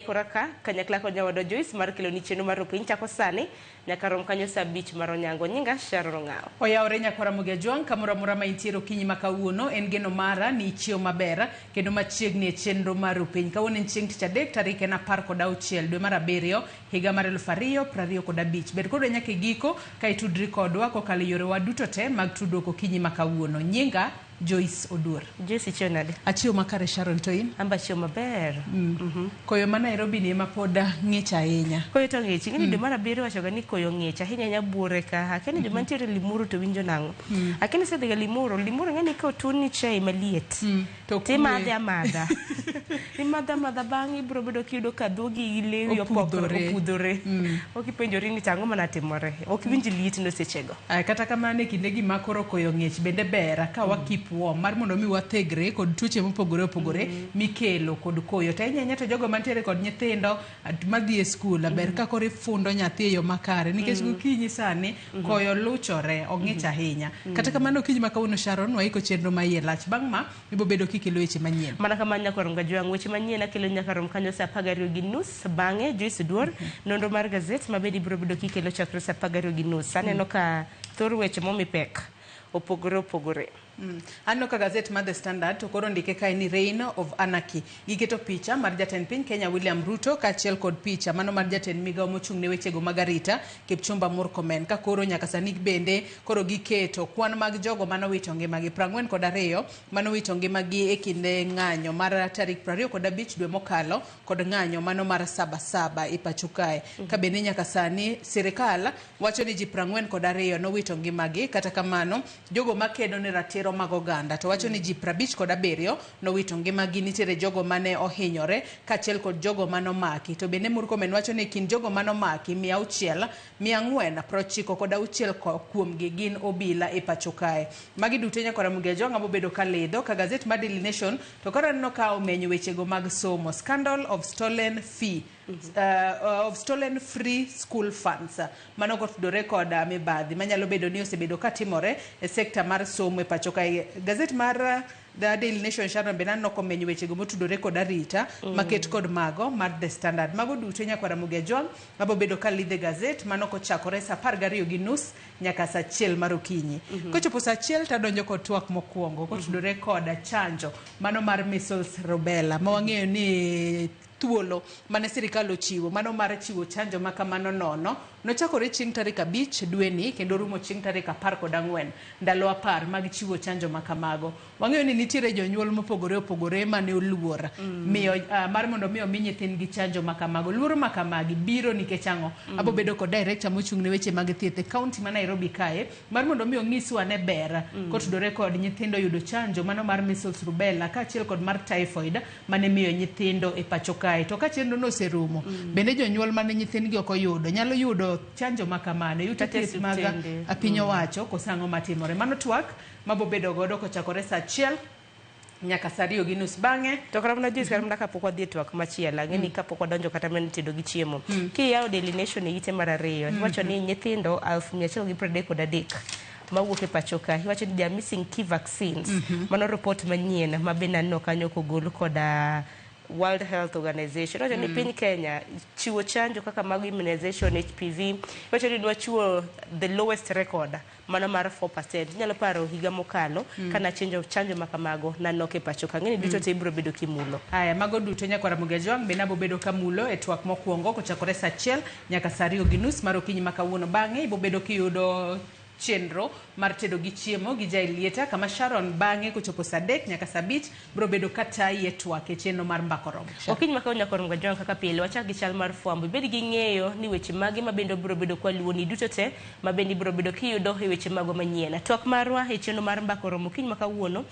Waikora ka kanyakla kod nyawadwa Joyce mar keloni chenro mar Rupiny chako sani nyaka rom kanyo saa abich mar onyango. Nyinga Sharon Ong'awo. Oyawore nyakwar Ramogi Ajwang' kamoro amora ma intiere okinyi ma kawuono en geno mara ni ichiew maber kendo machiegni e chenro mar Rupiny. Kawuono en chieng' tich adek tarik en 16 dwe mar abiriyo higa mar 2025. Bed kodwa nyaka e giko ka itudri kodwa kokalo e yorewa duto te mag tudruok okinyi ma kawuono. Nyinga Joyce Oduor. Joyce ichiew nade? Achiew makare Sharon to in? An be achiew maber. Koyo ma Nairobi ni ema pod ng'ich ahinya. Koyo to ng'ich. Ing'eni dwe mar abiriyo iwachoga ni koyo ng'ich ahinya ahinya buore ka. Akia ni joma nitiere Limuru to winjo nang'o. Akia ni isedhiga Limuru. Limuru ing'eni ka otuoni chai maliet To to imadhe kwe. amadha. Imadhe amadha bang'e ibiro bedo kiyudo ka dhogi gi lewi opokore, Opudhore. opudhore. Ok ipenjori ni to ang'o mane timore. Ok iwinj lietno sechego. Aya, kata kamano e kindegi ma koro koyo ng'ich bende ber ka wa keep warm mar mondo mi wathegre kod tuoche mopogore opogore mikelo kod koyo. To ahinya ahinya to jogo mantiere kod nyithindo madhi e skul ber ka koro ifundo nyathi e yo makare nikech gokinyi sani koyo luchore ong'ich ahinya. Kata kamano okinyi ma kawuono Sharon waiko chenro ma iye lach. Bang' ma ibo bedo kikelo weche manyien. Mana kamano nyakwar Ngajwang', weche manyien akelo nyaka rom kanyo saa 12:30. Bang'e Joyce Oduor, nonro mar gazet ma bende ibiro bedo kikelo chakre saa 12:30. Aneno ka thor weche momi pek opogore opogore. Aneno ka gazet mar The Standard to koro ndike kae ni Reign of Anarchy. Giketo picha mar jatend piny Kenya William Ruto kaachiel kod picha mano mar jatend migawo mochung' ne wechego mag arita Kipchumba Murkomen. Ka koro nyaka sani bende koro giketo kwan mag jogo manowito ngimagi 42 manowito ngimagi e kinde ng'anyo mar tarik 25 dwe mokalo kod ng'anyo mano mar saba saba e pacho kae. Ka bende nyaka sani sirikal wacho ni ji 42 nowito ngimagi, kata kamano jogo makedo ne ratiro mag oganda to wacho ni ji 57 nowito ngimagi. Nitiere jogo mane ohinyore kaachiel kod jogo manomaki. To bende Murkomen wacho ni kind jogo manomaki 696 kuomgi gin obila e pacho kae. Magi duto nyakwar Ramogi Ajwang' abobedo ka lidho ka gazet mar Daily Nation to koro aneno ka omenyo wechego mag somo. Scandal of stolen fee. Of stolen free school funds. Mano kotudore kod mibadhi manyalo bedo ni osebedo katimore e sekta mar somo e pacho kae. Gazet mar The Daily Nation Sharon bende aneno komenyo wechego motudore kod arita maket kod mago mar The Standard. Mago duto nyakwar Ramogi Ajwang' abobedo ka lidhe gazet mano kochakore saa 12:30 nyaka saa 1 mar okinyi. Kochopo saa 1 tadonjo kod twak mokwongo kotudore kod chanjo mano mar measles rubella ma wang'eyo ni thuolo mane sirikal ochiwo mano mar chiwo chanjo ma kamano nono nochakore chieng' tarik 5 dweni kendo rumo chieng' tarik 14, ndalo 10 mag chiwo chanjo ma kamago. Wang'eyo ni nitiere jonyuol mopogore opogore mane oluor miyo mar mondo mi omi nyithindgi chanjo ma kamago. Luoro ma kamagi biro nikech ang'o? Abo bedo kod director mochung' ne weche mag thieth e county ma Nairobi kae mar mondo mi onyiswa ne ber kotudore kod nyithindo yudo chanjo mano mar measles rubella kaachiel kod mar typhoid mane miyo nyithindo e pacho kae. To ka chenro no oserumo, bende jonyuol mane nyithindgi ok oyudo nyalo yudo chanjo ma kamano e ute thieth mag piny owacho koso ang'o matimore? Mano twak mabobedo godo kochakore saa 1 nyaka saa 2:30 bang'e. To kata mana Joyce, kata mana kapok wadhi e twak machielo, ang'e ni kapok wadonjo kata mana tedo gi chiemo, kiyawo Daily Nation e ite mar ariyo, iwacho ni nyithindo 133,000 mawuok e pacho ka, iwacho ni they are missing key vaccines. Mano report manyien ma bende aneno kanyo kogol koda World Health Organization. Iwacho ni piny Kenya chiwo chanjo kaka mag immunization HPV, iwacho ni nwachiwo the lowest record mano mar 4%. Inyalo paro higa mokalo kana chenjo chanjo ma kamago nanok e pacho ka. Ng'eni duto te ibiro bedo kimulo. Aya, mago duto nyakwar Ramogi Ajwang' bende abobedo kamulo e twak mokwongo kochakore saa 1 nyaka saa 2:30 mar okinyi ma kawuono. Bang'e ibobedo kiyudo chenro mar tedo gi chiemo gi Jaelieta kama Sharon bang'e kochopo saa 3 nyaka saa 5 biro bedo ka tayi e twak e chenro mar Mbaka Oromo. Okinyi ma kawuono nyakwar Ramogi Ajwang' kaka pile wachak gi chal mar fwambo. Ibed gi ng'eyo ni weche mage ma bende obiro bedo kwaluwoni duto te ma bende ibiro bedo kiyudo e weche magwa manyien. Twak marwa e chenro mar Mbaka Oromo okinyi ma kawuono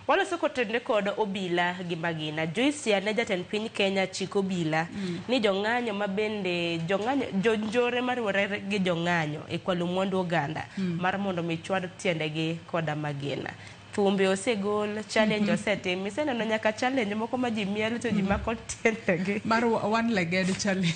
waloso kotenore kod obila gi magina. Joyce ne jatend piny Kenya chiko obila ni jong'anyo ma bende jong'anyo jonjore mariwore gi jong'anyo e kwalo mwandu oganda mar mondo mi chwad tiendegi koda magina. Thumbe osegol, challenge osetim. Iseneno nyaka challenge moko ma ji mielo to ji mako tiendegi. Mar one legged challenge.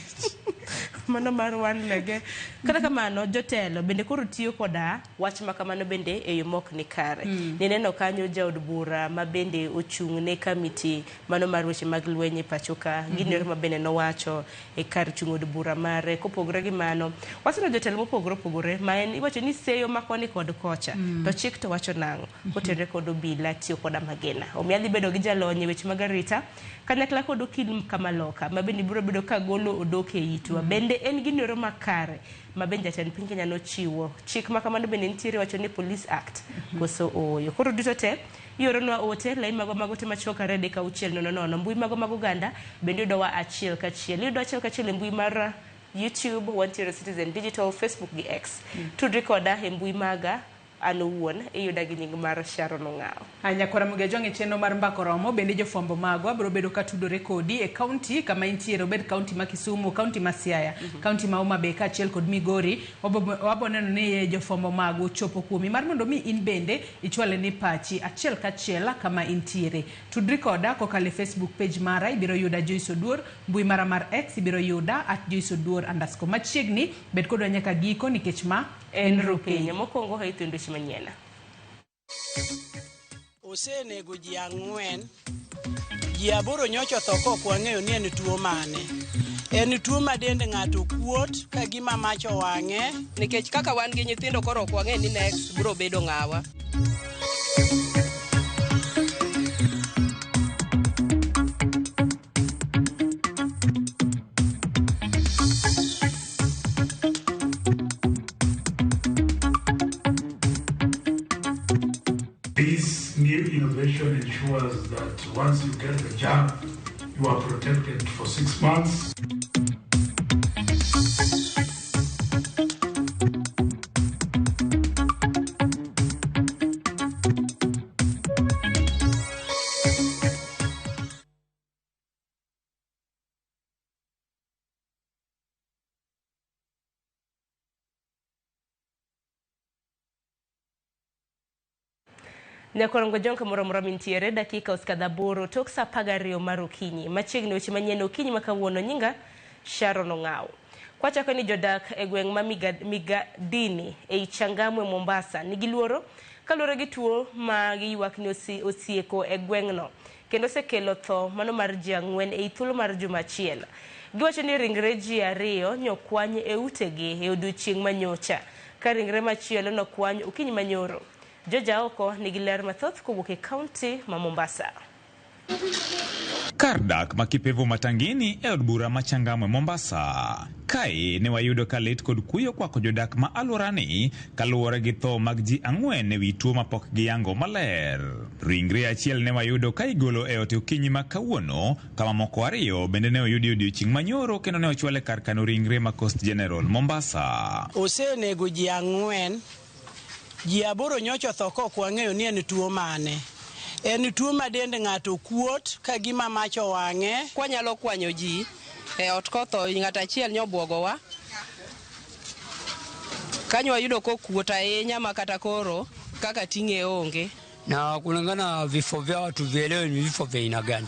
Mano mar one lege. Kata kamano jotelo bende koro tiyo koda wach ma kamano bende e yo mok ni kare. Nineno kanyo jaod bura ma bende ochung' ne kamiti mano mar weche mag lweny e pacho ka. Gino ma bende nowacho e kar chung' od bura mare. Kopogore gi mano, waseneno jotelo mopogore opogore ma en iwacho ni seyo ma koni kod kocha. To chik to wacho nang'o? Kotenore kod obila tiyo koda magina. Omiyo adhi bedo gi jalony e weche mag arita kanyakla kod okil Kamaloka ma bende biro bedo ka golo odok e itwa. Bende en gino makare ma bende jatend piny Kenya nochiwo. Chik ma kamano bende nitiere wacho ni Police Act koso ooyo. Koro duto te ioronwa ote lai magwa mag ote machuok 23600 mbui magwa mag oganda bende yudowa achiel kachiel. Iyudo achiel kachiel e mbui mar YouTube, wantiere Citizen Digital, Facebook gi X. Tudri koda e mbui maga an owuon iyuda gi nying mar Sharon Ong'awo. Nyakwara Mugejo e chenro mar Mbaka Oromo bende jofwambo magwa biro bedo ka tudore kodi e kaunti kama intiere, obed kaunti ma Kisumu, kaunti ma Siaya, kaunti ma Homa Bay kaachiel kod Migori. Wabo neno ni jofwambo magwa ochopo kuomi mar mondo mi in bende ichwale ni pachi achiel kachiel kama intiere. Tudri koda kokalo e Facebook page mara, ibiro yuda Joyce Oduor, mbui mara mar X ibiro yuda @JoyceOduor_. Machiegni bed kodwa nyaka giko nikech ma en Rupiny. Mokwongo haitho weche manyien. Osenego ji 4, ji 8 nyocha otho kok wang'eyo ni en tuo mane. En tuo ma dend ng'ato kuot ka gima mach owang'e. Nikech kaka wan gi nyithindo koro ok wang'e ni next biro bedo ng'awa. This new innovation ensures that once you get the jab, you are protected for 6 months. Nyakorongo jonka moro amora mintiere dakika osekadho 8 tok saa 12 mar okinyi. Machiegni weche manyien okinyi ma kawuono nyinga Sharon Ong'awo. Kwachako ni jodak e gweng' ma Migadini ei Changamwe Mombasa nigi luoro kaluwore gi tuo ma giywak ni osieko e gweng'no kendo osekelo tho mano mar ji 4 ei thuolo mar juma achiel. Giwacho ni ringre ji 2 nyokwany e utegi e odiochieng' manyocha ka ringre machielo nokwany okinyi manyoro. Joja oko nigi ler mathoth kowuok e kaunti ma Mombasa. Kar dak ma Kipevu Matangini e od bura ma Changamwe Mombasa. Kae ne wayudo ka lit kod kuyo kwako jodak ma alworani kaluwore gi tho mag ji 4 ewi tuo mapok giyango maler. Ringre achiel ne wayudo ka igolo e ot okinyi ma kawuono, kama moko 2 bende ne oyudi odiochieng' manyoro kendo ne ochwale kar kano ringre ma Coast General Mombasa. Osenego ji 4, ji 8 nyocha otho kok wang'eyo ni en tuo mane. En tuo ma dend ng'ato kuot ka gima mach owang'e. Kwanyalo kwanyo ji e ot kotho ng'ato achiel nyobuogowa. Kanyo wayudo kokuot ahinya ma kata koro kaka ting'e onge. Na kulingana vifo vyao hatuvielewi ni vifo vya aina gani.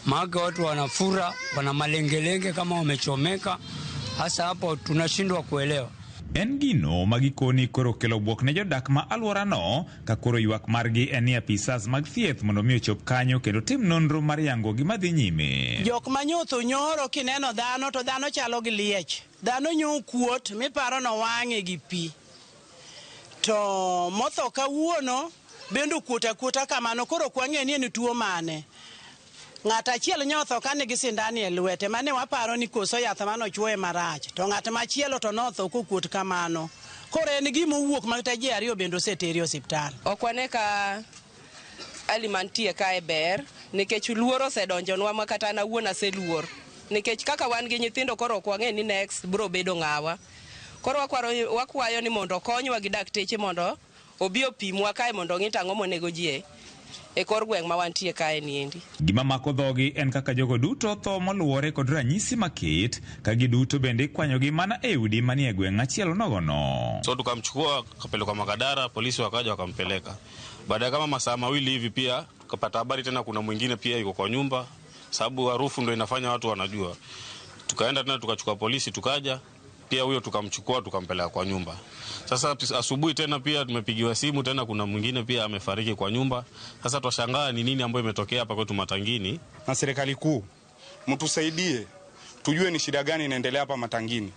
Maana watu wanafura, wana malengelenge kama wamechomeka. Hasa hapo tunashindwa kuelewa. En gino ma gikoni koro kelo bwok ne jodak ma alworano ka koro ywak margi en ni apisas mag thieth mondo mi ochop kanyo kendo tim nonro mar yango gima dhi nyime. Jok manyotho nyoro kineno dhano to dhano chalo gi liech. Dhano nyo kuot miparo nowang'e gi pi. To motho kawuono bende okuot akuota kamano koro ok wang'e ni en tuo mane. Ng'at achiel nyotho ka nigi sindani e lwete mane waparo ni koso yath mane ochuoye marach to ng'at machielo to notho kokuot kamano. Koro en gima owuok ma kata ji 2 bende oseteri e osiptal. Ok wane ka hali mantie kae ber nikech luoro osedonjonwa ma kata an awuon aseluor. Nikech kaka wan gi nyithindo koro ok wang'e ni next biro bedo ng'awa. Koro wakwayo ni mondo okonywa gi dakteche mondo obi opimwa kae mondo ong'i tang'o monego ji e kor gweng' ma wantie kae niendi. Gima mako dhogi en kaka jogo duto tho moluwore kod ranyisi maket ka giduto bende ikwanyogi mana e udi manie gweng' achiel nogono. So tukamchukua kapelekwa Makadara, polisi wakaja wakampeleka. Baada ya kama masaa 2 hivi pia tukapata habari tena kuna mwingine pia yuko kwa nyumba, sababu harufu ndio inafanya watu wanajua. Tukaenda tena tukachukua polisi tukaja Pia huyo tukamchukua tukampeleka kwa nyumba. Sasa asubuhi tena pia tumepigiwa simu tena kuna mwingine pia amefariki kwa nyumba. Sasa twashangaa ni nini ambayo imetokea hapa kwetu Matangini. Na serikali kuu mtusaidie tujue ni shida gani inaendelea hapa Matangini,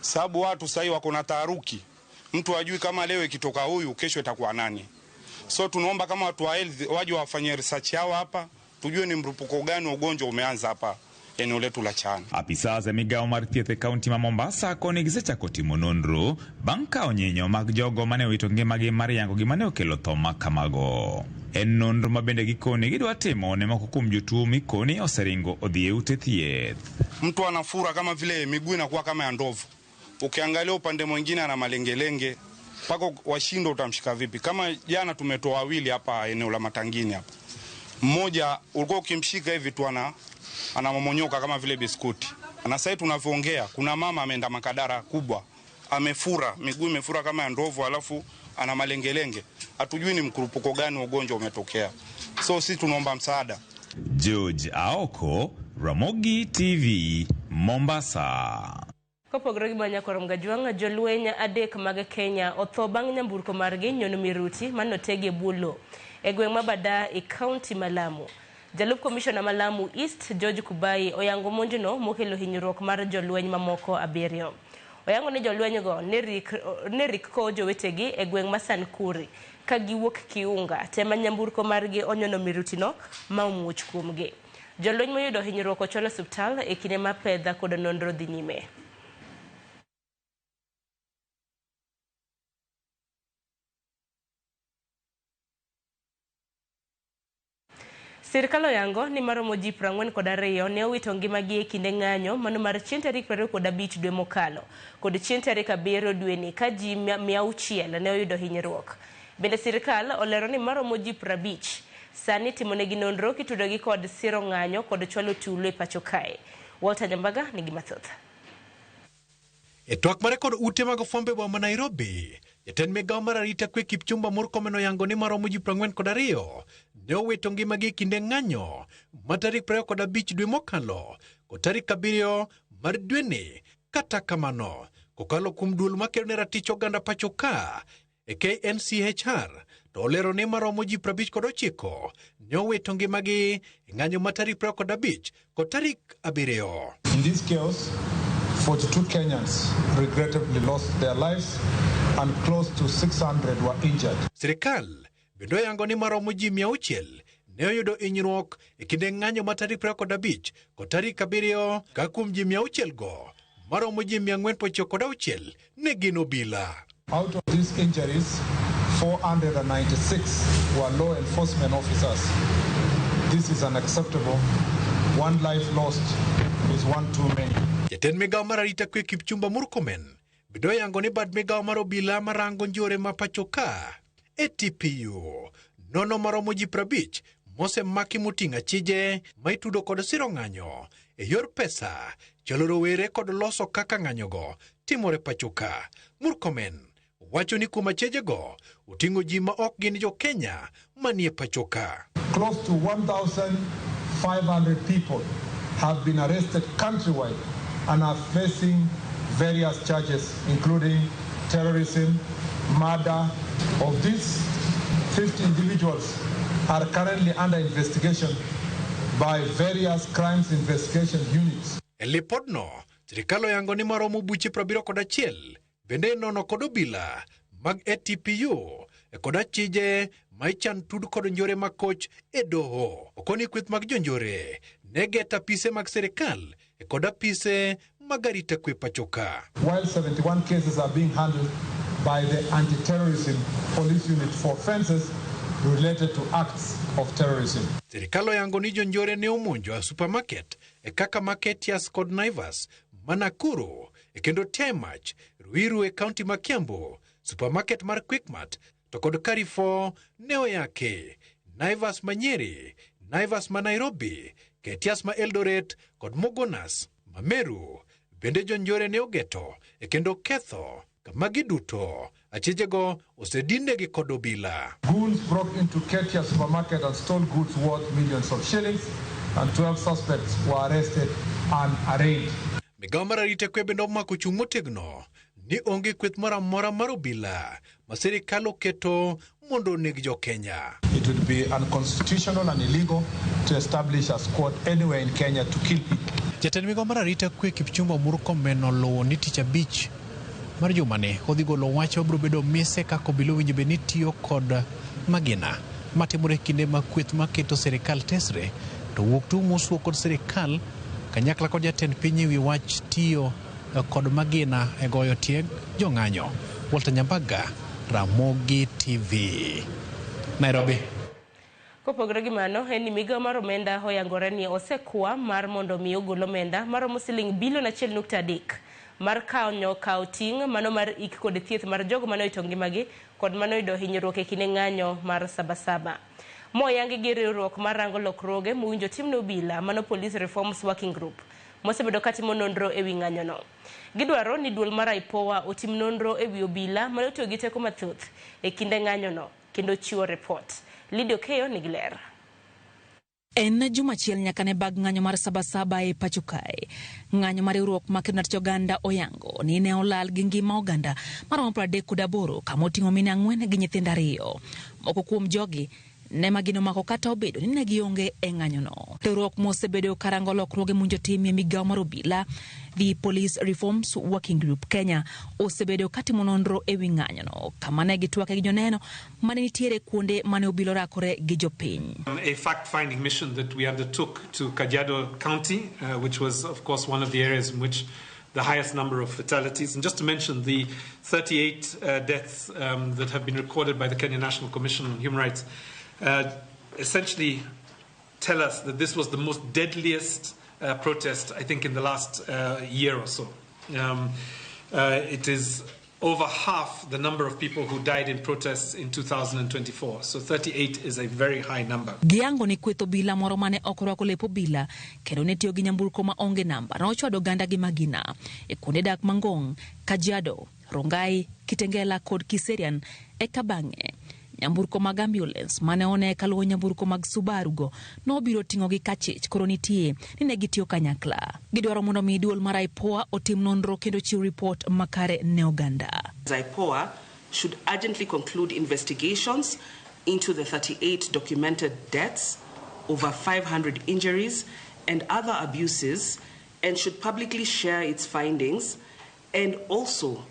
sababu watu sasa wako na taharuki, mtu hajui kama leo ikitoka huyu kesho itakuwa nani. So tunaomba kama watu wa health waje wafanye research yao hapa, tujue ni mrupuko gani wa ugonjwa umeanza hapa eneo letu la Chaani. Apisas e migao mar thieth e kaunti ma Mombasa koni gisechako timo nonro bang' kawo nyinyo mag jogo mane owito ngimagi mar yango gima ne okelo tho ma kamago. En nonro ma bende gikoni gidwa timo ne moko kuom jotuo mikoni oseringo odhi e ute thieth. Mtu anafura kama vile miguu inakuwa kama ya ndovu, ukiangalia upande mwingine ana malengelenge mpaka washindo utamshika vipi? Kama jana tumetoa wawili hapa eneo la Matangini hapa, mmoja ulikuwa ukimshika hivi tu anamomonyoka kama vile biskuti. Na sasa tunavyoongea kuna mama ameenda Makadara kubwa, amefura miguu imefura kama ya ndovu, alafu ana malengelenge. Hatujui ni mkurupuko gani ugonjwa umetokea. So sisi tunaomba msaada. George Aoko, Ramogi TV, Mombasa. Kopogore gi Manyakoro Mgajwang', jolweny 3 mag Kenya otho bang' nyamburko margi nyono miruti manotegi e bwo lowo e gweng' ma Bada e kaunti ma Lamu. Jalup komishona ma Lamu East George Kubai oyango monjno mokelo hinyruok mar jolweny mamoko 7. Oyango ni jolwenygo ne rik kowo jowetegi e gweng' ma Sankuri ka giwuok Kiunga tema nyamburko margi onyono mirutino ma omuoch kuomgi. Jolweny moyudo hinyruok ochwal e osiptal e kinde ma pedha kod nonro dhi nyime. Sirkal oyango ni maromo ji 42 ne owito ngimagi e kinde ng'anyo mano mar chieng' tarik 25 dwe mokalo kod chieng' tarik 7 dweni ka ji 600 ne oyudo hinyruok. Bende sirkal olero ni maromo ji 50 sani timonegi nonro kitudogi kod siro ng'anyo kod chwalo tulo e pacho kae. Walter Nyambaga nigi mathoth. E twak mare kod ute mag fwambo e boma ma Nairobi, jatend migao mar arita kwe Kipchumba Murkomen oyango ni maromo ji 42 ne owito ngimagi e kinde ng'anyo ma tarik 25 dwe mokalo kod tarik 7 mar dweni. Kata kamano, kokalo kuom duol makedo ne ratich oganda pacho ka e KNCHR, to olero ni maromo ji 59 ne owito ngimagi e ng'anyo ma tarik 25 kod tarik 7. In this chaos, 42 Kenyans regrettably lost their lives and close to 600 were injured. Sirikal bende oyango ni maromo ji 600 ne oyudo hinyruok e kinde ng'anyo ma tarik 25 kod tarik 7, ka kuom ji 600 go maromo ji 496 ne gin obila. Out of these injuries, 496 were law enforcement officers. This is unacceptable. One life lost is one too many. Jatend migao mar arita kwe Kipchumba Murkomen bende oyango ni bad migao mar obila marango njore ma pacho ka ATPU nono maromo ji 50 mosemaki moting'o achije ma itudo kod siro ng'anyo e yor pesa, chalo rowere kod loso kaka ng'anyogo timore pacho ka. Murkomen wacho ni kuom achijego oting'o ji ma ok gin jo Kenya manie pacho ka. Close to 1,500 people have been arrested countrywide and are facing various charges, including terrorism, murder. Of these, 50 individuals are currently under investigation by various crimes investigation units. E lipodno, sirikal oyango ni maromo buche 71 bende inono kod obila mag ATPU e kod achije ma ichan tud kod njore makoch e doho. Okoni kweth mag jonjore ne geto apise mag sirikal e kod apise mag arita kwe pacho ka. While 71 cases are being handled by the anti-terrorism police unit for offenses related to acts of terrorism. Sirikal oyango ni jonjore ne omonjo a supermarket e kaka Marketias kod Naivas ma Nakuru e kendo Temach, Ruiru e kaunti ma Kiambu, supermarket mar Quickmart to kod Carrefour ne oyake, Naivas ma Nyeri, Naivas ma Nairobi, Ketias ma Eldoret kod Mogonas ma Meru. Bende jonjore ne ogeto e kendo ketho kama giduto achijego osedinegi kod obila. Goons broke into Ketia supermarket and stole goods worth millions of shillings, and 12 suspects were arrested and arraigned. Migawo mar arita kwe bende omako chung' motegno ni onge kweth moro amora mar obila ma sirikal oketo mondo oneg jo-Kenya. It would be unconstitutional and illegal to establish a squad anywhere in Kenya to kill people. Jatend migawo mar arita kwe Kipchumba Murkomen oluwo ni tich abich mar jumani odhi golo wach mabiro bedo mise kaka obila owinjo bed ni tiyo kod magina matimore kinde ma kweth maketo sirikal tesre to wuok tung' mosuo kod sirikal kanyakla kod jatend piny ewi wach tiyo kod magina e goyo tieg jong'anyo. Walter Nyambaga, Ramogi TV, Nairobi. Kopogore gi mano, en ni migawo mar omenda oyangore ni osekwa mar mondo mi ogol omenda maromo siling bilion 1.3 mar konyo kawo ting' mano mar ik kod thieth mar jogo mane owito ngimagi kod mane oyudo hinyruok e kinde ng'anyo mar Sabasaba. Moyangi gi riwruok mar rango lokruoge mowinjo timne obila mano Police Reforms Working Group mosebedo katimo nonro ewi ng'anyono. Gidwaro ni duol mar IPOA otim nonro ewi obila mane otiyo gi teko mathoth e kinde ng'anyono kendo chiwo ripot. Lydia Okeyo nigi ler. En juma achiel nyaka ne bag ng'anyo mar Sabasaba e pacho kae. Ng'anyo mar riwruok ma kedo ne oganda oyango ni ne olal gi ngima oganda maromo 38 kama oting'o mine 4 gi nyithindo 2. Moko kuom jogi ne magino mako kata obedo ni ne gionge e ng'anyono. Riwruok mosebedo karango lokruoge mowinjo timie migawo mar obila, The Police Reforms Working Group Kenya, osebedo katimo nonro ewi ng'anyono kama ne gitwake gi joneno mane nitiere kuonde mane obila orakore gi jopiny. A fact-finding mission that we undertook to Kajiado County, which was of course one of the areas in which the highest number of fatalities. And just to mention the 38 deaths that have been recorded by the Kenya National Commission on Human Rights, essentially tell us that this was the most deadliest protest, I think, in the last year or so. It is over half the number of people who died in protests in 2024. So 38 is a very high number. Giyango ni kweth obila moro mane ok orwako lep obila kendo ne tiyo gi nyamburko ma onge namba nochwado oganda gi magina e kuonde dak Mangong, Kajiado, Rongai, Kitengela kod Kiserian eka bang'e nyamburko mag ambulance mane one kaluwo nyamburko mag Subaru go nobiro ting'ogi kachich koro nitie ni ne gitiyo kanyakla. Gidwaro mondo mi duol mar IPOA otim nonro kendo chiw ripot makare ne oganda. IPOA should urgently conclude investigations into the 38 documented deaths, over 500 injuries and other abuses, and should publicly share its findings and also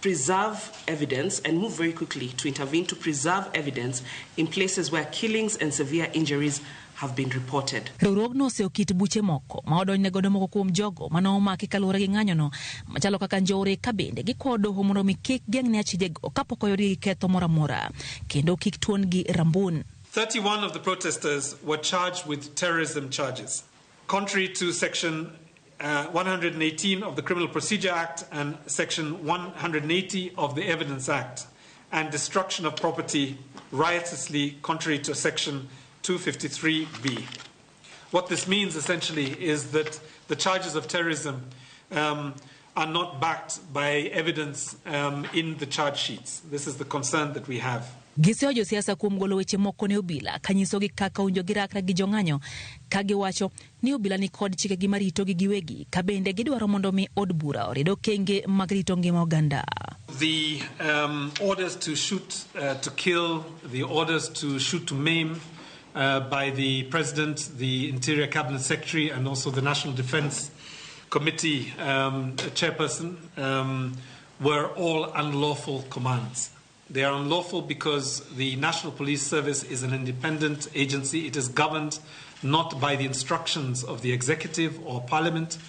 preserve evidence and move very quickly to intervene to preserve evidence in places where killings and severe injuries have been reported. Riwruogno oseokit buche moko ma odonjne godo moko kuom jogo mane omaki kaluwore gi ng'anyono machalo kaka njore ka bende gikwayo doho mondo mi kik geng'ne achijego kapok oyudgi gi ketho moro amora kendo kik tuon-gi rambun. 31 of the protesters were charged with terrorism charges, contrary to section 118 of the Criminal Procedure Act and section 180 of the Evidence Act, and destruction of property riotously contrary to section 253B. What this means essentially is that the charges of terrorism are not backed by evidence in the charge sheets. This is the concern that we have. Giseyo josiasa kuom golo weche moko ne obila kanyisogi kaka owinjo girakre gi jong'anyo ka giwacho ni obila ni kod chikegi maritogi giwegi ka bende gidwaro mondo mi od bura orid okenge mag rito ngima oganda. The orders to shoot to kill, the orders to shoot to maim by the President, the Interior Cabinet Secretary, and also the National Defense Committee chairperson were all unlawful commands. They are unlawful because the National Police Service is an independent agency. It is governed not by the instructions of the executive or parliament.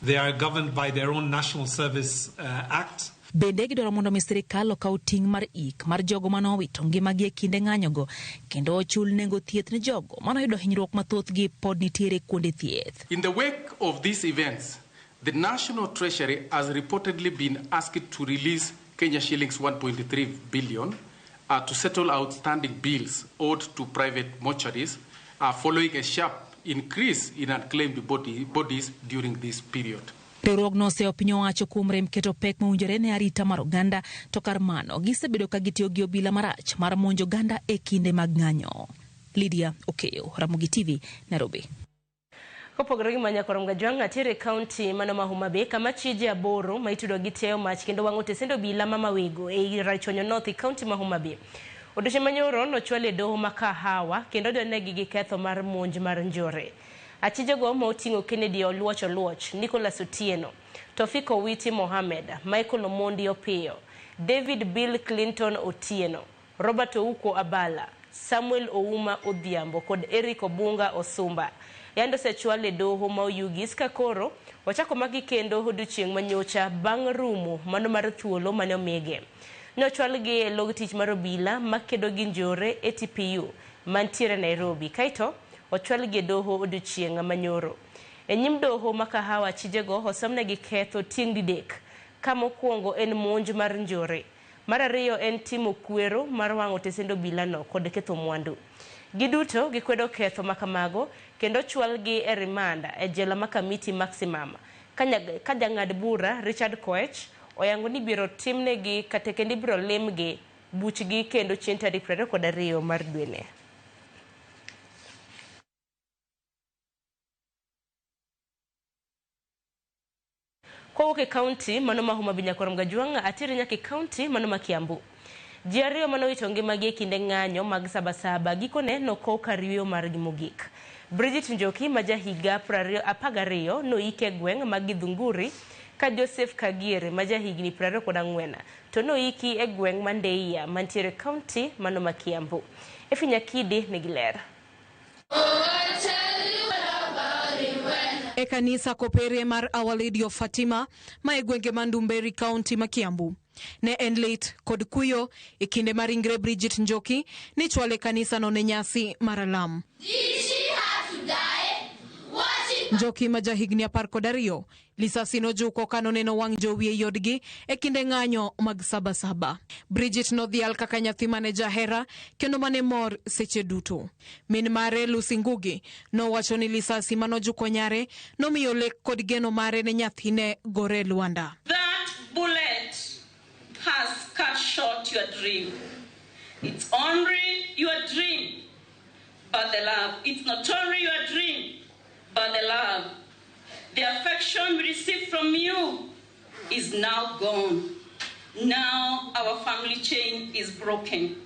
They are governed by their own National Service Act. Bende gidwaro mondo mi sirikal okaw ting' mar ik mar jogo mane owito ngimagi e kinde ng'anyogo kendo ochul nengo thieth ne jogo mane oyudo hinyruok mathothgi pod nitiere kuonde thieth. In the wake of these events, the National Treasury has reportedly been asked to release Kenya shillings 1.3 billion to settle outstanding bills owed to private mortuaries following a sharp increase in unclaimed bodies during this period. Riwruogno oseyo piny owacho kuom rem keto pek mowinjore ne arita mar oganda to kar mano gisebedo ka gitiyo gi obila marach mar monjo oganda e kinde mag ng'anyo. Lydia Okeyo, Ramogi TV, Nairobi. Kopogore gi manya Korom Gajwang' atere kaunti mano ma Homa Bay kama chije 8 ma itudo gi teyo mach kendo wang'o tesend obila ma Mawego ei Rachuonyo North e kaunti ma Homa Bay. Odiochieng' manyoro nochwal e doho ma Kahawa kendo odonjnegi gi ketho mar monj mar njore. Achijego ma oting'o Kennedy Oluoch Oluoch, Nicholas Otieno, Tofik Owiti Mohamed, Michael Omondi Opiyo, David Bill Clinton Otieno, Robert Ouko Abala, Samuel Ouma Odhiambo kod Eric Obunga Osumba. Yande osechwal e doho ma Oyugis ka koro ochako maki kendo odiochieng' manyocha bang' rumo mano mar thuolo mane omigi. Nochwalgi e log tich mar obila makedo gi njore ATPU mantiere Nairobi, kaeto ochwalgi e doho odiochieng' manyoro. E nyim doho ma Kahawa chijego osomnegi ketho tieng' didek, ka mokwongo en monj mar njore, mar ariyo en timo kwero mar wang'o tesend obilano kod ketho mwandu. Giduto gikwedo ketho makamago kendo chwalgi e remand e jela ma Kamiti Maximum. Ka jang'ad bura Richard Koech oyango ni ibiro timnegi kata kendo ibiro limgi buchgi kendo chieng' tarik 22 mar dwene. Kowuok e kaunti mano ma Homa Bay Nyakorom Gajwang' atere nyaka e kaunti mano ma Kiambu. Ji ariyo manowito ngimagi e kinde ng'anyo mag Sabasaba gikone nokow kar yueyo margi mogik. Bridget Njoki ma jahiga 12 noike e gweng' ma Githunguri ka Joseph Kagiere ma jahigni 24 to noiki e gweng' ma Ndeia mantiere kaunti mano ma Kiambu. Efi Nyakidi nigi ler. E kanisa Koperie mar Our Lady of Fatima ma e gwenge ma Ndumberi kaunti ma Kiambu. Ne en lit kod kuyo e kinde mar ringre Bridget Njoki nichwale kanisa no ne nyasi mar alam. Njoki ma jahigni 12 lisasi nojuko kanoneno wang' jowi e odgi e kinde ng'anyo mag Sabasaba. Bridget nodhial kaka nyathi mane jahera kendo mane mor seche duto. Min mare Lucy Ngugi nowacho ni lisasi manojuko nyare nomiyo lek kod geno mare ne nyathine gore lwanda. That bullet has cut short your dream. It's only your dream, but the love. It's not only your dream, but the love. The affection we received from you is now gone. Now our family chain is broken.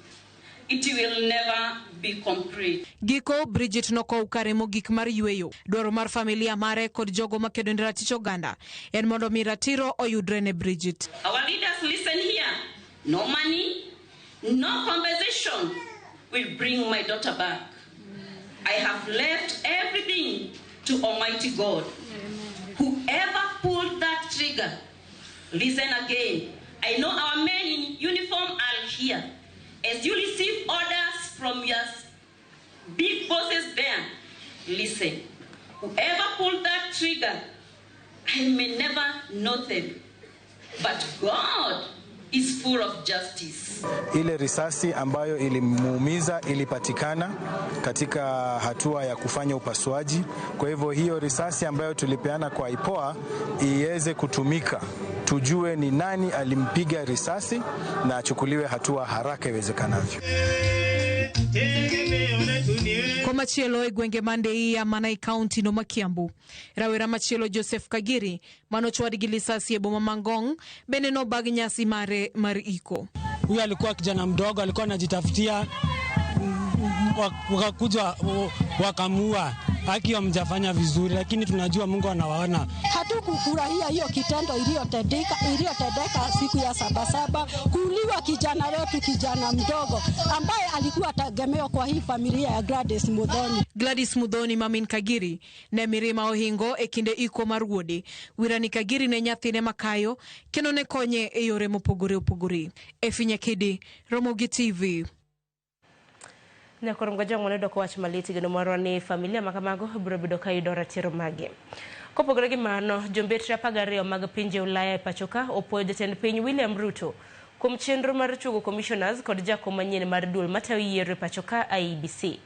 It will never be complete. Giko Bridget nokow kare mogik mar yueyo. Dwaro mar familia mare kod jogo makedo ne ratich oganda en mondo mi ratiro oyudre ne Bridget. Our leaders, listen here. No money, no compensation will bring my daughter back. I have left everything to Almighty God. Whoever pulled that trigger, listen again. I know our men in uniform are here. As you receive orders from your big bosses there, listen. Whoever pulled that trigger, I may never know them, but God is full of justice. Ile risasi ambayo ilimuumiza ilipatikana katika hatua ya kufanya upasuaji. Kwa hivyo hiyo risasi ambayo tulipeana kwa IPOA iweze kutumika, tujue ni nani alimpiga risasi na achukuliwe hatua haraka iwezekanavyo. Komachielo e gwenge ma Ndeia mana e kaunti no ma Kiambu, rawera machielo Joseph Kagiri manochwad gi lisasi e boma ma Ngong bende nobag nyasi mare mar iko. Huyu alikuwa kijana mdogo, alikuwa anajitafutia, wakakuja wakamua. Haki hamjafanya vizuri, lakini tunajua Mungu anawaona. Hatukufurahia hiyo kitendo iliyotendeka siku ya Sabasaba, kuuliwa kijana wetu, kijana mdogo ambaye alikuwa tegemeo kwa hii familia ya Gladys Muthoni. Gladys Muthoni mamin Kagiri ne mirima ohingo e kinde iko mar wuode. Wirani Kagiri ne nyathine makayo kendo ne konye e yore mopogore opogore. Efi Nyakidi, Ramogi TV. Nyakorom Gajwang' wanayudo kowach malit geno marwa ni familia makamago biro bedo ka yudo ratiro mage. Kopogore gi mano, jombetre 12 mag pinje Ulaya e pachoka opuoyo jatend piny William Ruto kuom chenro mar chugo commissioners kod jakom manyien mar duol matayo yiero e pachoka IEBC.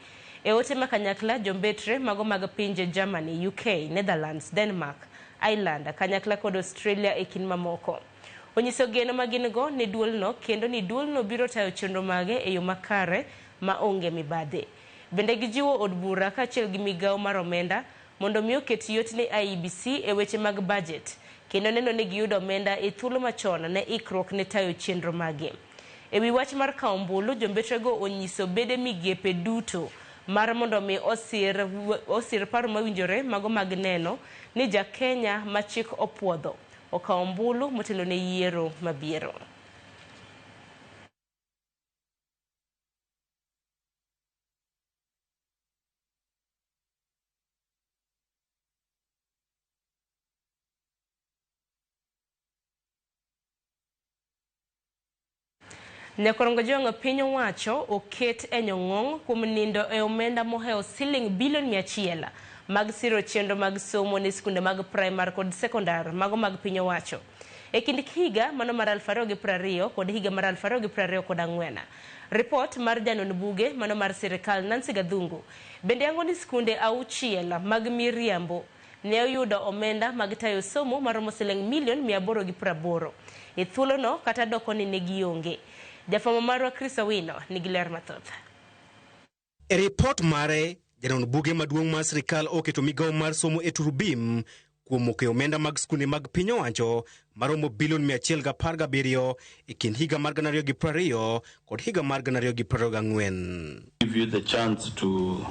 E ote ma kanyakla, jombetre mago mag pinje Germany, UK, Netherlands, Denmark, Ireland, kanyakla kod Australia e kind mamoko. Onyiso geno ma gin go ne duolno kendo ni duolno biro tayo chenro mage e yo makare ma onge mibadhi. Bende gijiwo od bura kaachiel gi migawo mar omenda mondo mi oket yot ne IEBC e weche mag budget kendo neno ni giyudo omenda e thuolo machon ne ikruok ne tayo chenro magi. E wi wach mar kawo ombulu, jombetrego onyiso bede migepe duto mar mondo mi osir paro mawinjore mago mag neno ni ja Kenya ma chik opuodho okawo ombulu motelo ne yiero mabiro. Nyakorongo Jwang' piny owacho oket e nyong'ong' kuom nindo e omenda mohewo siling bilion 100 mag siro chenro mag somo ne skunde mag primar kod sekondar mago mag piny owacho. E kind higa mano mar 2020 kod higa mar 2024. Ripot mar janon buge mano mar sirikal Nancy Gathungu bende yango ni skunde 6 mag miriambo ne oyudo omenda mag tayo somo maromo siling milion 880. E thuolono kata doko ni ne gionge. Jafwambo marwa Chris Owino nigi ler mathoth. E ripot mare, janon buge maduong' mar sirikal oketo migawo mar somo e turubim kuom moko omenda mag skunde mag piny owacho maromo bilion 117 e kind higa mar 2020 kod higa mar 2024. Give you the chance to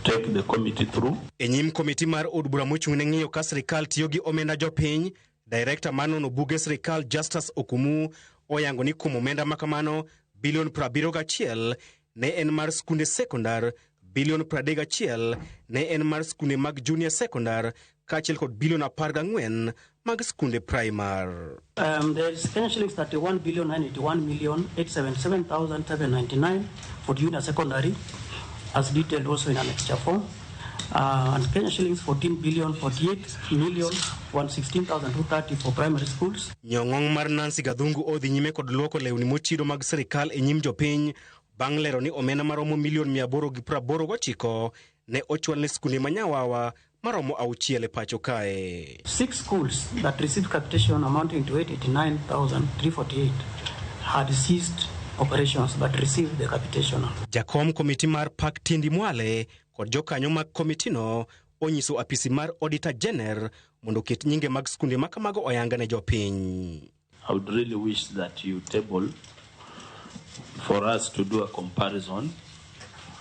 take the committee through. E nyim komiti mar od bura mochung' ne ng'iyo ka sirikal tiyo gi omenda jopiny, direkta mar nono buge sirikal Justus Okumu oyango ni kuom omenda makamano bilion 71 ne en mar skunde sekondar, bilion 31 ne en mar skunde mag junior sekondar kaachiel kod bilion 14 mag skunde primar. There is Kenya shillings 31 billion 981 million 877,799 for junior secondary, as detailed also in annexure 4, and Kenya shillings 14 billion 48 million 116,230 for primary schools. Nyong'ong' mar Nancy Gathungu odhi nyime kod luoko lewni mochido mag sirikal e nyim jopiny bang' lero ni omenda maromo milion 889 ne ochwal ne skunde ma Nyawawa maromo 6 e pacho kae. 6 schools that received capitation amounting to 889,348 had ceased operations but received the capitation. Jakom komiti mar Pak Tindi Mwale kod jokanyo mag komitino onyiso apisi mar Auditor General mondo oket nyinge mag skunde makamago oyanga ne jopiny. I would really wish that you table for us to do a comparison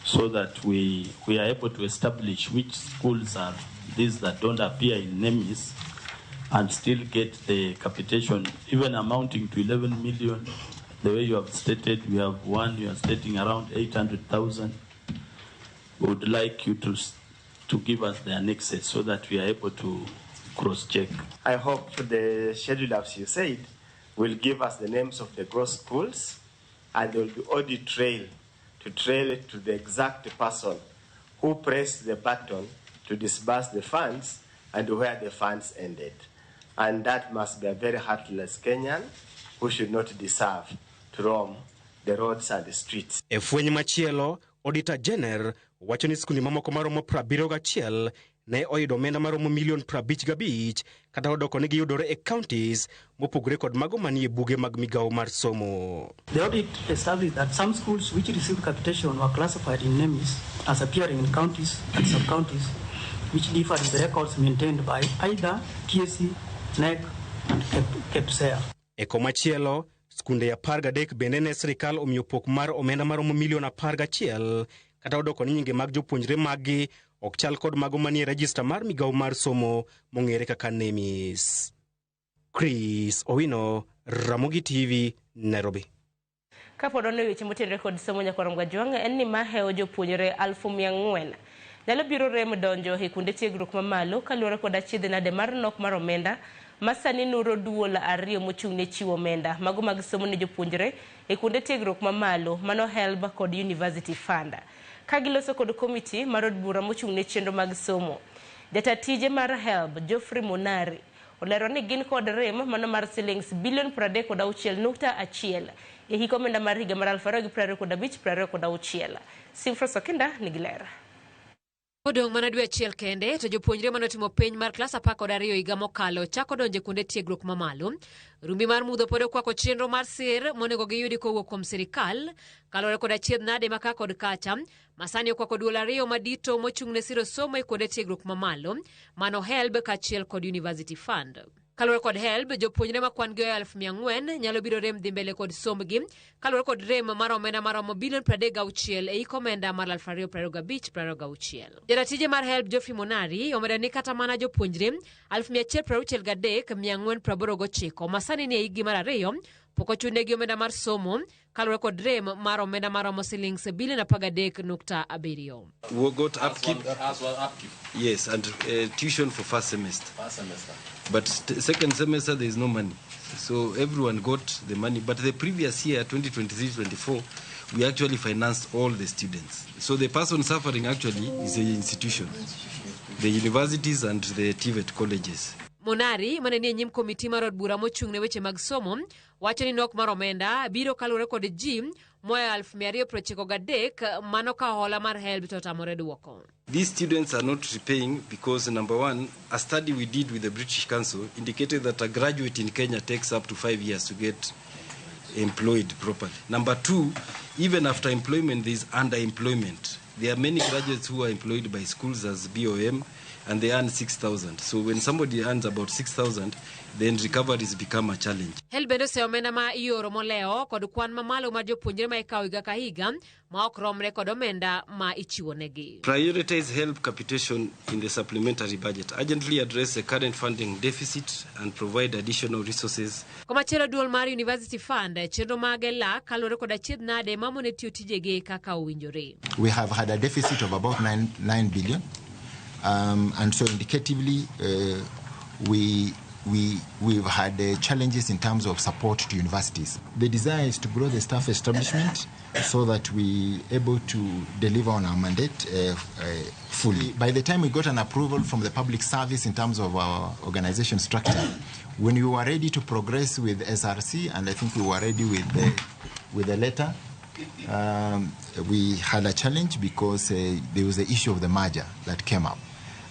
so that we are able to establish which schools are these that don't appear in NEMIS and still get the capitation, even amounting to 11 million. The way you have stated, we have one, you are stating around 800,000. We would like you to give us the annexes so that we are able to cross-check. I hope the schedule, as you said, will give us the names of the gross schools, and there will be audit trail to trail it to the exact person who pressed the button to disburse the funds and where the funds ended. And that must be a very heartless Kenyan who should not deserve to roam the roads and the streets. E fweny machielo, Auditor General wacho ni skunde mamoko maromo 71 ne oyudo omenda maromo milion 55 kata odoko ni giyudore e counties mopogore kod mago manie buge mag migawo mar somo. The audit established that some schools which received capitation were classified in NEMIS as appearing in counties and sub-counties which differed in the records maintained by either TSC, NEC and KEPSEA. E komachielo, skunde 13 bende ne sirikal omiyo pok mar omenda maromo milion 11 kata odoko ni nyinge mag jopuonjre maggi ok chal kod mago manie rejista mar migawo mar somo mong'ere kaka NEMIS. Chris Owino, Ramogi TV, Nairobi. Kapod wane weche motenore kod somo Nyakorom Gajwang' en ni mahewo jopuonjre 4,000 nyalo biro rem donjo e kuonde tiegruok mamalo kaluwore kod achiedh nade mar nok mar omenda ma sani nuro duol 2 mochung' ne chiwo omenda mago mag somo ne jopuonjre e kuonde tiegruok mamalo mano HELB kod University Fund. Ka giloso kod komiti mar od bura mochung' ne chenro mag somo, jata tije mar HELB Geoffrey Monari olero ni gin kod rem mano mar silings bilion 36.1 e hik omenda mar higa mar 2025-2026. Simfros Okinda nigi ler. Odong' mana dwe achiel kende to jopuonjre manotimo penj mar klas 12 higa mokalo chako donjo e kuonde tiegruok mamalo. Rumbi mar mudho pod okwako chenro mar sir monego giyudi kowuok kuom sirikal kaluwore kod achiedh nade ma ka kod kacha masani okwako duol ariyo madito mochung' ne siro somo e kuonde tiegruok mamalo mano HELB kaachiel kod University Fund. Kaluwore kod HELB, jopuonjre ma kwan gi oya 400,000 nyalo biro rem dhi mbele kod sombgi kaluwore kod rem mar omenda maromo bilion 36 e hik omenda mar 2025-26. Jaratije mar HELB Geoffrey Monari omedo ni kata mana jopuonjre 163,489 ma sani ni e hikgi mar ariyo pok ochulnegi omenda mar somo kaluwore kod rem mar omenda maromo silings bilion 13.7. We got upkeep. Yes, and tuition for first semester. But second semester there is no money. So everyone got the money. But the previous year, 2023-24, we actually financed all the students. So the person suffering actually is the institution, the universities and the TVET colleges. Monari mane nie nyim komiti mar od bura mochung' ne weche mag somo wacho ni nok mar omenda biro kaluwore kod ji moa 293 mano ka hola mar HELB to otamore duoko. These students are not repaying because, number one, a study we did with the British Council indicated that a graduate in Kenya takes up to 5 years to get employed properly. Number two, even after employment, there is underemployment. There are many graduates who are employed by schools as BOM and they earn 6,000. So when somebody earns about 6,000, then recoveries become a challenge. HELB bende oseyo omenda ma ioro molewo kod kwan mamalo mar jopuonjre ma ikawo higa ka higa ma ok romre kod omenda ma ichiwonegi. Prioritize HELB capitation in the supplementary budget. Urgently address the current funding deficit and provide additional resources. Komachielo duol mar University Fund chenro mage lak kaluwore kod achiedh nade mamone tiyo tijegi kaka owinjore. We have had a deficit of about 9 billion. And so indicatively, we've had challenges in terms of support to universities. The desire is to grow the staff establishment so that we're able to deliver on our mandate fully. By the time we got an approval from the public service in terms of our organization structure, when we were ready to progress with SRC, and I think we were ready with the letter, we had a challenge because there was the issue of the merger that came up.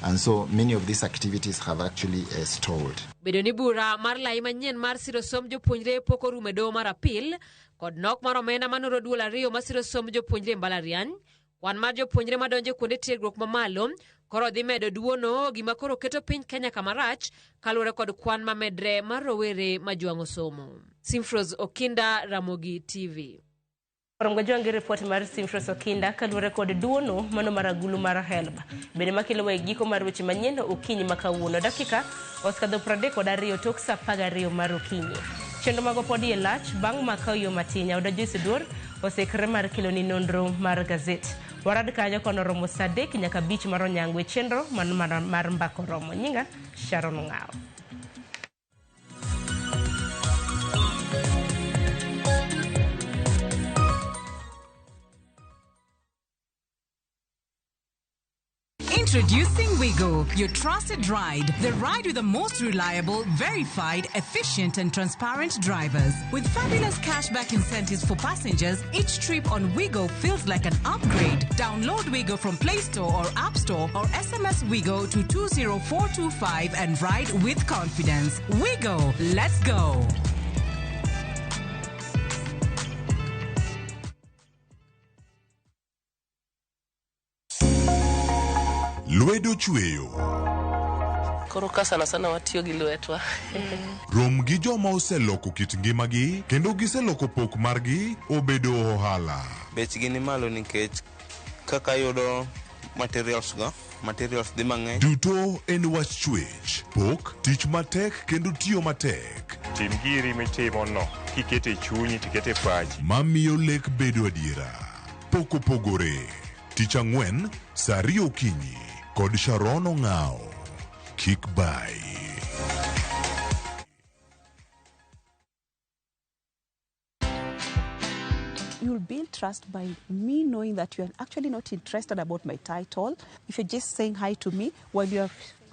And so many of these activities have actually stalled. Bedo ni bura mar lai manyien mar siro somb jopuonjre pok orumo e doho mar apil kod nok mar omenda manoro duol ariyo masiro somb jopuonjre e mbalariany. Kwan mar jopuonjre madonjo e kuonde tiegruok mamalo koro dhi medo duono gima koro keto piny Kenya kamarach kaluwore kod kwan mamedre mar rowere majwang'o somo. Simfros Okinda, Ramogi TV. Orongo ripot mar Simfros Okinda kaluwore kod duono mano mar agulu mar HELB. Bende makelo e giko mar weche manyien okinyi ma kawuono dakika osekadho 32 tok saa 12 mar okinyi. Chenro mago pod iye lach bang' makawo yo matin. Oda Joyce Duor osekre mar keloni nonro mar gazet. Warad kanyo kono romo saa 3 nyaka 5 mar onyango e chenro mano mar mbako romo. Nyinga Sharon Ng'ao. Introducing Wigo, your trusted ride. The ride with the most reliable, verified, efficient and transparent drivers. With fabulous cashback incentives for passengers, each trip on Wigo feels like an upgrade. Download Wigo from Play Store or App Store or SMS Wigo to 20425 and ride with confidence. Wigo, let's go. Lwedo chweyo. Koro ka sana sana watiyo gi lwetwa. Rom gi joma oseloko kit ngimagi kendo giseloko pok margi obedo ohala. Bechgi ni malo nikech kaka yudo materials go, materials dhi mang'eny. Duto en wach chwech, pok, tich matek kendo tiyo matek. Tim giri mitimo no, kikete chunyi tikete pachi. Mamiyo lek bedo adiera. Pok opogore. Tich ang'wen, saa 2 okinyi. Kod Sharon Ong'ao. Kik bai. You'll build trust by me knowing that you're actually not interested about my title. If you're just saying hi to me while you're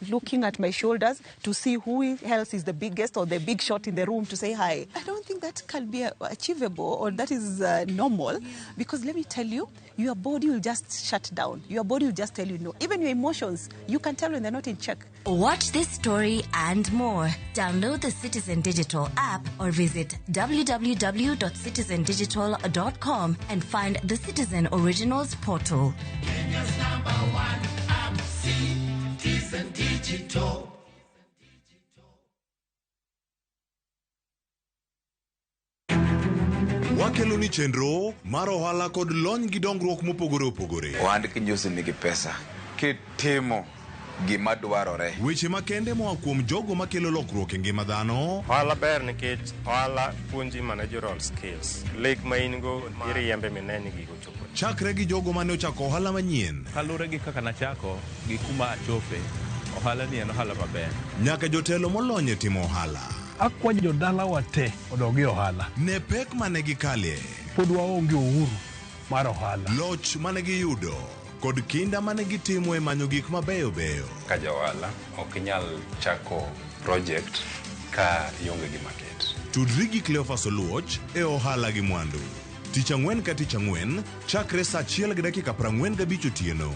looking at my shoulders to see who else is the biggest or the big shot in the room to say hi. I don't think that can be achievable or that is normal, because let me tell you, your body will just shut down. Your body will just tell you no. Even your emotions, you can tell when they're not in check. Watch this story and more. Download the Citizen Digital app or visit www.citizendigital.com and find the Citizen Originals portal. Kenya's number one app, Citizen Digital. Wakelo ni chenro mar ohala kod lony gi dongruok mopogore opogore. Ohand kinyosi nigi pesa kitimo gima dwarore. Weche makende moa kuom jogo makelo lokruok e ngima dhano. Ohala ber nikech ohala puonji managerial skills. Lek ma in go iriembe mine ni gigo chopo. Chakre gi jogo mane ochako ohala manyien. Kaluwore gi kaka nachako gi kuma achope, ohala ni en ohala maber. Nyaka jotelo molony e timo ohala. Akwayo jodalawa te odog e ohala. Ne pek mane gikalie. Pod waonge uhuru mar ohala. Loch mane giyudo kod kinda mane gitimo e manyo gik mabeyo beyo. Ka ja ohala ok inyal chako project ka ionge gi market. Tudri gi Cleophas Oluoch e ohala gi mwandu. Tich ang'wen ka tich ang'wen chakre saa 1:45 otieno.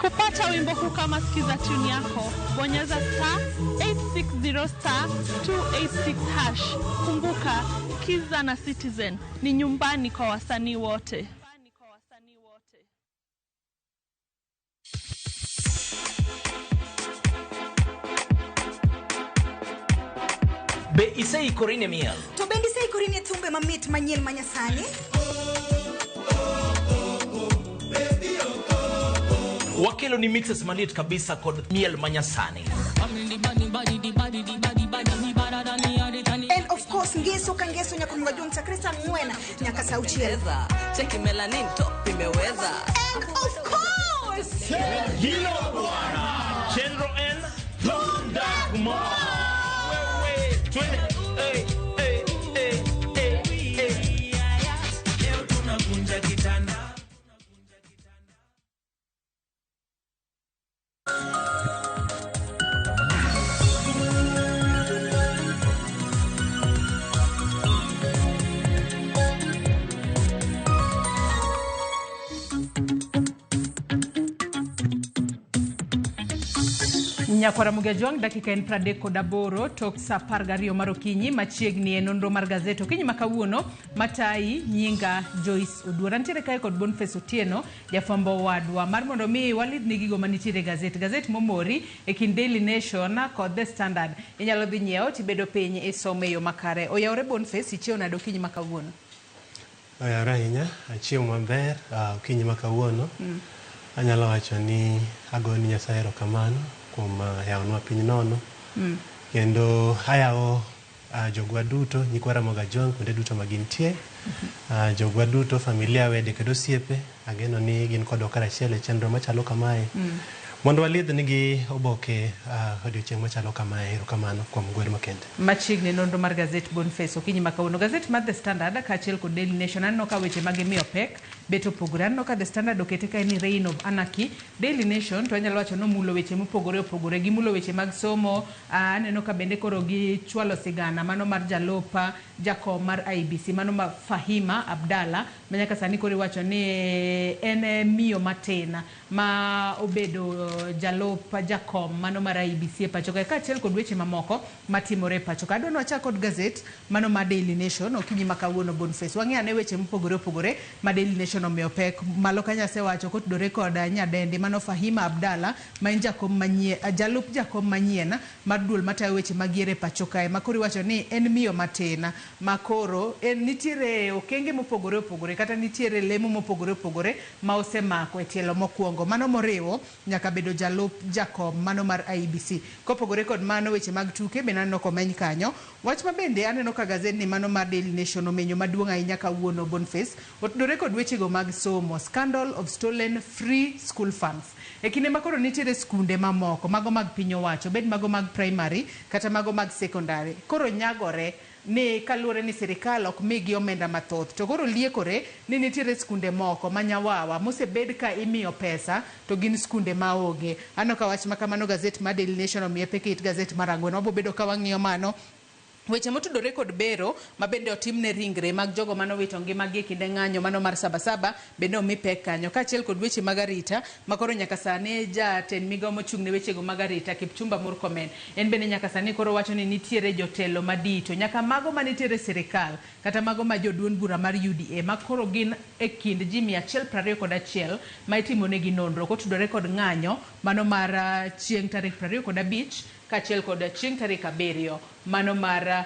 Kupata wimbo huu kama sikiza tune yako, bonyeza star 860 star 286 hash. Kumbuka, Kiza na Citizen ni nyumbani kwa wasanii wote. Be iseikori ne miel? To bende iseikori ne thumbe mamit manyien manyasani? Wakelo ni mixes maliet kabisa kod miel manyasani. And of course, ngeso ka ngeso nyaka mga chakre saa 4 nyaka saa 6. Cheki melanin top imeweza. And of course, Hilo bwana. Chenro N Thunder Mo. Wewe twende. Hey hey hey hey hey. Leo tunakunja kitanda. Nyakwara Mugajwang' dakika en 38 tok saa 12 mar okinyi machiegni e nonro mar gazet okinyi ma kawuono matayi nyinga Joyce Oduor. Antiere kae kod Boniface Otieno jafwambo wadwa mar mondo mi walidni gigo manitiere e gazet. Gazet momori e kind Daily Nation kod The Standard. Inyalo dhi nyiewo tibedo piny isome e yo makare. Oyawore Boniface, ichiewo nade okinyi ma kawuono? Oyawore ahinya, achiewo maber okinyi ma kawuono. Anyalo wacho ni agoni Nyasaye erokamano kuom yawonwa piny nono. Kendo ayawo jogwa duto, nyikwa Ramogi Ajwang' kuonde duto ma gintie. Jogwa duto, familia, wede kod osiepe, ageno ni gin kodwa karachiel e chenro machalo kamae. Mondo walidh nigi oboke odiochieng' machalo kamae. Erokamano kuom gwel makende. Machiegni nonro mar gazet Boniface okinyi ma kawuono. Gazet mar The Standard kaachiel kod Daily Nation aneno ka weche ma gimiyo pek bet opogore. Aneno ka The Standard okete kae ni reign of anarchy. Daily Nation to anyalo wacho nomulo weche mopogore opogore. Gimulo weche mag somo. Aneno ka bende koro gichwalo sigana mano mar jalup jakom mar IEBC mano ma Fahima Abdalla ma nyaka sani koro iwacho ni en miyo matin ma obedo jalup jakom mano mar IEBC e pacho kae kaachiel kod weche mamoko matimore e pacho ka. Adwa ni wachak kod gazet mano mar Daily Nation okinyi ma kawuono Boniface. Wang'e ane weche mopogore opogore ma Daily Nation omiyo pek malo kanyo asewacho kotudore kod nyadendi mano Fahima Abdalla ma en jakom manyien, jalup jakom manyien mar duol matayo weche mag yiero e pacho kae ma koro iwacho ni en miyo matin ma koro en nitiere okenge mopogore opogore kata nitiere lemo mopogore opogore ma osemako e tielo mokwongo mano moriwo nyaka bedo jalup jakom mano mar IEBC. Kopogore kod mano weche mag tuke bende aneno komeny kanyo. Wach ma bende aneno ka gazet ni mano mar Daily Nation omenyo maduong' ahinya kawuono Boniface otudore kod wechego mag somo, scandal of stolen free school funds. E kinde ma koro nitiere skunde mamoko, mago mag piny owacho, obed mago mag primary kata mago mag secondary, koro nyagore ni kaluwore ni sirikal ok migi omenda mathoth to koro liekore ni nitiere skunde moko ma nyawawa mosebed ka imiyo pesa to gin skunde maonge. Aneno ka wach ma kamano gazet mar Daily Nation omiye pek e it gazet mar ang'wen. Wabo bedo ka wang'iyo mano. Weche motudore kod bero ma bende otim ne ringre mag jogo mane owito ngimagi e kinde ng'anyo mano mar Saba Saba bende omi pek kanyo kaachiel kod weche mag arita ma koro nyaka sani jatend migao mochung' ne wechego mag arita Kipchumba Murkomen en bende nyaka sani koro wacho ni nitiere jotelo madito nyaka mago manitiere e sirikal kata mago ma joduond bura mar UDA ma koro gin e kind ji 121 ma itimonegi nonro kotudore kod ng'anyo mano mar chieng' tarik 25 kaachiel kod chieng' tarik 7 mano mar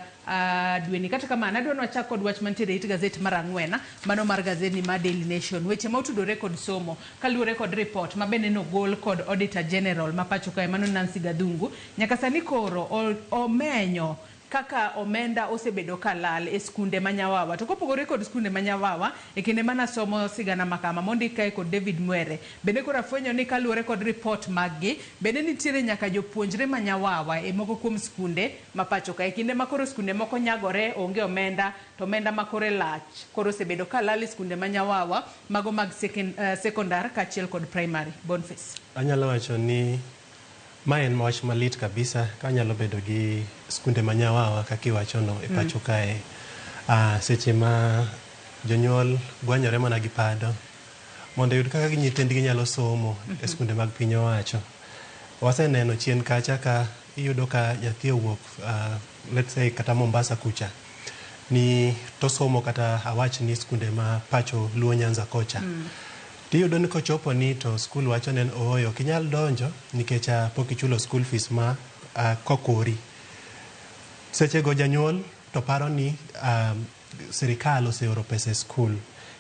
dweni. Kata kamano adwa ni wachak kod wach mantiere e it gazet mar ang'wen mano mar gazedni mar Daily Nation. Weche ma otudore kod somo kaluwore kod report ma bende nogol kod Auditor General ma pacho kae mano Nancy Gathungu nyaka sani koro omenyo kaka omenda osebedo ka lal e skunde ma Nyawawa. To kopogore kod skunde ma Nyawawa, e kinde mane asomo sigana ma kama mondik kae kod David Mwere, bende koro afwenyo ni kaluwore kod report mag gi, bende nitiere nyaka jopuonjre ma Nyawawa e moko kuom skunde ma pacho ka. E kinde ma koro skunde moko nyagore, onge omenda, to omenda ma kore lach koro osebedo ka lal e skunde ma Nyawawa, mago mag sekondar kaachiel kod primary. Boniface. Anyalo wacho ni mae en wach malit kabisa ka nyalo bedo gi skunde ma Nyawawa kaka iwachono e pacho kae. Seche ma jonyuol gwanyore mana gi pado mondo oyud kaka nyithindgi nyalo somo e skunde mag piny owacho. Waseneno chien kacha ka iyudo ka nyathi owuok let's say kata Mombasa kucha ni tosomo kata awach ni skunde ma pacho Luo Nyanza kocha. Tiyudo ni kochopo ni to skul wacho ne ooyo ok inyal donjo nikech pok ichulo school fees ma kokori. Sechego janyuol to paro ni sirikal oseoro pesa e skul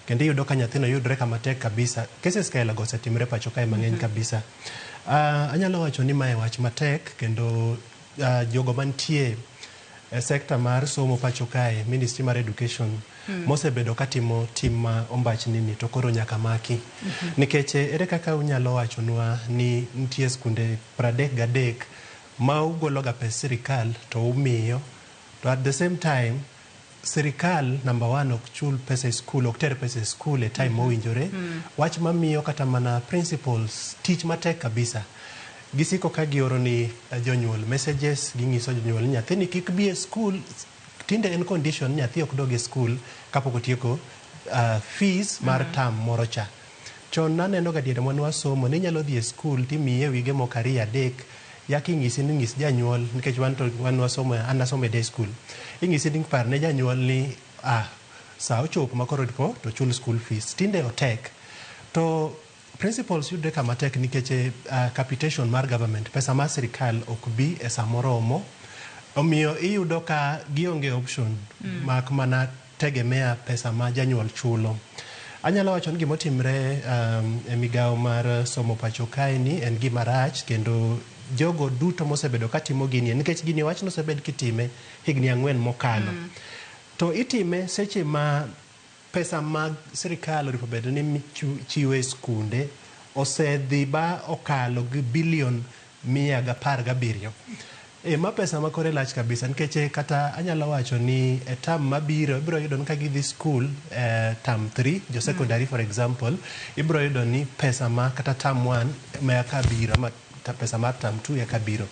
kendo iyudo ka nyathino yudre kama tek kabisa. Cases kaila go osetimre pacho kae mang'eny kabisa. Anyalo wacho ni mae wach matek kendo jogo mantie e sekta mar somo pacho kae, Ministry mar Education, mosebedo katimo tim ma ombachni ni to koro nyaka maki. Nikech ere kaka unyalo wachonwa ni nitie skunde 33 ma ugologa pes sirikal to umiyo to at the same time sirikal number one ok chul pesa e skul, ok ter pesa e skul e time mowinjore. Wach mamiyo kata mana principals tich matek kabisa. Gisiko ka gioro ni jonyuol messages, ging'iso jonyuol ni nyathini kik bi e skul. Tinde en condition nyathi ok dog e skul kapok otieko fees mar term moro cha. Chon naneno ga diere mane wasomo ni inyalo dhi e skul timiye wige moko 2 3 yaki ing'isi ni ng'is janyuol nikech wan to wan wasomo an nasomo e day school. Ing'isi ni par ne janyuol ni sa ochopo ma koro po to chul school fees. Tinde otek. To principals yudre kama tek nikech capitation mar government, pesa mar sirikal ok bi e samoromo. Omiyo iyudo ka gionge option mak mana tegemea pesa ma janyuol chulo. Anyalo wacho ni gimotimre e migawo mar somo pacho kae ni en gima rach kendo jogo duto mosebedo katimo gini nikech gini wach nosebed kitime higni 4 mokalo. To itime seche ma pesa mag sirikal oripo bedo ni chiwe skunde osedhi ba okalo gi bilion 117. Ma pesa ma kore lach kabisa nikech kata anyalo wacho ni e term mabiro ibiro yudo ni ka gidhi school term 3 jo secondary for example ibiro yudo ni pesa ma kata term 1 ma eka biro ama pesa mar term 2 eka biro.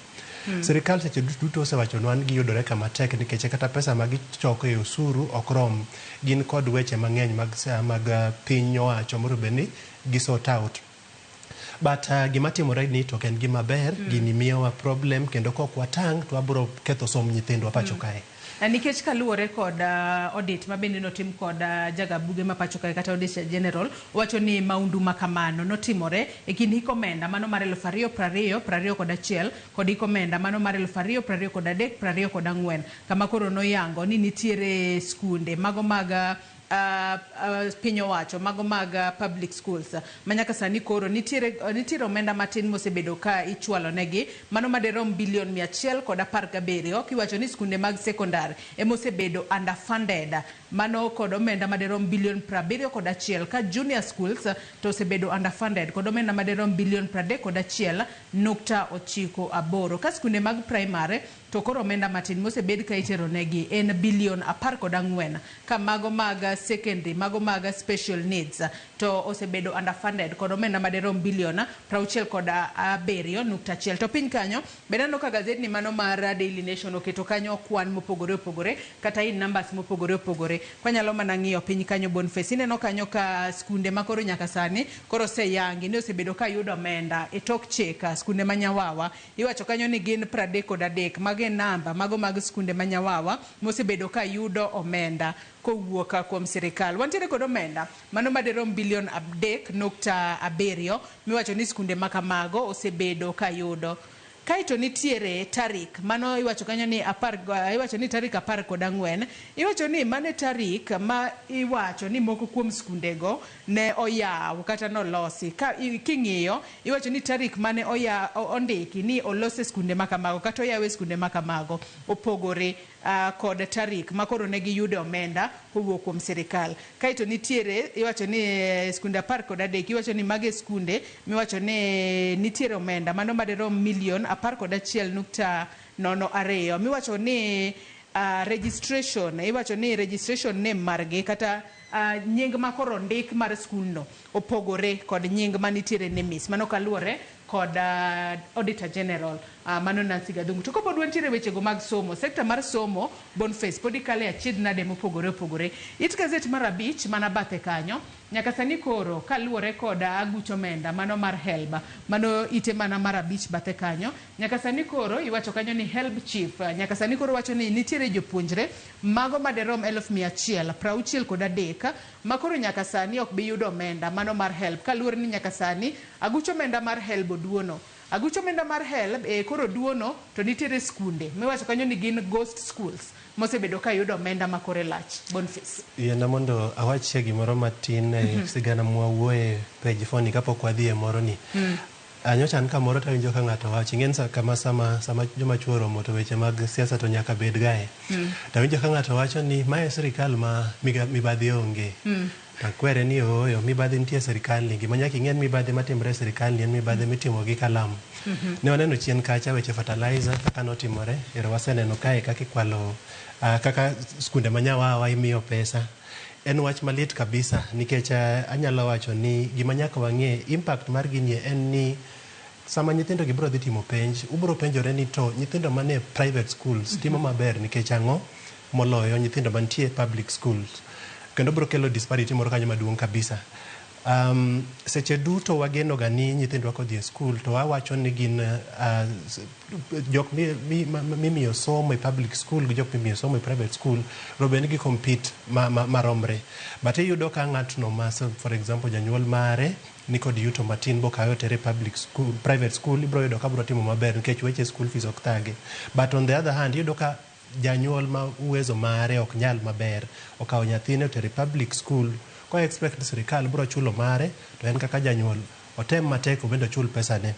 Sirikal seche duto osewachonwa ni giyudore kama tek nikech kata pesa ma gichoko e osuru ok rom. Gin kod weche mang'eny mag piny owacho moro bed ni gi sort out. But gima timore ni to ok en gima ber, gini miyowa problem kendo kok watang' to wabiro ketho somb nyithindwa pacho kae. Nikech kaluwore kod audit ma bende notim kod jaga buge ma pacho kae kata Auditor General wacho ni maundu ma kamano notimore e kind hik omenda mano mar 2020 21 kod hik omenda mano mar 2023 24 kama koro noyango ni nitiere skunde mago mag Piny owacho mago mag public schools ma nyaka sani koro nitiere omenda matin mosebedo ka ichwalo negi, mano maderom bilion 117, kiwacho ni skunde mag sekondar emosebedo underfunded, mano kod omenda maderom bilion 71, ka junior schools to osebedo underfunded kod omenda maderom bilion 31.98, ka skunde mag primary to koro omenda matin mosebed ka itero negi en bilion 14, ka mago mag secondary, mago mag special needs to osebedo underfunded kod omenda maderom bilion 67.1. To piny kanyo bende aneno ka gazetni mano mar Daily Nation oketo kanyo kwan mopogore opogore kata in numbers mopogore opogore. Kwanyalo mana ng'iyo piny kanyo, Boniface, ineno kanyo ka skunde ma koro nyaka sani koro oseyangi ni osebedo ka yudo omenda e tok chik, skunde ma Nyawawa, iwacho kanyo ni gin 33. Mago e namba mago mag skunde ma Nyawawa mosebedo ka yudo omenda kowuok kuom sirikal. Wantiere kod omenda mano maderom bilion 3.7 miwacho ni skunde ma kamago osebedo ka yudo. Kaeto nitiere tarik mano iwacho kanyo ni apar, iwacho ni tarik 14, iwacho ni mano e tarik ma iwacho ni moko kuom skundego ne oyaw kata nolosi. Ka king'iyo, iwacho ni tarik mane oya ondiki ni olos e skunde ma kamago kata oyaw e skunde ma kamago opogore kod tarik ma koro ne giyudo omenda kowuok kuom sirikal. Kaeto nitiere iwacho ni skunde 13, iwacho ni mago e skunde miwacho ni nitiere omenda mano maderom milion 11.02, miwacho ni registration, iwacho ni registration name margi kata nying ma koro ondik mar skulno opogore kod nying manitiere NEMIS, mano kaluwore kod Auditor General, mano Nancy Gathungu. To kopod wantiere wechego mag somo, sekta mar somo, Boniface, pod ikale achiedh nade mopogore opogore. It gazet mar abich mana bathe kanyo, nyaka sani koro kaluwore kod aguch omenda mano mar HELB, mano ite mana mar abich bathe kanyo, nyaka sani koro iwacho kanyo ni HELB chief, nyaka sani koro wacho ni nitiere jopuonjre mago maderom 163,000 ma koro nyaka sani ok bi yudo omenda mano mar HELB, kaluwore ni nyaka sani aguch omenda mar HELB oduono. Aguch omenda mar HELB koro duono, to nitiere skunde miwacho kanyo ni gin ghost schools mosebedo ka yudo omenda ma kore lach. Boniface. Yiena mondo awachie gimoro matin e sigana mwawuoye page 4 ni kapok wadhi e moro ni. Nyocha an kamoro tawinjo ka ng'ato wacho, ing'e ni kama sama joma chuo oromo to weche mag siasa to nyaka bed gae. Tawinjo ka ng'ato wacho ni mae sirikal ma mibadhi onge. Takwere ni ooyo, mibadhi nitie e sirikal ni. Gima nyaka ing'e ni mibadhi matimore e sirikal ni en mibadhi mitimo gi kalam. Ne waneno chien kacha weche fertilizer kaka notimore. Ero waseneno kae kaka ikwalo kaka skunde ma Nyawawa imiyo pesa. En wach malit kabisa nikech anyalo wacho ni gima nyaka wang'e impact mar gini en ni sama nyithindo gi biro dhi timo penj, ubiro penjore ni to nyithindo manie private schools timo maber nikech ang'o moloyo nyithindo mantie public schools, kendo biro kelo disparity moro kanyo maduong' kabisa. Seche duto wageno ga ni nyithindwa kodhi e skul to wawacho ni gin jok mimiyo somo e public school gi jok mimiyo somo e private school robe ni gi compete maromre, but iyudo ka ng'atno ma for example janyuol mare nikod yuto matin bokawe otere public school, private school, ibiro yudo ka biro timo maber nikech weche school fees ok thage. But on the other hand, iyudo ka janyuol ma uwezo mare ok nyal maber okawo nyathine otere public school ko expect ni sirikal biro chulo mare, to en kaka janyuol otem matek obende ochul pesane.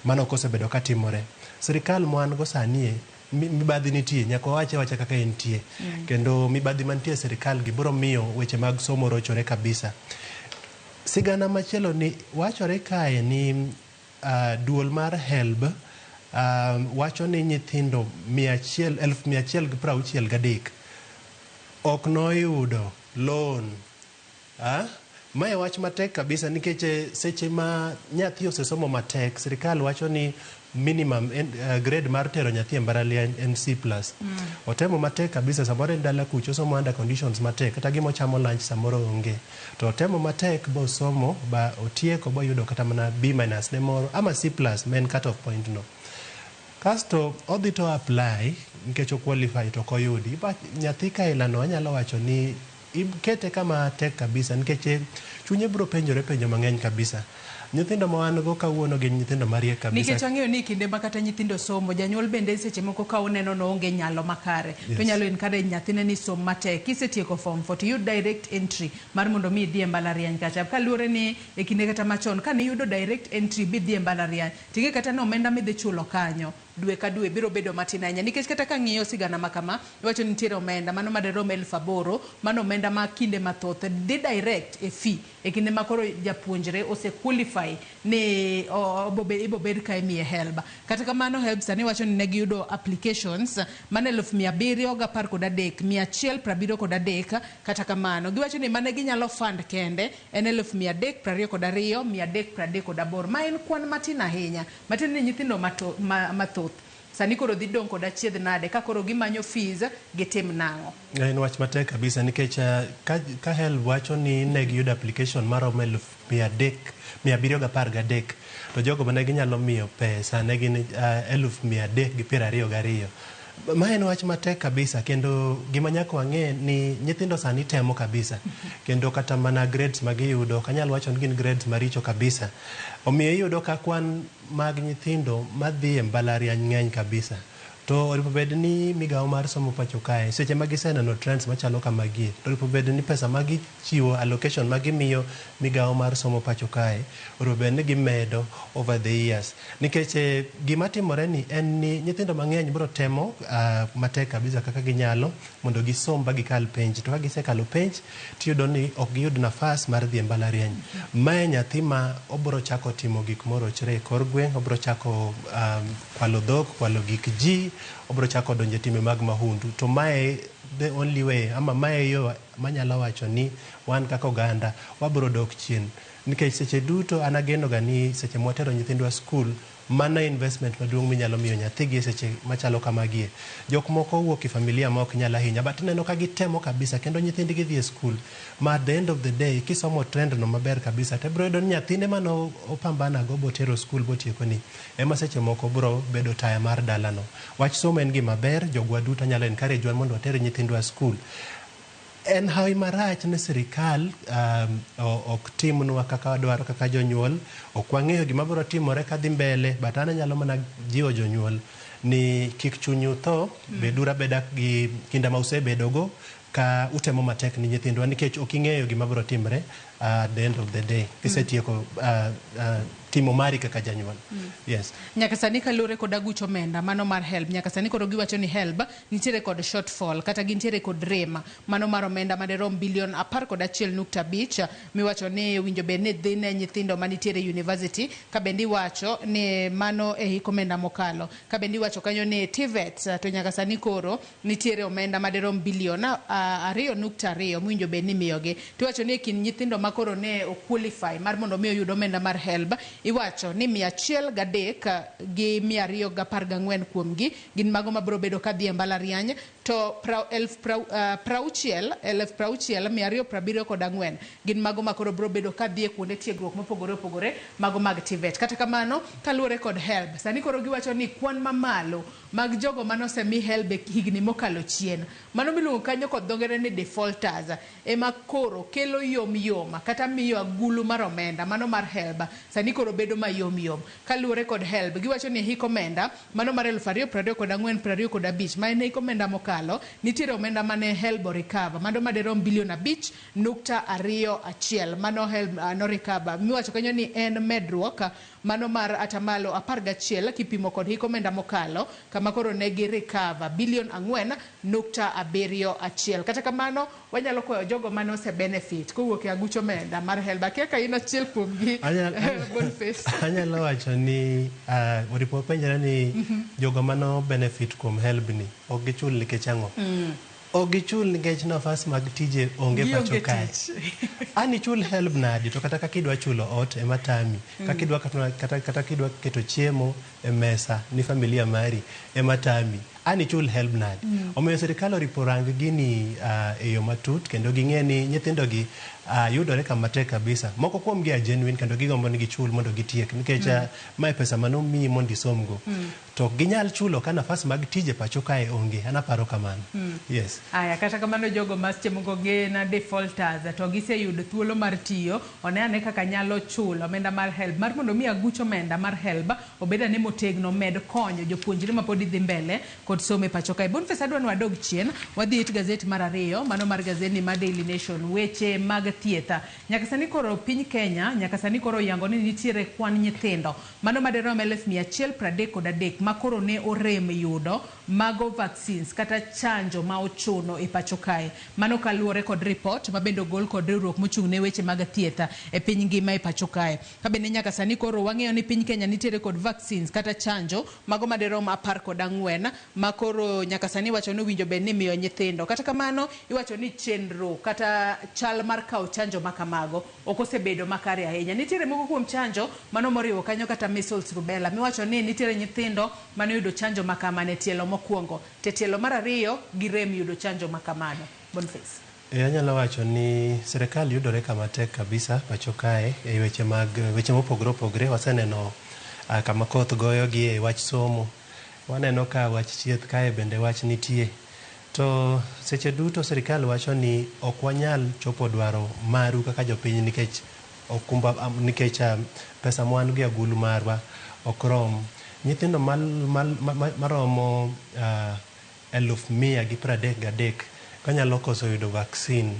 Mano ok osebedo katimore. Sirikal mwan go sani e mibadhi nitie, nyaka wawache awacha kaka entie. Kendo mibadhi mantie e sirikal gi biro miyo weche mag somo rochore kabisa. Sigana machielo ni wachore kae ni duol mar HELB wacho ni nyithindo 100, 163,000 ok noyudo loan. Ah? Mae wach matek kabisa nikech seche ma nyathi osesomo matek, sirikal wacho ni minimum grade mar tero nyathi e mbalariany en C+. Otemo matek kabisa, samoro en dala kucho osomo under conditions matek, kata gima ochamo lunch samoro onge. To otemo matek bosomo ba otieko boyudo kata mana B minus ne moro ama C+ ma en cut off point no. Kasto odhi to apply nikech o qualify to ok oyudi. Ba nyathi kaila no anyalo wacho ni ikete kama tek kabisa nikech chunye biro penjore penjo mang'eny kabisa. Nyithindo ma wan go kawuono gin nyithindo mariek kabisa. Nikech wang'eyo ni kinde ma kata nyithindo somo, janyuol bende seche moko ka oneno ni oonge nyalo makare, to onyalo encourage nyathine ni som matek. Kisetieko form 4 to iyud direct entry mar mondo mi idhi e mbalariany kacha. Kaluwore ni e kinde kata machon, kane iyudo direct entry bidhi e mbalariany, ting'e kata ni omenda midhi chulo kanyo dwe ka dwe biro bedo matin ahinya. Nikech kata kang'iyo sigana ma kama, iwacho ni nitiere omenda mano madirom 8000, mano omenda ma kinde mathoth dhi direct e fee e kinde ma koro japuonjre ose qualify ni ibo bed ka imiye HELB. Kata kamano HELB sani wacho ni ne giyudo applications mano 713,173. Kata kamano giwacho ni mane ginyalo fund kende en 322,338, ma en kwan matin ahinya, matiende ni nyithindo mathoth sani koro dhi dong' kod achiedh nade ka koro gimanyo fees gitim nang'o? En wach matek kabisa nikech ka HELB wacho ni ne giyudo application maromo 3713, to jogo mane ginyalo miyo pesa ne gin 322. Ma en wach matek kabisa, kendo gima nyaka wang'e ni nyithindo sani temo kabisa, kendo kata mana grades ma giyudo ok anyal wacho ni gin grades maricho kabisa. Omiyo iyudo ka kwan mag nyithindo madhi e mbalariany ng'eny kabisa. To oripo bed ni migawo mar somo pacho kae seche ma giseneno trends machalo kamagie, to oripo bed ni pesa ma gichiwo, allocation ma gimiyo migawo mar somo pacho kae, oripo bed ni gimedo over the years. Nikech gima timore ni en ni nyithindo mang'eny biro temo matek kabisa kaka ginyalo mondo gisom ba gikal penj. To ka gisekalo penj, tiyudo ni ok giyud nafas mar dhi e mbalariany. Mae nyathi ma obiro chako timo gik morochre e kor gweng', obiro chako kwalo dhok, kwalo gik ji, obiro chako donjo e timbe mag mahundu. To mae the only way, ama mae yo manyalo wacho ni wan kaka oganda wabiro dok chien. Nikech seche duto an ageno ga ni seche mwatero nyithindwa skul, mano investment maduong' minyalo miyo nyathigi seche machalo kamagie. Jok moko wuok e familia ma ok nyal ahinya, but ineno ka gitemo kabisa kendo nyithindgi dhi e skul. Ma at the end of the day, kisomo trend no maber kabisa, to ibiro yudo ni nyathine mane opambana go botero skul botieko ni, ema seche moko biro bedo taya mar dalano. Wach somo en gima ber, jogwa duto nyalo encourage wa mondo water nyithindwa skul. En hawi marach ni sirikal ok timnwa kaka wadwaro kaka jonyuol. Ok wang'eyo gima biro timore kadhi mbele, but an anyalo mana jiwo jonyuol ni kik chunyu tho, beduru abeda gi kinda ma usebedogo ka utemo matek ni nyithindwa, nikech ok ing'eyo gima biro timre at the end of the day. Kisetieko timo mari kaka janyuol. Yes. Nyaka sani kaluwore kod aguch omenda mano mar HELB, nyaka sani koro giwacho ni HELB nitiere kod shortfall kata gintiere kod rem mano mar omenda madirom bilion 11.5 miwacho ni winjo bed ni dhi ne nyithindo manitiere university, ka bende iwacho ni mano e hik omenda mokalo. Ka bende iwacho kanyo ni TVET to nyaka sani koro nitiere omenda madirom bilion 2.2 miwinjo bed ni imiyogi. Tiwacho ni e kind nyithindo ma koro ne qualify mar mondo mi oyud omenda mar HELB, iwacho ni 103 gi 214 kuomgi gin mago mabiro bedo kadhi e mbalariany, to 60,274 gin mago ma koro biro bedo kadhi e kuonde tiegruok mopogore opogore mago mag TVET. Kata kamano, kaluwore kod HELB, sani koro giwacho ni kwan mamalo mag jogo manosemi HELB e higni mokalo chien, mano miluongo kanyo kod dho ngere ni defaulters, ema koro kelo yom yom kata miyo agulu mar omenda mano mar HELB sani koro bedo mayom yom. Kaluwore kod HELB, giwacho ni hik omenda mano mar 2024-2025 ma en hik omenda mokalo, nitiere omenda mane HELB o-recover mano madirom bilion 5.21 mano HELB no recover, miwacho kanyo ni en medruok mano mar atamalo 11 kipimo kod hik omenda mokalo kama koro ne gi recover bilion 4.71. Kata kamano wanyalo kwayo jogo mane ose benefit kowuok e aguch omenda mar HELB. Akia ka in achiel kuomgi, Boniface. Anyalo wacho ni oripo penjore ni jogo mano benefit kuom HELB ni ok gichul nikech ang'o? Ok gichul nikech nafas mag tije onge pacho kae. An ichul HELB nadi to kata kaka idwa chulo ot ema tami, kaka idwa kata kidwa keto chiemo e mesa ni familia mari ema tami. An ichul HELB nade? Omiyo sirikal oripo rang gini e yo matut kendo ging'e ni nyithindo gi yudore kama tek kabisa. Moko kuom gi a genuine kendo gigombo ni gichul mondo gitiek nikech mae pesa manomiyi mondo isomgo. To ok ginyal chulo ka nafas mag tije pacho kae onge. An aparo kamano. Yes. Aya, kata kamano jogo ma seche moko gin defaulters to giseyudo thuolo mar tiyo, one ane kaka nyalo chulo omenda mar HELB mar mondo mi aguch omenda mar HELB obed ane motegno, med konyo jopuonjre mapod dhi mbele kod somo e pacho kae. Boniface, adwa ni wadog chien, wadhi it gazet mar ariyo, mano mar gazet ni mar Daily Nation, weche mag thieth. Nyaka sani koro piny Kenya, nyaka sani koro oyango ni nitiere kwan nyithindo mano madirom 133,000 ma koro ne orem yudo mago vaccines kata chanjo ma ochuno e pacho kae. Mano kaluwore kod report ma bende ogol kod riwruok mochung' ne weche mag thieth e piny ngima e pacho kae. Ka bende nyaka sani koro wang'eyo ni piny Kenya nitiere kod vaccines kata chanjo mago madirom 14 ma koro nyaka sani iwacho ni owinjo bed ni imiyo nyithindo. Kata kamano iwacho ni chenro kata chal mar kawo chanjo ma kamago ok osebedo makare ahinya. Nitiere moko kuom chanjo mano moriwo kanyo kata measles, rubella miwacho ni nitiere nyithindo mane oyudo chanjo ma kamano e tielo mokwongo, to e tielo mar ariyo girem yudo chanjo ma kamano. Boniface. Anyalo wacho ni sirikal yudore kama tek kabisa pacho kae e weche mag weche mopogore opogore. Waseneno kama koth goyogi e wach somo. Waneno ka wach thieth kae bende wach nitie. To seche duto sirikal wacho ni ok wanyal chopo dwaro maru kaka jopiny nikech okumba nikech pesa mwan go e agulu marwa ok rom. Nyithindo maromo 133,000 kanyalo koso yudo vaccine.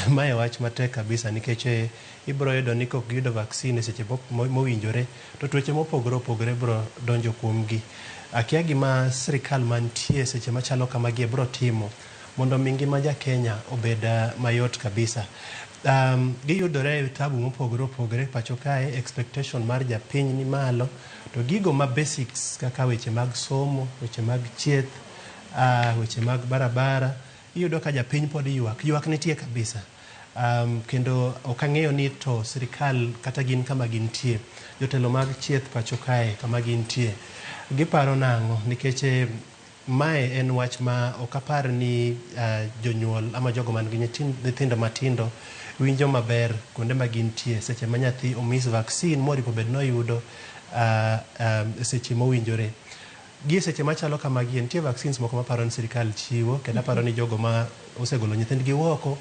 Mae wach matek kabisa nikech ibiro yudo ni kok giyudo vaccine e seche mowinjore to tuoche mopogore opogore biro donjo kuomgi. Akia gima sirikal mantie seche machalo kamagi biro timo mondo mi ngima ja Kenya obed mayot kabisa. Giyudore e tabu mopogore opogore pacho kae, expectation mar japiny ni malo to gigo ma basics kaka weche mag somo, weche mag thieth, weche mag barabara, iyudo ka japiny pod ywak. Ywak nitie kabisa. Kendo ok ang'eyo ni to sirikal kata gin kama gintie, jotelo mag thieth pacho kae kama gintie, giparo nang'o nikech mae en wach ma ok apar ni jonyuol ama jogo man gi nyithindo matindo winjo maber kuonde ma gintie seche ma nyathi omis vaccine moripo bed noyudo seche mowinjore. Gi seche machalo kamagi nitie vaccines moko maparo ni sirikal chiwo kendo aparo ni jogo ma osegolo nyithindgi oko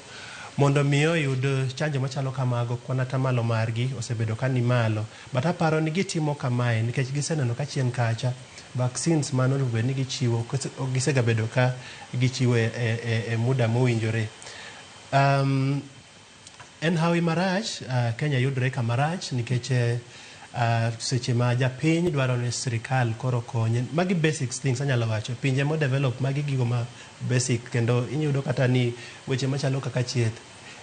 mondo mi oyud chanjo machalo kamago kwan atamalo margi osebedo ka ni malo. But aparo ni gitimo kamae nikech giseneno ka chien kacha vaccines mano onego bed ni gichiwo gisegabedo ka gichiwo e muda mowinjore. En hawi marach, Kenya yudore kama rach nikech seche ma japiny dwaro ni sirikal koro konye. Magi basic things anyalo wacho. Pinje mo develop magi gigo ma basic kendo iyudo kata ni weche machalo kaka thieth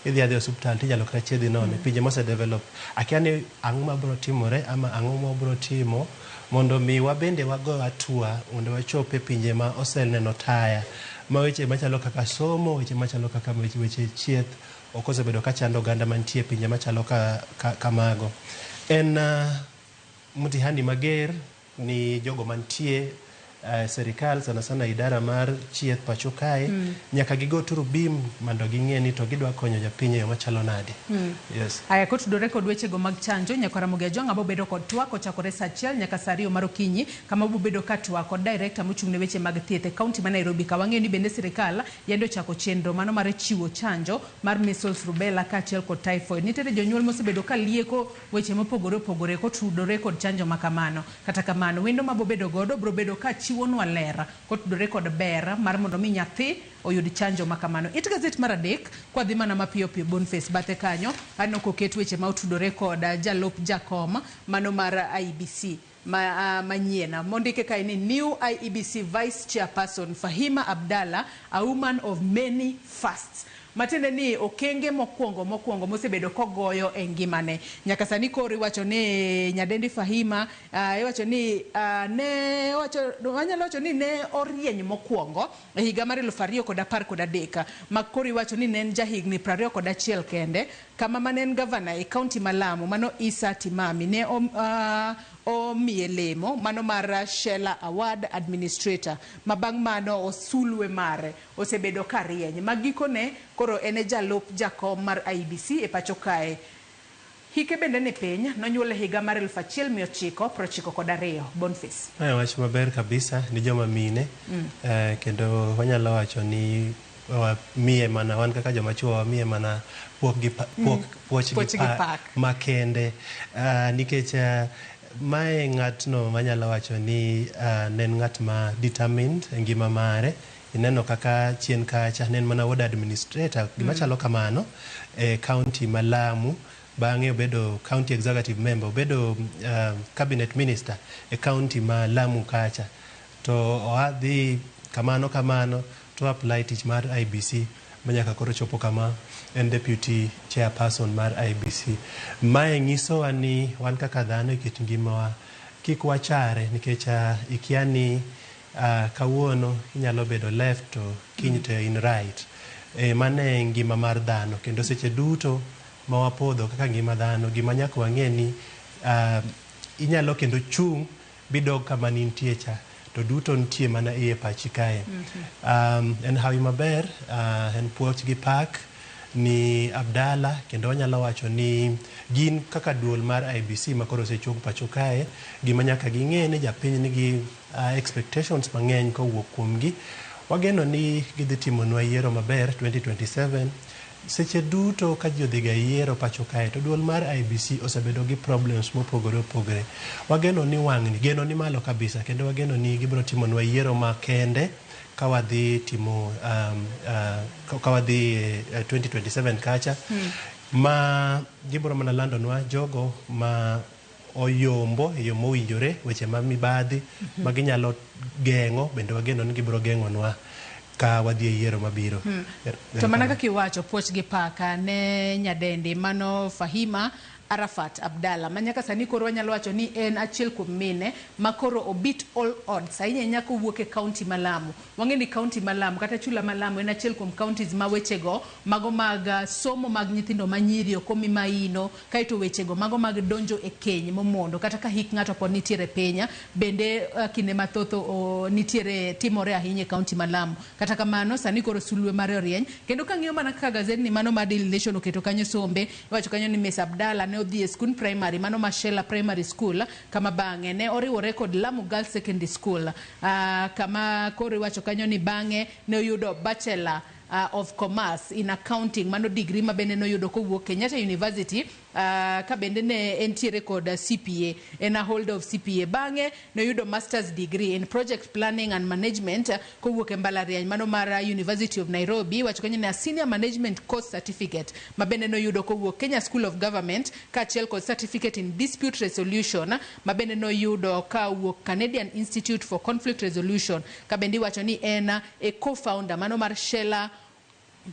idhi adhi e osiptal tinyalo kata chiedhi nono. Pinje mose develop. Akia ni ang'o mabiro timore ama ang'o mabiro timo mondo mi wabende wago hatua mondo wachop e pinje ma oseneno taya ma weche machalo kaka somo, weche machalo kaka weche thieth ok osebedo ka chando oganda mantie e pinje machalo kamago. En mtihani mager ni jogo mantie sirikal sana sana idara mar thieth pacho kae nyaka gigo turubim mondo ging'e ni to gidwa konyo japiny e yo machalo nade. Yes. Aya, kotudore kod wechego mag chanjo, nyaka Ramogi Ajwang' abo bedo kod twak kochakore saa 1 nyaka saa 2 mar okinyi, kama wabo bedo ka twak kod director mochung' ne weche mag thieth e kaunti ma Nairobi, ka wang'eyo ni bende sirikal yande ochako chenro mano mar chiwo chanjo mar measles, rubella kaachiel kod typhoid. Nitiere jonyuol mosebedo ka lieko weche mopogore opogore kotudore kod chanjo ma kamano. Kata kamano, wendo mabo bedo godo biro bedo ka chiwonwa ler kotudore kod ber mar mondo mi nyathi oyud chanjo ma kamano. It gazet mar 3 kwadhi mana mapiyo piyo Boniface bathe kanyo aneno koket weche ma otudore kod jalup jakom mano mar IEBC manyien. Mondike kae ni new IEBC Vice Chairperson Fahima Abdallah, a woman of many firsts. Matiende ni okenge mokwongo mosebedo kogoyo e ngimane. Nyaka sani koro iwacho ni nyadendi Fahima, iwacho ni ne wanyalo wacho ni ne orieny mokwongo e higa mar 2013 ma koro iwacho ni ne en jahigni 21 kende, kama mane en gavana e kaunti ma Lamu mano Issa Timami ne omiye lemo mano mar Shella Award Administrator, ma bang' mano osulwe mare osebedo ka rieny ma gikone koro en e jalup jakom mar IEBC e pacho kae. Hike bende ni piny, nonyuole higa mar 1992. Boniface. Mae wach maber kabisa ni joma mine. Kendo wanyalo wacho ni wamiye mana wan kaka joma chuo wamiye mana puok gi puok puoch Puoch gi gi pak pak. makende nikech mae ng'atno manyalo wacho ni ne en ng'at ma determined e ngima mare. Ineno kaka chien kacha ne en mana ward administrator gima chalo kamano e county ma Lamu. Bang'e obedo county executive member, obedo cabinet minister e county ma Lamu kacha. To oa dhi kamano kamano to apply tich mar IEBC manyaka koro chopo kama en deputy chairperson mar IEBC. Mae nyisowa ni wan kaka dhano e kit ngimawa kik wachare nikech ikia ni kawuono inyalo bedo left to kiny to in right. Mano e ngima mar dhano kendo seche duto ma wapodho kaka ngima dhano gima nyaka wang'e ni inyalo kendo chung' bidog kama nintie cha to duto nitie mana iye pachi kae. En hawi maber, en puoch gi pak ni Abdalla kendo wanyalo wacho ni gin kaka duol mar IEBC ma koro osechung pacho kae gima nyaka ging'e ni japiny nigi expectations mang'eny kowuok kuomgi. Wageno ni gidhi timonwa yiero maber 2027. Seche duto ka ji odhi ga yiero pacho kae to duol mar IEBC osebedo gi problems mopogore opogore. Wageno ni wang'ni geno ni malo kabisa kendo wageno ni gibiro timonwa yiero makende ka wadhi timo ka wadhi 2027 kacha ma gibiro mana landonwa jogo ma oyombo e yo mowinjore weche ma mibadhi ma ginyalo geng'o bende wageno ni gibiro geng'onwa ka wadhi e yiero mabiro. To mana kaka iwacho, puoch gi paka ne nyadendi mano Fahima Arafat Abdalla ma nyaka sani koro wanyalo wacho ni en achiel kuom mine ma koro obeat all odds ahinya ahinya kowuok e county ma Lamu. Wang'e ni county ma Lamu kata chula ma Lamu en achiel kuom counties ma wechego mago mag somo mag nyithindo manyiri ok omi maino, kaeto wechego mago mag donjo e keny momondo kata ka hik ng'ato pod nitiere piny bende kinde mathoth nitiere timore ahinya e county ma Lamu. Kata kamano sani koro sulwe mare orieny kendo kang'iyo mana kaka gazet ni mano mar Daily Nation oketo kanyo sombe, iwacho kanyo ni Miss Abdalla ne odhi e skund primary mano ma Shella Primary School kama bang'e ne oriwore kod Lamu Girls Secondary School kama koro iwacho kanyo ni bang'e ne oyudo Bachelor of Commerce in Accounting, mano degree ma bende noyudo kowuok Kenyatta University ka bende ne entiere kod CPA, en a holder of CPA. Bang'e noyudo Masters degree in Project Planning and Management kowuok e mbalariany mano mar University of Nairobi. Iwacho kanyo ni a Senior Management Course Certificate ma bende noyudo kowuok Kenya School of Government kaachiel kod Certificate in Dispute Resolution ma bende noyudo kawuok Canadian Institute for Conflict Resolution, ka bende iwacho ni en e co-founder mano mar Shella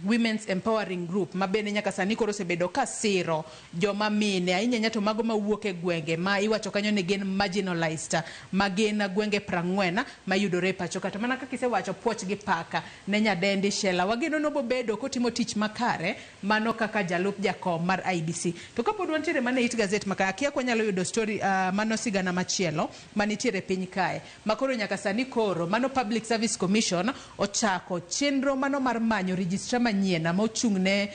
Women's Empowering Group ma bende nyaka sani koro osebedo ka siro joma mine ahinya ahinya to mago mawuok e gwenge ma iwacho kanyo ni gin marginalized, ma gin gwenge 40 mayudore e pacho. Kata mana kaka isewacho, puoch gi paka ne nyadendi Shella, wageno ni obobedo kotimo tich makare mano kaka jalup jakom mar IEBC. To kapod wantiere mana e it gazet maka, akia kwanyalo yudo story mano sigana machielo manitiere piny kae makoro nyaka sani koro mano Public Service Commission ochako chenro mano mar manyo registrar manyien ma ochung' ne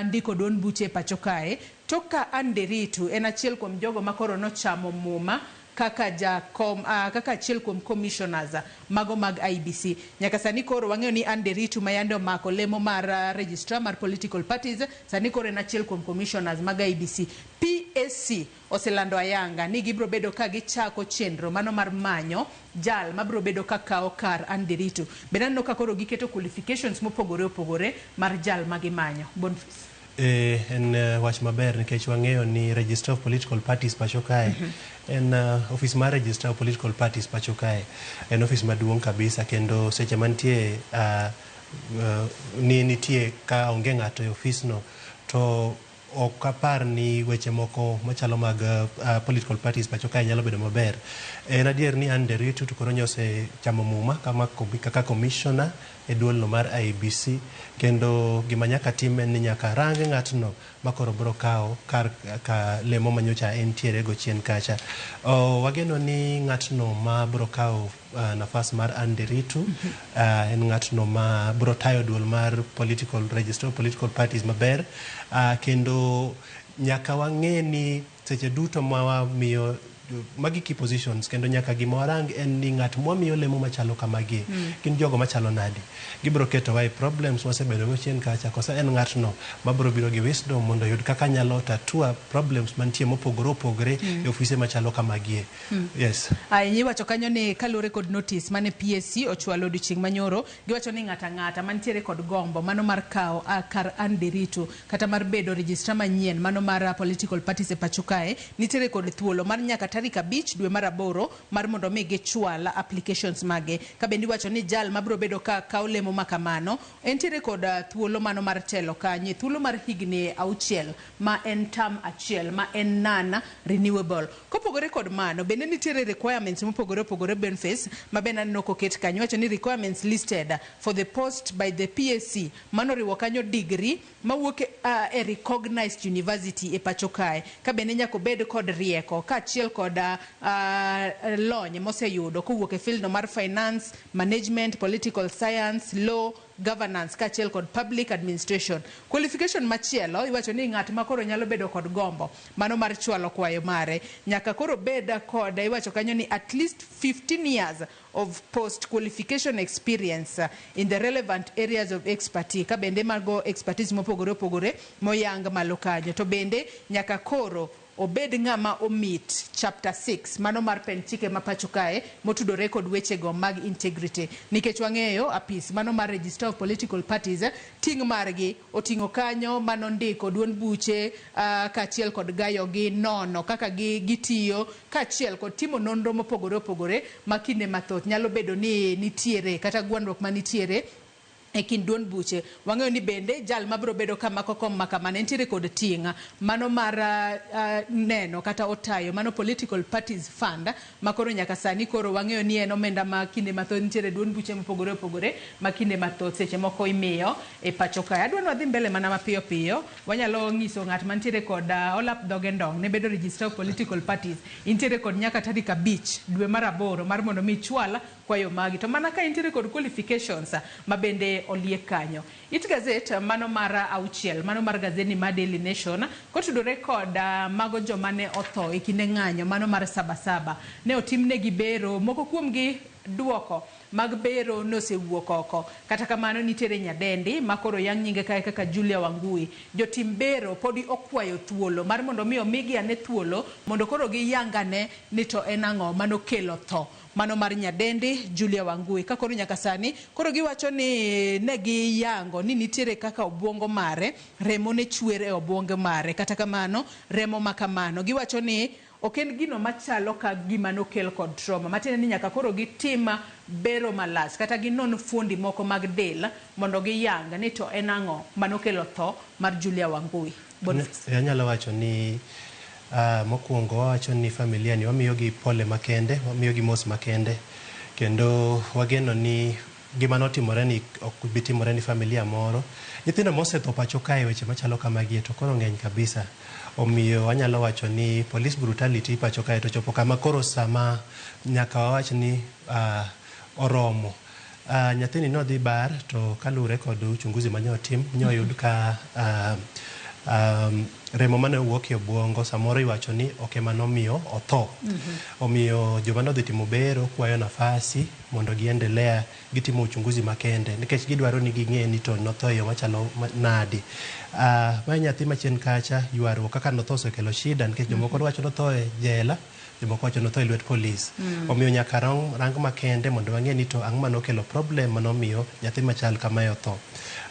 ndiko duond buche e pacho kae. Tok ka Anne Nderitu en achiel kuom jogo ma koro nochamo muma kaka jakom kaka achiel kuom commissioners mago mag IEBC. Nyaka sani koro wang'eyo ni Anne Nderitu ma yande omako lemo mar registrar mar political parties sani koro en achiel kuom commissioners mag IEBC. PSC oselando ayanga ni gibiro bedo ka gichako chenro mano mar manyo jal mabiro bedo ka kawo kar Anne Nderitu. Bende aneno ka koro giketo qualifications mopogore opogore mar jal ma gimanyo. Boniface. En wach maber nikech wang'eyo ni Registrar of Political Parties pacho kae en office mar Registrar of Political Parties pacho kae en office maduong' kabisa kendo seche mantie ni nitie ka onge ng'ato e ofisno to Ok apar ni weche moko machalo mag political parties pacho kae nyalo bedo maber. En adier ni Anne Nderitu to koro osechamo muma kama kaka commissioner e duolno mar IEBC, kendo gima nyaka tim en ni nyaka rang ng'atno makoro biro kawo kar ka lemo manyocha entiere go chien kacha. Wageno ni ng'atno ma biro kawo nafas mar Anne Nderitu en ng'atno ma biro tayo duol mar political register of political parties maber, kendo nyaka wang'e ni seche duto ma wamiyo magi key positions, kendo nyaka gima warang en ni ng'at mwamiyo lemo machalo kamagi gin jogo machalo nadi, gibiro ketowa e problems wasebedo go chien kacha, kosa en ng'atno mabiro biro gi wisdom mondo oyud kaka nyalo tatua problems mantie mopogore opogore e ofise machalo kamagie. Yes. Ahinya iwacho kanyo ni kaluwore kod notice mane PSC ochwalo odiochieng' manyoro, giwacho ni ng'ato ang'ata mantiere kod gombo mano mar kawo kar Anne Nderitu kata mar bedo registrar manyien mano mar political parties e pacho kae, nitiere kod thuolo mar nyaka tarik 5 dwe mar 8 mar mondo mi gichwal applications mage. Ka bende iwacho ni jal mabiro bedo ka kawo lemo ma kamano entiere kod thuolo mano mar telo kanyo e thuolo mar higni 6 ma en term achiel ma en non renewable. Kopogore kod mano, bende nitiere requirements mopogore opogore, Boniface, ma bende aneno koket kanyo. Iwacho ni requirements listed for the post by the PSC, mano oriwo kanyo degree mawuok e recognized university e pacho kae, ka bende nyaka obed kod rieko kaachiel kod lony moseyudo kowuok e field no mar finance, management, political science, law, governance kaachiel kod public administration. Qualification machielo iwacho ni ng'at ma koro nyalo bedo kod gombo mano mar chwalo kwayo mare nyaka koro bed kod, iwacho kanyo ni at least 15 years of post qualification experience in the relevant areas of expertise, ka bende mago expertise mopogore opogore moyang malo kanyo. To bende nyaka koro obed ng'ama omit chapter 6 mano mar pen chike ma pacho kae motudore kod wechego mag integrity, nikech wang'eyo apis mano mar Registrar of Political Parties ting' margi oting'o kanyo mano ndiko duond buche kaachiel kod gayogi nono kaka gitiyo kaachiel kod timo nonro mopogore opogore ma kinde mathoth nyalo bedo ni nitiere kata gwandruok manitiere e kind duond buche. Wang'eyo ni bende jal mabiro bedo kamako kom makamano entiere kod ting' mano mar neno kata otayo mano political parties fund, ma koro nyaka sani koro wang'eyo ni en omenda ma kinde mathoth nitiere duond buche mopogore opogore ma kinde mathoth seche moko imiyo e pacho kae. Adwa ni wadhi mbele mana mapiyo piyo. Wanyalo nyiso ng'at mantiere kod olap dhoge ndong ne bedo registrar of political parties, intiere kod nyaka tarik 5 dwe mar 8 mar mondo mi ichwal kwayo magi, to mana ka intiere kod qualifications ma bende oliek kanyo. It gazet mano mar 6 mano mar gazeti mar Daily Nation kotudore kod mago joma ne otho e kinde ng'anyo mano mar Sabasaba, ne otimnegi bero, moko kuomgi duoko mag bero nosewuok oko. Kata kamano nitiere nyadendi ma koro yang nyinge kae kaka Julia Wangui. Jotim bero podi okwayo thuolo mar mondo mi omigi ane thuolo mondo koro giyangane ni to en ang'o manokelo tho mano mar nyadendi Julia Wangui. Ka koro nyaka sani koro giwacho ni ne giyango ni nitiere kaka obwongo mare remo ne chwer e obwongo mare. Kata kamano remo ma kamano giwacho ni ok en gino machalo ka gima nokel kod trauma, matiende ni nyaka koro gitim bero malach kata ginon fuondi moko mag del mondo giyang ni to en ang'o manokelo tho mar Julia Wangui. Boniface. Anyalo wacho ni mokwongo wawacho ni familia ni wamiyogi pole makende, wamiyogi mos makende, kendo wageno ni gima notimore ni ok bi timore ni familia moro. Nyithindo mosetho pacho kae weche machalo kamagi to koro ng'eny kabisa. Omiyo anyalo wacho ni police brutality pacho kae to chopo kama koro sama nyaka wawach ni oromo. Nyathini nodhi bar to kaluwore kod uchunguzi mane otim nyoyud ka remo mane owuok e obwongo samoro iwacho ni ok ema nomiyo otho. Omiyo joma nodhi timo bero kwayo nafasi mondo giendelea gitimo uchunguzi makende nikech gidwaro ni ging'e ni to notho e yo machalo nadi. Mae nyathi machien kacha ywaruok kaka notho osekelo shida nikech jomoko wacho notho e jela, jomoko wacho notho e lwet polis. Omiyo nyaka rang makende mondo wang'e ni to ang'o manokelo problem manomiyo nyathi machal kamae otho.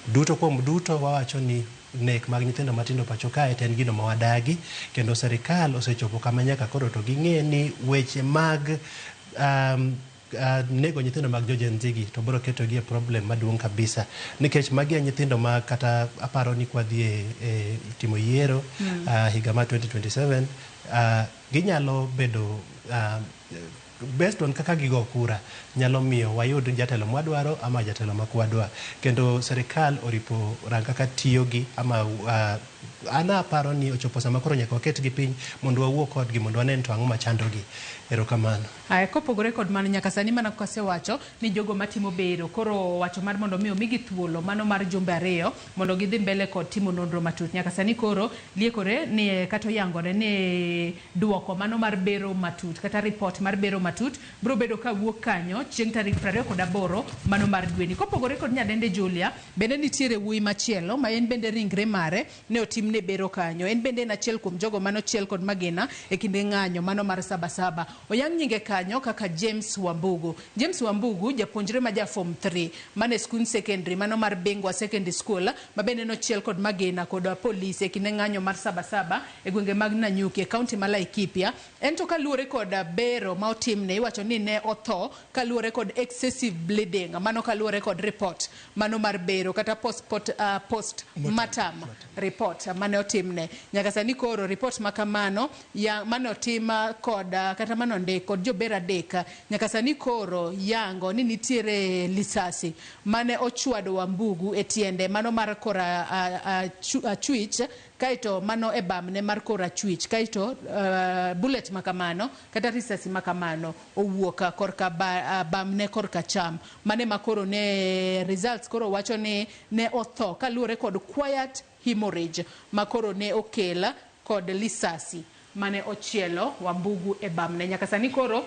Duto kuom duto wawacho ni nek mag nyithindo matindo pacho kae to en gino ma wadagi, kendo serikal osechopo kama nyaka koro to ging'e ni weche mag nego nyithindo mag jo Gen Z gi to biro ketogi e problem maduong' kabisa nikech magi e nyithindo ma kata aparo ni kwadhi e timo yiero higa mar 2027 ginyalo bedo based on kaka gigo kura nyalo miyo wayud jatelo mwadwaro ama jatelo mak wadwa. Kendo serikal oripo rang kaka tiyo gi ama an aparo ni ochopo sama koro nyaka waketgi piny mondo wawuo kodgi mondo wanen to ang'o machandogi. Erokamano. Aya, kopogore kod mano, nyaka sani mana kaka asewacho ni jogo matimo bero koro wacho mar mondo mi omigi thuolo mano mar jumbe 2 mondo gidhi mbele kod timo nonro matut. Nyaka sani koro liekore ni kata oyangore ni duoko mano mar bero matut kata report mar bero matut biro bedo ka wuok kanyo chieng' tarik 28 mano mar dweni. Kopogore kod Nyadende Julia, bende nitiere wuoyi machielo ma en bende ringre mare ne otimne bero kanyo. En bende en achiel kuom jogo manochiel kod magina e kinde ng'anyo mano mar Sabasaba. Oyang nyinge kanyo kaka James Wambugu. James Wambugu japuonjre ma ja form 3 mane skund secondary mano mar Bengwa Secondary School ma bende nochiel kod magina kod polisi e kinde ng'anyo mar Sabasaba e gwenge mag Nanyuki e kaunti ma Laikipia. En to kaluwore kod bero ma otimne iwacho ni ne otho kaluwore kod excessive bleeding, mano kaluwore kod report mano mar bero kata post mortem report mane otimne. Nyaka sani koro report makamano ya mane otim kod kata mane ondik kod jober 3 nyaka sani koro yango ni nitiere lisasi mane ochwado Wambugu e tiende mano mar kora achwich, kaeto mano e bamne mar kora achwich, kaeto bullet makamano kata risasi makamano owuok korka bamne korka cham mane makoro ne results koro wacho ni ne otho kaluwore kod quiet hemorrhage makoro ne okel kod lisasi mane ochielo Wambugu e bamne. Nyaka sani koro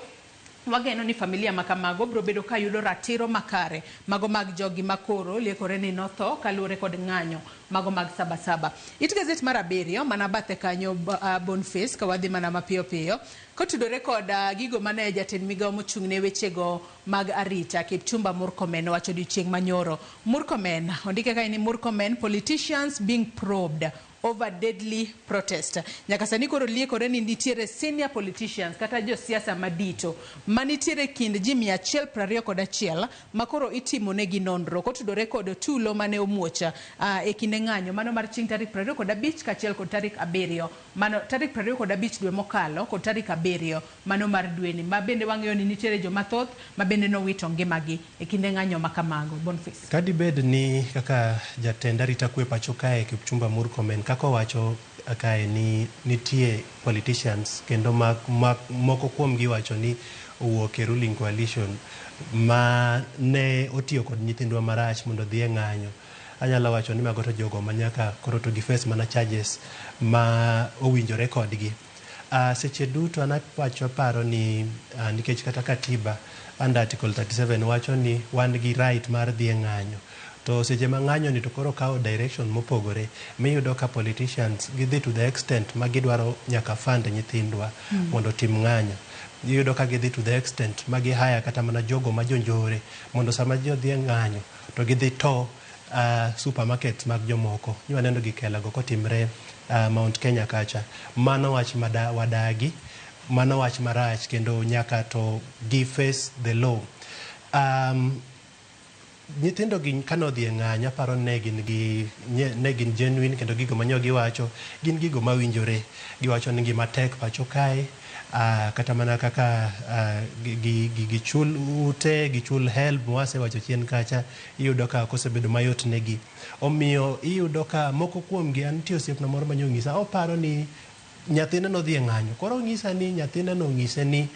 wageno ni familia makamago biro bedo ka yudo ratiro makare mago mag jogi makoro liekore ni notho kaluwore kod ng'anyo mago mag Sabasaba. It gazet mar 7 mana bathe kanyo Boniface, ka wadhi mana mapiyo piyo kotudore kod gigo mane jatend migawo mochung' ne wechego mag arita Kipchumba Murkomen owacho odiochieng' manyoro. Murkomen ondike kae ni Murkomen politicians being probed over deadly protest. Nyaka sani koro liekore ni nitiere senior politicians kata josiasa madito manitiere kind ji 121 makoro itimo negi nonro kotudore kod tulo mane omuoch e kinde ng'anyo mano mar chieng' tarik 25 kaachiel kod tarik 7 mano tarik 25 dwe mokalo kod tarik 7 mano mar dweni ma bende wang'eyo ni nitiere joma thoth ma bende nowito ngimagi e kinde ng'anyo makamago. Boniface, kadibed ni kaka jatend arita kwe pacho kae Kipchumba Murkomen kaka owacho kae ni nitie politicians kendo moko kuomgi wacho ni owuok e ruling coalition ma ne otiyo kod nyithindwa marach mondo odhi e ng'anyo. Anyalo wacho ni mago to jogo ma nyaka koro to gi face mana charges ma owinjore kodgi. Seche duto an awacho paro ni nikech kata katiba under article 37 wacho ni wan gi right mar dhi e ng'anyo. To seche ma ng'anyo ni to koro kawo direction mopogore miyudo ka politicians gidhi to the extent ma gidwaro nyaka fund nyithindwa mondo otim ng'anyo. Iyudo ka gidhi to the extent ma gi hire kata mana jogo ma jonjore mondo sama ji odhi e ng'anyo to gidhi to supermarkets mag jomoko. Ni waneno gik go kotimre Mount Kenya kacha. Mano wach wadagi, mano wach marach kendo nyaka to gi face the law. Nyithindo gi kane odhi e ng'anyo aparo ne gin gi ne gin genuine kendo gigo manyo giwacho gin gigo mawinjore. Giwacho ni ngima tek pacho kae, kata mana kaka gichul ute, gichul HELB mwasewacho chien kacha, iyudo ka ok osebedo mayot negi. Omiyo iyudo ka moko kuomgi, an nitie osiepna moro mane onyisa, oparo ni nyathine nodhi e ng'anyo. Koro onyisa ni nyathine nonyise ni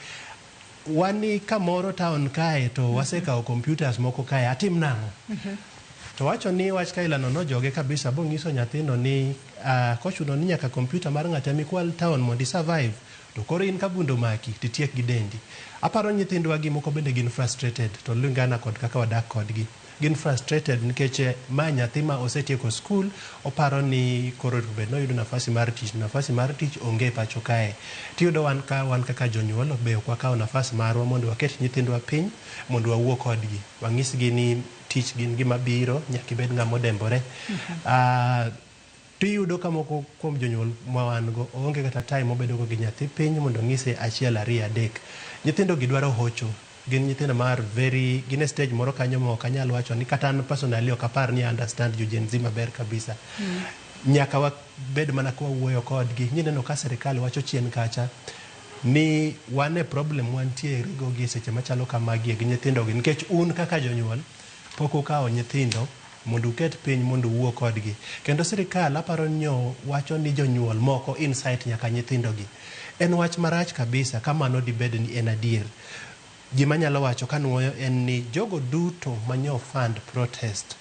wan ni kamoro town kae to wasekawo computers moko kae, atim nang'o? To wacho ni wach kailano nojoge kabisa bonyiso nyathino ni kochuno ni nyaka kompyuta mar ng'ato ema ikwal town mondo i survive to koro in ka bunda omaki titiek gi dendi. Aparo nyithindwa gi moko bende gin frustrated to lingana kod kaka wadak kodgi. Gin frustrated nikech ma nyathi ma osetieko skul oparo ni koro bed noyudo nafasi mar tich, nafasi mar tich onge pacho kae. Tiyudo wan ka wan kaka jonyuol be ok wakawo nafas marwa mondo waket nyithindwa piny mondo wawuo kodgi. Wanyisgi ni tich gin gima biro, nyaka ibed ng'ama odembore. Tiyudo ka moko kuom jonyuol ma wan go oonge kata time mobedo go gi nyathi piny mondo onyise 1, 2, 3. Nyithindo gi dwaro hocho, Gin nyithindo mar very gin e stage moro kanyo ma ok anyal wacho ni kata an personally ok apar ni I understand jo Gen Z maber kabisa. Nyaka wabed mana ka wawuoyo kodgi. Ineno ka sirikal wacho chien kacha ni wan e problem wantiere go gi e seche machalo kamagi gi nyithindo gi, nikech un kaka jonyuol pok ukawo nyithindo mondo uket piny mondo uwuo kodgi. Kendo sirikal aparo ni wacho ni jonyuol moko incite nyaka nyithindo gi. En wach marach kabisa ka mano dibed ni en adier. Gima anyalo wacho kanuoyo en ni jogo duto manyo fund protest,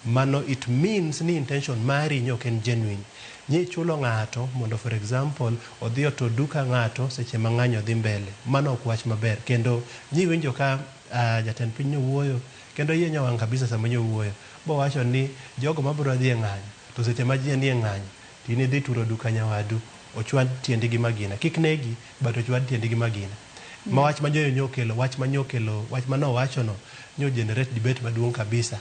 mano it means ni intention mari ne ok en genuine. Nyichulo ng'ato mondo, for example, odhi oto duka ng'ato seche ma ng'anyo dhi mbele. Mano ok wach maber. Kendo nyiwinjo ka jatend piny nowuoyo kendo iye nyowang' kabisa sama nyowuoyo. Bowacho ni jogo mabiro dhi e ng'anyo to seche ma ji nie ng'anyo to in idhi turo duka nyawadu, ochwad tiendi gi magina. Kik negi, but ochwad tiendi gi magina. Ma wach ma nyoyo nyokelo, wach ma nyokelo, wach manowacho no nyo generate debate maduong' kabisa.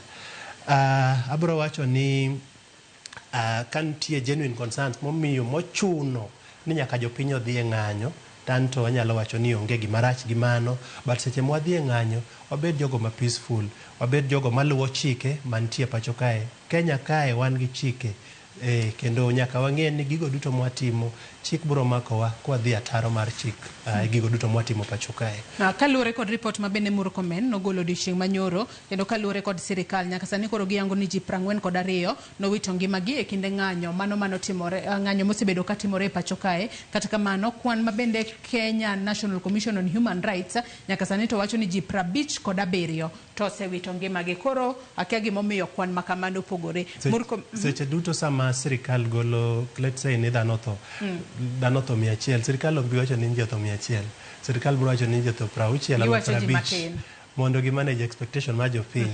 Abiro wacho ni ka nitie genuine concerns momiyo mochuno ni nyaka jopiny odhi e ng'anyo, to anto anyalo wacho ni onge gima rach gi mano, but seche mwadhi e ng'anyo, wabed jogo ma peaceful, wabed jogo maluwo chike mantie pacho kae. Kenya kae wan gi chike kendo nyaka wang'e ni gigo duto mwatimo, chik biro makowa kwadhi ataro mar chik gigo duto mwatimo pacho kae. Kaluwore kod ripot ma bende Murkomen nogolo odiochieng' manyoro, kendo kaluwore kod sirikal, nyaka sani koro giyango ni ji 42 nowito ngimagi e kinde ng'anyo mano manotimore, ng'anyo mosebedo katimore e pacho kae. Kata kamano, kwan ma bende Kenya National Commission on Human Rights nyaka sani to wacho ni ji 57 to osewito ngimagi. Koro akia gimomiyo kwan ma kamano opogore. Seche duto sama sirikal golo, let's say ni dhano otho, dhano otho 100, sirikal ok bi wacho ni ji otho 100. Sirikal biro wacho ni ji otho 60 ama Giwacho ji 50 matin. Mondo gi manage expectation mar jopiny.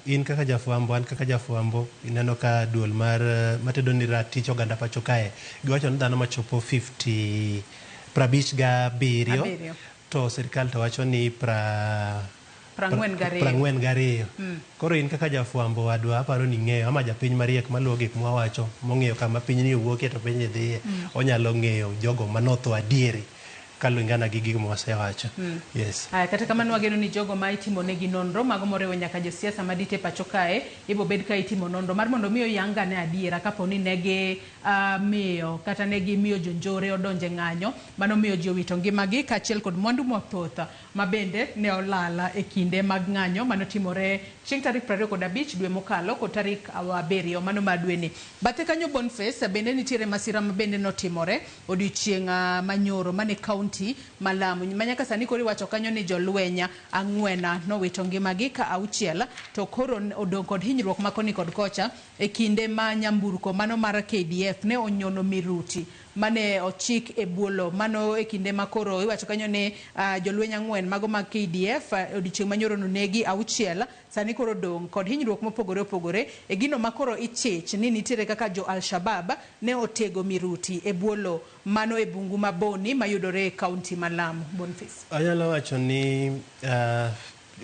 In kaka jafwambo, an kaka jafwambo, ineno ka duol mar matedo ni ratich oganda pacho kae giwacho ni dhano machopo 50 57 Abiriyo. To sirikal to wacho ni 42. 42. Koro in kaka jafwambo wadwa, aparo ni ing'eyo, ama japiny mariek maluwo gik mwawacho, mong'eyo kama pinyni owuokie to pinyni dhiye, onyalo ng'eyo jogo manotho adieri kalingana gi gik mwasewacho. Yes. Aya, kata kamano wageno ni jogo ma itimo negi nonro mago moriwo nyaka josiasa madite pacho kae ibo bed ka itimo nonro mar mondo mi oyangane adiera kapo ni negi miyo kata negi miyo jonjore odonje ng'anyo mano miyo ji owito ngimagi kaachiel kod mwandu mathoth ma bende ne olala e kinde mag ng'anyo manotimore chieng' tarik 25 dwe mokalo kod tarik 7 mano mar dweni. Bathe kanyo Boniface, bende nitiere masira ma bende notimore odiochieng' manyoro mane kaunti ma Lamu ma nyaka sani koro iwacho kanyo ni jolweny 4 nowito ngimagi ka 6 to koro odong' kod hinyruok ma koni kod kocha e kinde ma nyamburko mano mar KDF ne onyono miruti mane ochik e buolo mano e kinde ma koro iwacho kanyo ni jolweny 4 mago mag KDF odiochieng' manyoro nonegi 6 sani koro odong' kod hinyruok mopogore opogore e gino ma koro ichich ni nitiere kaka jo Al-Shabaab ne otego miruti e buolo mano e bungu ma Boni mayudore e kaunti ma Lamu. Boniface. Anyalo wacho ni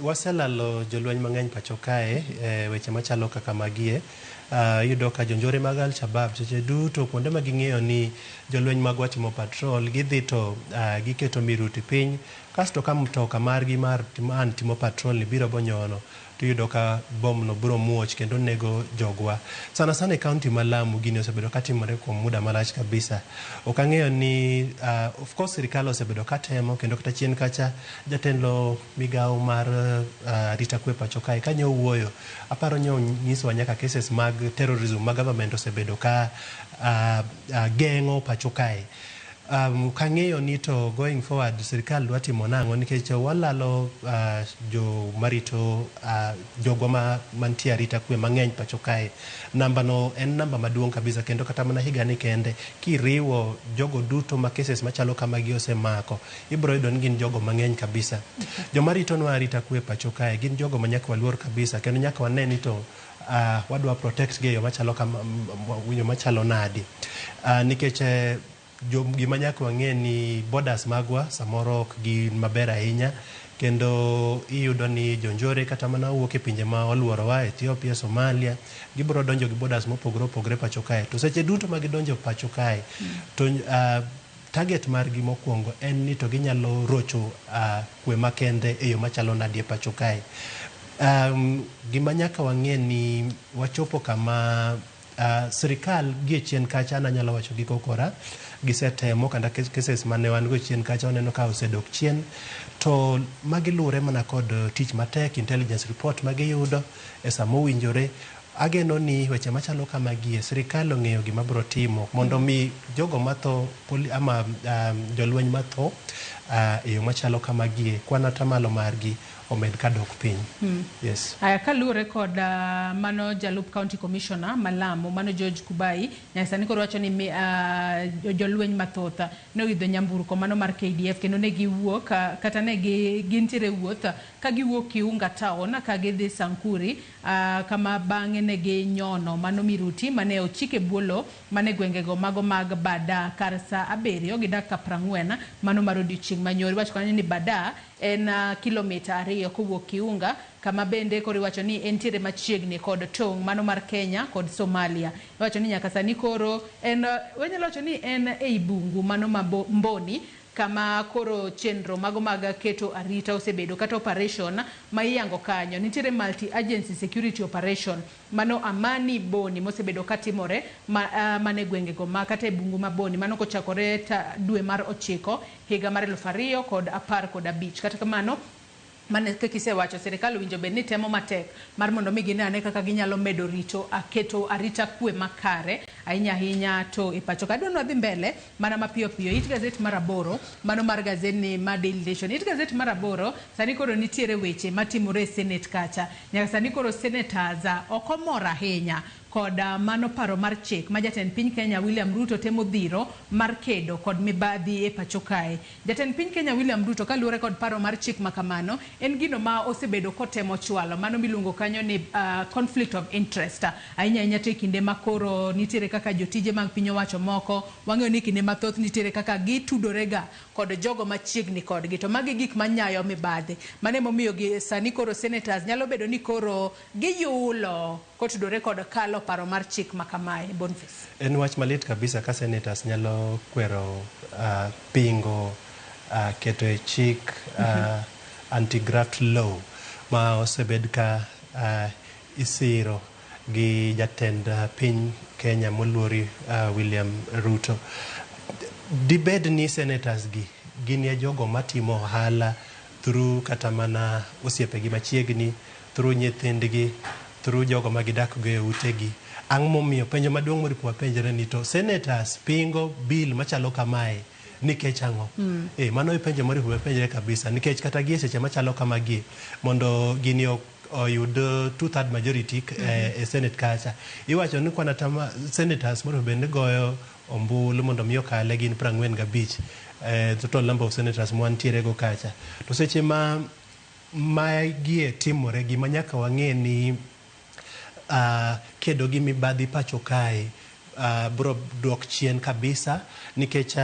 waselalo jolweny mang'eny pacho kae weche machalo kaka magie. Iyudo ka jonjore mag Al-Shabaab seche duto kuonde ma ging'eyo ni jolweny magwa timo patrol, gidhi to giketo miruti piny, kasto ka mtoka margi mar an timo patrol ni biro bonyono, tiyudo ka bom no biro muoch kendo nego jogwa. Sana sana e kaunti ma Lamu gini osebedo katimore kuom muda malach kabisa. Ok ang'eyo ni of course sirikal osebedo katemo, kendo kata chien kacha jatelo migawo mar arita kwe pacho kae kanyo owuoyo, aparo nyo nyisowa nyaka cases mag terrorism ma government osebedo ka geng'o pacho kae. Kang'eyo ni to going forward sirikal dwa timo nang'o, nikech walalo jo marito jogwa ma mantie arita kwe mang'eny pacho kae. Namba no en namba maduong' kabisa, kendo kata mana higa ni kende kiriwo jogo duto ma cases machalo kamagi osemako, ibiro yudo ni gin jogo mang'eny kabisa. Joma ritonwa arita kwe pacho kae gin jogo ma nyaka waluor kabisa, kendo nyaka wane ni to wadwa protect gi e yo machalo kama, yo machalo nadi, nikech gima nyaka wang'e ni borders magwa samoro ok gin maber ahinya, kendo iyudo ni jonjore kata mana wuok e pinje ma oluorowa, Ethiopia, Somalia, gibiro donjo gi borders mopogore opogore pacho kae. To seche duto ma gidonjo pacho kae, to Target margi mokwongo en ni to ginyalo rocho kwe makende e yo machalo nadi e pacho kae. Gima nyaka wang'e ni wachopo kama sirikal gie chien kacha, an anyalo wacho gi kokora, gisetemo kata cases mane wan go chien kacha waneno ka osedok chien, to magi luwore mana kod tich matek, intelligence report magiyudo e sama owinjore. Ageno ni weche machalo kamagie sirikal ong'eyo gima biro timo mondo mi jogo matho ama jolweny matho e yo machalo kamagie kwan atamalo margi omed kadok piny. Yes. Aya, kaluwore kod mano jalup county commissioner ma Lamu, mano George Kubai, nyaka sani koro wacho ni jolweny mathoth ne oidho nyamburko mano mar KDF kendo ne giwuok kata ne gintiere wuoth ka giwuok Kiunga town ka gidhi Sankuri, kama bang'e ne ginyono mano miruti mane ochike buolo mane gwengego mago mag Bada kar saa 7:40 mano mar odiochieng' manyoro. Iwacho kanyo ni Bada en kilomita 2 kowuok Kiunga, kama bende koro iwacho ni entiere machiegni kod tong' mano mar Kenya kod Somalia. Iwacho ni nyaka sani koro en wanyalo wacho ni en ei bungu mano ma Mboni, kama koro chenro mago mag keto arita osebedo kata operation ma iyango kanyo. Nitiere multi agency security operation mano Amani Boni mosebedo katimore mane gwengego ma kata e bungu ma Boni mano kochakore dwe mar 9 higa mar 2015. Kata kamano, mane kaka isewacho, sirikal owinjo bed ni temo matek mar mondo mi gine ane kaka ginyalo medo rito keto arita kwe makare ahinya ahinya to e pacho ka. Adwa ni wadhi mbele mana mapiyo piyo. It gazet mar 8 mano mar gazet ni ma Daily Nation. It gazet mar 8 sani koro nitiere weche matimore e Senate kacha. Nyaka sani koro senators ok omor ahinya kod mano paro mar chik ma jatend piny Kenya William Ruto temo dhiro mar kedo kod mibadhi e pacho kae. Jatend piny Kenya William Ruto kaluwore kod paro mar chik ma kamano en gino ma osebedo kotemo chwalo mano miluongo kanyo ni conflict of interest ahinya ahinya to e kinde ma koro nitiere kaka jotije mag piny owacho moko wang'eyo ni kinde mathoth nitiere kaka gitudorega kod jogo machiegni kodgi, to magi gik manyayo mibadhi. Mano emomiyo sani koro senators nyalo bedo ni koro giyulo kotudore kod kalo paro mar chik ma kamae. Boniface. En wach malit kabisa ka senators nyalo kwero pingo keto e chik anti-graft law ma osebed ka isiro gi jatend piny Kenya moluori William Ruto. Dibed ni senators gi gin e jogo matimo ohala through kata mana osiepegi machiegni, through nyithindgi, through jogo ma gidak go e utegi. Ang' momiyo penjo maduong' moripo wapenjre ni to senators pingo bill machalo kamae nikech ang'o? Mano e penjo moripo wapenjre kabisa, nikech kata gi e seche machalo kamagi mondo gini oyud 2/3 majority e Senate kacha, iwacho ni kwan atama senators moripo bed ni goyo ombulu mondo mi okale gin 45, total number of senators mwantiere go kacha. To seche ma magie timore, gima nyaka wang'e ni kedo gi mibadhi pacho kae bro dok chien kabisa, nikech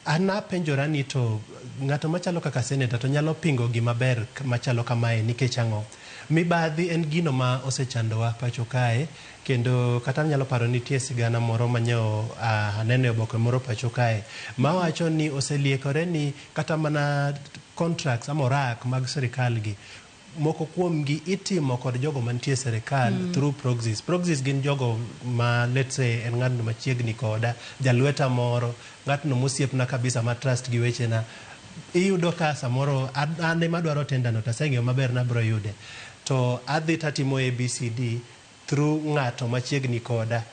an apenjora ni to ng'ato machalo kaka senator to nyalo pingo gima ber machalo kamae nikech ang'o? Mibadhi en gino ma osechandowa pacho kae, kendo kata anyalo paro ni nitie sigana moro manyo aneno e oboke moro pacho kae mawacho ni oseliekore ni kata mana contracts ama orak mag sirikal gi moko kuomgi itimo kod jogo mantie e sirikal through proxies. Proxies gin jogo ma let's say en ng'atno machiegni koda, jalweta moro, ng'atno mosiepna kabisa ma trust gi wechena. Iyudo ka samoro an ema adwaro tender no to aseng'eyo maber nabro yude, to adhi tatimo ABCD through ng'ato machiegni koda.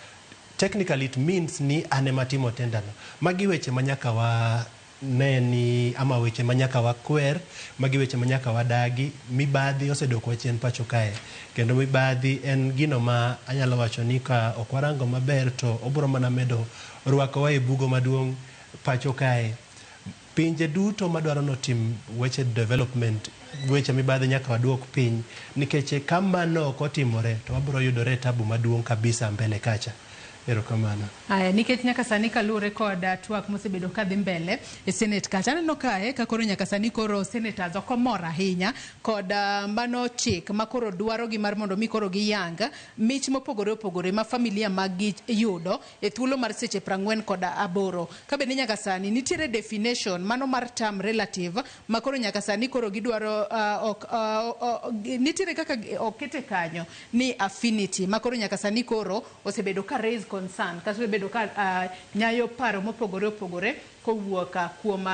Technically it means ni an ema atimo tender no. Magi weche ma nyaka wa ne ni ama weche ma nyaka wakwer, magi weche ma nyaka wadagi. Mibadhi osedokwa chien pacho kae, kendo mibadhi en gino ma anyalo wacho ni ka ok warango maber to obro mana medo rwakowa e bugo maduong' pacho kae. Pinje duto madwaro notim weche development, weche mibadhi nyaka waduok piny, nikech ka mano ok otimore to wabro yudore e tabu maduong' kabisa mbele kacha. Erokamano. Aya, nikech nyaka sani kaluwore kod twak mosebedo kadhi mbele e Senate kacha, aneno kae ka koro nyaka sani koro senators ok omor ahinya kod mano chik ma koro dwaro gi mar mondo mi koro giyang mich mopogore opogore ma familia mag gi yudo e thuolo mar seche 48. Ka bende nyaka sani nitiere definition mano mar term relative ma koro nyaka sani koro gidwaro ok nitiere kaka okete kanyo ni affinity ma koro nyaka sani koro osebedo ka raise concern kata osebedo ka nyayo paro mopogore opogore kowuok kuom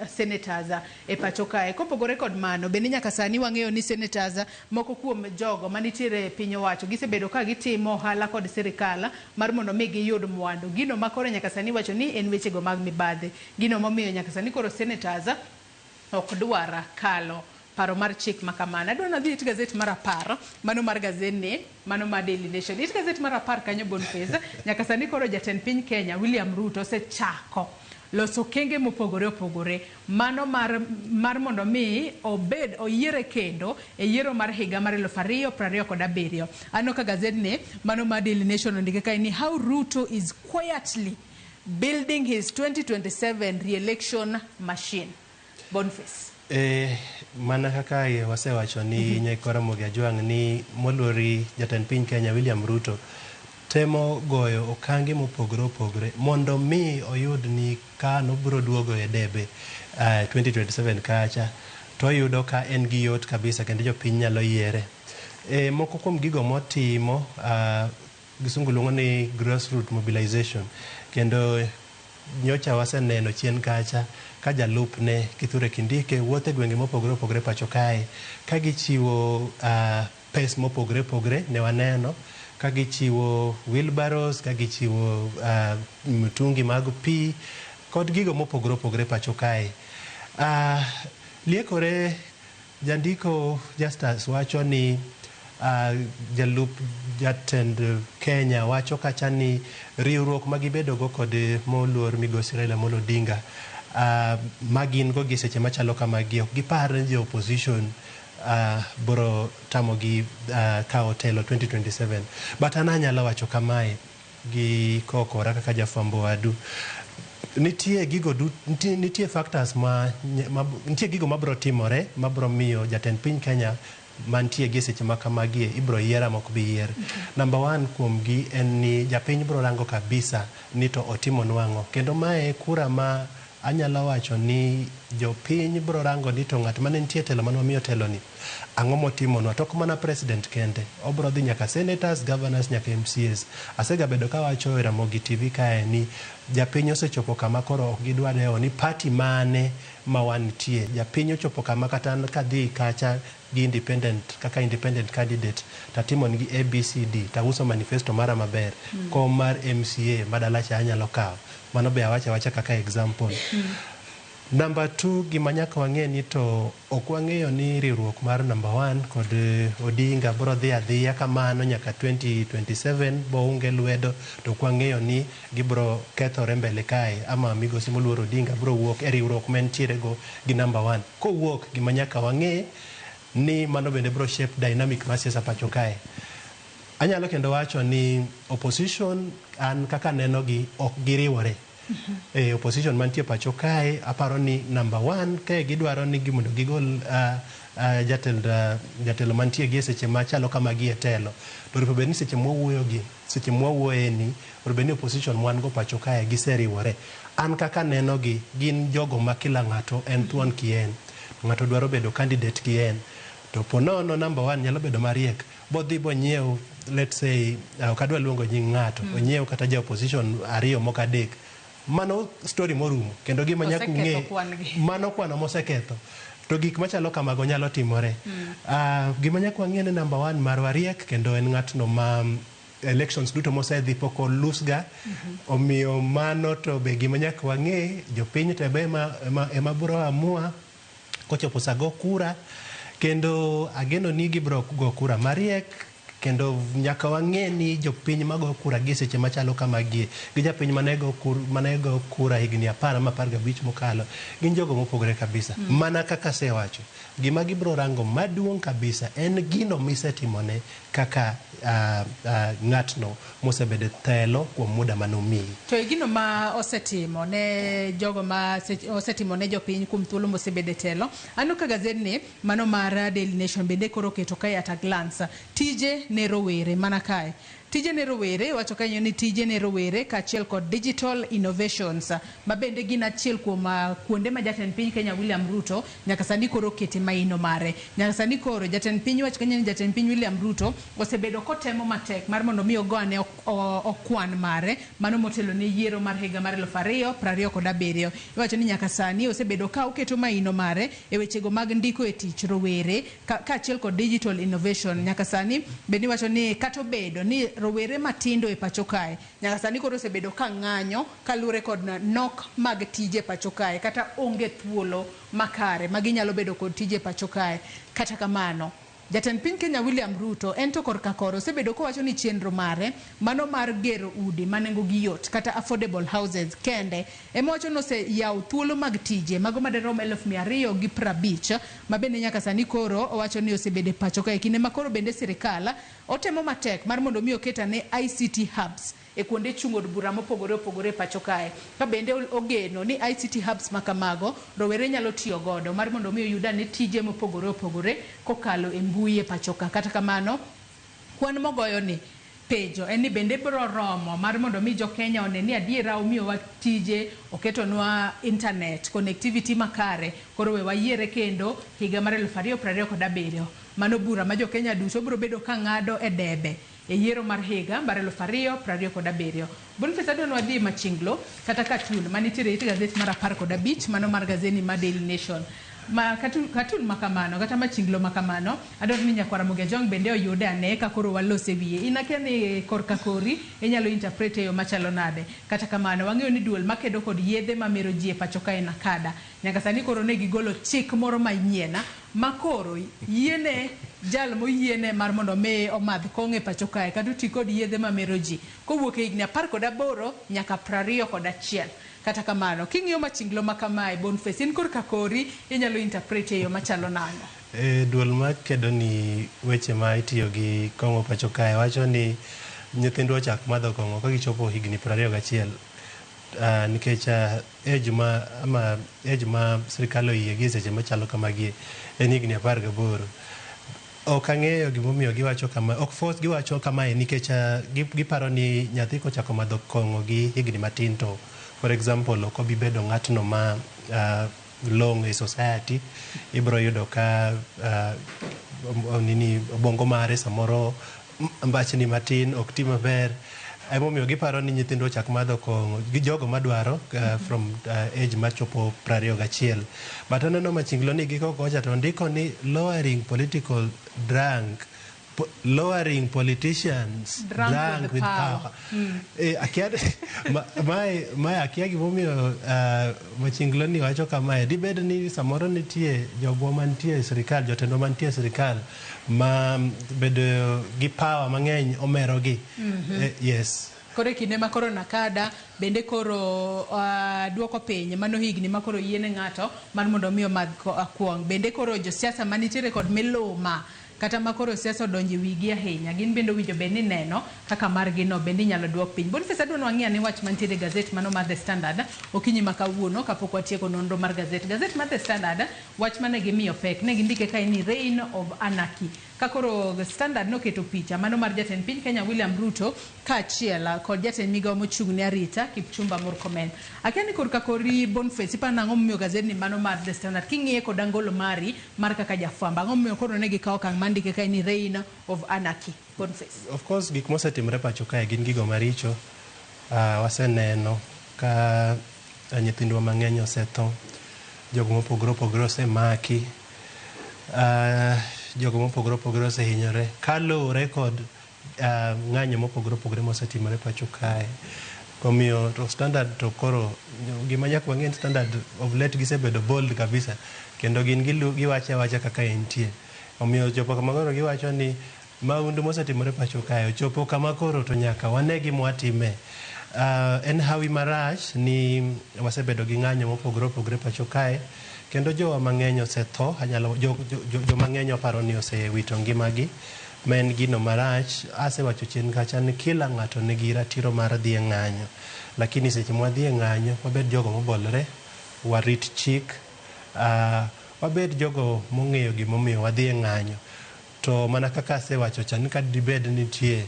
senators e pacho kae. Kopogore kod mano, bende nyaka sani wang'eyo ni senators moko kuom jogo manitiere e piny owacho gisebedo ka gitimo ohala kod sirikal mar mondo mi giyud mwandu. Gino ma koro nyaka sani iwacho ni en wechego mag mibadhi. Gino momiyo nyaka sani koro senators ok dwar kalo paro mar chik ma kamano. Adwa nadhi it gazet mar 10, mano mar gazetni, mano mar Daily Nation. It gazet mar 10 kanyo Boniface, nyaka sani koro jatend piny Kenya William Ruto osechako loso okenge mopogore opogore mano mar mondo mi obed oyiere kendo e yiero mar higa mar 2027. Aneno ka gazetni mano mar Daily Nation ondike kae ni how Ruto is quietly building his 2027 re-election machine. Boniface. Mana kaka wasewacho ni Nyakwa Ramogi Ajwang' ni moluori jatend piny Kenya William Ruto temo goyo okange mopogore opogore mondo mi oyud ni ka nobiro duogo e debe 2027 kacha to oyudo ka en gi yot kabisa kendo jopiny nyalo yiere. Moko kuom gigo motimo gisungu luongo ni grassroots mobilization, kendo nyocha waseneno chien kacha ka jalupne Kithure Kindiki wuotho e gwenge mopogore opogore pacho kae ka gichiwo pes mopogore opogore. Ne waneno ka gichiwo wheelbarrows, ka gichiwo mtungi mag pi kod gigo mopogore opogore pacho kae. Liekore jandiko Justus wacho ni jalup jatend Kenya wacho kacha ni riwruok ma gibedogo kod moluor migosi Raila Amolo Odinga ma gin go gi seche machalo kamagi ok gipar ni jo opposition biro tamogi kawo telo 2027. But an anyalo wacho kamae gi kokora kaka jafwambo wadu, nitie gigo nitie factors ma nitie gigo mabiro timore mabiro miyo jatend piny Kenya mantie gi seche ma kamagi ibiro yier ama ok bi yier. Number 1 kuom gi en ni japiny biro rango kabisa ni to otimo nwang'o, kendo mae kura ma anyalo wacho ni jopiny biro rango ni to ng'at mane nitie telo mane wamiyo telo ni ang'o motimonwa, to ok mana president kende, obiro dhi nyaka senators, governors nyaka MCAs. Asegabedo kawacho e Ramogi TV kae ni japiny osechopo kama koro ok gidwa dewo ni party mane ma wantie. Japiny ochopo kama kata an kadhi kacha gi independent kaka independent candidate tatimo nigi ABCD tauso manifesto mara maber, kom mar MCA madalacha anyalo kawo, mano be awacho awacha kaka example. Number 2, gima nyaka wang'e ni to ok wang'eyo ni riwruok mar number 1 kod Odinga biro dhi adhiya kamano nyaka 2027 bounge lwedo, to ok wang'eyo ni gibiro kethore mbele kae ama migosi moluor Odinga biro wuok e riwruok ma entiere go gi number 1. Kowuok, gima nyaka wang'e ni mano bende biro shape dynamic mar siasa pacho kae. Anyalo kendo wacho ni opposition an kaka neno gi ok giriwore. Opposition mantie pacho kae aparo ni number 1 kae gidwaro ni mondo gigol jatelo mantie gi e seche machalo kamagi e telo. To onego bed ni seche mwawuoyo gi, seche mwawuoye ni, onego bed ni opposition mwan go pacho kae giseriwore. An kaka neno gi, gin jogo ma kila ng'ato en thuon kien. Ng'ato dwaro bedo candidate kien. To po nono number 1 nyalo bedo mariek, bodhi bonyiew, let's say, ok adwa luongo nying ng'ato, onyiew kata ja opposition 2 moko 3. Mano story morumo, kendo gima nyaka ung'e, mano kwano moseketho. To gik machalo kamago nyalo timore. Gima nyaka wang'e ni number 1 marwa riek, kendo en ng'atno ma elections duto mosedhi pok olusga. Omiyo mano to be gima nyaka wang'e, jopiny to be ema biro amua kochopo sa go kura, kendo ageno ni gibiro go kura mariek, Kendo nyaka wang'e ni jopiny mago kura gi seche machalo kamagi gi japiny mane go kura higni 10 ama 15 mokalo gin jogo mopogore kabisa. Mana kaka asewacho, gima gibiro rango maduong' kabisa en gino misetimone kaka ng'atno mosebedo telo kuom muda manomiyi. To e gino ma osetimo ne jogo ma osetimo ne jopiny kuom thuolo mosebedo e telo, aneno ka gazetni mano mar Daily Nation bende koro oketo kae at a glance tije ne rowere mana kae. Tije ne rowere, wacho kanyo ni tije ne rowere kaachiel kod digital innovations ma bende gin achiel kuom kuonde ma jatend piny Kenya William Ruto nyaka sani koro okete maino mare. Nyaka sani koro jatend piny wacho kanyo ni jatend piny William Ruto osebedo kotemo matek mar mondo mi ogoane okwan mare mano motelo ne yiero mar higa mar 2027. Iwacho ni nyaka sani osebedo ka oketo maino mare e wechego mag ndiko e tich rowere kaachiel kod digital innovation. Nyaka sani bende iwacho ni kata obedo ni rowere matindo e pacho kae nyaka sani koro osebedo ka ng'anyo kaluwore kod nok mag tije pacho kae kata onge thuolo makare ma ginyalo bedo kod tije pacho kae. Kata kamano, jatend piny Kenya William Ruto en to korka kore osebedo kowacho ni chenro mare mano mar gero udi ma nengogi yot kata affordable houses kende ema wacho ni oseyawo thuolo mag tije mago madirom 250,000 ma bende nyaka sani koro owacho ni osebedo e pacho kae. Kinde ma koro bende sirikal otemo matek mar mondo mi oket ane ICT hubs e kuonde chung' od bura mopogore opogore e pacho kae, ka bende ogeno ni ICT hubs ma kamago rowere nyalo tiyo godo mar mondo mi oyud ane tije mopogore opogore kokalo e mbui e pacho ka. Kata kamano, kwan mogoyo ni penjo en ni bende biro romo mar mondo mi jo Kenya one ni adiera omiyowa tije, oketonwa internet connectivity makare, koro we wayiere kendo higa mar 2027. Mano bura ma jo Kenya duto biro bedo ka ng'ado e debe e yiero mar higa mar 2027. Boniface, adwa ni wadhi machinglo kata cartoon manitiere e it gazet mar 15 mano mar gazeti mar Daily Nation. Ma cartoon makamano kata machinglo makamano adwaro ni nyakwara Ramogi Ajwang' bende oyude ane ka koro walose wiye. In akia ni korka kori inyalo interpret e yo machalo nade. Kata kamano wang'eyo ni duol makedo kod yedhe mamero ji e pacho kae NACADA nyaka sani koro ne gigolo chik moro manyien ma koro yiene jal moyiene mar mondo mi omadh kong'o e pacho kae kata oti kod yedhe mamero ji kowuok e higni 18 nyaka 21. Kata kamano, king'iyo machinglo ma kamae, Boniface, in korka kori inyalo interpret e yo machalo nang'o? Duol makedo ni weche ma itiyo gi kong'o pacho kae wacho ni nyithindwa ochak madho kong'o ka gichopo higni 21 nikech age ma sirikal oyie gi e seche machalo kamagi en higni 18. Ok ang'eyo gimomiyo giwacho kama, ok force giwacho kamae nikech giparo ni nyathi kochako madho kong'o gi higni matin to for example ok obi bedo ng'atno ma long e society, ibiro yudo ka nini obongo mare samoro mbachni matin ok ti maber. Emomiyo giparo ni nyithindo ochak madho kong'o gi jogo madwaro from age machopo 21. But aneno machinglo ni giko kocha to ndiko ni lowering political drunk, lowering politicians drunk with power. Akia mae akia gimomiyo machinglo ni wacho kamae. Dibed ni samoro nitie jogwa mantie e sirikal, jotendwa mantie e sirikal ma bedo gi power mang'eny omerogi. Yes. Koro e kinde ma koro NACADA bende koro duoko piny mano higni ma koro yiene ng'ato mar mondo mi omadh kuong'. Bende koro josiasa manitiere kod miluma kata ma koro siasa odonjo e wigi ahinya, gin bende owinjo bed ni neno kaka margi no bende inyalo duok piny. Boniface, adwa ni wang'i ane wach mantiere e gazet mano mar The Standard okinyi ma kawuono kapok watieko nonro mar gazet. Gazet mar The Standard wach mane gimiyo pek, ne gindike kae ni reign of anarchy. Ka koro Standard noketo picha mano mar jatend piny Kenya William Ruto kaachiel kod jatend migawo mochung' ne arita Kipchumba Murkomen. Akia ni korka kori Boniface, iparo nang'o momiyo gazetni mano mar The Standard king'iye kod angolo mari mar kaka jafwambo, ang'o momiyo koro ne gikawo okang' mar ndike kae ni reign of anarchy? Boniface. Of course gik mosetimore pacho kae gin gigo maricho. Waseneno ka nyithindwa mang'eny osetho, jogo mopogore opogore osemaki, jogo mopogore opogore osehinyore kaluwore kod ng'anyo mopogore opogore mosetimore pacho kae. Omiyo to Standard to koro gima nyaka wang'e ni Standard of late gisebedo bold kabisa kendo gin giwache awacha kaka entie. Omiyo chopo kama koro giwacho ni Mahundu mosetimore pacho kae ochopo kama koro to nyaka wane gima watime. En hawi marach ni wasebedo gi ng'anyo mopogore opogore pacho kae kendo jowa mang'eny osetho, anyalo jo mang'eny waparo ni osewito ngimagi ma en gino marach. Asewacho chien kacha ni kila ng'ato nigi ratiro mar dhi e ng'anyo, lakini seche mwadhi e ng'anyo wabed jogo mobolore, warit chik, wabed jogo mong'eyo gimomiyo wadhi e ng'anyo. To mana kaka asewacho cha ni ka dibed nitie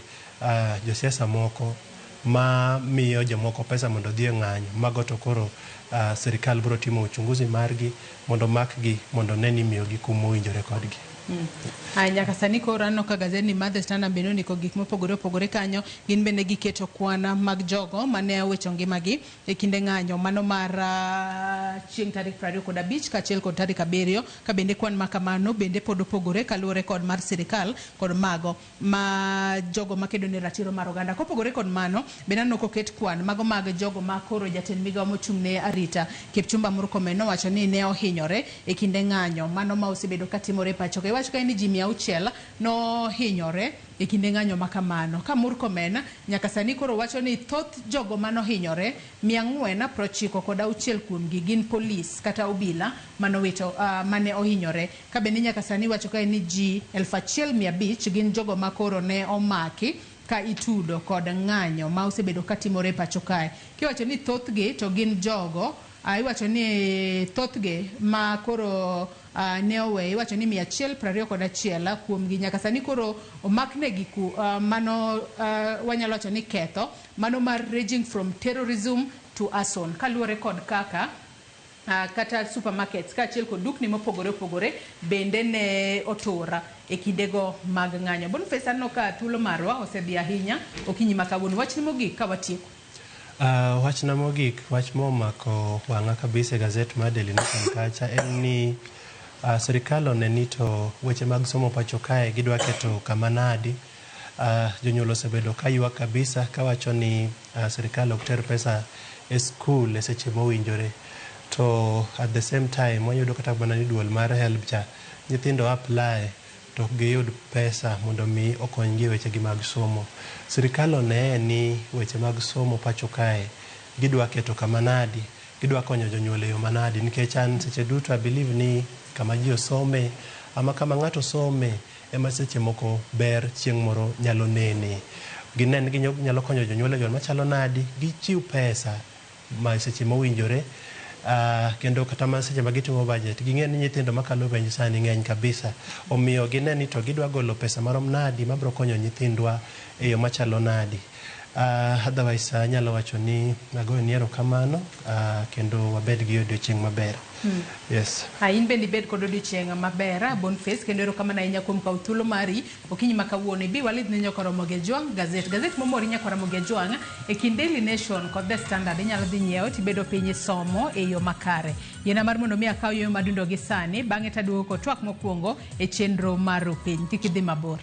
josiasa moko ma miyo jomoko pesa mondo odhi e ng'anyo, mago to koro sirikal biro timo uchunguzi margi mondo makgi mondo one ni imiyogi kum mowinjore kodgi. Aya, nyaka sani koro aneno ka gazeti mar The Standard bende ondiko gik mopogore opogore kanyo. Gin bende giketo kwan mag jogo mane owecho ngimagi e kinde ng'anyo mano mar chieng' tarik 25 kaachiel kod tarik 7, ka bende kwan ma kamano bende pod opogore kaluwore kod mar sirikal kod mago ma jogo makedo ne ratiro mar oganda. Kopogore kod mano, bende aneno koket kwan mago mag jogo ma koro jatend migawo mochung' ne arita Kipchumba Murkomen nowacho ni ne ohinyore e kinde ng'anyo mano ma osebedo katimore e pacho ka. Iwacho ka ni ji 600 nohinyore e kinde ng'anyo ma kamano. Ka Murkomen nyaka sani koro wacho ni thoth jogo manohinyore 496 kuomgi gin polis kata obila manowito mane ohinyore. Ka bende nyaka sani iwacho kae ni ji 1500 gin jogo ma koro ne omaki ka itudo kod ng'anyo ma osebedo katimore e pacho kae. Kiwacho ni thothgi to gin jogo, iwacho ni thothgi ma koro ne owe, iwacho ni 121 kuomgi nyaka sani koro omaknegi ku, mano wanyalo wacho ni ketho mano mar ranging from terrorism to arson, kaluwore kod kaka kata supermarkets kaachiel kod dukni mopogore opogore bende ne otur e kindego mag ng'anyo. Boniface, aneno ka thuolo marwa osedhi ahinya okinyi ma kawuono. Wachni mogik ka watieko. Wachna mogik, wach momako wang'a kabisa e gazet mar Daily Nation kacha en ni sirikal one ni to weche mag somo pacho kae gidwa keto kama nadi. Jonyuol osebedo ka ywak kabisa kawacho ni sirikal ok ter pesa e skul e seche mowinjore. To at the same time wayudo kata mana ni duol mar HELB cha nyithindo apply to ok giyud pesa mondo mi okonygi e wechegi mag somo. Sirikal oneye ni weche mag somo pacho kae gidwa keto kama nadi, gidwa konyo jonyuol e yo manadi, nikech an seche duto I believe ni kama ji osome ama kama ng'ato some ema seche moko ber chieng' moro nyalo nene. Ginen ni ginyalo konyo jonyuol e yo machalo nadi, gichiw pesa ma seche mowinjore, kendo kata mana seche ma gitimo budget ging'e ni nyithindo makalo penj sani ng'eny kabisa, omiyo gine ni to gidwa golo pesa marom nadi mabiro konyo nyithindwa e yo machalo nadi. Otherwise anyalo wacho ni agoyoni erokamano, kendo wabed gi odiochieng' maber. Yes. In bende ibed kod odiochieng' maber, Boniface, kendo erokamano ahinya kuom kawo thuolo mari okinyi ma kawuono. Ibi walidh ne nyaka Ramogi Ajwang' gazet. Gazet momori nyaka Ramogi Ajwang' e kind Daily Nation kod The Standard inyalo dhi nyiewo tibedo piny isomo e yo makare. Yiena mar mondo mi akaw yueyo madundo gi sani, bang'e taduogo kod twak mokwongo e chenro mar Rupiny. Kik idhi mabor.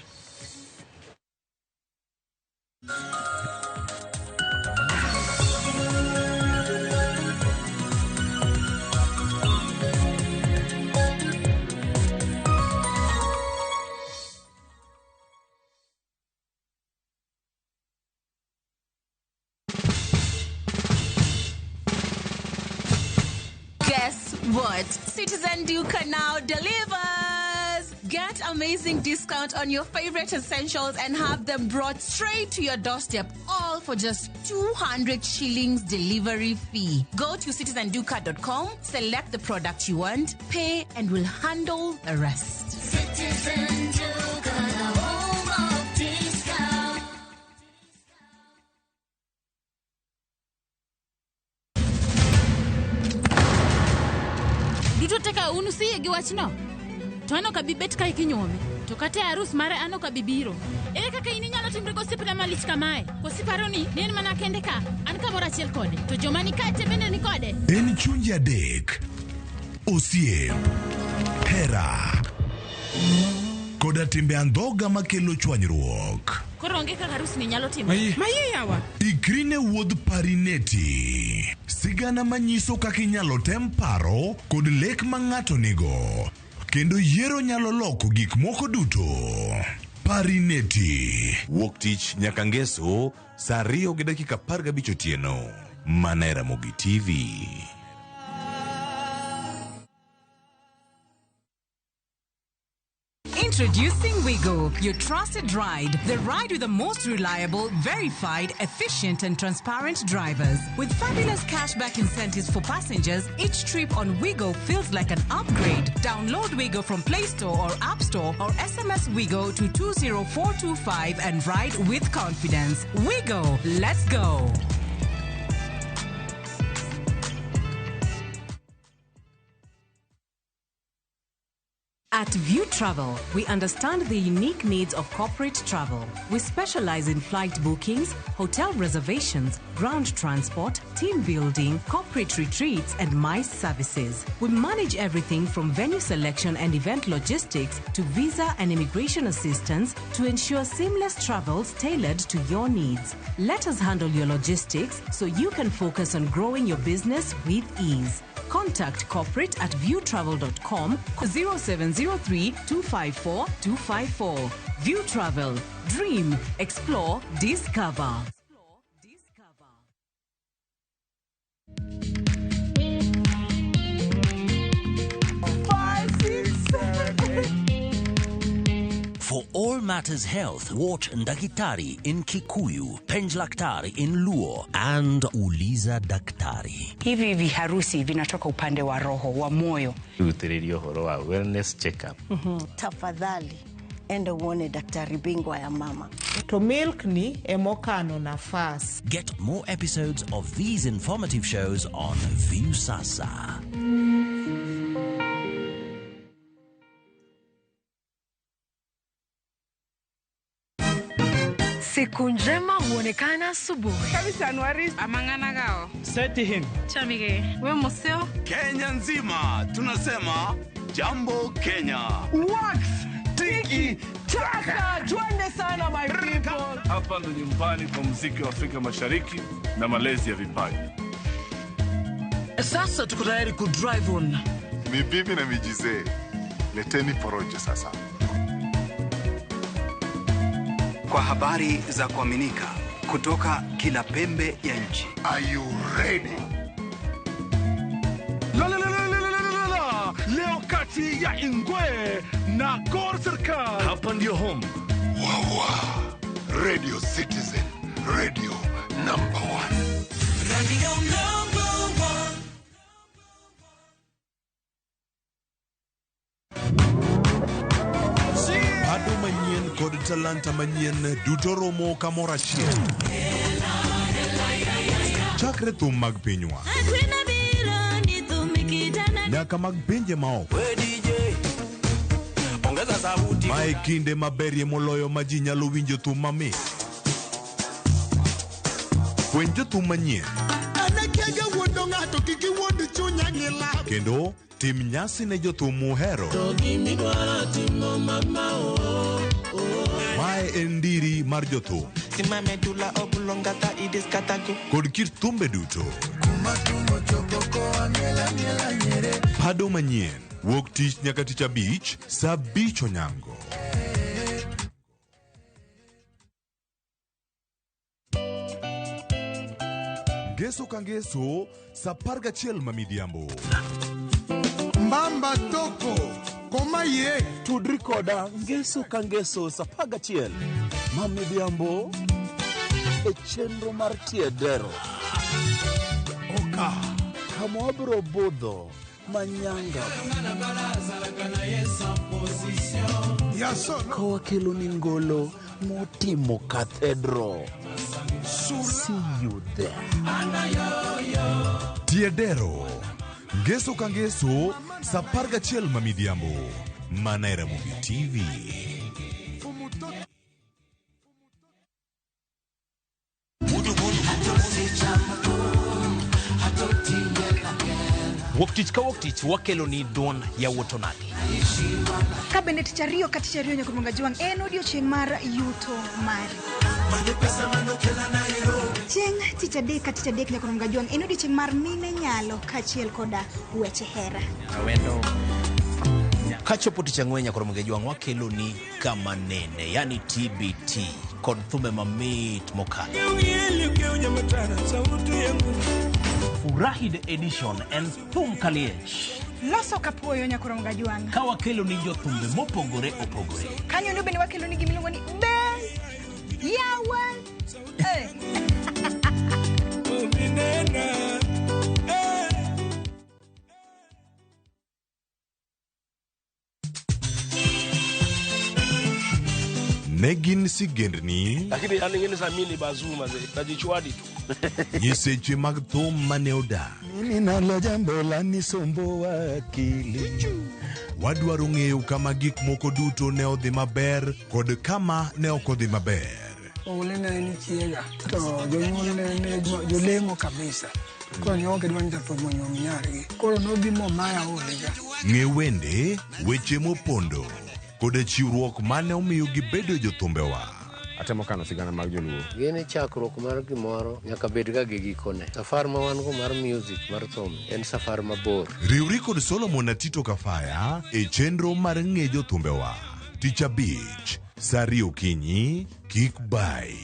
Guess what? Citizen Duka now delivers! Get amazing discount on your favorite essentials and have them brought straight to your doorstep, all for just 200 shillings delivery fee. Go to citizenduka.com, select the product you want, pay, and we'll handle the rest. Citizen Duka, the home of discount. Duto te ka un usiyie gi wachno? To an ok abi bet kae kinyuome. To kata e arus mare an ok abi biro. Ere kaka in inyalo timri gosiepna malich kamae? Koso iparo ni ne en mana kende ka? An kamoro achiel kode. To joma ni kae te bende ni kode? En chunje adek, osiep, hera, koda timbe andhoga makelo chwanyruok. Koro onge kaka arus ni nyalo timore. Maye yawa. Ikri ne wuodh Parineti. Sigana manyiso kaka inyalo tem paro kod lek ma ng'ato nigo. Kendo yiero nyalo loko gik moko duto. Parineti. Wuok tich nyaka ngeso saa 2:15 otieno. Mana e Ramogi TV. Introducing Wigo, your trusted ride. The ride with the most reliable, verified, efficient, and transparent drivers. With fabulous cashback incentives for passengers, each trip on Wigo feels like an upgrade. Download Wigo from Play Store or App Store or SMS Wigo to 20425 and ride with confidence. Wigo, let's go. At View Travel, we understand the unique needs of corporate travel. We specialize in flight bookings, hotel reservations, ground transport, team building, corporate retreats, and MICE services. We manage everything from venue selection and event logistics to visa and immigration assistance to ensure seamless travels tailored to your needs. Let us handle your logistics so you can focus on growing your business with ease. Contact corporate at viewtravel.com 0703 254 254. View Travel. Dream, explore, discover. Five, six, seven, eight. For all matters health, watch Ndakitari in Kikuyu, Penjlaktari in Luo, and Uliza Daktari. Hivi viharusi vinatoka upande wa roho wa moyo. Rutĩrĩria ũhoro wa wellness check-up. Tafadhali enda uone daktari bingwa ya mama. To milk ni emokano nafas. Get more episodes of these informative shows on Viusasa. Siku njema huonekana asubuhi. Amang'ana Seti him. Chamige. We museo. Kenya nzima tunasema jambo Kenya. Wax tiki taka, twende sana my people. Hapa ndo nyumbani kwa muziki wa Afrika Mashariki na malezi ya vipaji. Sasa tuko tayari ku drive on. Ni bibi na mijizee, leteni porojo sasa. Kwa habari za kuaminika kutoka kila pembe ya nchi. Are you ready? La la la la la la la la. Leo kati ya Ingwe na Gor Serikal. Hapa ndio home. Wawa. Radio Citizen, radio number one. Radio number one. Pado manyien kod talanta manyien duto romo kamoro achiel. Chakre thum mag pinywa nyaka mag pinje maoko. Mae kinde maberie moloyo ma ji nyalo winjo thum mamit. Fweny jothum manyien kendo tim nyasi ne jothum muhero. Mae en ndiri mar jothum kod kit thumbe duto. Pado manyien wuok tich nyaka tich abich saa 5 onyango. Ngeso ka ngeso saa 11 ma midhiambo. Mbamba toko koma ye tudri koda ngeso ka ngeso saa 11 ma midhiambo e chenro mar tiedero. Oka kama wabiro budho manyanga ka wakelo ni ngolo motimo cathedral. See you there. Tiedero ngeso ka ngeso saa 11 ma midhiambo mana e Ramogi TV. Wuok tich ka wuok tich wakelo ni duond yawuot onagi. Ka bende tich ariyo ka tich ariyo nyaka Munga Jwang' en odiochieng' mar yuto mari. Chieng' tich adek ka tich adek nyaka Munga Jwang' en odiochieng' mar mine nyalo kaachiel koda weche hera. Awendo Kachopo tich ang'wen nyaka romo gi jwang' wakeloni kama nene, yani TBT kod thumbe mamit mokalo. Furahi the edition en thum kaliech. Loso kapuoyo nyakoromo gajwang'. Ka wakeloni jothumbe mopogore opogore. Kanyo no bende wakeloni gimiluongo ni be yawa. Eh. Ne gin sigendni Lakini yani ngine sa mimi ni bazuma ze najichwadi tu. Nyiseche mag thum mane odak. Mimi nalo jambo la nisomboa akili. Wadwaro ng'eyo kama gik moko duto ne odhi maber kod kama ne ok odhi maber. Oule ne en chiega to jonyuol ne jolemo kabisa. Koro ne ok gidwa ni jathum onyuom nyargi. Koro nobi momaya olega. Ng'e wende, weche mopondo kod chiwruok mane omiyo gibedo jothumbewa. Atemo kano sigana mag joluo. Gini chakruok mar gimoro nyaka bed ga gi gikone. Safar ma wan go mar music mar thum en safar mabor. Riwri kod Solomon Atito Kafaya e chenro mar ng'e jothumbewa. Tich abich, saa ariyo okinyi, kik bai.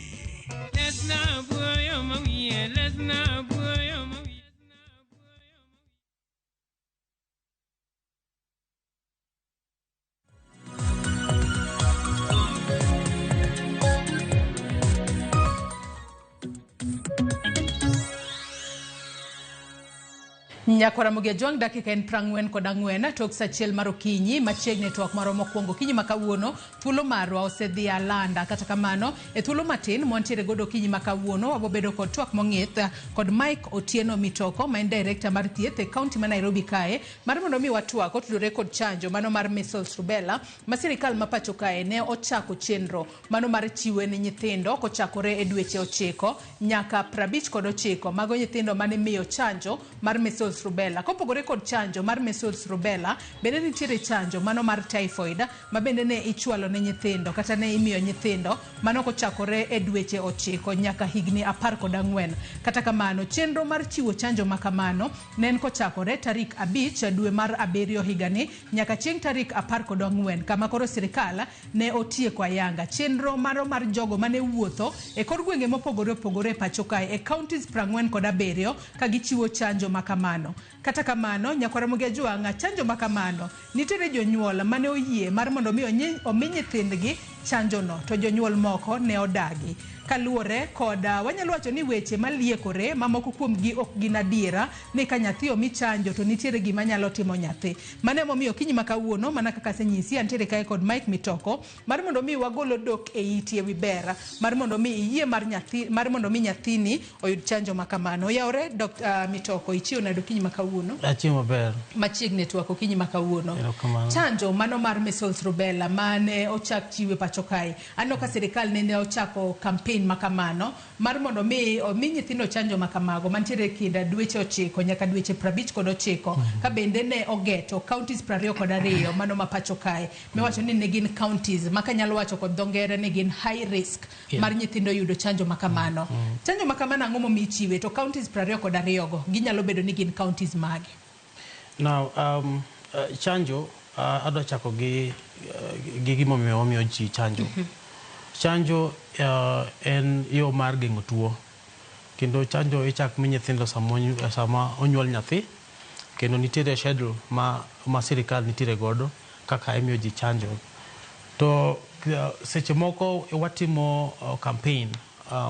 Nyakwara Mogi Ajwang' dakika en 44 tok sa achiel mar okinyi machiegni twak marwa mokwongo okinyi ma kawuono thuolo marwa osedhi alanda kata kamano e thuolo matin mwantiere godo okinyi ma kawuono wabobedo kod twak mong'ith kod Mike Otieno Mitoko ma en director mar thieth e kaunti ma Nairobi kae mar mondo mi watwak otudore kod chanjo mano mar measles rubella ma sirikal ma pacho kae ne ochako chenro mano mar chiwe ne nyithindo kochakore e dweche 9 nyaka 59 mago nyithindo mane miyo chanjo mar measles rubella. Kopogore kod chanjo mar measles rubella, bende nitiere chanjo mano mar typhoid ma bende ne ichwalo ne nyithindo kata ne imiyo nyithindo mano kochakore e dweche 9 nyaka higni 14. Kata kamano, chenro mar chiwo chanjo makamano ne en kochakore tarik 5 dwe mar 7 higani nyaka chieng' tarik 14 kama koro sirikal ne otieko ayanga chenro maro mar jogo mane wuotho e kor gwenge mopogore opogore e pacho kae e counties 47 ka gichiwo chanjo makamano. Kata kamano, nyakwara Mogi Ajwang', chanjo makamano nitiere jonyuol mane oyie mar mondo mi omi nyithindgi chanjono to jonyuol moko ne odagi. Kaluwore kod wanyalo wacho ni weche maliekore mamoko kuomgi ok gin adiera ni ka nyathi omi chanjo to nitiere gima nyalo timo nyathi. Mano emomiyo okinyi ma kawuono mana kaka asenyisi antiere kae kod Mike Mitoko mar mondo mi wagolo dok e iti ewi ber mar mondo mi iyie mar nyathi mar mondo mi nyathini oyud chanjo makamano. Oyawore Dr. Mitoko, ichiewo nade okinyi ma kawuono? Achiewo maber. Machiegni twak okinyi ma kawuono. Chanjo mano mar measles rubella mane ochak chiwe pacho kae. Aneno ka sirikal nene ochako campaign makamano mar mondo mi omi nyithindo chanjo makamago mantiere kind dweche 9 nyaka dweche 59 ka bende ne ogeto counties 22 mano ma pacho kae miwacho ni ne gin counties ma kanyalo wacho kod dho ngere ni gin high risk mar nyithindo yudo chanjo makamano. Chanjo makamano ang'o momiyo ichiwe to counties 22 go ginyalo bedo ni gin counties mage? Now chanjo adwa chako gi gimomiyo wamiyo ji chanjo. Chanjo en yo mar geng'o tuo kendo chanjo ichak mi nyithindo sama onyuol nyathi kendo nitiere schedule ma sirikal nitiere godo kaka imiyo ji chanjo. To seche moko watimo campaign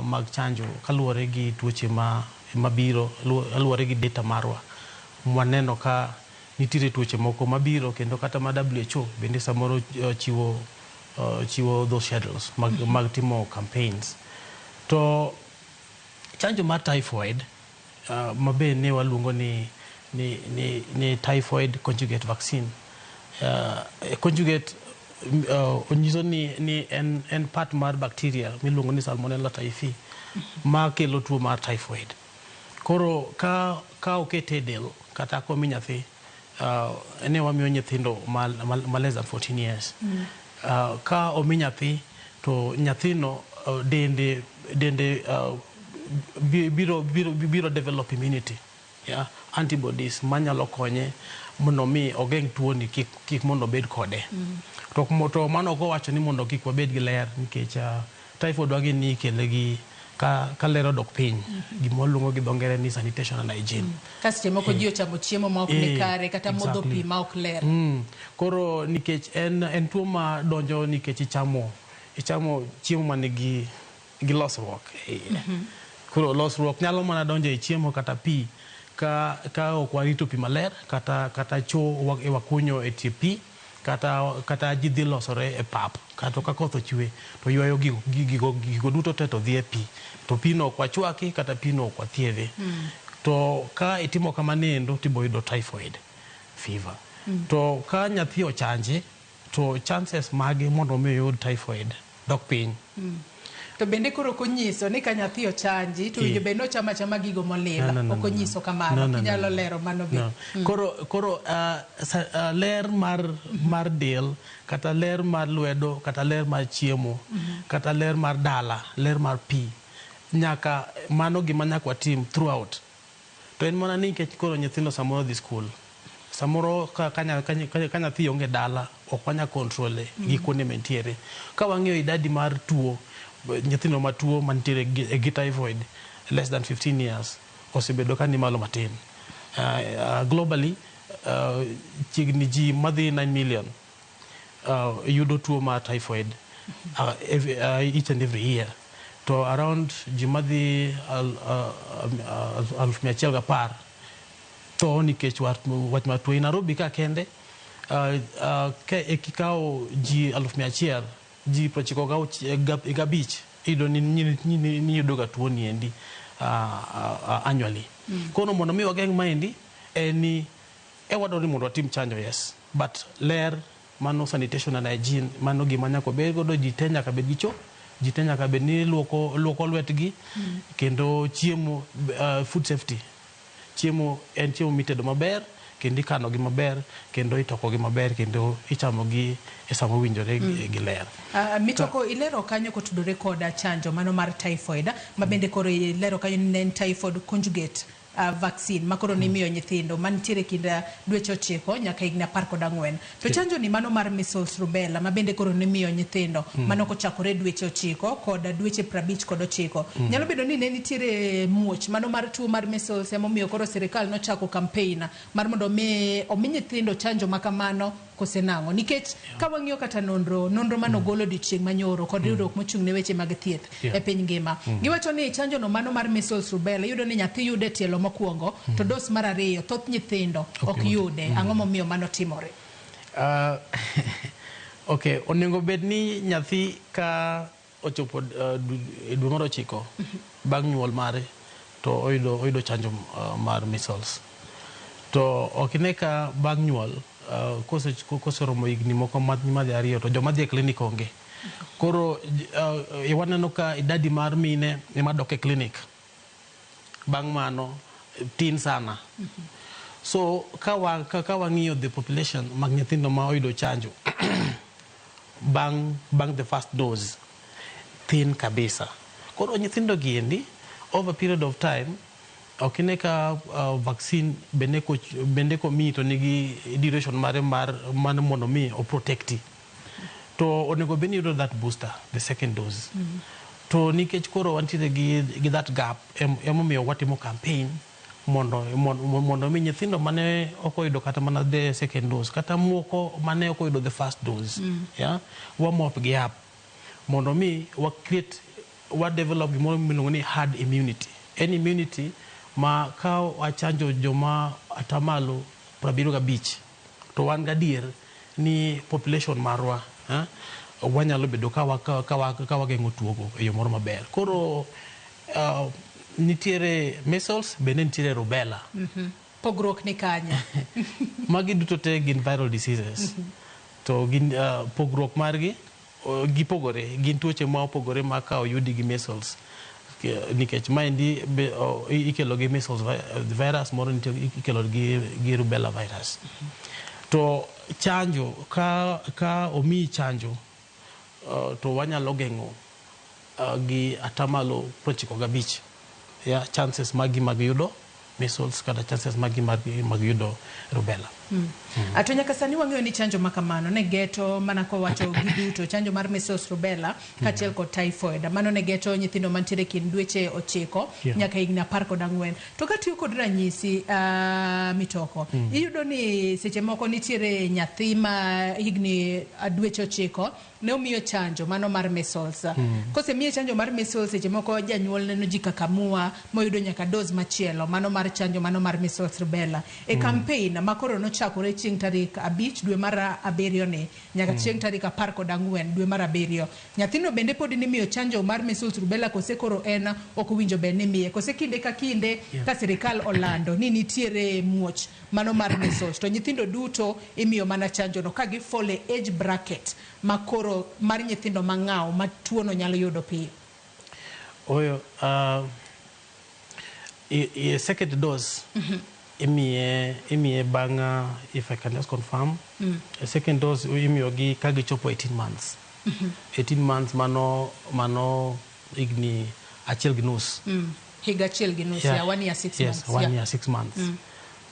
mag chanjo kaluwore gi tuoche mabiro luwore gi data marwa. Waneno ka nitiere tuoche moko mabiro kendo kata ma WHO bende samoro chiwo those schedules mag timo campaigns. To chanjo mar typhoid ma be ne waluongo ni typhoid conjugate vaccine. Conjugate onyiso ni en part mar bacteria miluongo ni Salmonella typhi ma kelo tuo mar typhoid. Koro ka okete e del kata komi nyathi ne wamiyo nyithindo ma less than 14 years. Ka omi nyathi to nyathino dende biro develop immunity yeah, antibodies manyalo konye mondo mi ogeng' tuoni kik mondo obed kode. To mano ok owacho ni mondo kik wabed gi ler nikech typhoid wang'e ni ikele gi ka ler odok piny. Gima waluongo gi dho ngere ni sanitation and hygiene. Ka seche moko ji ochamo chiemo ma ok ni kare kata modho pi ma ok ler. Koro nikech en tuo ma donjo nikech ichamo chiemo manigi gi losruok e iye. Koro losruok nyalo mana donjo e chiemo kata pi ka ok warito pi maler kata choo wakunyo e tie pi kata ji dhi losore e pap kata ka koth ochwe to ywayo gigo duto te to dhi e pi to pino ok wachwaki kata pino ok wathiedhi. To ka itimo kamano to ibo yudo typhoid fever. To ka nyathi ochanji to chances mage mondo mi oyud typhoid dok piny. To bende koro ok onyiso ni ka nyathi ochanji to owinjo bed ni ochamo achama gigo molil. No, no, no, Ok no, onyiso kamano. No, no, no, Inyalo no. lero mano be. No. Koro ler mar del kata ler mar lwedo kata ler mar chiemo kata ler mar dala, ler mar pi nyaka mano gima nyaka watim throughout. To en mana ni nikech koro nyithindo samoro dhi skul. Samoro ka nyathi onge dala ok wanya control gi kuonde mentiere. Ka wang'iyo idadi mar tuo nyithindo matuo mantiere gi typhoid less than 15 years osebedo ka ni malo matin. Globally chiegni ji madhi 9 million yudo tuo mar typhoid each and every year. To around ji madhi 110,000 tho nikech wach mar tuo. E Nairobi ka kende ka kikawo ji 100,000 ji 95 iyudo ni yudo ga tuo ni endi annually. Koro mondo mi wageng' maendi en ni wadwaro ni mondo watim chanjo, yes, but ler mano sanitation and hygiene mano gima nyaka wabed godo. Ji te nyaka bed gi cho, ji te nyaka bed ni luoko lwetgi kendo chiemo, food safety, chiemo en chiemo mitedo maber kendo ikano gi maber kendo itoko gi maber kendo ichamo gi e sama owinjore gi ler. Mitoko ilero kanyo kotudore koda chanjo mano mar typhoid ma bende koro ilero kanyo ni ne en typhoid conjugate vaccine ma koro nimiyo nyithindo mantiere kind dweche 9 nyaka higni 14. To chanjo ni mano mar measles rubella ma bende koro nimiyo nyithindo mano kochakore dweche 9 kod dweche 59. Nyalo bedo ni ne nitiere muoch mano mar tuo mar measles emomiyo koro sirikal nochako campaign mar mondo omi nyithindo chanjo makamano kose nang'o, nikech ka wang'iyo kata nonro manogol odiochieng' manyoro kod riwruok mochung' ne weche mag thieth e piny ngima, giwacho ni chanjo no mano mar measles rubella iyudo ni nyathi yude tielo mokwongo to dos mar ariyo thoth nyithindo ok yude. Ang'o momiyo mano timore? Okay, onego bed ni nyathi ka ochopo dwe mar 9 bang' nyuol mare to oyudo chanjo mar measles. To ok ine ka bang' nyuol koseromo higni moko madhi 2 to joma dhi e klinik onge. Koro waneno ka idadi mar mine ema dok e klinik bang' mano tin sana. So ka wang'iyo the population mag nyithindo ma oyudo chanjo bang' the first dose thin kabisa. Koro nyithindo gi endi over period of time ok ine ka vaccine bende komiyi to nigi duration mare mar mondo mi o protecti. To onego bed ni iyudo that booster, the second dose. To nikech koro wantiere gi that gap emomiyo watimo campaign mondo mi nyithindo mane ok oyudo kata mana the second dose kata moko mane ok oyudo the first dose, yeah, wa mop gi up mondo mi wa create, wa develop gimoro miluongo ni herd immunity. En immunity ma ka wachanjo joma atamalo 75 to wan gadier ni population marwa wanyalo bedo ka wageng'o tuogo e yo moro maber. Koro nitiere measles bende nitiere rubella. Pogruok ni kanye? Magi duto te gin viral diseases. To gin pogruok margi gipogore, gin tuoche ma opogore ma ka oyudi gi measles. Nikech maendi ikelo gi measles virus moro nitie ikelo gi rubella virus. To chanjo ka omiyi chanjo to wanyalo geng'o gi atamalo 95 ya chances magi mag yudo measles kata chances magi mag, mag yudo rubella. To nyaka sani wang'eyo ni chanjo ma kamano ne geto mana kowacho giduto chanjo mar measles, rubella kaachiel kod typhoid mano ne geto nyithindo mantiere kind dweche 9 nyaka higni 14. To katiyo kod ranyisi mitoko iyudo ni seche moko nitiere nyathi ma higni dweche 9 ne omiyo chanjo mano mar measles. Kosemiye chanjo mar measles, seche moko janyuol neno ji kaka mua moyudo nyaka dose machielo mano mar chanjo mano mar measles, rubella e campaign ma koro nochakore chieng' tarik 5 dwe mar 7 ni nyaka chieng' tarik 14 dwe mar 7, nyathino bende pod nimiyo chanjo mar measles, rubella kose koro en ok owinjo bed ni imiye kose kinde ka kinde ka sirikal olando ni nitiere muoch mano mar measles to nyithindo duto imiyo mana chanjo no ka gifall e age bracket ma koro mar nyithindo mang'aw ma tuono nyalo yudo piyo? Oyo, i second dose imiye bang', if I can just confirm, a second dose imiyogi ka gichopo 18 months. 18 months mano higni 1.5. Higa 1.5. Yeah, 1 year 6 months. 1 year 6 months.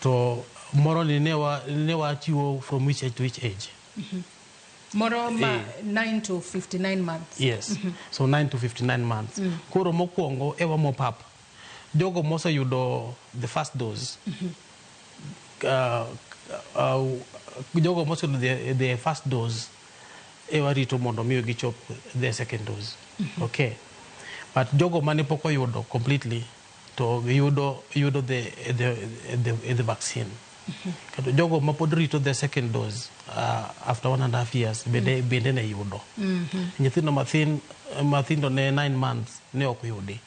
To moro ni ne wachiwo from which age to which age? Moro ma 9 to 59 months. Yes. So 9 to 59 months. Koro mokwongo e wa mop up jogo moseyudo the first dose. Jogo moseyudo the first dose e warito mondo miyo gichop the second dose. Okay. But jogo mane pok oyudo completely to yudo the vaccine. Kendo jogo ma pod rito the second dose after 1.5 years bende ne yudo. Nyithindo mathin mathindo ne 9 months ne ok yudi.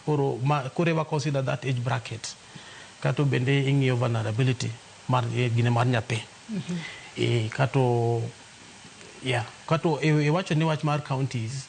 Koro koro wa consider that age bracket. Kato bende ing'iyo vulnerability mar gine mar nyathi. Kato yeah, kato iwacho ni wach mar counties,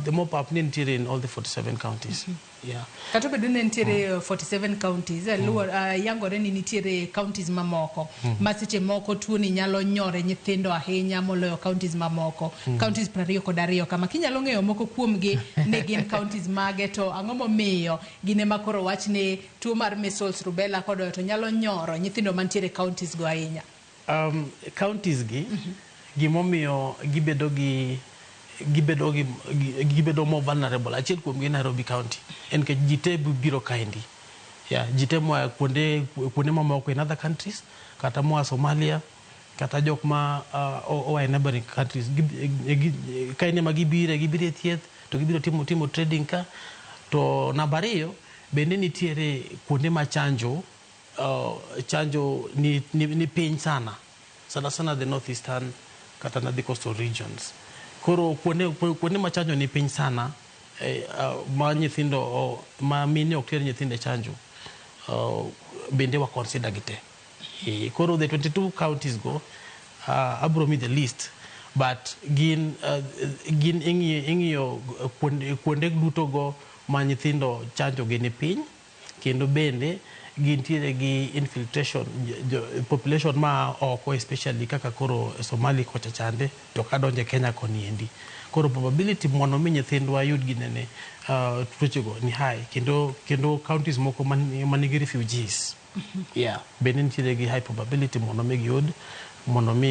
the mop up ni nitiere in all the 47 counties. Yeah. Kata obedo ni nitiere 47 counties, yangore ni nitiere counties mamoko ma seche moko tuoni nyalo nyore nyithindo ahinya moloyo counties mamoko. Counties 22 kama kinyalo ng'eyo moko kuomgi ne gin counties mage, to ang'o momiyo gin ema koro wach ni tuo mar measles, rubella kodoyo to nyalo nyoro nyithindo mantiere counties go ahinya? Counties gi gimomiyo gibedo more vulnerable, achiel kuomgi Nairobi County, en nikech ji te biro kaendi. Yeah, ji te moa kuonde mamoko in other countries, kata moa Somalia, kata jok ma oa e neighboring countries, kain ema gibire e thieth to gibiro timo trading ka. To namba 2 bende nitiere kuonde ma chanjo ni piny sana sana sana, the north eastern kata na the coastal regions. Koro kuonde ma chanjo ni piny sana, ma nyithindo ma mine ok ter nyithindo e chanjo, bende wa consider gi te. Koro the 22 counties go, abro mi the list, but gin ing'iyo kuonde duto go ma nyithindo chanjo gi ni piny, kendo bende gintiere gi infiltration population ma oko, especially kaka koro Somali kocha chande to kadonje Kenya koni endi. Koro probability mondo mi nyithindwa yud ginene tuochego ni high, kendo counties moko manigi refugees, yeah, bende nitiere gi high probability mondo mi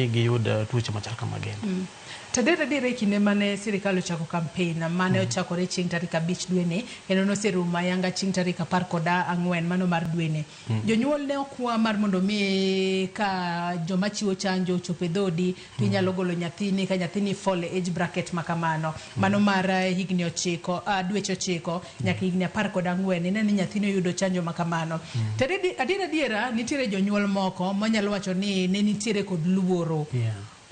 giyud tuoche machal kamagendo. To adier e kinde mane sirikal ochako campaign mane ochakore chieng' tarik 5 dweni kendo noserumo ayanga chieng' tarik 14 mano mar dweni, jonyuol ne okwa mar mondo mi ka joma chiwo chanjo ochopo e dhodi to inyalo golo nyathini ka nyathini fall e age bracket ma kamano mano mar higni 9, dweche 9 nyaka higni 14, ine ni nyathini oyudo chanjo ma kamano. To adier adiera nitiere jonyuol moko manyalo wacho ni ne nitiere kod luoro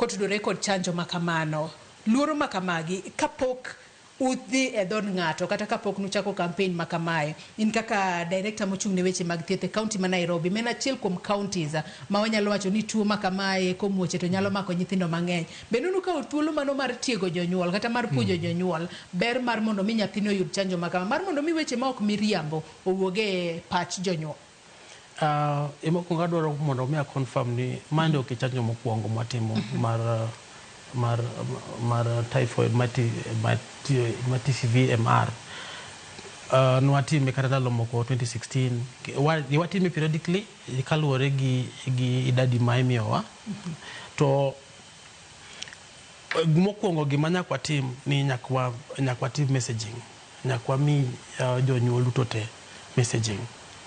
kotudore kod chanjo ma kamano. Luoro ma kamagi, kapok udhi e dhod ng'ato kata kapok nuchako campaign ma kamae, in kaka director mochung' ne weche mag thieth e county ma Nairobi, ma en achiel kuom counties ma wanyalo wacho ni tuo ma kamae komuoche to nyalo mako nyithindo mang'eny, bende nukawo thuolo mano mar tiego jonyuol kata mar puonjo jonyuol ber mar mondo mi nyathini oyud chanjo ma kama, mar mondo mi weche ma ok miriambo owuog e pach jonyuol? Mokwongo adwaro mondo mi a confirm ni mande ok e chanjo mokwongo mwatimo mar typhoid ma TCV MR. Nwatime kata ndalo moko 2016. Watime periodically kaluwore gi idadi ma imiyowa. To mokwongo gima nyaka watim ni nyaka watim messaging. Nyaka wami jonyuol duto te messaging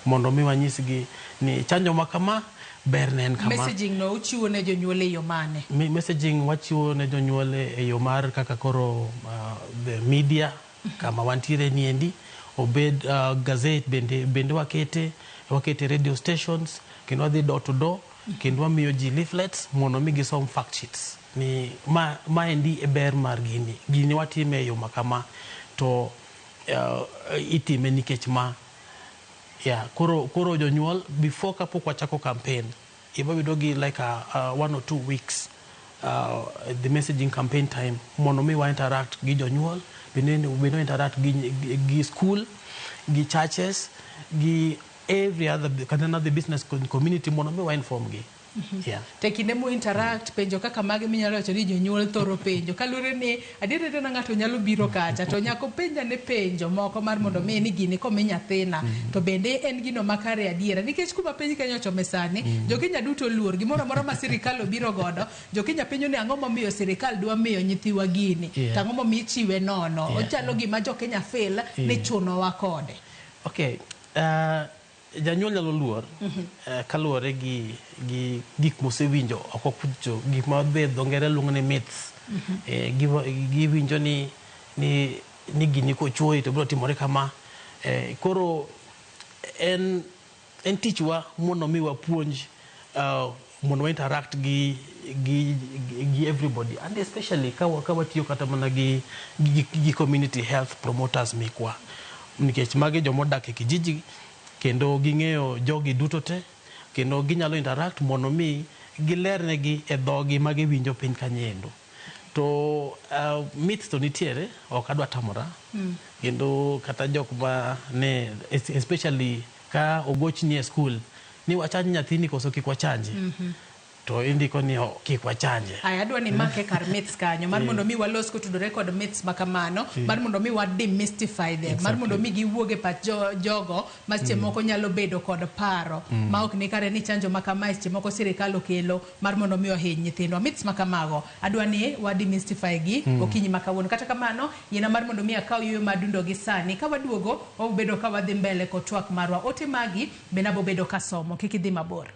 mondo mi wanyisgi ni chanjo ma kama ber ne en kama. Messaging no uchiwo ne jonyuol e yo mane? Messaging wachiwo ne jonyuol e yo mar kaka koro the media kama wantiere niendi, obed gazette bende wakete radio stations, kendo wadhi door to door, kendo wamiyo ji leaflets mondo mi gisom fact sheets ni maendi e ber mar gini, gini watime e yo ma kama to itime nikech ma. Yeah, koro jonyuol before kapok wachako campaign ibo yudo gi like a 1 or 2 weeks the messaging campaign time mondo mi wa interact gi jonyuol, bende interact gi school, gi churches, gi every other kata the business community mondo mi wa inform gi. Yeah. Te kinde mu interact penjo kaka mage minyalo wacho ni jonyuol thoro penjo kaluwore ni adier adier ng'ato nyalo biro kacha to nyaka openja ne penjo moko mar mondo mi ni gini komi nyathina to bende en gino makare adiera nikech kuma piny Kenya ochome sani jo Kenya duto luor gimoro amora ma sirikal obiro godo jo Kenya penjo ni ang'o momiyo sirikal dwa miyo nyithiwa gini to ang'o momiyo ichiwe nono ochalo gima jo Kenya feel ni chunowa kode. Okay. Janyuol nyalo luor kaluwore gi gik mosewinjo oko kucho, gik ma be dho ngere luongo ni myths. Giwinjo ni gini kochuoyi to biro timore kama. Koro en tichwa mondo mi wapuonj, mondo wa interact gi everybody, and especially ka watiyo kata mana gi community health promoters mekwa, nikech magi jomodak e kijiji kendo ging'eyo jogi duto te, kendo ginyalo interact mondo mi gilernegi e dhogi ma giwinjo piny kanyendo. To myths to nitiere, ok adwa tamora. Kendo kata jok ma ne especially ka ogochni e school ni wachanj nyathini koso kik wachanje. To indiko ni kik wachanje. Aya, adwa ni make kar myths kanyo mar mondo mi walos kotudore kod myths makamano, mar mondo mi wa demystify them, mar mondo mi giwuog e pach jogo ma seche moko nyalo bedo kod paro ma ok ni kare ni chanjo makama seche moko sirikal okelo mar mondo mi ohiny nyithindwa. Myths makamago adwa ni wa demystify gi okinyi ma kawuono. Kata kamano yiena mar mondo mi akaw yueyo madundo gi sani ka waduogo wabedo ka wadhi mbele kod twak marwa. Ote magi bende abobedo kasomo, kik idhi mabor.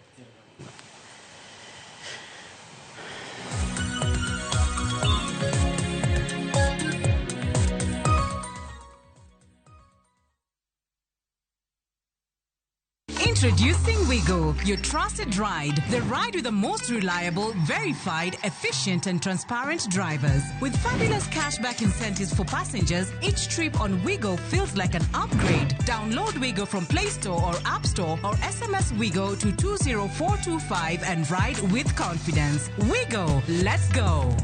Introducing Wigo, your trusted ride. The ride with the most reliable, verified, efficient and transparent drivers. With fabulous cashback incentives for passengers, each trip on Wigo feels like an upgrade. Download Wigo from Play Store or App Store or SMS Wigo to 20425 and ride with confidence. Wigo, let's go.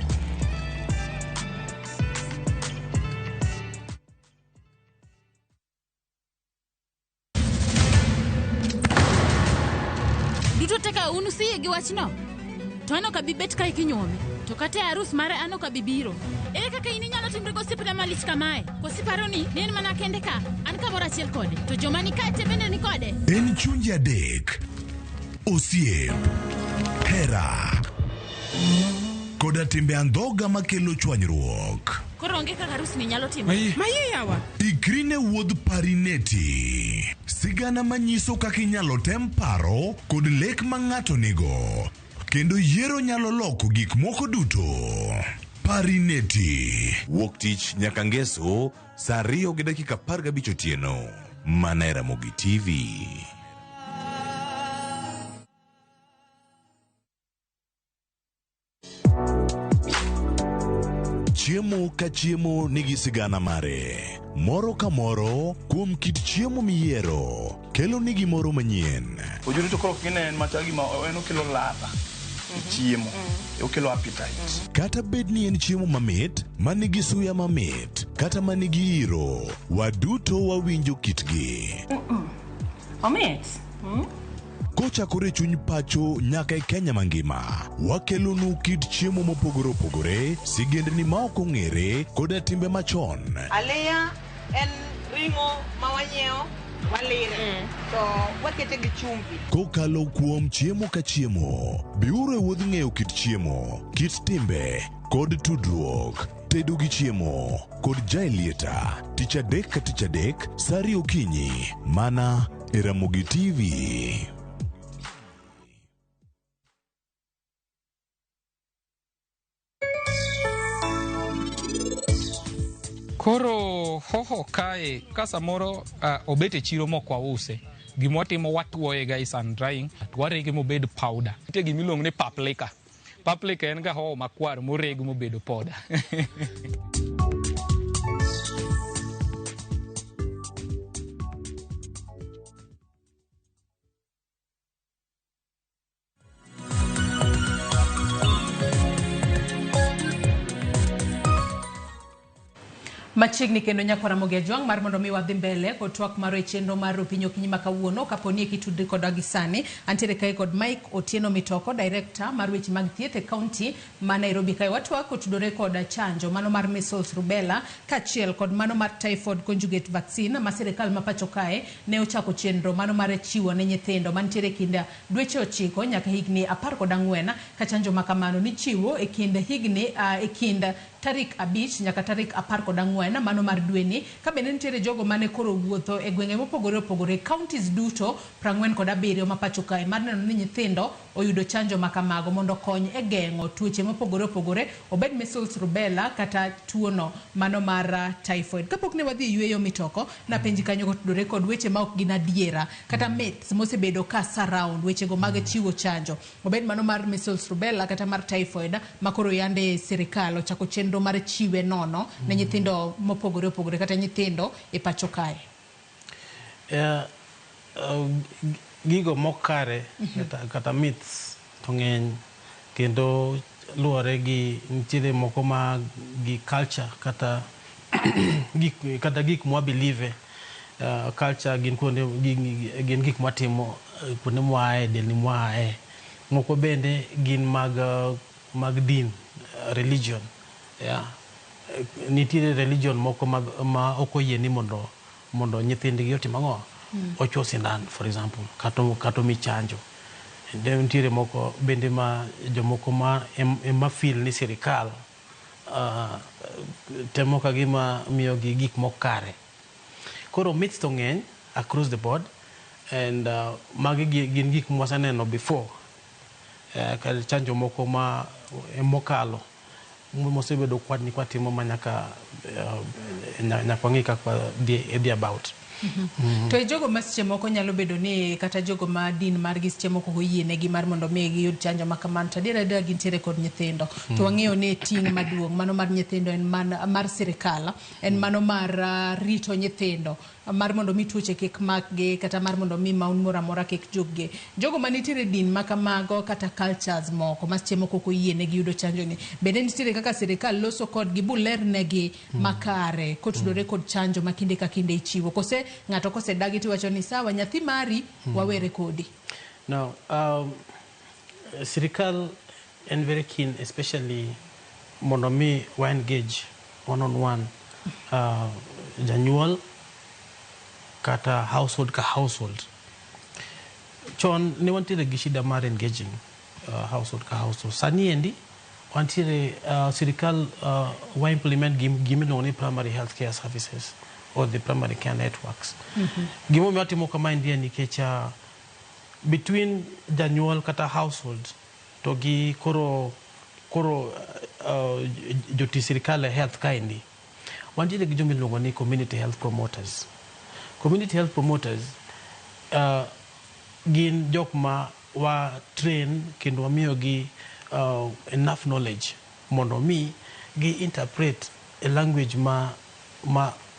Duto teka unu siye gi wachno. To an ok abi bet kae kinyuome. To kata e arus mare an ok abi biro. Ere kaka in inyalo timri gosiepna malich kamae? Koso iparo ni en mana kende ka? An kamoro achiel kode. To joma ni kae te bende ni kode. En chunje adek. Osiep, hera, koda timbe andhoga makelo chwanyruok. Koro onge kaka arus ni nyalo timore. Maye yawa. Ikri ne wuodh Parineti. Sigana manyiso kaka inyalo tem paro kod lek ma ng'ato nigo. Kendo yiero nyalo loko gik moko duto. Parineti. Wuok tich nyaka ngeso saa 2:15 otieno. Mana e Ramogi TV. Chiemo ka chiemo nigi sigana mare. Moro ka moro kuom kit chiemo miyiero kelo ni gimoro manyien. Ojuri to koro kinen machal gima en okelo ladha e chiemo, okelo appetite. Kata bed ni en chiemo mamit, manigi suya mamit, kata manigi iro, waduto wawinjo kitgi. Omit. Kochakore chuny pacho nyaka e Kenya mangima, wakelonu kit chiemo mopogore opogore, sigendni ma ok ong'ere, koda timbe machon. Aliya en Ring'o ma wanyiewo walire to wakete gi chumbi. Kokalo kuom chiemo ka chiemo, biuru e wuodh ng'eyo kit chiemo, kit timbe, kod tudruok. Tedo gi chiemo kod Jaelieta tich adek ka tich adek sa ariyo okinyi mana e Ramogi TV. Koro hoho kae ka samoro obet e chiro mok wause, gima watimo watuoye ga e sun drying to warege mobed powder. Nitie gima iluongo ni paprika. Paprika en ga hoho makwar moreg mobedo poda. Machiegni kendo nyakwa Ramogi Ajwang' mar mondo mi wadhi mbele kod twak marwa e chenro mar Opinyi Okinyi ma kawuono kapo ni ekitudri kodwa gi sani. Antiere kae kod Mike Otieno Mitoko, Director mar weche mag thieth e kaunti ma Nairobi kae. Watwak kotudore kod chanjo mano mar measles rubella kaachiel kod mano mar typhoid conjugate vaccine ma sirikal ma pacho kae ne ochako chenro mano mar chiwo ne nyithindo mantiere e kind dweche 9 nyaka higni 14 ka chanjo ma kamano nichiwo e kind higni e kind tarik 5 nyaka tarik 14 mano mar dweni ka bende nitiere jogo mane koro wuotho e gwenge mopogore opogore counties duto 47 ma pacho kae mar neno ni nyithindo oyudo chanjo ma kamago mondo okony e geng'o tuoche mopogore opogore obed measles rubella kata tuono mano mar typhoid. Kapok ne wadhi e yueyo mitoko napenji kanyo kotudore kod weche ma ok gin adiera kata myths mosebedo ka surround wechego mag chiwo chanjo obed mano mar measles rubella kata mar typhoid ma koro yande sirikal ochako chenro mar chiwe nono ne nyithindo mopogore opogore kata nyithindo e pacho kae. Gigo mokare kata myths to ng'eny kendo luwore gi nitiere moko ma gi culture kata gik mwa believe. Culture gin kuonde gin gik mwatimo kuonde mwaaye delni mwaaye. Moko bende gin mag din, religion. Yeah. Nitiere religion moko ma ok oyie ni mondo nyithindgi otim ang'o? Ochuo sindan for example kata omi chanjo. Nitiere moko bende ma jomoko ma ema feel ni sirikal temo ka gima miyogi gik mokare. Koro myths to ng'eny across the board and magi gin gik mwaseneno before. Chanjo moko ma mokalo mosebedo kwadni kwatimo ma nyaka wang'i kaka dhi about. To e jogo ma seche moko nyalo bedo ni kata jogo ma din margi seche moko oyienegi mar mondo mi giyud chanjo ma kamano to adiera adiera gintiere kod nyithindo. To wang'eyo ni ting' maduong' mano mar nyithindo en mar sirikal, en mano mar rito nyithindo mar mondo mi tuoche kik makgi kata mar mondo mi maun moro amora kik jukgi. Jogo manitiere din ma kamago kata cultures moko ma seche moko ok oyienegi yudo chanjo ni, bende nitiere kaka sirikal loso kodgi bulernegi makare kotudore kod chanjo ma kinde ka kinde ichiwo, kose ng'ato kosedagi tiwacho ni sawa nyathi mari wawere kodi? No, sirikal en very keen especially mondo mi wa engage one on one janyuol kata household ka household. Chon ne wantiere gi shida mar engaging household ka household. Sani endi wantiere sirikal wa implement gima iluongo ni primary health care services or the primary care networks. Gimomiyo watimo kamaendi en nikech between janyuol kata household to gi koro jotich sirikal e health kaendi, wantiere gi joma iluongo ni community health promoters. Community health promoters gin jok ma wa train kendo wamiyogi enough knowledge mondo mi gi interpret a language ma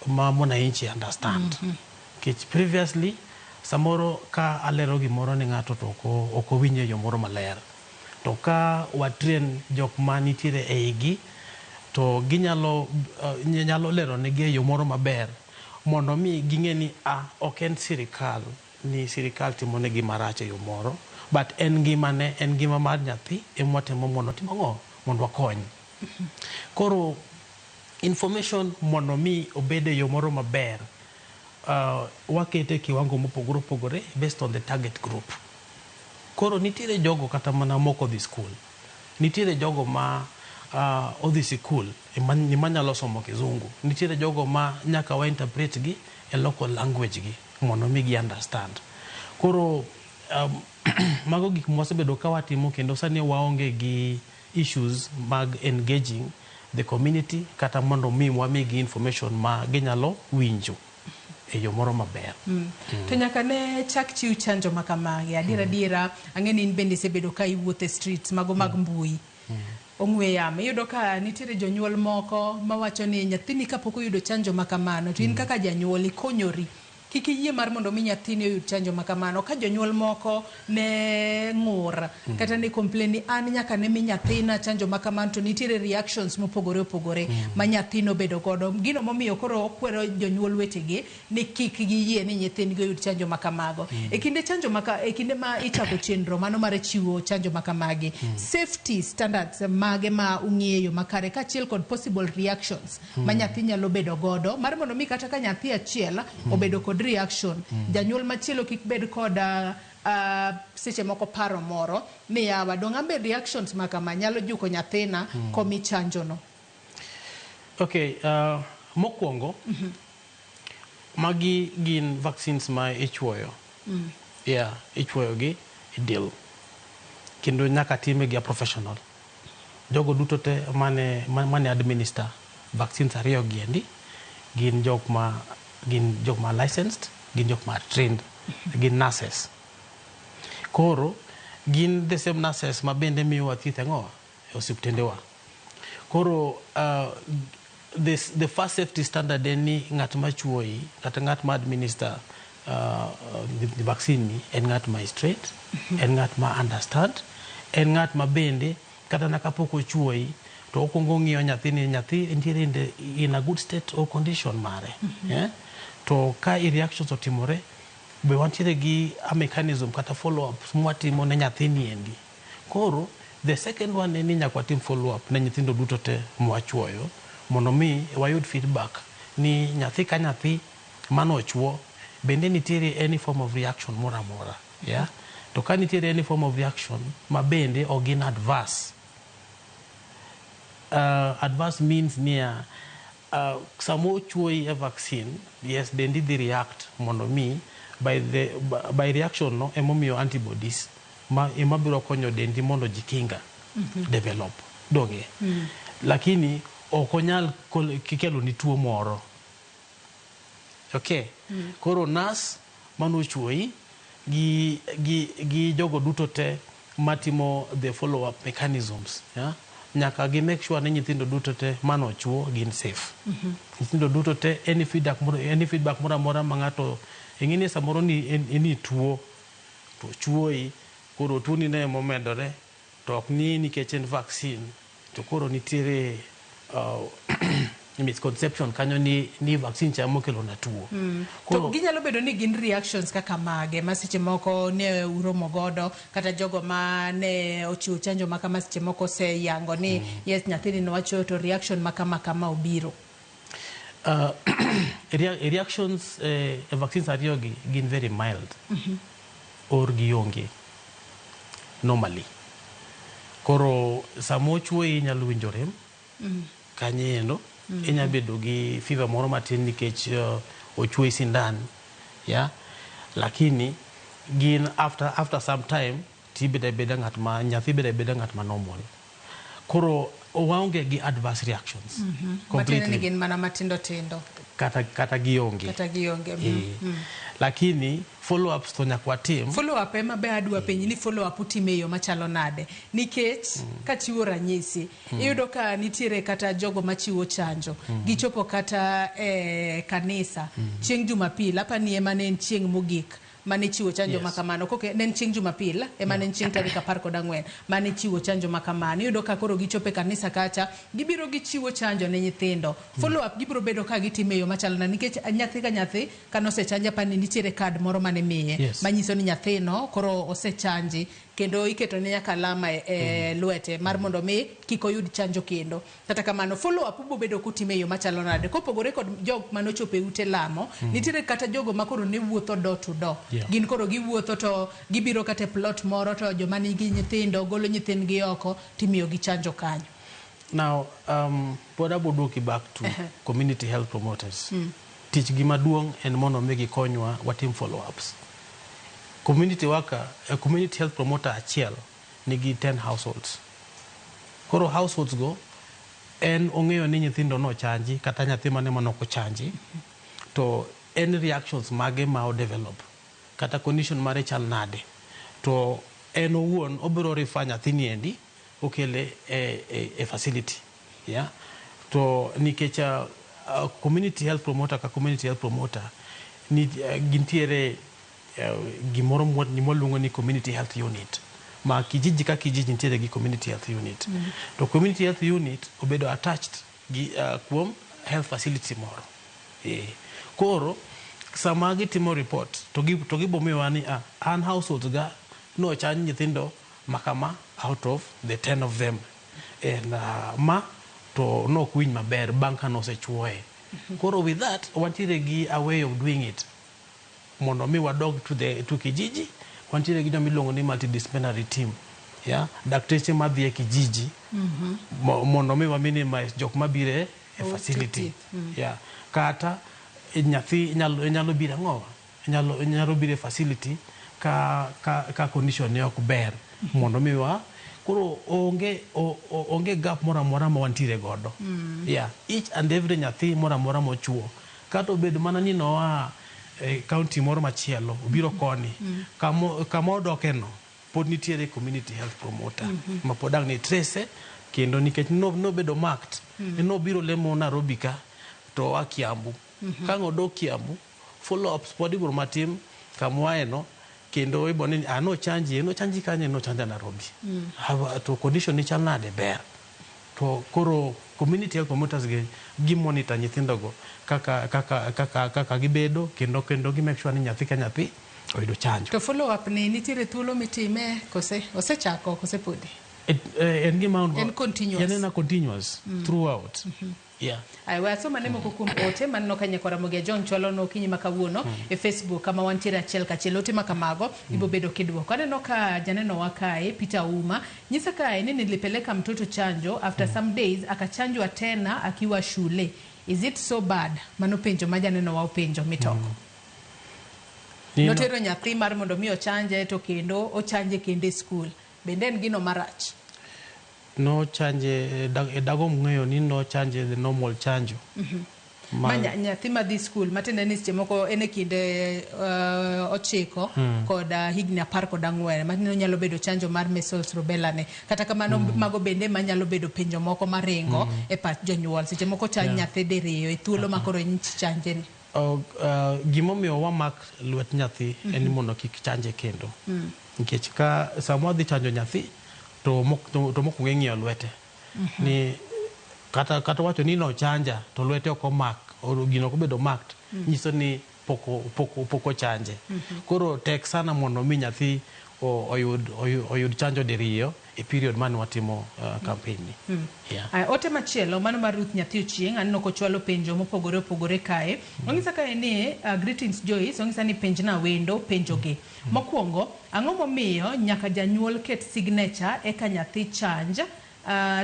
mwananchi understand. Nikech previously samoro ka alero gimoro ne ng'ato to ok owinj e yo moro maler. To ka wa train jok ma nitiere e igi to ginyalo nyalo lero negi e yo moro maber mondo mi ging'e ni ok en sirikal ni sirikal timo negi marach e yo moro, but en ngimane, en ngima mar nyathi ema watemo mondo otim ang'o? Mondo wakony. Koro information mondo mi obed e yo moro maber Wakete kiwango mopogore opogore based on the target group. Koro nitiere jogo kata mana mok odhi skul, nitiere jogo ma odhi sikul ema nyalo somo kizungu, nitiere jogo ma nyaka wa interpret gi e local language gi mondo mi gi understand. Koro mago gik mwasebedo ka watimo, kendo sani waonge gi issues mag engaging the community kata mondo mi wamigi information ma ginyalo winjo e yo moro maber. To nyaka ne chak chiw chanjo ma kamagi, adiera adiera ang'e ni in bende isebedo ka iwuotho e streets mago mag mbui, ong'we yamo, iyudo ka nitiere jonyuol moko mawacho ni nyathini kapok oyudo chanjo ma kamano to in kaka janyuol ikonyori, kik iyie mar mondo mi nyathini oyud chanjo ma kamano. Ka jonyuol moko ne ng'ur kata ne complain ni an nyaka ne mi nyathina chanjo ma kamano, to nitiere reactions mopogore opogore ma nyathino obedo godo, gino momiyo koro okwero jonyuol wetegi ni kik giyie ni nyithindgi oyud chanjo ma kamago. E kinde chanjo maka, e kinde ma ichako chenro mano mar chiwo chanjo ma kamagi, safety standards mage ma ung'eyo makare kaachiel kod possible reactions ma nyathi nyalo bedo godo, mar mondo mi kata ka nyathi achiel obedo kod reaction, janyuol machielo kik bed kod seche moko paro moro ni yawa dong' ambe reactions ma kama nyalo juko nyathina komi chanjo no. Okay, mokwongo magi gin vaccines ma ichuoyo. Yeah, ichuoyo gi e del. Kendo nyaka time gi a professional. Jogo duto te mane administer vaccines ariyo gi endi gin jok ma licensed, gin jok ma trained, gin nurses. Koro gin the same nurses ma bende miyowa thieth ang'owa e osiptendewa. Koro the first safety standard en ni ng'at ma chuoyi kata ng'at ma administer the vaccine ni en ng'at ma is trained, en ng'at ma understand, en ng'at ma bende kata na kapok ochuoyi to okwongo ong'iyo nyathini, nyathi nitiere in a good state or condition mare. Yeah? To ka i reactions otimore, be wantiere gi a mechanism kata follow up mwatimo ne nyathini endi. Koro the second one en ni nyaka watim follow up ne nyithindo duto te mwachuoyo mondo mi wayud feedback ni nyathi ka nyathi manochuo bende nitiere any form of reaction moro amora. Yeah? To ka nitiere any form of reaction ma bende ok gin adverse. Adverse means niya, sama ochuoyi e vaccine, yes, dendi dhi react mondo mi by reaction no emomiyo antibodies ma ema biro konyo dendi mondo ji kinga develop donge. Lakini ok onyal kelo ni tuo moro. Okay. Koro nurse manochuoyi gi jogo duto te matimo the follow up mechanisms, yeah? Nyaka gi make sure ni nyithindo duto te manochuo gin safe. Nyithindo duto te, any feedback moro amora ma ng'ato ing'e ni samoro ni en tuo to chuoyi, koro tuoni ne momedore to ok ni nikech en vaccine, to koro nitiere misconception kanyo ni vaccine cha mokelo na tuo. To ginyalo bedo ni gin reactions kaka mage ma seche moko ne uromo godo, kata jogo ma ne ochiwo chanjo ma kama seche moko oseyango ni yes, nyathini nowacho to reaction ma kama kama obiro? Reactions e vaccines ariyo gi gin very mild or gionge normally. Koro sama ochuoyi inyalo winjo rem kanyo endo, inya bedo gi fever moro matin nikech ochuoyi sindan, yeah? Lakini gin after some time tibedo abeda ng'at ma nyathi bedo abeda ng'at ma normal. Koro waonge gi adverse reactions Matiende ni completely. Gin mana matindo tindo. Kata gionge. Kata gionge. Eh. Lakini follow ups to nyaka watim. Follow up ema be adwa penji ni follow up utime e yo machalo nade, nikech kachiwo ranyisi, iyudo ka nitiere kata jogo machiwo chanjo gichopo kata e kanisa chieng' Jumapil, apani ema ne en chieng' mogik mane chiwo chanjo ma kamano. Koke ne en chieng' Jumapil ema ne en chieng' tarik 14 mane chiwo chanjo ma kamano. Iyudo ka koro gichopo e kanisa kacha, gibiro gichiwo chanjo ne nyithindo. Follow up gibiro bedo ka gitimo e yo machalo nade? Nikech nyathi ka nyathi kanosechanji, apani nitiere kad moro mane miye manyiso ni nyathino koro osechanji. Kendo iketo ne nyaka alama e lwete mar mondo mi kik oyud chanjo kendo. Kata kamano, follow up bobedo kutime e yo machalo nade? Kopogore kod jok manochopo e ute lamo, nitiere kata jogo ma koro ne wuotho door to door. Gin koro giwuotho to gibiro kata e plot moro to joma nigi nyithindo golo nyithindgi oko timiyogi chanjo kanyo. Now, pod abo duoki back to community health promoters. Tich gi maduong' en mondo mi gikonywa watim follow ups. Community worker, a community health promoter achiel nigi 10 households. Koro households go en ong'eyo ni nyithindo nochanji kata nyathi mane manok ochanji, to en reactions mage ma odevelop kata condition mare chal nade, to en owuon obiro refer nyathini endi okele e facility, yeah? To nikech community health promoter ka community health promoter ni, gintiere gimoro mwaluongo ni community health unit, ma kijiji ka kijiji nitiere gi community health unit. To community health unit obedo attached gi kuom health facility moro. Koro sama gitimo report to gibomiyowa ni an households ga nochanj nyithindo makama out of the 10 of them, and ma to nok winj maber bang' ka nosechuoye. Koro with that wantiere gi a way of doing it mondo mi wadog to kijiji. Wantiere gi joma iluongo ni multidisciplinary team, yeah? Dakteche madhi e kijiji mondo mi wa minimize jok mabiro e facility. Thieth. Yeah. Kata nyathi nyalo biro ang'owa nyalo biro e facility ka condition ne ok ber mondo mi wa koro onge gap moro amora ma wantiere godo. Yeah, each and every nyathi moro amora mochuo, kata obed mana ni noa e county moro machielo obiro koni, kama odoke no pod nitiere community health promoter ma pod ang' ne trace kendo nikech nobedo marked. Nobiro lemo Nairobi ka to oa Kiambu. Ka ang' odok Kiambu, follow ups pod ibiro matim kamoae no kendo ibo ni nochanji nochanji kanye, nochanja Nairobi. To condition ni chal nade? Ber. To koro community health promoters gi monitor nyithindo go kaka gibedo kendo gi make sure ni nyathi ka nyathi oyudo chanjo. To follow up ni nitiere thuolo mitime kose osechako kose podi? En gima En continuous. En ena continuous throughout. Yeah. Aya, we asoma ne moko kuom ote maneno ka nyakwara Ramogi Ajwang' chwalo no okinyi ma kawuono e Facebook kama wantiere achiel kachiel. Ote ma kamago ibo bedo kiduoko. Aneno ka janeno wa kae Peter Uma nyisa kae ni nilipeleka mtoto chanjo, after some days akachanjwa tena akiwa shule. Is it so bad? Mano penjo ma janeno wa openjo mitoko. Notero nyathi mar mondo mi ochanje to kendo ochanje kendo e skul. Bende en gino marach? Nochanje e dago ng'eyo ni nochanje the normal chanjo. Ma nyathi madhi skul matiende ni seche moko en e kinde 9 kod higni 14, matiende ni onyalo bedo chanjo mar measles, rubella ne. Kata kamano, mago bende manyalo bedo penjo moko maringo e pach jonyuol seche moko chan nyathi diriyo e thuolo ma koro nch chanje ni. Gimomiyo wamak lwet nyathi en ni mondo kik chanje kendo. Nikech ka sama wadhi chanjo nyathi to mokwongo ing'iyo lwete. Ni kata wacho ni nochanja to lwete ok omak, gino ok obedo marked, nyiso ni pok ochanje. Koro tek sana mondo mi nyathi oyud chanjo diriyo e period mane watimo campaign ni. Yeah. Aya, ote machielo mano mar Ruth Nyathi Ochieng', aneno kochwalo penjo mopogore opogore kae. Ong'isa kae ni greetings Joyce, ong'isa ni penjna wendo penjogi. Mokwongo, ang'o momiyo nyaka janyuol ket signature eka nyathi chanj,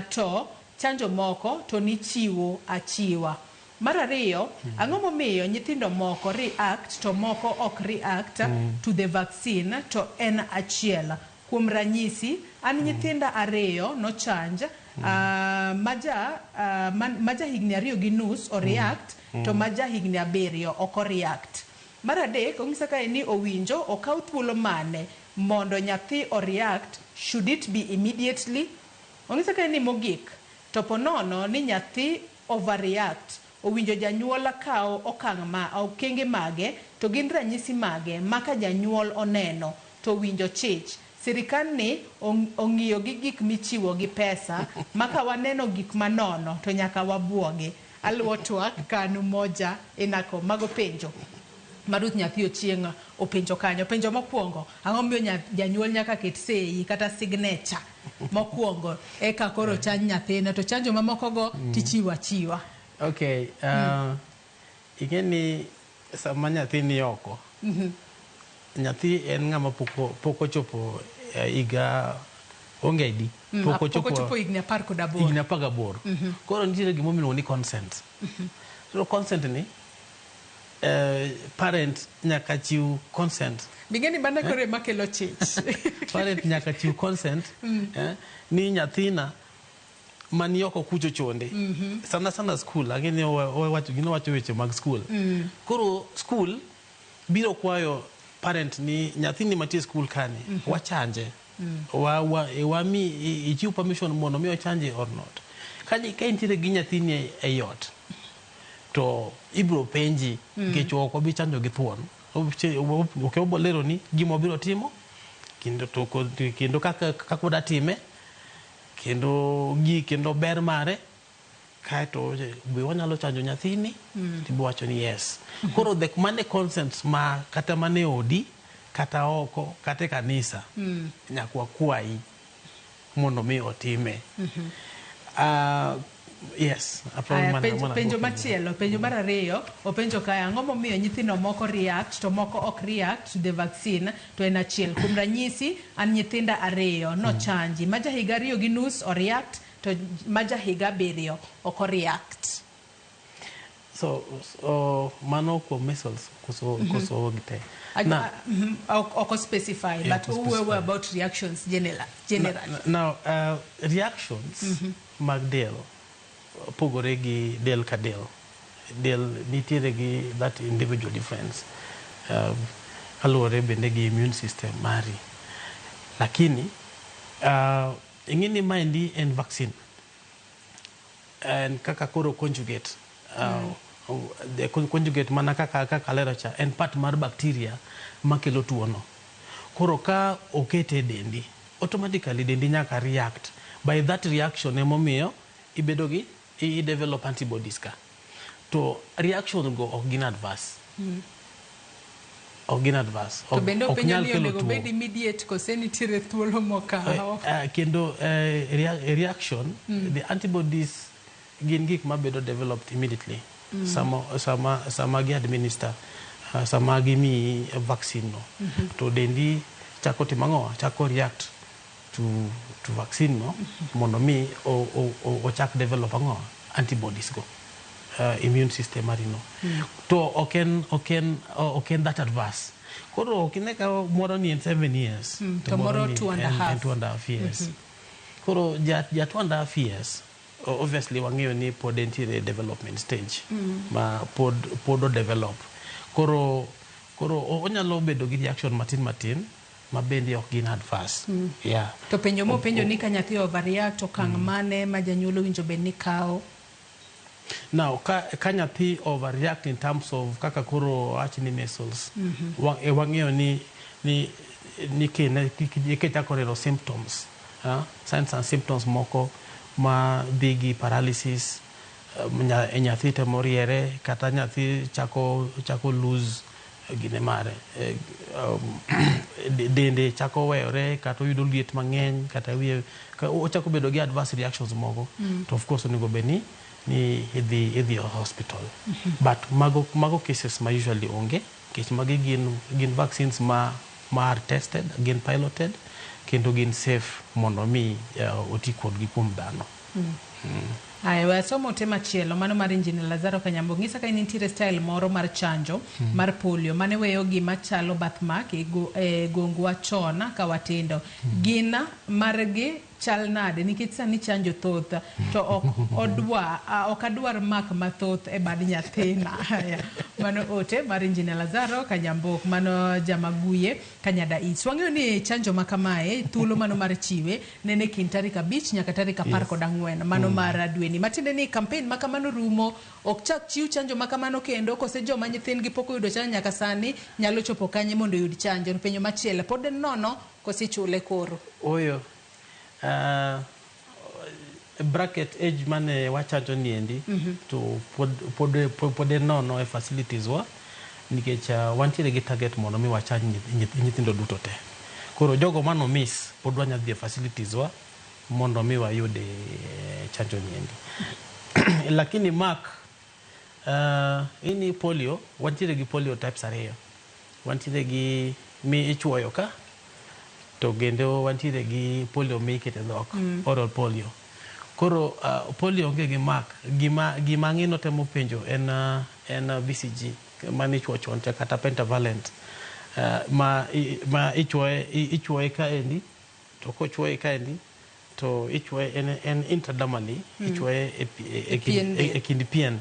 to chanjo moko to nichiwo achiwa? Mar ariyo, ang'o momiyo nyithindo moko react to moko ok react to the vaccine to en achiel? Kuom ranyisi, an nyithinda ariyo nochanj, maja higni 2.5 oreact to maja higni 7 ok oreact. Mar adek, ong'isa kae ni owinjo okaw thuolo mane mondo nyathi oreact, should it be immediately? Ong'isa kae ni mogik, to ponono ni nyathi overreact, owinjo janyuol kaw okang' ma okenge mage, to gin ranyisi mage ma ka janyuol oneno to owinjo chich? Sirikal ni ong'iyo gi gik michiwo gi pesa ma ka waneno gik manono to nyaka wabuogi. Aluwo twak kanu moja inako mago penjo. Maruth nyathi Ochieng' openjo kanyo. Penjo mokwongo, ang'o momiyo janyuol nyaka ket sei kata signature mokwongo eka koro chanj nyathine to chanjo mamoko go tichiwo achiwa? Okay, ing'e ni sama nyathi ni oko, nyathi en ng'ama pok ochopo higa onge ID. Pok ochopo higni 18. Higni 18. Koro nitiere gima iluongo ni consent. So consent ni parent nyaka chiw consent. Bing'e ni mano koro ema kelo chich. Parent nyaka chiw consent ni nyathina mani oko kucho chonde. Sana sana school, ang'e ni gino wacho weche mag school. Koro school biro kwayo parent ni nyathini mantie school kani, wachanje. Wami ichiw permission mondo mi ochanje or not. Ka intiere gi nyathini e ot, to ibiro penji nikech ok wabi chanjo gi thuon. Ok wabiro lero ni gima wabiro timo, kendo kaka wadwa time, kendo gi kendo ber mare, kaeto be wanyalo chanjo nyathini, tibiro wacho ni yes. Koro the mane consent ma kata mane odi, kata oko, kata e kanisa, nyaka wakwayi mondo mi otime. Yes. Penjo machielo, penjo mar ariyo, openjo kae, ang'o momiyo nyithindo moko react to moko ok react to the vaccine to en achiel. Kuom ranyisi, an nyithinda 2 nochanji, ma ja higa 2.5 o react to ma ja higa 7 ok o react. So mano kuom measles koso gite. Ok specify, but we were about reactions generally. Now, reactions mag del pogore gi del ka del. Del nitiere gi that individual difference. Kaluwore bende gi immune system mari. Lakini, ing'e ni maendi en vaccine. En kaka koro conjugate. The conjugate mana kaka alero cha en part mar bacteria makelo tuono. Koro ka okete e dendi, automatically dendi nyaka react. By that reaction emomiyo ibedo gi i develop antibodies ka. To reaction go ok gin adverse. Ok gin adverse. To bende openjo ni onego bed immediate kose nitiere thuolo mokawo. Kendo reaction, the antibodies gin gik mabedo developed immediately. Sama gi administer, sama gimiyi vaccine no, to dendi chako timo ang'o? Chako react to vaccine no, mondo mi ochak develop ang'o? Antibodies go. Immune system mari no. To ok en that adverse. Koro ok ine ka moro ni en 7 years. To moro 2.5. 2.5 years. Koro ja 2.5 years, obviously wang'eyo ni pod entiere development stage. Ma pod o develop. Koro onyalo bedo gi reaction matin ma bende ok gin adverse. Yeah. To penjo mopenjo ni ka nyathi overreact, okang' mane ma janyuol owinjo bed ni kawo? Now, ka nyathi overreact in terms of kaka koro wach ni measles, wang'eyo ni kichako neno symptoms, signs and symptoms moko ma dhi gi paralysis, nyathi temo riere, kata nyathi chako lose gine mare, dende chako weyore, kata oyudo liet mang'eny, kata wiye ochako bedo gi adverse reactions moko, to of course onego bed ni idhi hospital. But mago cases ma usually onge, nikech magi gin vaccines ma are tested, gin piloted, kendo gin safe mondo mi oti kodgi kuom dhano. Aya, we asomo ote machielo mano mar Engineer Lazaro Kanyambo. Ng'isa ka nitiere style moro mar chanjo mar polio mane weyo gima chalo birthmark e gongwa chon ka watindo. Gin margi chal nade nikech sani chanjo thoth to ok adwar mak mathoth e bad nyathina. Mano ote mar Engineer Lazaro Kanyambok, mano Jamaguye Kanyada East. Wang'eyo ni chanjo ma kamae thuolo mano mar chiwe nene kind tarik 5 nyaka tarik 14 mano mar dweni. Matiende ni campaign ma kamano rumo, ok chak chiw chanjo ma kamano kendo, kose joma nyithindgi pok oyudo chanjo nyaka sani nyalo chopo kanye mondo oyud chanjo. Penjo machielo pod en nono kose ichule koro? Oyo. Bracket age mane wachanjo niendi to pod nono e facilities wa, Nikech wantiere gi target mondo mi wachanj nyithindo duto te. Koro jogo mano miss pod wanya dhi e facilities wa mondo mi wayud chanjo niendi. Lakini mark ini polio, wantiere gi polio types ariyo. Wantiere gi mi ichuoyo ka to kendo wantiere gi polio mi ikete dhok, oral polio. Koro polio onge gi mark. Gima ng'ino temo penjo en BCG mane ichuo chon cha kata pentavalent ma ichuoye kaendi to kochuoye kaendi to ichuoye en intradermally, ichuoye e kind pien.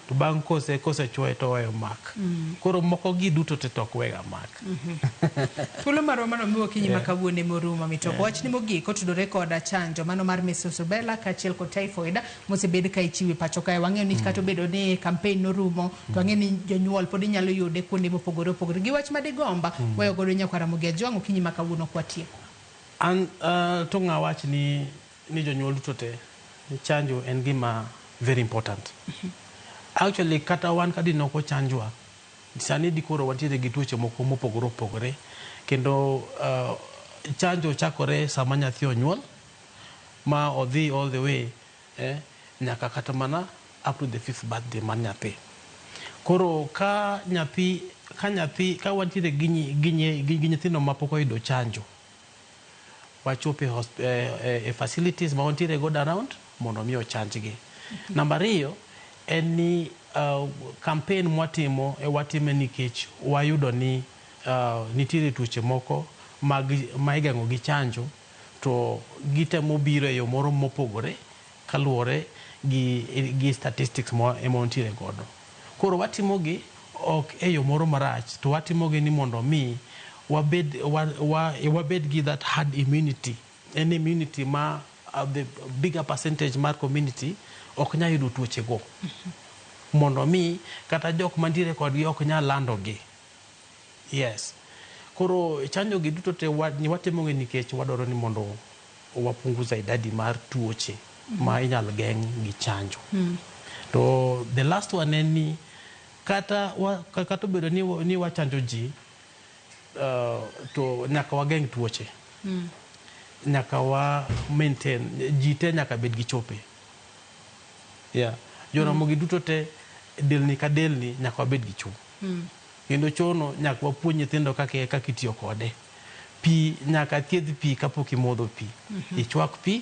To bang' kosechuoye to oweyo mark. Koro moko gi duto te to ok wega mark. Thuolo marwa mano miwa okinyi ma kawuono morumo mitoko. Wachni mogik otudore koda chanjo mano mar measles, rubella kaachiel kod typhoid mosebed ka ichiwo e pacho kae. Wang'eyo ni kata obedo ni campaign norumo to wang'eyo ni jonyuol pod inyalo yude kuonde mopogore opogore. Gi wach madigomba weyo godo nyakwar Ramogi Ajwang' okinyi ma kawuono kwatieko. An to ng'awach ni jonyuol duto te chanjo en gima very important. Actually kata wan ka dine ok ochanjwa sani dikoro wantiere gi tuoche moko mopogore opogore kendo chanjo chakore sama nyathi onyuol ma odhi all the way nyaka kata mana up to the 5th birthday mar nyathi. Koro ka nyathi ka wantiere gi nyithindo mapok oyudo chanjo wachope e facilities ma wantiere godo around mondo mi ochanjgi. Namba ariyo en ni campaign mwatimo watime nikech wayudo ni nitiere tuoche moko ma igeng'o gi chanjo to gitemo biro e yo moro mopogore kaluwore gi statistics ma wantiere godo. Koro watimo gi ok e yo moro marach to watimo gi ni mondo mi wabed gi that herd immunity. En immunity ma the bigger percentage mar community ok nyal yudo tuoche go. Mondo mi kata jok mantiere kodgi ok nyal landogi. Yes. Koro chanjo gi duto te watimo gi nikech wadwaro ni mondo wapunguza idadi mar tuoche ma inyal geng' gi chanjo. To the last one en ni kata obedo ni wachanjo ji to nyaka wageng' tuoche. Nyaka wa maintain ji te nyaka bed gi chope. Yeah. Joramogi duto te delni ka delni nyaka wabed gi cho. Kendo chono nyaka wapuonj nyithindo kaka itiyo kode. Pi nyaka thiedh pi kapok imodho pi. Ichwak pi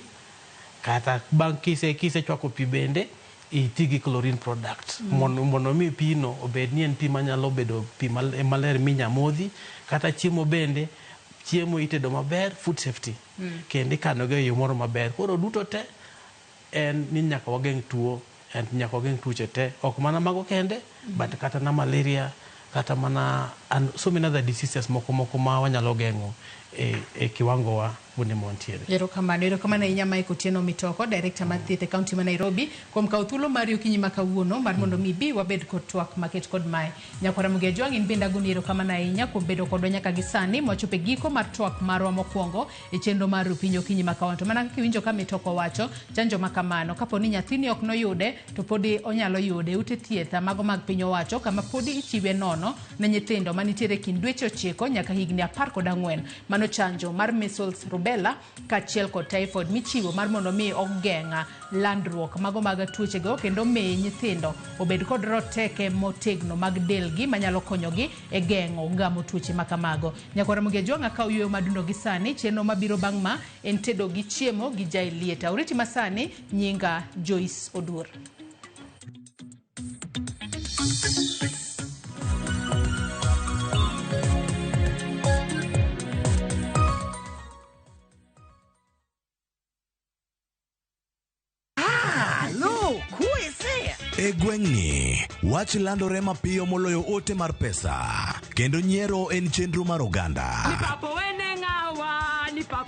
kata bang' kisechwako pi bende iti gi chlorine product mondo mi pino obed ni en pi manyalo bedo pi maler minya modhi. Kata chiemo bende chiemo itedo maber, food safety. Kendo ikanogi e yo moro maber. Koro duto te en ni nyaka wageng' tuo and nyaka wageng' tuoche te. Ok mana mago kende but kata na malaria kata mana and so many other diseases moko ma wanyalo geng'o e kiwango wa kuonde ma wantiere. Erokamano ahinya Mike Otieno Mitoko, Director mar thieth e kaunti ma Nairobi, kuom kawo thuolo mari okinyi ma kawuono mar mondo mi bi wabed kod twak maket kod mae. Nyakwar Ramogi Ajwang' in bende agoni erokamano ahinya kuom bedo kodwa nyaka gi sani mwachopo e giko mar twak marwa mokwongo e chenro mar Rupiny okinyi ma kawuono. To mana kaka iwinjo ka Mitoko wacho, chanjo ma kamano kapo ni nyathini ok noyude to podi onyalo yude e ute thieth mago mag piny owacho kama podi ichiwe nono ne nyithindo manitiere kind dweche 9 nyaka higni 14. Mano chanjo mar measles, rubella kaachiel kod typhoid michiwo mar mondo mi ogeng' landruok mago mag tuochego kendo mi nyithindo obed kod roteke motegno mag delgi manyalo konyogi e geng'o gamo tuoche makamago. Nyakwar Ramogi Ajwang' akaw yueyo madundo gi sani. Chenro mabiro bang' ma en tedo gi chiemo gi Jaelieta. Oriti masani, nyinga Joyce Oduor. E gweng'ni, wach landore mapiyo moloyo ote mar pesa, kendo nyiero en chenro mar oganda.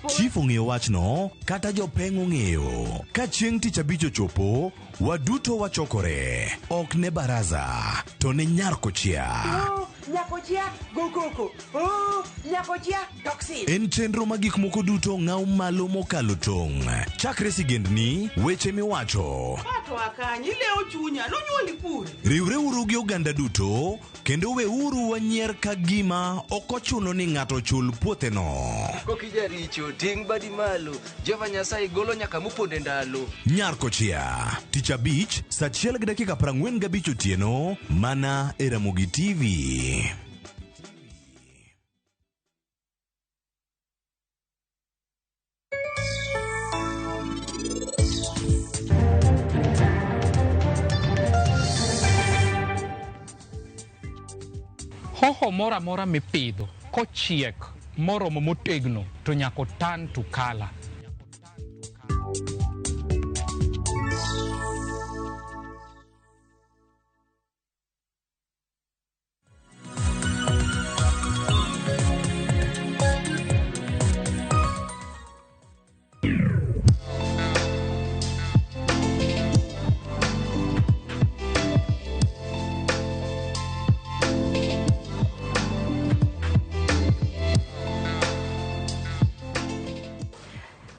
Chief ong'eyo wachno, kata jopeng' ong'eyo. Ka chieng' tich abich ochopo, waduto wachokore. Ok ne baraza, to ne nyar kochia. En chenro ma gik moko duto ng'aw malo mokalo tong'. Chakre sigendni, weche miwacho. To akanye ilewo chunya nonyuoli kure. Riwreuru gi oganda duto kendo weuru wanyier ka gima ok ochuno ni ng'ato ochul puotheno. Kokijaricho ting' badi malo Jehova Nyasaye golo nyaka moponde ndalo. Nyarkochia, tich abich, saa achiel gi dakika 45 otieno, mana e Ramogi TV. Hoho moro amora mipidho kochiek moromo motegno to nyaka otan to color.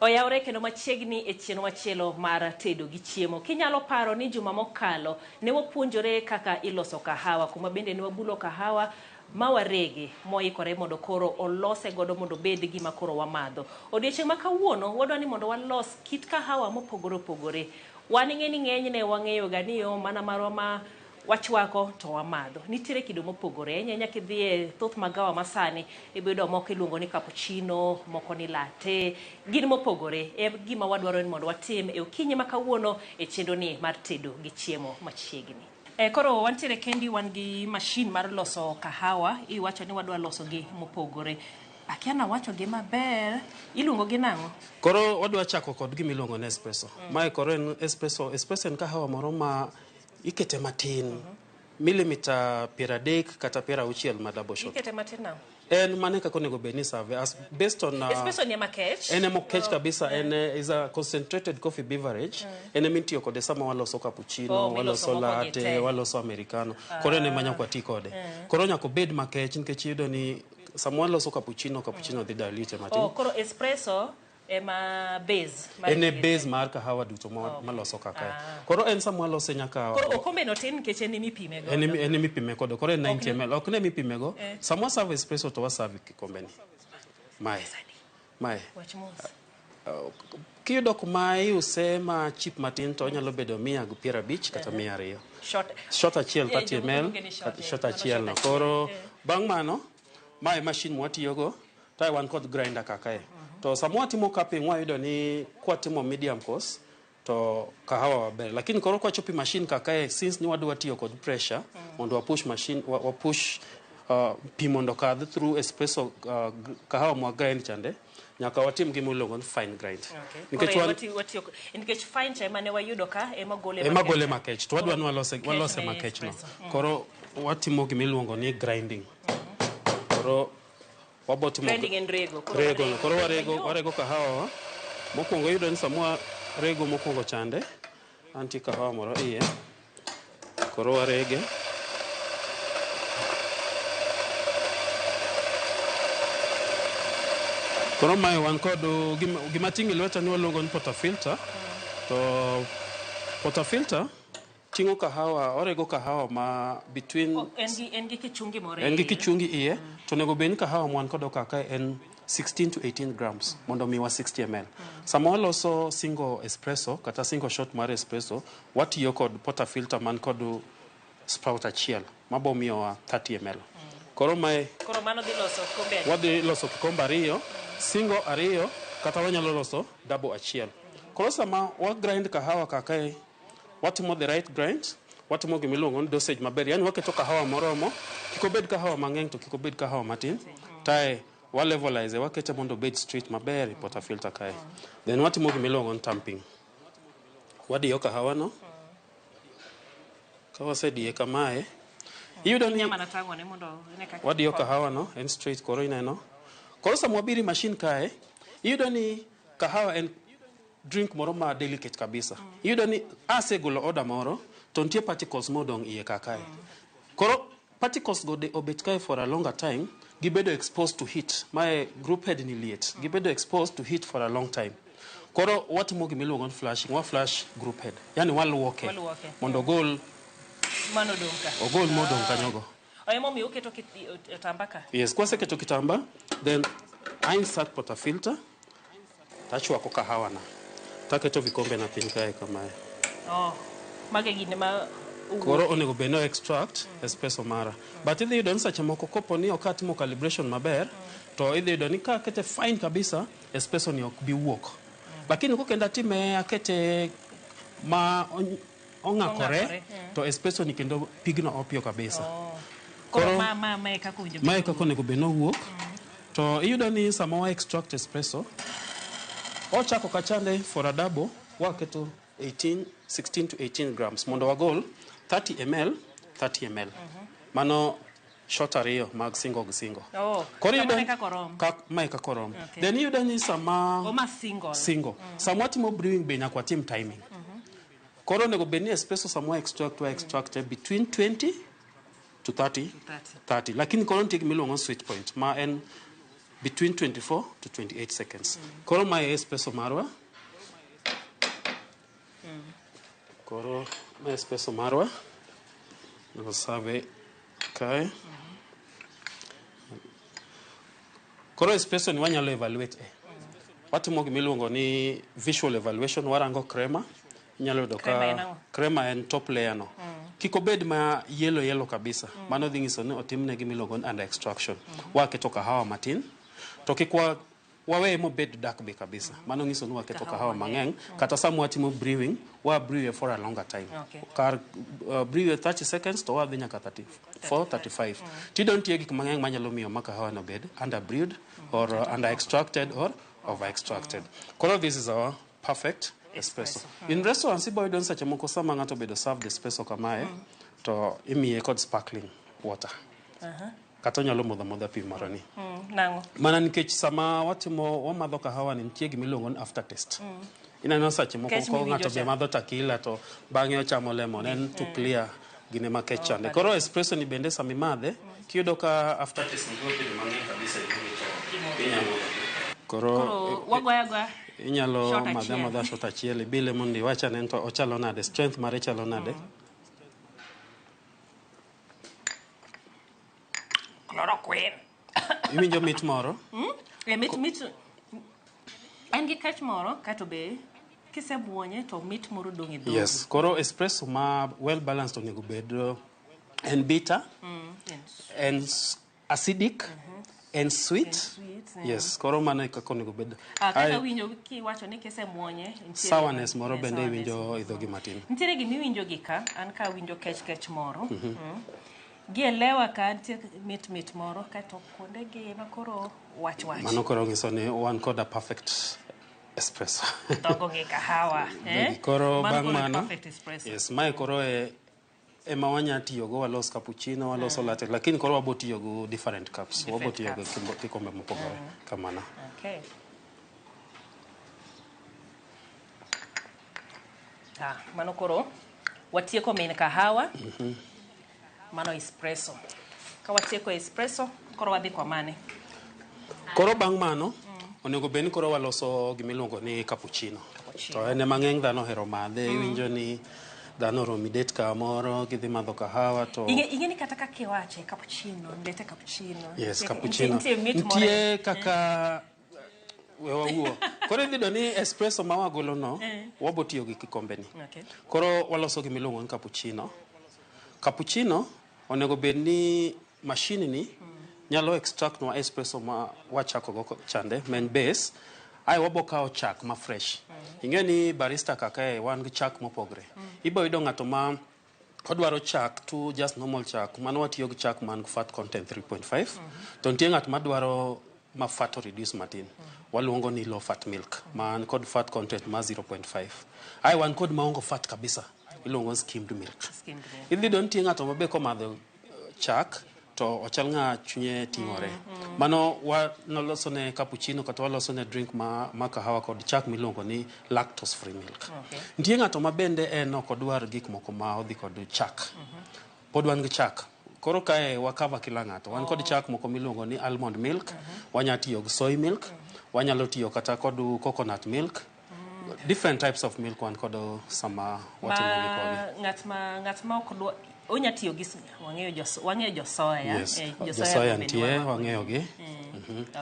Oyawre kendo machiegni e chenro machielo mar tedo gi chiemo. Kinyalo paro ni juma mokalo ne wapuonjore kaka iloso kahawa, kuma bende ne wabulo kahawa ma warege moikore mondo koro olose godo mondo obed gima koro wamadho. Odiochieng' ma kawuono wadwa ni mondo walos kit kahawa mopogore opogore. Wan ing'e ni ng'enyne wang'eyo ga ni yo mana marwa ma wachwako to wamadho. Nitiere kido mopogore. Ahinya ahinya kidhi e thoth magawa masani, ibiyudo moko iluongo ni cappuccino, moko ni latte. Gin mopogore. E gima wadwaro ni mondo watim e okinyi ma kawuono e chenro ni mar tedo gi chiemo machiegni. Koro wantiere kendi wan gi machine mar loso kahawa. Iwacho ni wadwa loso gi mopogore. Akia nawacho gi maber. Iluongo gi nang'o? Koro wadwa chako kod gima iluongo ni espresso. Mae koro en espresso. Espresso en kahawa moro ma ikete matin. Milimita 30 kata 60 ma double shot. Ikete matin nang'o? En mane kaka onego bed ni serve as based on Espresso ni ema kech. En ema kech kabisa. En is a concentrated coffee beverage. En ema itiyo kode sama waloso cappuccino, Oh, miloso waloso moko gi latte, te. waloso americano. Koro en ema nyaka wati kode. Koro nyaka obed makech nikech iyudo ni sama waloso cappuccino, cappuccino dhi dilute matin. Oh, koro espresso ema base. Mar En e base mar kahawa duto maloso kaka. Koro en sama walose nyaka Koro okombe no tin nikech en emipime godo. En emipime kodo. Koro en 90 ml. Ok ne mipime go. Sama waserve espresso to waserve kikombe ni. Mae. Mae. Wach mos. Kiyudo kuma iuse ma cheap matin to onyalo bedo 150 kata 200. Shot. Shot achiel 30 jomoko ml. luonge ni shot, Shot mano achiel no. shot Koro achiel, bang' mano, mae machine mwatiyogo, to wan kod grinder kaka e. To sama watimo cupping wayudo ni kwatimo medium coarse to kahawa maber. Lakini koro kwachopo e machine kaka e, since ni wadwa tiyo kod pressure mondo wapush machine wapush pi mondo okadh through espresso kahawa mwa grind chande, nyaka watim gima iluongo ni fine grind. Okay. Nikech Koro nikech fine cha ema ne wayudo ka ema gole ema gole makech. makech to wadwa ni Kech walose ne makech no. espresso. Koro watimo gima iluongo ni grinding. Koro wabotimo Grinding en rego. Koro rego no. Koro Mayom. warego kahawa wa. Mokwongo iyudo ni sama rego mokwongo chande, antie kahawa moro iye. Koro warege. Koro mae wan kod gima ting'o e lweta ni waluongo ni portafilter. To portafilter ting'o kahawa, orego kahawa ma between Oh, en gi kichungi moro en gi iye. kichungi iye. To onego bed ni kahawa mwan kodo kaka en 16 to 18 grams mondo miwa 60 ml. Sama waloso single espresso kata single shot mar espresso, watiyo kod portafilter man kod sprout achiel mabo miyowa 30 ml. Koro mae Koro mano dhi loso kikombe ariyo. wadhi loso kikombe ariyo, single ariyo kata wanyalo loso double achiel. Koro sama wa grind kahawa kaka e, watimo the right grind, watimo gima iluongo ni dosage maber. Yani waketo kahawa moromo, kik obed kahawa mang'eny to kik obed kahawa matin. Tae wa levelize, wakete mondo obed straight maber e portafilter kae. Then watimo gima iluongo ni tamping. Wadiyo kahawa no. Ka wasediye kamae, iyudo ni Inya mana tang'one mondo ine kaka wadiyo kahawa no, en straight koro ineno. Koro sama wabiro e machine kae, iyudo ni kahawa en drink moro ma delicate kabisa. Iyudo ni asegolo order moro, to nitie particles modong' iye ka kae. Koro particles go de obet kae for a longer time, gibedo exposed to heat. Mae group head ni liet. Gibedo exposed to heat for a long time. Koro watimo gima iluongo ni flushing, wa flush group head. Yani waluoke Waluoke. mondo ogol Mano odong' ka. ogol modong' kanyogo. Emomiyo uketo otamba ka. Yes, kwaseketo kitamba, then I insert portafilter, tachwako kahawa na. Taketo vikombe na piny kae kamae. Oh. Mage gine ma owuok. Koro onego bed ni o extract espresso mara. But idhi yudo ni seche moko kopo ni ok atimo calibration maber, to idhi yudo ni ka akete fine kabisa, espresso ni ok bi wuok. Lakini kokendo atime akete ma ong'akore, Ong'akore, to espresso ni kendo pigno opiyo kabisa. Koro Koro- ma ma ma e kaka owinjo bed Mae kaka onego bed ni owuok. To iyudo ni sama wa extract espresso, ochako kachande for a double, waketo 18, 16 to 18 grams mondo wagol 30 ml, 30 ml. Mano shot ariyo mag singo gi singo. Oh. Koro iyudo Kamano e kaka orom. Mae kaka orom. Okay. Then iyudo ni sama Oma single. single. Sama watimo brewing be nyaka watim timing. Koro onego bed ni espresso sama wa extract, wa extract between 20 to 30 30. Lakini koro nitie gima iluongo ni sweet point ma en between 24 to 28 seconds. Koro mae e espresso marwa. Koro mae espresso marwa. Waserve kae. Koro espresso ni wanyalo evaluate e. Watimo gima iluongo ni visual evaluation, warango crema. Inyalo yudo Crema en ka ang'o? crema en top layer no. Kik obed ma yellow yellow kabisa. Mano dhi nyiso ni otimne gima iluongo ni under extraction. Waketo kahawa matin. To kik wa waweye mobed dark be kabisa. Mano nyiso ni waketo kahawa mang'eny. Kata sama watimo brewing, wa brew for a longer time. Okay. Kar brew 30 seconds to wadhi nyaka 34, 35. Tiyudo nitie gik mang'eny manyalo miyo ma kahawa no bed under brewed or under extracted or over extracted. Koro this is our perfect espresso. In restaurants ibo yudo ni seche moko sama ng'ato obedo served espresso kamae, to imiye kod sparkling water. Kata onyalo modho amodha pi moro ni. Nang'o? Mana nikech sama watimo wamadho kahawa ni nitie gima iluongo ni aftertaste. Ineno seche moko Kech ko miwinjo ng'ato be cha. madho tequila to bang'e ochamo lemon en to clear gine makech chande. Koro espresso ni bende sama imadhe, kiyudo ka aftertaste ni biro bedo mang'eny kabisa e dhogi to inyalo. Koro Koro wagoyo agoya. inyalo shot madhe achiel. amadha shot achiel ibile mondo iwach ane to ochalo nade, strength mare chalo nade. Chloroquine. Iwinjo mit moro? E mit mit en gi kech moro kato be kisemuonye to mit moro dong' e dhogi. Yes, koro espresso ma well balanced onego bed en bitter, en acidic, en sweet. En sweet, yeah. Yes, koro mano e kaka onego bed. Ah, kata Ae, winjo kiwacho ni kisemuonye nitiere- sourness moro Eh, bende sourness. iwinjo e dhogi matin. Nitiere gimiwinjo gi ka, an ka awinjo kech kech moro. Gielewa ka nitie mit mit moro kaeto kuonde gi ema koro wach wach. Mano koro nyiso ni wan kod a perfect espresso. Dhogo gi kahawa. Eh? Koro Mano bang' koro e mano, perfect espresso. yes, mae koro e ema wanya tiyogo walos cappuccino, waloso latte, lakini koro wabo tiyo gi different cups, wabo tiyo gi cups. kikombe mopogore kamano. Okay. Ah, mano koro watieko min kahawa. Mano espresso. Ka watieko espresso, koro wadhi kwa mane? Koro bang' mano, onego bed ni koro waloso gimiluongo ni cappuccino. To en ema ng'eny dhano ohero madhe, iwinjo ni dhano oromo det kamoro, gidhi madho kahawa to Ing'e ni kata kaka iwache cappuccino, nilete cappuccino. Yes, Nitie- cappuccino. Nitie mit moro. Nitie kaka we wawuo. Koro idhi yudo ni espresso ma wagolo no, wabo tiyo gi kikombe ni. Okay. Koro waloso gimiluongo ni cappuccino. Cappuccino onego bed ni machine ni nyalo extract nwa espresso ma wachako go chande, main base. Ae wabo kawo chak ma fresh. Ing'e ni barista kaka e wan gi chak mopogre. Ibo yudo ng'ato ma odwaro chak to just normal chak, mano watiyo gi chak man gi fat content 3.5. To nitie ng'at madwaro ma fat o reduce matin. Waluongo ni low fat milk, man kod fat content ma 0.5. Ae wan kod maongo fat kabisa, iluongo ni skimmed milk. Skimmed milk. Idhi yudo nitie ng'ato mabe komadho chak to ochal ng'a chunye ting'ore. Mano wanoloso ne cappuccino kata waloso ne drink ma kahawa kod chak miluongo ni lactose free milk. Okay. Nitie ng'ato ma bende en ok odwar gik moko ma odhi kod chak. Pod wan gi chak. Koro kae wakava kila ng'ato. Wan kod chak moko miluongo ni almond milk, wanya tiyo gi soy milk, wanyalo tiyo kata kod coconut milk. Different types of milk wan kod sama watimo gikwagi. Ma ng'at ma ng'at ma ok dwa onya tiyo gi wang'eyo jo wang'eyo jo soya. Yes. Eh, Jo soya bende nitie, warwako. wang'eyo gi.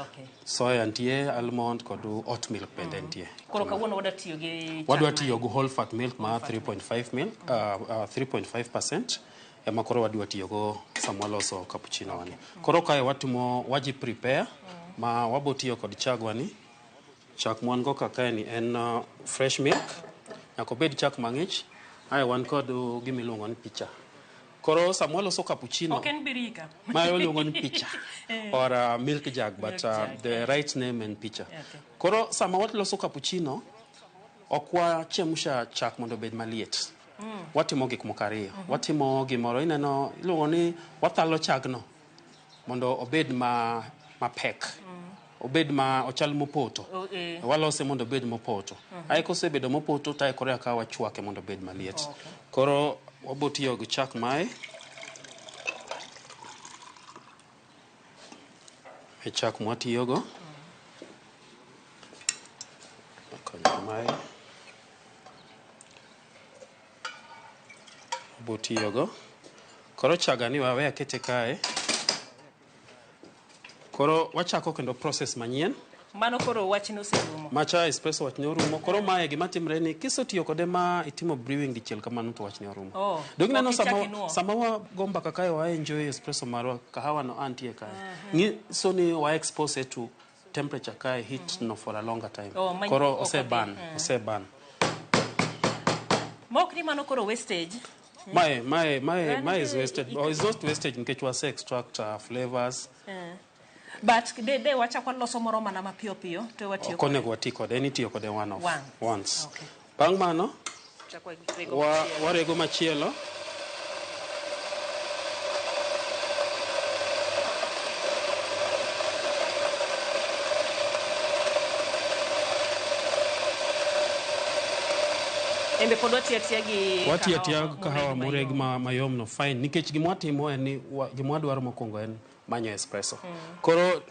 Okay. Soya nitie, almond kod oat milk bende nitie. Koro kawuono wadwa tiyo gi chak Wadwa ma- tiyo gi whole fat milk ma 3.5 milk, 3.5% ema koro wadwa tiyogo sama waloso cappuccino wani. Koro kae watimo waji prepare ma wabo tiyo kod chagwa ni. Chak mwan go ka kae ni en fresh milk. Nyaka obed chak mang'ich. Ae wan kod gima iluongo ni picha. Koro sama waloso cappuccino Ok en birika. ma iluongo ni picha Eh. or milk jug, but Milk jug, the right name en picha. Okay. Koro sama waloso cappuccino ok wachemsha chak mondo obed maliet. Watimo gik moko ariyo. Watimo gimoro ineno iluongo ni wathalo chagno mondo obed ma mapek. Obed ma ochal mopoto. Oh, eh. Walose mondo obed mopoto. Ae kosebedo mopoto to ae koro eka wachwake mondo obed maliet. Koro wabo tiyo gi chak mae. E chak mwatiyogo. Konyo mae. Wabo tiyogo. Koro chagani wawe akete kae. Koro wachako kendo process manyien. Mano koro wachno oserumo. Macha espresso wachne orumo. Koro mae gima timre ni kisetiyo kode ma itimo brewing dichiel kamano to wachne orumo. Oh, Dong ineno ok ichak sama, inuo. sama wago mbaka kae wa enjoy espresso marwa kahawa no antie kae. Nyiso ni wa expose to temperature kae heat no for a longer time. Oh, Koro ok ose odhi. burn, ose burn. Mok ni mano koro wastage. Mae is wasted. Oh, it's not wastage nikech wase extract flavors. Eh. But de wachako loso moro mana mapiyo piyo to watiyo Ok onego wati kode, en itiyo kode one off. Once. Once. Okay. Bang' mano, Chako rego machielo. warego machielo. Embe pod watiyo atiya gi Watiyo atiya kahawa kahawa moreg moreg mayom no fine nikech gima watimo en ni gima wadwaro mokwongo en manyo espresso. Koro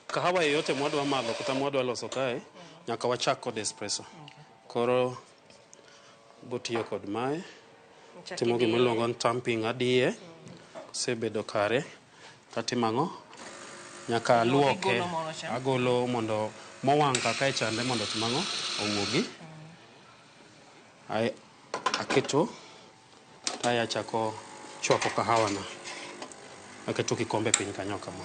kahawa yoyote mwadwa madho kata mwadwa loso kae nyaka wachak kod espresso. Koro botiyo kod mae Chak timo gima idiye. iluongo ni tamping adiye. Kosebedo kare tatimo ang'o? Nyaka aluoke. Igolo moro cha. Agolo mondo mowang' kaka e chande mondo otim ang'o? Owuogi. Ae aketo ae achako chwako kahawa na. Aketo kikombe piny kanyo kama.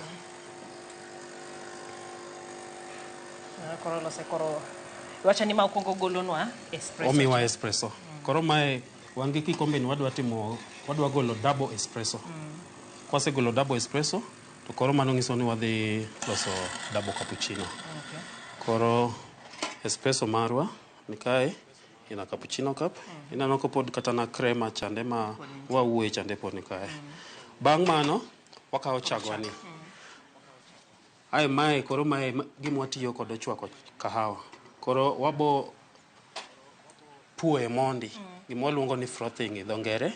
Ah, Koro lose koro iwacho ni ma okwongo golonwa espresso. Omiwa espresso. Koro mae wan gi kikombe ni wadwa timo wadwa golo double espresso. Kwasegolo double espresso to koro mano nyiso ni wadhi loso double cappuccino. Okay. Koro espresso marwa ni kae ina cappuccino cup. Ineno kopod kata na crema chande ma wawuoye chande pod ni kae. Bang' mano wakawo chagwa ni. Ae mae koro mae gima watiyo kod chwako kahawa. Koro wabo puoye mondi. Gima waluongo ni frothing e dho ngere.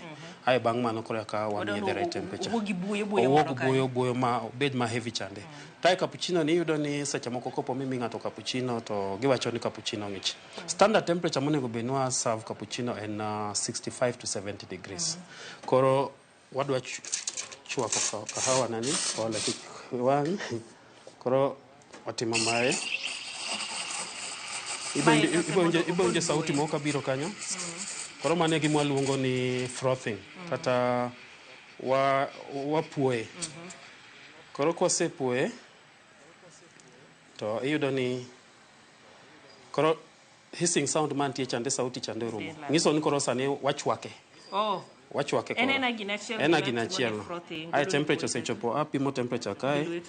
Ae bang' mano koro eka wamiye the right temperature. Owuog gi buoyo buoyo Owuog moro kae. buoyo buoyo ma obed ma heavy chande. Tae cappuccino ni iyudo ni seche moko kopo mimi ng'ato cappuccino to giwacho ni cappuccino ng'ich. Standard temperature monego bed ni wa serve cappuccino en 65 to 70 degrees. Koro wadwa chwako kahawa nani pole kik wang'. Koro watimo mae. Ibo winjo sauti moko kabiro kanyo. Koro mano e gima waluongo ni frothing kata wapuoye. Koro kwasepuoye to iyudo ni koro hissing sound mantie chande sauti chande orumo. Nyiso ni koro sani wachwake. Oh. Wachwake koro. En ena gina achiel. En gina achiel. Ae temperature osechopo, apimo temperature kae.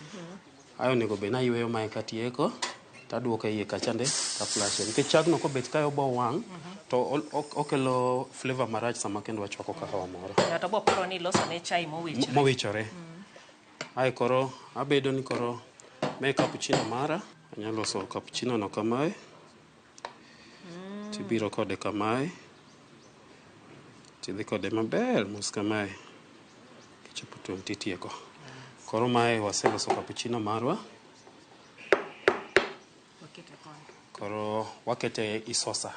Ae onego bed ni ayweyo mae katieko taduoke iye kachande taflashe. Nikech chagno kobet kae obo wang' to okelo flavor marach sama kendo wachwako kahawa moro. Ng'ato bo paro ni iloso ne chai mowichore. Mowichore. Ae koro abedo ni koro me cappuccino mara, anyalo loso cappuccino no kamae. Tibiro kode kamae. Tidhi kode maber mos kamae. Kichopo tong' titieko. Koro mae waseloso cappuccino marwa. Koro wakete i saucer.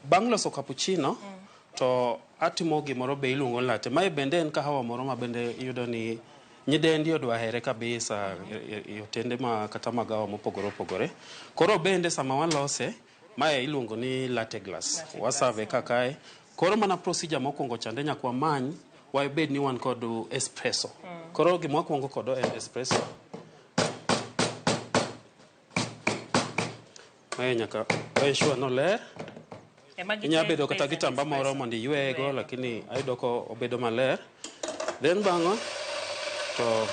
Bang' loso cappuccino to atimo gimoro be iluongo ni latte. Mae bende en kahawa moro ma bende iyudo ni nyidendi odwa here kabisa e otende ma kata magawa mopogore opogore. Koro bende sama walose, mae iluongo ni latte glass. Wasave ka kae. Koro mana procedure mokwongo chande nyaka wamany wabed ni wan kod espresso. Koro gima wakwongo kodo en espresso. Mae nyaka ensure noler. Ema Inya bedo kata gite kitamba moro mondo iywego, lakini ayudo ko obedo maler. Then bang'o to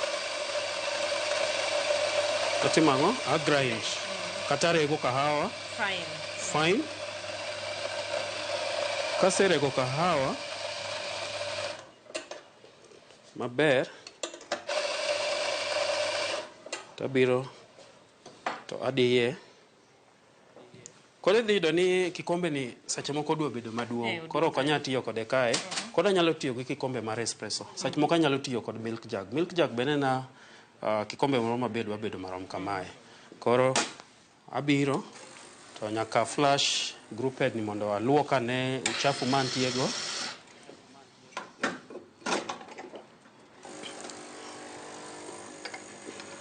atimo ang'o? A grind kata rego kahawa fine. Fine. Kaserego kahawa maber, tabiro to adiye. Koro idhi yudo ni kikombe ni seche moko odwa bedo maduong'. Koro ok anyal tiyo kode kae. Koro anyalo tiyo gi kikombe mar espresso. Seche moko anyalo tiyo kod milk jug. Milk jug bende na kikombe moro maber dwa bedo marom kamae. Koro abiro to nyaka flash group head ni mondo aluok ane uchafu mantie go.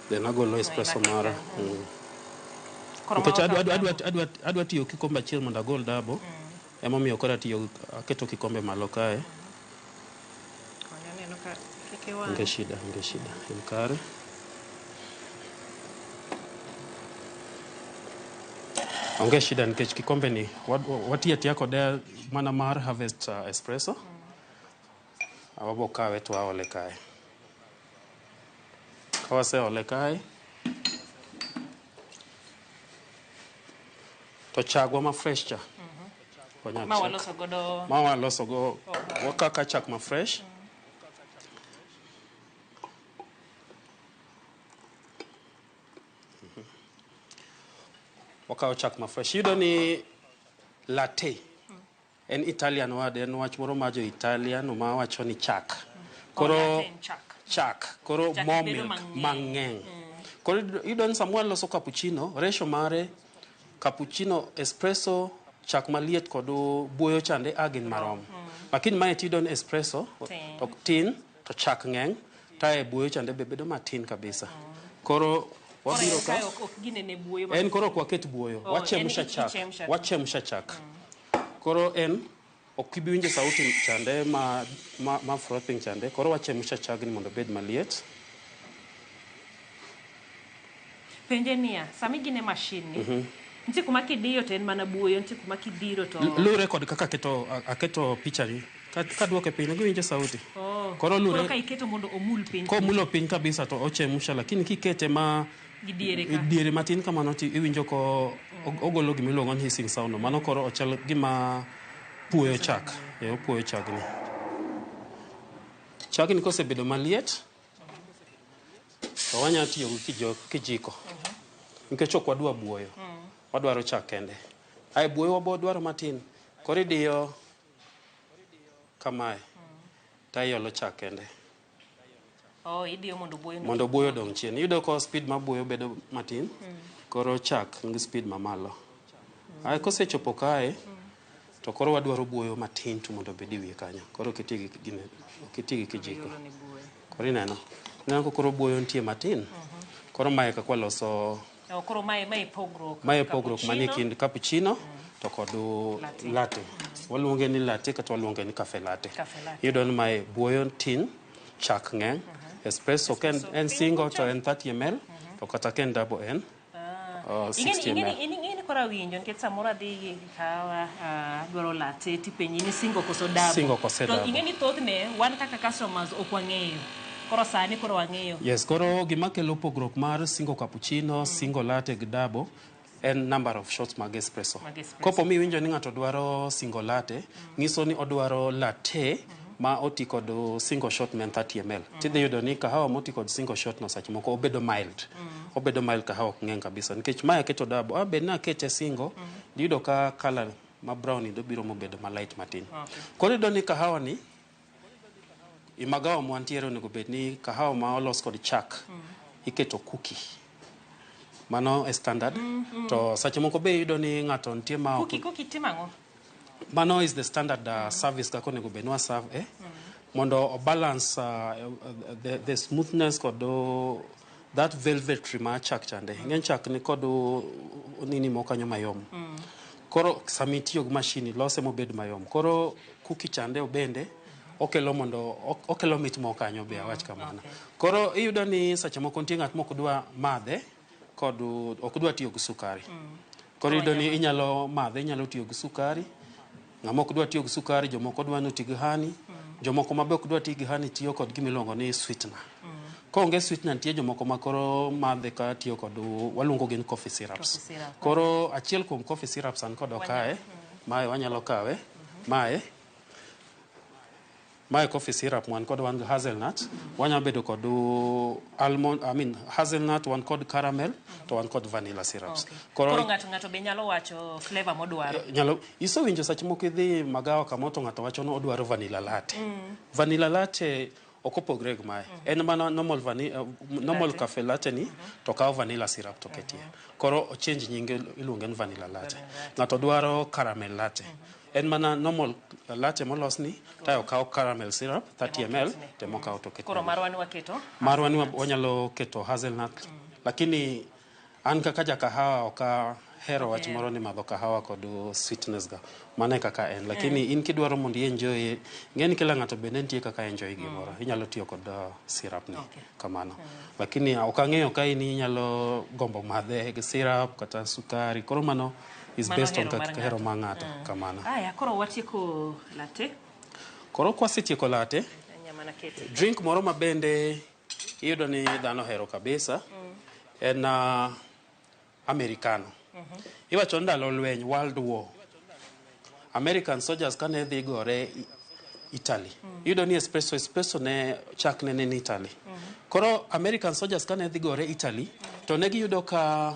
Then agolo espresso mara. Koro Nikech ma adwa tiyo kikombe achiel mondo agol double. Emomiyo koro atiyo aketo kikombe malo kae. Aneno ka kik iwang'. Onge shida, onge shida. En kare. Onge shida nikech kikombe ni watiyo atiya kode mana mar harvest espresso. Wabo kawe to waole kae. Ka waseole kae, to chagwa ma fresh cha. Wanya Ma chak. waloso godo Ma waloso go wakaka chak ma fresh. Wakawo chak ma fresh. Iyudo ni latte en Italian word, en wach moro ma jo Italian ma wacho ni chak. Koro latte en chak. Chak. Koro Chak more bedo milk mang'eny. mang'eny. Koro iyudo ni sama waloso cappuccino, ratio mare cappuccino, espresso, chak maliet kod buoyo chande a gin marom. Lakini mae tiyudo ni espresso Tin. to tin to chak ng'eny, tae buoyo chande be bedo matin kabisa. Koro wabiro Koro ka en kae ok ginene buoyo en koro ok waket buoyo, Oh, wachemsha en chak, ichemsha. wachemsha chak. Koro en ok ibi winjo sauti chande ma frothing chande, koro wachemsha chagni mondo obed maliet. Penje niya, sama igine machine ni, nitie kuma kidiyo to en mana buoyo, nitie kuma kidhiro to Luwre kod kaka aketo picha ni. Kaduoke piny, giwinjo sauti. Oh. Koro Koro ka iketo mondo omul piny. Komulo piny kabisa to ochemsha, lakini kikete ma Gi diere ka. diere matin kamano to iwinjo ko ogolo gima iluongo ni hissing sound no. Mano koro ochal gima puoyo chak. E, opuoyo chagni. Chagni kosebedo maliet, to wanyalo tiyo gi kijiko. Nikech ok wadwa buoyo. Wadwaro chak kende. Ae buoyo wabo dwaro matin. Koro idiyo kamae. To iolo chak kende. Oh, idiyo mondo buoyo Mondo buoyo odong chien. Iyudo ko speed mar buoyo bedo matin. Koro chak nigi speed mamalo. Ae kosechopo kae, to koro wadwaro buoyo matin to mondo obed e wiye kanyo. Koro ok iti gi kijiko. Koro ineno. Ineno ka koro buoyo nitie matin. Koro mae kaka waloso Oh, koro mae pogruok. mae pogruok manie Cappuccino. kind cappuccino to kod Latte. latte. Waluonge ni latte kata waluonge ni cafe latte. Cafe latte. Iyudo ni mae buoyo tin, chak ng'eny. Espresso ka en single to en 30 ml, to kata ka en double en 60 ml. Ing'eni koro awinjo nikech samoro adhi kahawa adwaro latte tipenji ni single koso double. Single kose To double. ing'eni thothne wan kaka customers ok wang'eyo. Koro sani koro wang'eyo. Yes, koro gima kelo pogruok mar single cappuccino, single latte gi double en number of shots mag espresso. Mag espresso. Kopo mi iwinjo ni ng'ato dwaro single latte, nyiso ni odwaro latte ma oti kod single shot men 30 ml. Tidhi yudo ni kahawa moti kod single shot no seche moko obedo mild. Obedo mild kahawa ok ng'eny kabisa. Nikech mae aketo double, bed ni akete single, iyudo ka color ma brown ni dobiro mobedo ma light matin. Koro iyudo ni kahawa ni i magawa mwantiere onego bed ni kahawa ma olos kod chak iketo cookie. Mano e standard. To seche moko be iyudo ni ng'ato nitie ma ok Cookie, cookie timo ang'o? Mano is the standard service kaka onego bed ni wa serve mondo o balance the smoothness kod that velvetry mar chak chande. Ing'e chak ni kod nini moko kanyo mayom. Koro sama itiyo gi machine lose mobed mayom. Koro cookie chande bende okelo mondo okelo mit moko kanyo be, awach kamano. Koro iyudo ni seche moko nitie ng'at mok dwa madhe kod ok dwa tiyo gi sukari. Koro iyudo ni inyalo madhe, inyalo tiyo gi sukari. Ng'ama ok dwa tiyo gi sukari, jomoko dwa ni oti gi honey. Jomoko ma be ok dwa tiyo gi honey tiyo kod gimiluongo ni sweetener. Koonge sweetener, nitie jomoko ma koro madhe ka tiyo kod waluongo gi ni coffee syrups. Coffee syrup. Koro achiel kuom coffee syrups an kod kae, mae wanyalo kawe, mae coffee syrup wan kod, wan gi hazelnut, wanyalo bedo kod almond, I mean hazelnut, wan kod caramel, to wan kod vanilla syrups. Koro ng'ato be nyalo wacho flavor modwaro. Nyalo isewinjo seche moko idhi magawa kamoro to ng'ato wacho ni odwaro vanilla latte. Vanilla latte ok opogre gi mae. En mana normal Latte. Cafe latte ni to kawo vanilla syrup to ketie. Koro o change nyinge, iluonge ni vanilla latte. Ng'ato dwaro caramel latte. En mana normal latte molos ni to okawo caramel syrup 30 ml to emokawo to keto. Koro marwa ni waketo Marwa ni wanyalo keto hazelnut. Lakini an kaka jakahawa ok ahero wach moro ni madho kahawa kod sweetness ga. Mano e kaka en. Lakini in kidwaro mondo i enjoy, ing'e ni kila ng'ato bende nitie kaka enjoy gimoro. Inyalo tiyo kod syrup ni kamano. Lakini ok ang'eyo ka in inyalo gombo madhe gi syrup kata sukari. Koro mano is Mano based on hero mar kaka hero ng'ato. mar ng'ato kamano. Aya, koro watieko latte. Koro kwasetieko latte, Nyama kete. drink moro ma bende iyudo ni dhano ohero kabisa en americano. Iwacho ni ndalo lweny, World War, American soldiers kane dhi gore Italy, iyudo ni espresso ne chakne ne ni Italy. Koro American soldiers kane dhi gore Italy, to ne giyudo ka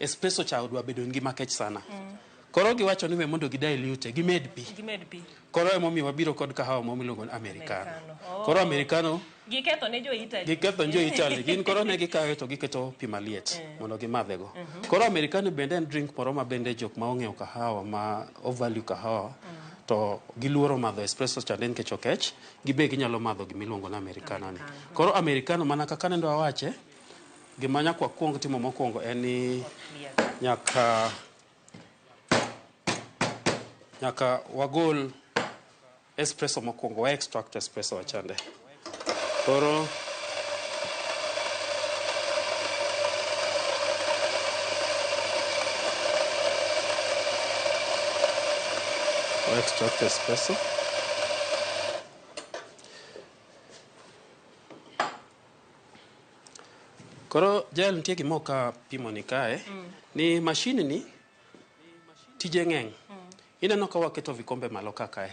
espresso cha odwa bedo ngi makech sana. Koro giwacho ni we mondo gi dilute, gimed pi. Gimed pi. Koro emomiyo wabiro kod kahawa moro miluongo ni americano. Americano. Oh. Koro americano Giketho ne jo Italy. giketho ne jo Italy. Gin koro ne gikawe to giketo pi maliet mondo gimadhego. Koro americano bende en drink moro ma bende jok ma ong'eyo kahawa, ma o value kahawa, to giluoro madho espresso chande nikech okech, gibe ginyalo madho gimiluongo ni americano ni. Koro americano, mana kaka nendo awache, gima nyaka wakwong timo mokwongo en ni nyaka wagol espresso mokwongo, wa extract espresso wachande. Koro wa extract espresso. Koro jael, nitie gima ok apimo ni kae ni machine ni tije ng'eny. Ineno ka waketo vikombe malo ka kae,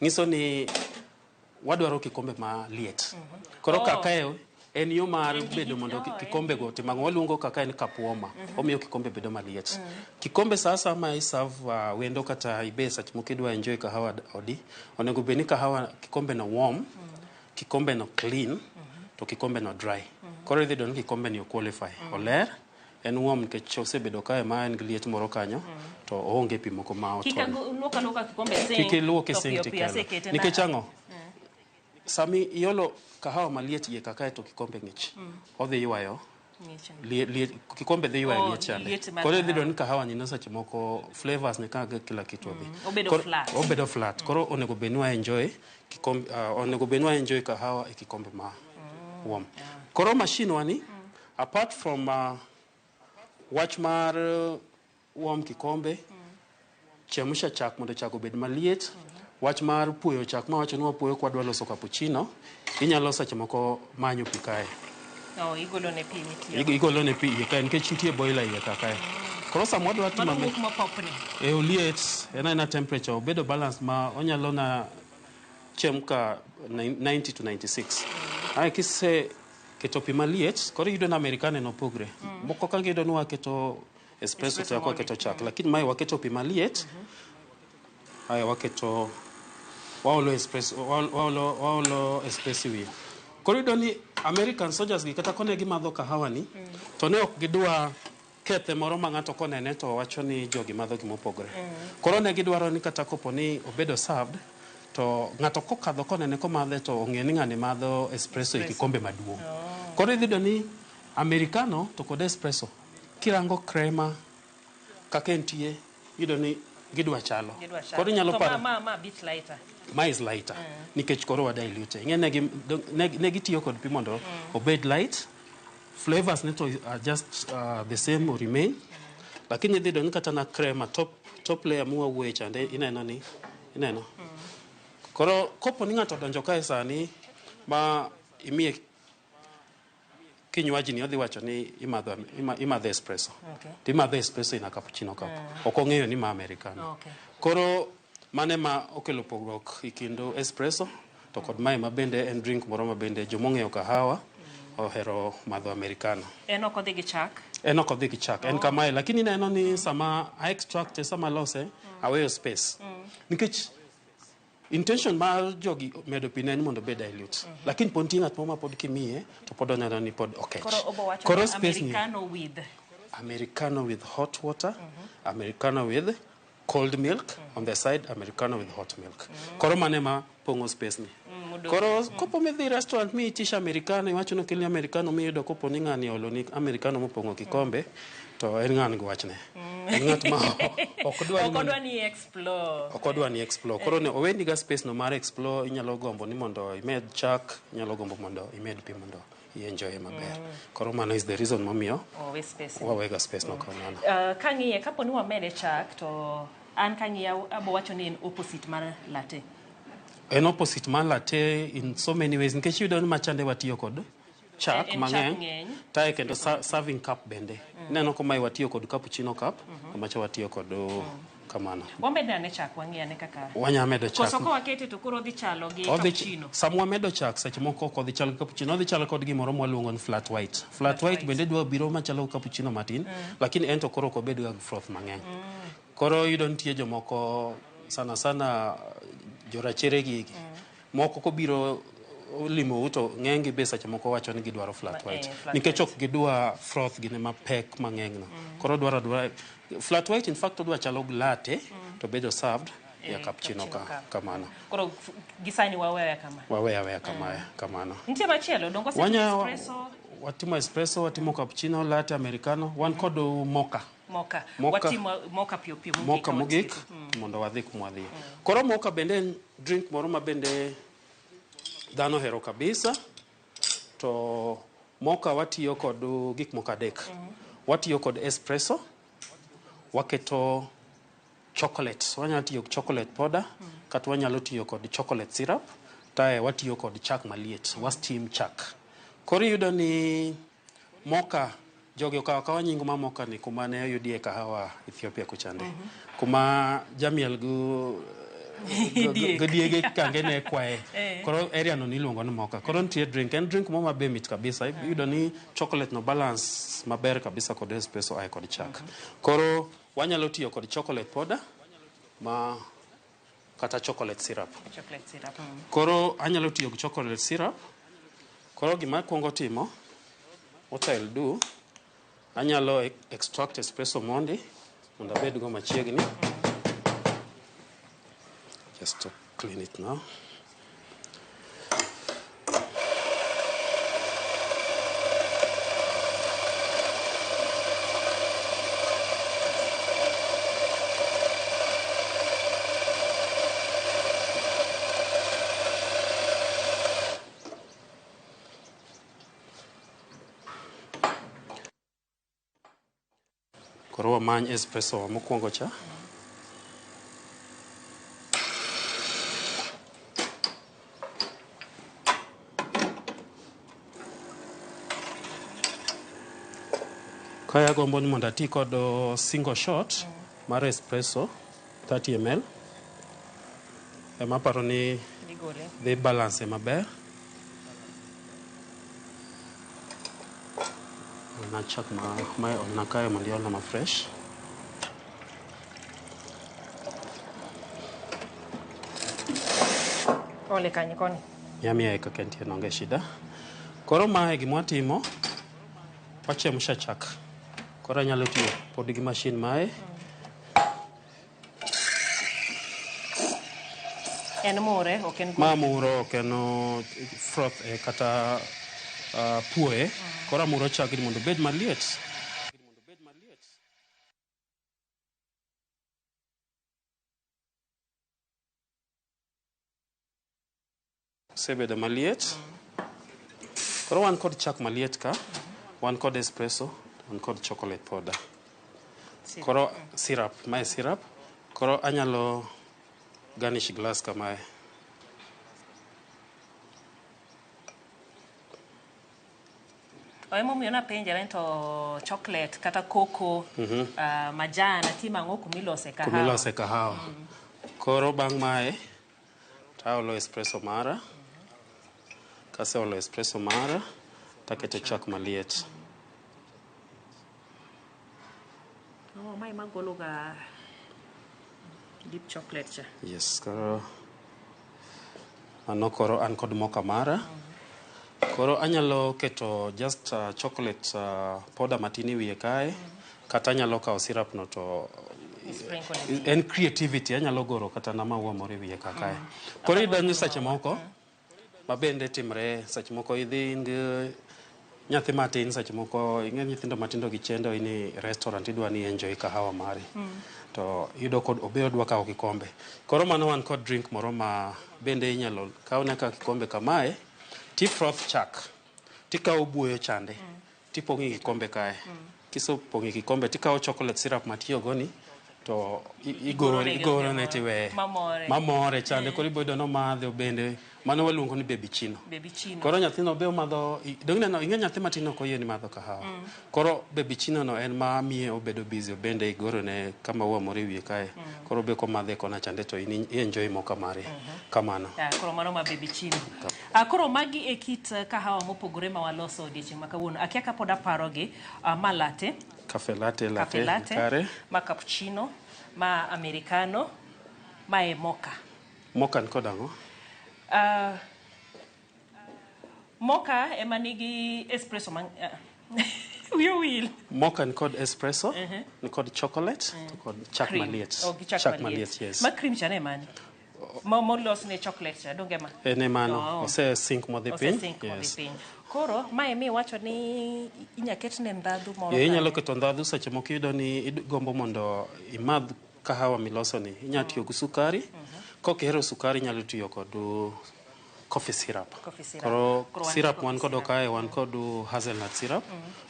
nyiso ni wadwaro kikombe maliet. Koro Oh. ka kae en yo mar En gi bedo mondo oh, kikombe go timo ang'o, waluongo kaka en cup warmer. Omiyo kikombe bedo maliet. Kikombe sa asaya ma iserve wendo kata ibe seche moko idwa enjoy kahawa odi, onego bed ni kahawa kikombe no warm, kikombe no clean, to kikombe no dry. Koro idhi yudo ni kikombe ni o qualify, oler, en warm nikech osebedo kae ma en gi liet moro kanyo, to oonge pi moko ma Kik otony. luok aluoka kikombe e sink. Kik iluok e to sink piyo piyo tikelo. asekete na- Nikech ang'o? Sami iolo kahawa maliet iye kakae to kikombe ng'ich, odhi ywayo Ng'ich. kikombe dhi ywayo Oh, liet chande. liet mar Koro idhi yudo kahawa. ni kahawa ni no seche moko flavors ni kaka kila kitu odhi. Obedo flat. Obedo flat. Koro onego bed ni wa enjoy kikombe, onego bed ni wa enjoy kahawa e kikombe ma warm. Koro machine wani, apart from wach mar warm kikombe, chemsha chak mondo chak obed maliet, wach mar puoyo chak mawacho ni wapuoyo kwadwa loso cappuccino, inyalo seche moko manyo pi kae. Oh, igolo ne pi mitiyo. Igolo ne pi iye kae nikech nitie boiler iye ka kae. Koro sama wadwa timo Mano wuok mapopni. E oliet en aena temperature obedo balance ma onyalo na chemka 90 to 96. Ae kise keto pi maliet, koro iyudo ni americano en opogre. Moko ka giyudo ni waketo espresso to Espresso yak waketo mondi. chak, lakini mae waketo pi maliet. Ae waketo, waolo espresso, waolo espresso e wiye. Koro iyudo ni American soldiers gi kata kone gimadho kahawa ni to ne ok gidwa kethe moro ma ng'ato konene to wacho ni jogi madho gimopogore. Koro ne gidwaro ni kata kopo ni obedo served to ng'ato kokadho konene komadhe to ong'e ni ng'ani madho espresso e kikombe maduong'. Koro idhi yudo ni Americano to kod espresso kirango crema kaka entie iyudo ni gidwa chalo. Gidwa chalo. Koro inyalo To paro ma bit lighter. ma is lighter nikech koro wa dilute. Ing'e ne gitiyo kod pi mondo obed light. Flavors ne to are just the same or remain. Lakini idhi yudo ni kata na crema top layer mwawuoye chande ineno ni ineno. Koro kopo ni ng'ato odonjo kae sani ma imiye kinywaji ni odhi wacho ni imadho espresso. To imadho espresso in a cappuccino cup. Ok ong'eyo ni ma Americano. Koro mane ma okelo pogruok e kind espresso to kod mae ma bende en drink moro ma bende jomong'eyo kahawa ohero madho Americano. En ok odhi gi chak. En ok odhi gi chak, en kamae, lakini ineno ni sama a extract sama alose, aweyo space. Nikech intention mar jogi medo pi ne en mondo obed dilute. Lakini pod nitie ng'at moro ma pod kimiye to pod oneno ni pod okech. Koro obo wacho Koro ni space ni Americano with Americano with hot water, Americano with cold milk, on the side Americano with hot milk. Koro mane ma pong'o space ni. Modong'. Koro kopo midhi restaurant mi itisha Americano, iwacho ni okelni Americano miyudo kopo ni ng'ani oloni Americano mopong'o kikombe, to en ng'an gi wachne. En ng'at ma ok dwa ni Ok mondo- odwa ni explore. ok odwa ni explore. Koro ne oweni ga space no mar explore, inyalo gombo ni mondo imed chak, inyalo gombo mondo imed pi mondo i-enjoy maber. Koro mano is the reason momiyo Owe space. wawega space no kamano. Kang'iye kapo ni wamede chak to an kang'iye abo wacho ni en opposite mar latte. En opposite mar latte in so many ways nikech iyudo ni machande watiyo kod chak En chak mang'eny ng'eny. tae kendo serving cup bende. Ineno kamae watiyo kod cappuccino cup, kamacha watiyo kod kamano. Wamed ane chak wang'i ane kaka. Wanya medo chak. Koso ka wakete to koro odhi chalo gi cappuccino. Sama wamedo chak seche moko ok odhi chal gi cappuccino, odhi chalo kod gimoro mwaluongo ni flat white. Flat white bende dwa biro machalo gi cappuccino matin, lakini en to koro ok obed ga gi froth mang'eny. Koro iyudo nitie jomoko sana sana jorachere gi moko kobiro limou to ng'eny gi be seche moko wacho ni gidwaro flat white. Flat Nikech ok gidwa froth gine mapek mang'eny no. Koro dwaro adwara flat white in fact odwa chalo gi latte to bedo served ya cappuccino cappuccino ka cup. kamano. Koro gisani waweya kama. Waweya aweya kamae kamano. Nitie machielo dongo espresso Watimo espresso, watimo cappuccino, latte, americano, wan kod mocha. mocha. Mocha. Watimo mocha piyo piyo mogik. Mocha mogik watieko. Mondo wadhi kuma wadhiye. Koro mocha bende en drink moro ma bende dhano ohero kabisa. To mocha watiyo kod gik moko adek. Watiyo kod espresso, waketo chocolate, wanyalo tiyo gi chocolate powder, kata wanyalo tiyo kod chocolate syrup, tae watiyo kod chak maliet, wa steam chak. Koro iyudo ni mocha jogi okawo akawa nying ma mocha ni kuma ne oyudie kahawa Ethiopia kuchande. Kuma jamiel Diek. go diege kange ne kwaye. Koro area no niluongo ni mocha. Koro nitie drink, en drink mo mabe mit kabisa. Iyudo ni chocolate no balance maber kabisa kod espresso ae kod chak. Koro wanyalo tiyo kod chocolate powder ma kata chocolate syrup. Chocolate syrup. Koro anyalo tiyo gi chocolate syrup. Koro gima akwongo timo, what I'll do, anyalo extract espresso mondi mondo abed go machiegni. Just to clean it now. Koro wamany espresso wa mokwongo cha. Kae agombo ni mondo ati kod single shot mar espresso 30 ml. Ema aparo ni Igole. dhi balance maber. Olna chak ma olna kae mondo iolna ma fresh. Ole kanyo koni. Miya miya kaka entie no onge shida. Koro mae gima watimo, wachemsha chak. Koro anyalo tiyo pod gi mashin mae. En mure, ok en Ma muro ok en froth e kata puoye. Koro amuro chagni mondo obed maliet. Osebedo maliet. Koro wan kod chak maliet ka, wan kod espresso, wan kod chocolate powder. Koro syrup, mae syrup. Koro anyalo garnish glass kamae. Emomiyo napenjore ni to chocolate kata cocoa, majan timo ang'o kumilose kahawa? Kumilose kahawa. Koro bang' mae, taolo espresso mara. Kaseolo espresso mara, taketo chak maliet. Oh, mae magolo ga deep chocolate cha. Yes, koro mano koro an kod moka mara. Koro anyalo keto just chocolate powder matin e wiye kae, kata anyalo kawo syrup no to Sprinkle e wiye. En creativity, anyalo goro kata na maua moro e wiye ka kae. Koro iyudo ni seche moko ma bende timre seche moko idhi in gi nyathi matin seche moko ing'e nyithindo matindo gi chendo in e restaurant idwa ni enjoy kahawa mari. To iyudo kod obe odwa kawo kikombe. Koro mano wan kod drink moro ma bende inyalo kawne ka kikombe kamae, ti froth chak, tikawo buoyo chande, tipong'e kikombe kae. Kisepong'e kikombe tikawo chocolate syrup matiyogo ni to igoro ne tiweye. Mamore. Mamore chande koro ibo yudo nomadhe bende mano waluongo ni baby chino. Baby chino. Koro nyathino be omadho dong ineno ing'e nyathi matin ok oyie ni madho kahawa. Koro baby chino no en ma miye obedo busy bende igoro ne kama maua moro e wiye kae. Koro be komadhe kona chande to in i enjoy moka mare. Kamano. Koro mano ma baby chino. Koro magi e kit kahawa mopogore ma waloso odiechieng' ma kawuono. Akia ka pod aparogi, ma latte. Cafe latte, latte, Cafe latte, kare. Ma cappuccino, ma americano, ma e mocha. Mocha ni kod ang'o? Mocha ema nigi espresso man wiya owil. Mocha ni kod espresso, ni kod chocolate, to kod chak Cream. maliet. Oh, gi chak Chak maliet. maliet, yes. Ma cream cha ne mane? Molos ne chocolate cha, donge ma? En e mano, Oh. ose sink modhi Ose piny. sink modhi Yes. piny. Koro mae miwacho ni inya ketne ndhadhu moro. Ye, inyalo kanyo. keto ndhadhu seche moko iyudo ni igombo mondo imadh kahawa miloso ni. Inyalo tiyo gi sukari. Kok ihero sukari inyalo tiyo kod coffee syrup. Coffee syrup. Koro Koro wan gi syrup coffee wan kodo syrup. kae, wan kod hazelnut syrup.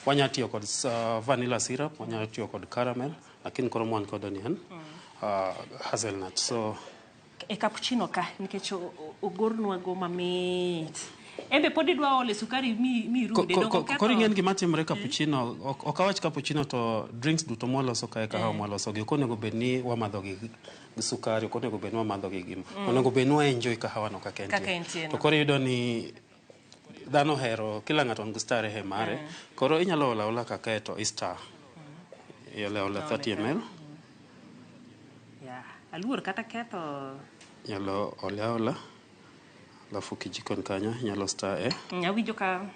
Wanyalo tiyo kod vanilla syrup, wanyalo tiyo kod caramel, lakini koro mwan kodo ni en hazelnut. So E cappuccino ka nikech ogornwa go mamit. Embe pod idwa ole sukari mi rude dongo ketho. Koro ing'en gima timore cappuccino, ok awach cappuccino to drinks duto mwaloso kae kahawa mwaloso gi ok onego bed ni wamadho gi gi sukari, ok onego bed ni wamadho gi gima. Onego bed ni wa enjoy kahawa no kaka Kaka entie. entie no. To koro iyudo ni dhano ohero, kila ng'ato nigi starehe mare. Koro inyalo olo aola kaka to i stir. Iolo aola 30 ml. Yeah. Aluor kata ketho. Inyalo ole aola. Alafu kijiko ni kanyo, inyalo stir e. Awinjo ka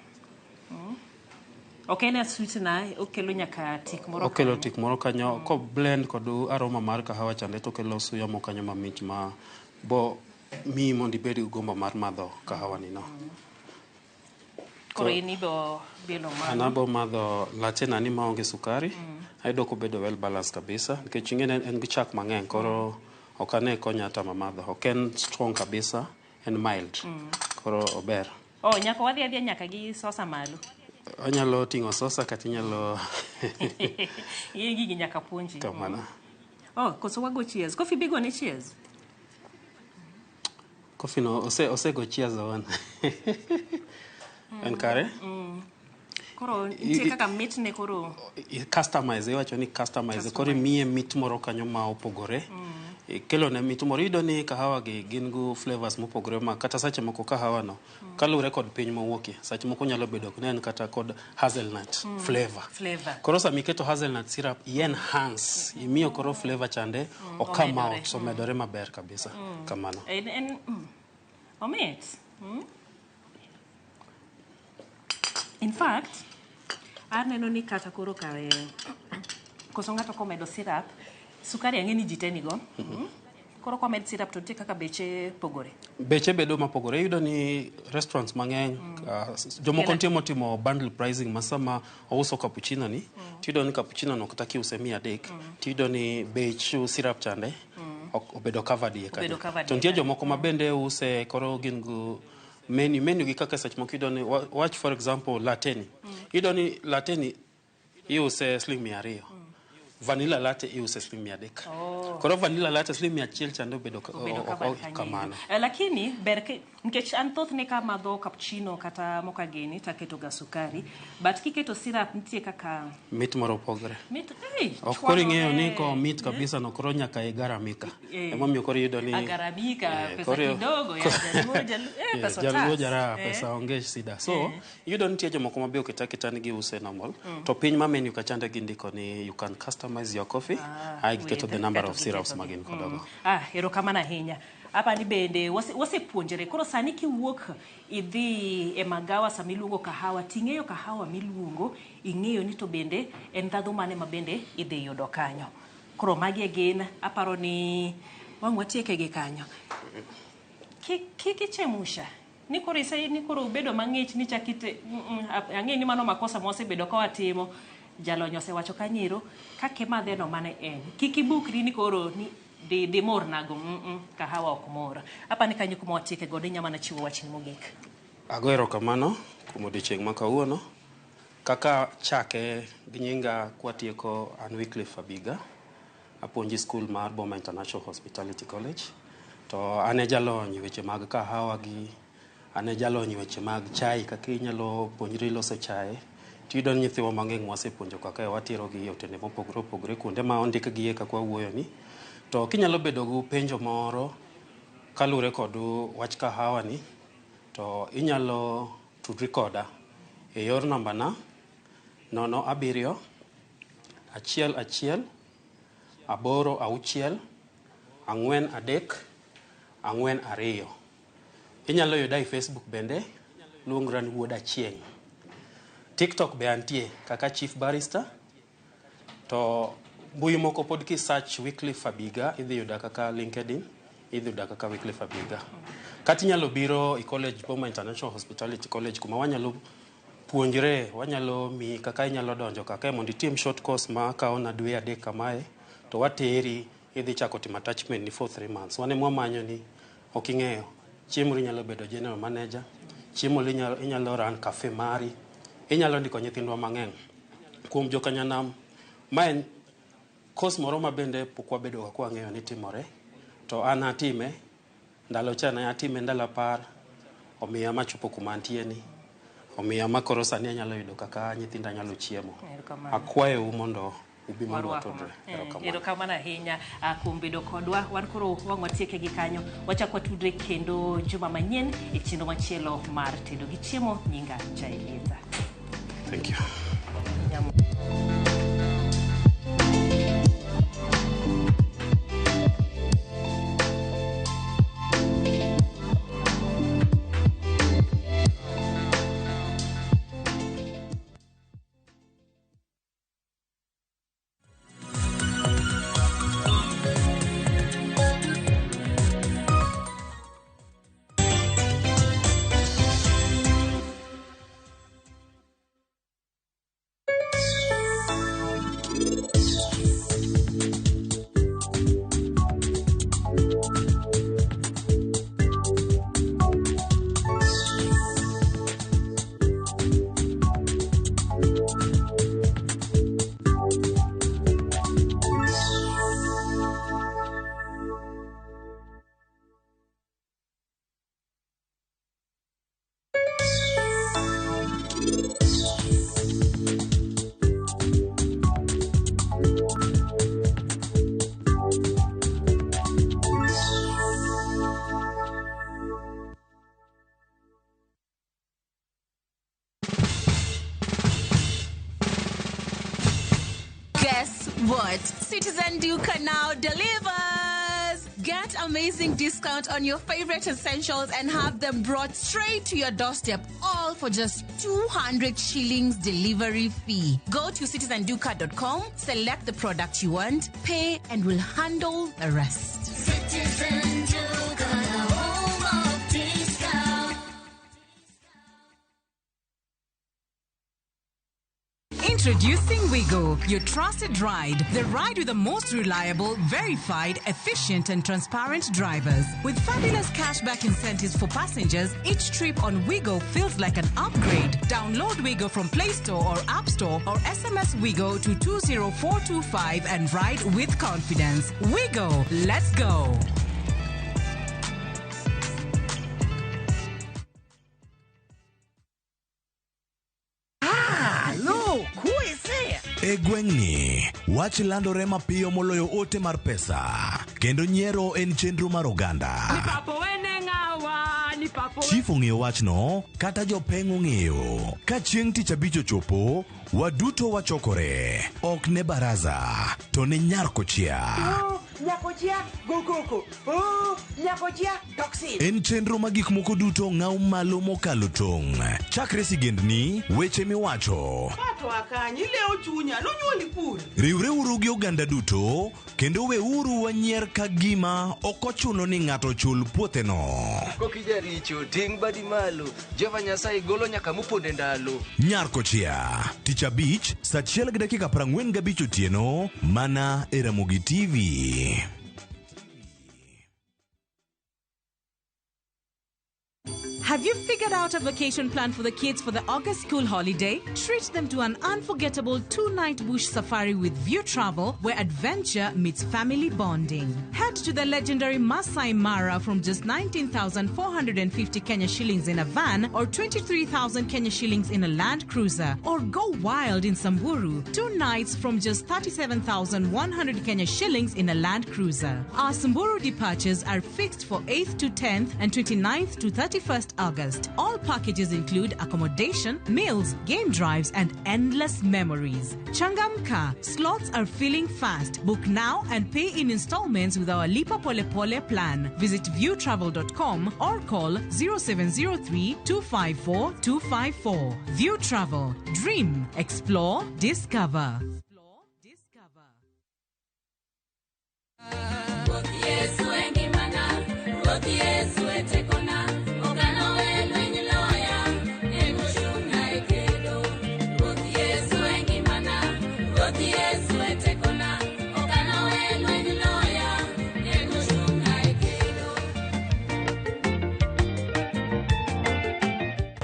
Ok en a sweetener, okelo nyaka tik moro. Okelo tik moro kanyo, ko blend kod aroma mar kahawa chande to okelo suya moro kanyo mamit ma bo miyi mondo ibed gi gombo mar madho kahawa ni no. Koro in ibo bilo An mano. abo madho latte na ni maonge sukari. Ayudo kobedo well balanced kabisa nikech ing'e ni en gi chak mang'eny koro ok ane konya tama madho. Ok en strong kabisa, en mild. Koro ober. Oh, nyaka wadhi adhiya nyaka gi sosa malo. Onyalo ting'o sosa kata inyalo Yie gigi nyaka puonji. Kamano. Oh, koso wago cheers. Kofi bigo ne cheers. Kofi no osego cheers wan. En kare? Koro nitie kaka mitne koro. Customize, iwacho ni customize. Koro imiye mit moro kanyo ma opogore. Ikelo ne mit moro. Iyudo ni kahawa gi gin go flavors mopogore ma kata seche moko kahawa no kaluwore kod piny mowuokie. Seche moko nyalo bedo ni en kata kod hazelnut flavor. Flavor. Koro sama iketo hazelnut syrup, i enhance, imiyo koro flavor chande o come omedore. out, omedore maber kabisa. Kamano. En omit. In fact, aneno ni kata koro kare koso ng'ato komedo syrup, sukari ang'e ni ji te nigo. Koro komed syrup to nitie kaka beche pogore. Beche bedo mapogore. Iyudo ni restaurants mang'eny, jomoko nitie motimo bundle pricing ma sama ouso cappuccino ni, tiyudo ni cappuccino no kata kiuse 300, tiyudo ni bech syrup chande obedo covered iye kanyo. Obedo covered To iye nitie kanyo. jomoko ma bende use koro gin go menu gi kaka seche moko iyudo ni wach for example latte ni. Iyudo ni latte ni iuse siling 200. Vanilla latte iuse siling 300. Oh. Koro vanilla latte siling 100 chande obedo Obedo covered kanyo. kamano. Lakini ber nikech an thothne ka amadho cappuccino kata moka gini taketo ga sukari, but kiketo syrup nitie kaka mit moro opogore. Mit, hey, Ok koro ing'eyo ni chwalore. ko mit kabisa no koro nyaka igaramika. Eh. Emomiyo koro iyudo ni Agaramika, pesa koro kidogo ya jaluo, pesa jaluo otas. jara pesa onge sida. So iyudo nitie jomoko ma be oketa aketa ni giuse normal. To piny ma menu kachande gindiko ni you can customize your coffee. Ae giketo with the number kato of syrups giketo ma gi. gin kodogo. Ah, erokamano ahinya. Apa ni bende wasepuonjore. Koro sani kiwuok idhi e magawa sama iluongo kahawa, ting'eyo kahawa miluongo, ing'eyo ni to bende en ndhadhu mane ma bende idhi yudo kanyo. Koro magi e gin, aparo ni wang' watieke gi kanyo. Kik ichemusha. Ni koro ise ni koro ubedo mang'ich ni chakite ang'e ni mano makosa mwasebedo ka watimo. Jalony osewacho kanyero kaka imadhe no mane en. Kik ibukri ni koro ni di mor nago. Kahawa ok mor. Apa ni kanyo kuma watieke godo inya mana chiwo wachni mogik. Ago erokamano kuom odiochieng' ma kawuono. Kaka chake gi nyinga kwatieko an Wycliffe Abiga. Apuonjo skul mar Boma International Hospitality College. To an e jalony e weche mag kahawa gi an e jalony e weche mag chai kaka inyalo puonjri loso chae. Tiyudo ni nyithiwa mang'eny wasepuonjo kaka watero gi e otende mopogore opogore kuonde ma ondikgie kaka wawuoyo ni. To kinyalo bedo gi penjo moro kaluwore kod wach kahawa ni, to inyalo tudri koda e yor namba na 07 1 1 8 6 4 3 4 2. Inyalo yuda e Facebook bende, luongra ni Wuod Achieng'. TikTok be antie kaka Chief Barrister. To mbui moko pod ki search Wycliffe Abiga idhi yuda kaka LinkedIn, idhi yuda kaka Wycliffe Abiga. Kata inyalo biro e college Boma International Hospitality College kuma wanyalo puonjre, wanyalo miyi kaka inyalo donjo kaka mondo itim short course ma kawo na dwe 3 kamae, to wateri idhi chako timo attachment ni for 3 months. Wan ema wamanyo ni ok ing'eyo. Chiemo inyalo bedo general manager, chiemo inyalo run cafe mari, inyalo ndiko nyithindwa mang'eny. Kuom jokanyanam, ma en course moro ma bende pok wabedo ga kwang'eyo ni timore, to an atime, ndalo cha ne atime ndalo 10, omiya machopo kuma antie ni, omiya ma koro sani anyalo yudo kaka nyithinda nyalo chiemo. Erokamano. Akwayou mondo ubi mondo Warwako. watudre. Erokamano. Erokamano ahinya kuom bedo kodwa. Wan koro wang' watieke gi kanyo. Wachak watudre kendo juma manyien e chenro machielo mar tedo gi chiemo. Nyinga Jaelieta. Thank you. Nyamo. Guess what? Citizen Duka now delivers! Get amazing discount on your favorite essentials and have them brought straight to your doorstep, all for just 200 shillings delivery fee. Go to citizenduka.com, select the product you want, pay, and we'll handle the rest. Citizen Duka, the home of discount. Introducing Wigo, your trusted ride. The ride with the most reliable, verified, efficient, and transparent drivers. With fabulous cashback incentives for passengers, each trip on Wigo feels like an upgrade. Download Wigo from Play Store or App Store or SMS Wigo to 20425 and ride with confidence. Wigo, let's go. Look, who is there? E gweng'ni, wach landore mapiyo moloyo ote mar pesa kendo nyiero en chenro mar oganda. Chief ong'eyo wachno kata jopeng' ong'eyo. Ka chieng' tich abich ochopo, waduto wachokore. Ok ne baraza, to ne nyar kochia. Nyakochia, go koko. Oh, nyakochia, toxin. En chenro ma gik moko duto ng'aw malo mokalo tong'. Chakre sigendni, weche miwacho. Pato akanyi, leo chunya, nonyuoli pur. Riwreuru gi oganda duto kendo weuru wanyier ka gima ok ochuno ni ng'ato chul puotheno. Kokijaricho ting' badi malo Jehova Nyasaye golo nyaka moponde ndalo. Nyar kochia, tich abich, saa 1:45 otieno, mana e Ramogi TV. Have you figured out a vacation plan for the kids for the August school holiday? Treat them to an unforgettable 2-night bush safari with View Travel, where adventure meets family bonding. Head to the legendary Masai Mara from just 19,450 Kenya shillings in a van or 23,000 Kenya shillings in a Land Cruiser. Or go wild in Samburu, 2 nights from just 37,100 Kenya shillings in a Land Cruiser. Our Samburu departures are fixed for 8th to 10th and 29th to 31st August. All packages include accommodation, meals, game drives, and endless memories. Changamka, slots are filling fast. Book now and pay in installments with our Lipa Pole Pole plan. Visit viewtravel.com or call 0703 254 254. View Travel. Dream, explore, discover.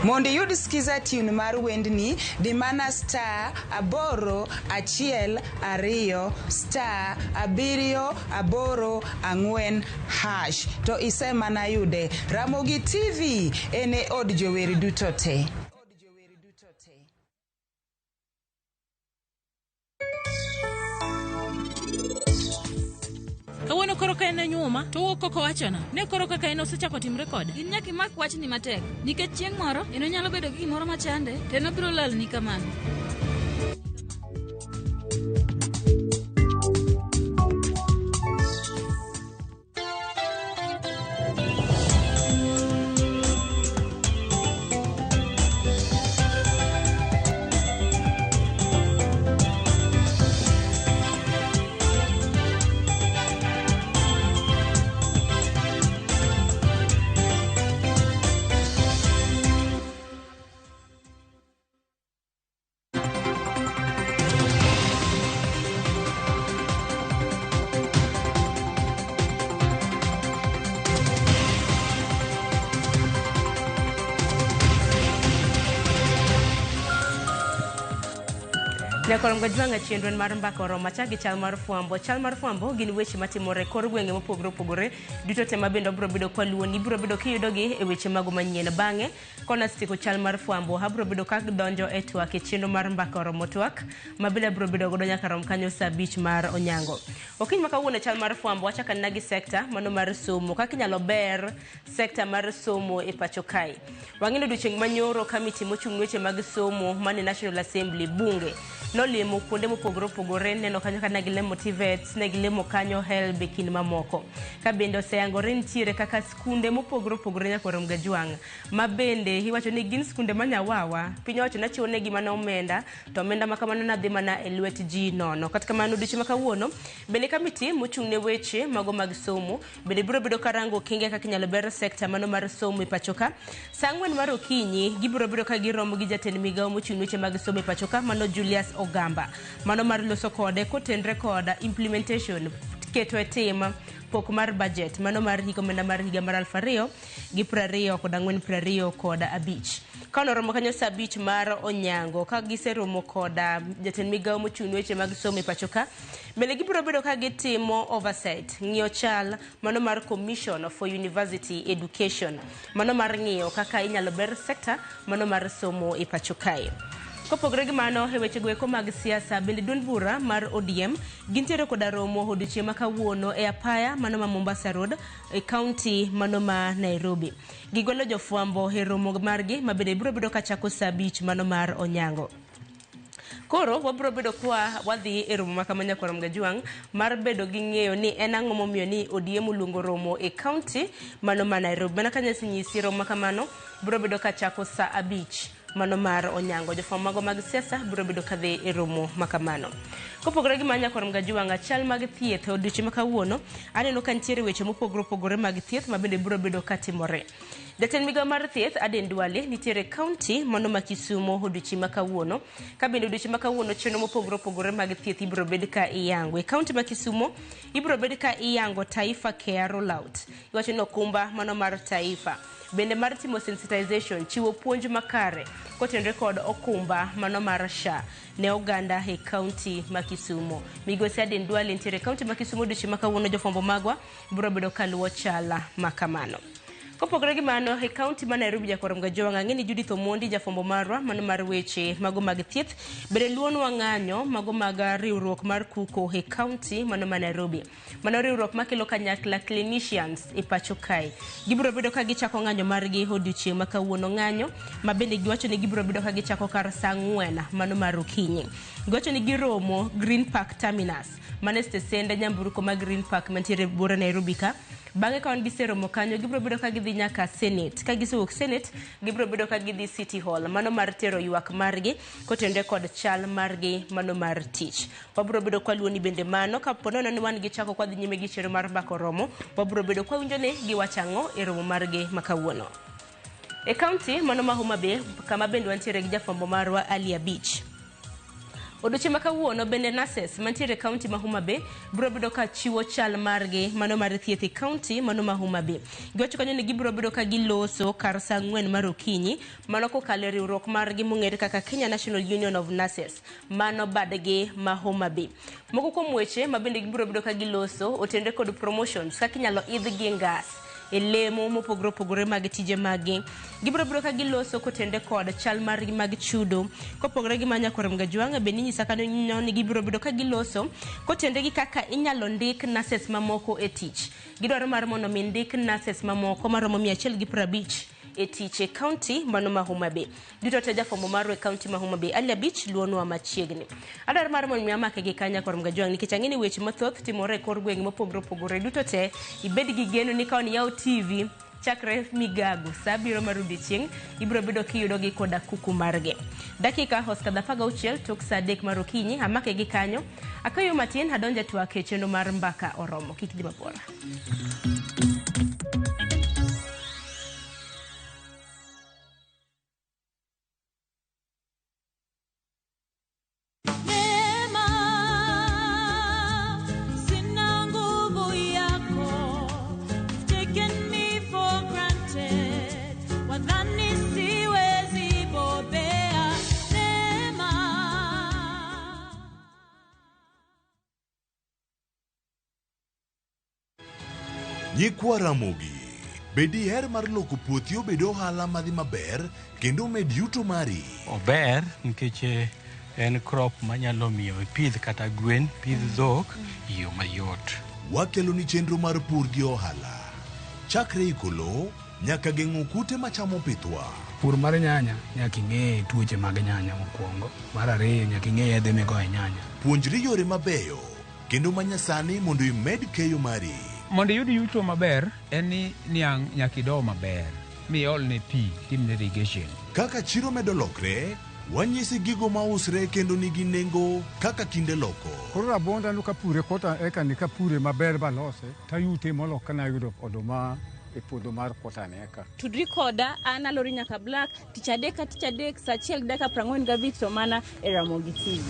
Mondo iyud skiza tune mar wendni, di mana *8 1 2 *7 8 4 hash to isemana yude. Ramogi TV en e od jower duto te. Kawuono koro ka en e nyuoma to owuok koko wachona ne koro kaka en osechako timre koda. In nyaka imak wachni matek nikech chieng' moro en onyalo bedo gi gimoro machande to en obiro lalni kamano. Nyakorom Gajwang'a chenro en mar mbaka oromo achak gi chal mar fwambo. Chal mar fwambo gin weche matimore e kor gwenge mopogore opogore duto te ma bende obiro bedo kwaluoni ibiro bedo kiyudogi e weche mago manyien. Bang'e kona asetieko chal mar fwambo abiro bedo kadonjo e twak e chenro mar mbaka oromo twak ma bende abiro bedo godo nyaka rom kanyo saa 5 mar onyango. Okinyi ma kawuono chal mar fwambo wachako anena gi sekta mano mar somo kaka inyalo ber sekta mar somo e pacho kae. Wang'ino odiochieng' manyoro kamiti mochung' ne weche mag somo mane National Assembly bunge Nolimo kuonde mopogore opogore, neno kanyo ka ne gilemo TVETs, ne gilemo kanyo HELB e kind mamoko. Ka bende oseyangore nitiere kaka skunde mopogore opogore nyaka orom Gajwang' ma bende iwacho ni gin skunde ma nyawawa. Piny owacho nachiwo negi mana omenda to omenda ma kamano nadhi mana e lwet ji nono. Kata kamano odiochieng' ma kawuono bende kamiti mochung' ne weche mago mag somo bende biro bedo karango okenge kaka inyalo ber sekta mano mar somo e pacho ka. Saa 4 mar okinyi gibiro bedo ka giromo gi jatend migawo mochung' ne weche mag somo e pacho ka mano Julius Ogamba. Mano mar loso kode kotenre kod implementation keto e tim pok mar budget mano mar hik omenda mar higa mar 2024 25. Ka noromo kanyo saa 5 mar onyango ka giseromo koda jatend migawo mochung' ne weche mag somo e pacho ka, bende gibiro bedo ka gitimo oversight, ng'iyo chal mano mar Commission for University Education, mano mar ng'iyo kaka inyalo ber sekta mano mar somo e pacho kae. Kopogore gi mano e weche goeko mag siasa, bende duond bura mar ODM gintiere koda romo odiochieng' ma kawuono e apaya mano ma Mombasa Road e kaunti mano ma Nairobi. Gigwelo jofwambo e romo margi ma bende biro bedo kachako saa 5 mano mar onyango. Koro wabiro bedo kwa wadhi e romo ma kama nyakwar Mgajwang' mar bedo gi ng'eyo ni en ang'o momiyo ni ODM oluongo romo e kaunti mano ma Nairobi. Mana ka nyasi romo ma kamano biro bedo kachako saa 5 mano mar onyango. Jofwambo mago mag siasa biro bedo kadhi e romo ma kamano. Kopogore gi mano nyakwar Mgajwang', chal mag thieth odiochieng' ma kawuono aneno ka nitiere weche mopogore opogore mag thieth ma bende biro bedo katimore. Jatend migawo mar thieth Aden Duale nitiere kaunti mano ma Kisumo odiochieng' ma kawuono. Ka bende odiochieng' ma kawuono chenro mopogore opogore mag thieth ibiro bed ka iyango. E kaunti ma Kisumo ibiro bed ka iyango Taifa Care Rollout. Iwacho ni okumba mano mar Taifa. Bende mar timo sensitization, chiwo puonj makare kotenore kod okumba mano mar SHA ne oganda e kaunti ma Kisumo. Migosi Aden Duale nitiere e kaunti ma Kisumo odiochieng' ma kawuono. Jofwambo magwa biro bedo kaluwo chala ma kamano. Kopogore gi mano, e kaunti ma Nairobi jakwar Mgajwang' ang'e ni Judith Omondi jafwambo marwa mano mar weche mago mag thieth bende luonwa ng'anyo mago mag riwruok mar kuko e kaunti mano ma Nairobi. Mano riwruok makelo kanyakla clinicians e pacho kae. Gibiro bedo ka gichako ng'anyo margi odiochieng' ma kawuono, ng'anyo ma bende giwacho ni gibiro bedo ka gichako kar saa 4 mano mar okinyi. Giwacho ni giromo Green Park Terminus, mano e stesende nyamburko ma Green Park mantiere buore Nairobi ka. Bang'e ka wan giseromo kanyo, gibiro bedo ka gidhi nyaka Senate. Ka gisewuok Senate, gibiro bedo ka gidhi City Hall, mano mar tero ywak margi kotenore kod chal margi mano mar tich. Wabiro bedo kwa luo ni bende mano, kapo nono ni wan gichako kwa dhi nyime gi chenro mar mbako romo, wabiro bedo kwa winjo ni giwacho ang'o e romo margi ma kawuono. E kaunti mano ma Homa Bay, kama bende wantiere gi jafwambo marwa Ali Abich. Odiochieng' ma kawuono bende nurses mantiere e kaunti ma Homa Bay biro bedo ka chiwo chal margi mano mar thieth e kaunti mano ma Homa Bay. Giwacho kanyo ni gibiro bedo ka giloso kar saa 4 mar okinyi mano kokalo e riwruok margi mong'ere kaka Kenya National Union of Nurses mano badgi ma Homa Bay. Moko kuom weche ma bende gibiro bedo ka giloso otenre kod promotions kaka inyalo idh gi ngas e lemo mopogore opogore mag tije maggi. Gibiro bedo ka giloso kotenre kod chal margi mag chudo. Kopogore gi mano nyakwar Mgajwang' bende inyisa kanyo ni gibiro bedo ka giloso kotenre gi kaka inyalo ndik nurses mamoko e tich. Gidwaro mar mondo mi ndik nurses mamoko maromo 150 e tich e kaunti mano ma Homa Bay. Duto te jafwambo marwa e kaunti ma Homa Bay Ali Abich luonwa machiegni. Adwaro mar mondo mi amake gi kanya nyakwar Mgajwang' nikech ang'e ni weche mathoth timore e kor gwenge mopogore opogore. Duto te ibed gi geno ni ka iyawo TV chakre migago saa 7 mar odiochieng' ibiro bedo kiyudo gi koda kuku margi. Dakika osekadho 16 tok saa 3 mar okinyi amake gi kanyo. Akayo matin adonjo e twak e chenro mar mbaka oromo. Kik dhi mabor. Neema, sina nguvu yako. You've taken me for granted. Wadhani siwezi bobea. Neema. Nyikwa Ramogi, be diher mar loko puothi obed ohala madhi maber kendo omed yuto mari? Ober nikech en crop manyalo miyo ipidh kata gwen, pidh dhok e yo mayot. Wakelo ni chenro mar pur gi ohala. Chakre iko lowo nyaka geng'o kute machamo pithwa. Pur mar nyanya nyaka ing'e tuoche mag nyanya mokwongo. Mar ariyo nyaka ing'e yedhe migoyo e nyanya. Puonjri yore mabeyo kendo manyasani mondo imed keyo mari. Mondo iyud yuto maber en ni niang' nyaka ido maber miolne pi timne irrigation. Kaka chiro medo lokre, wanyisi gigo mausre kendo nigi nengo kaka kinde loko. Koro rabuonda no kapure kota eka ni kapure maber balose tayute molo kana yudo oduma e puodho mar kota ni eka. Tudri koda an Alori Nyaka Black tich adek ka tich adek saa achiel gi dakika 45 to mana e Ramogi TV.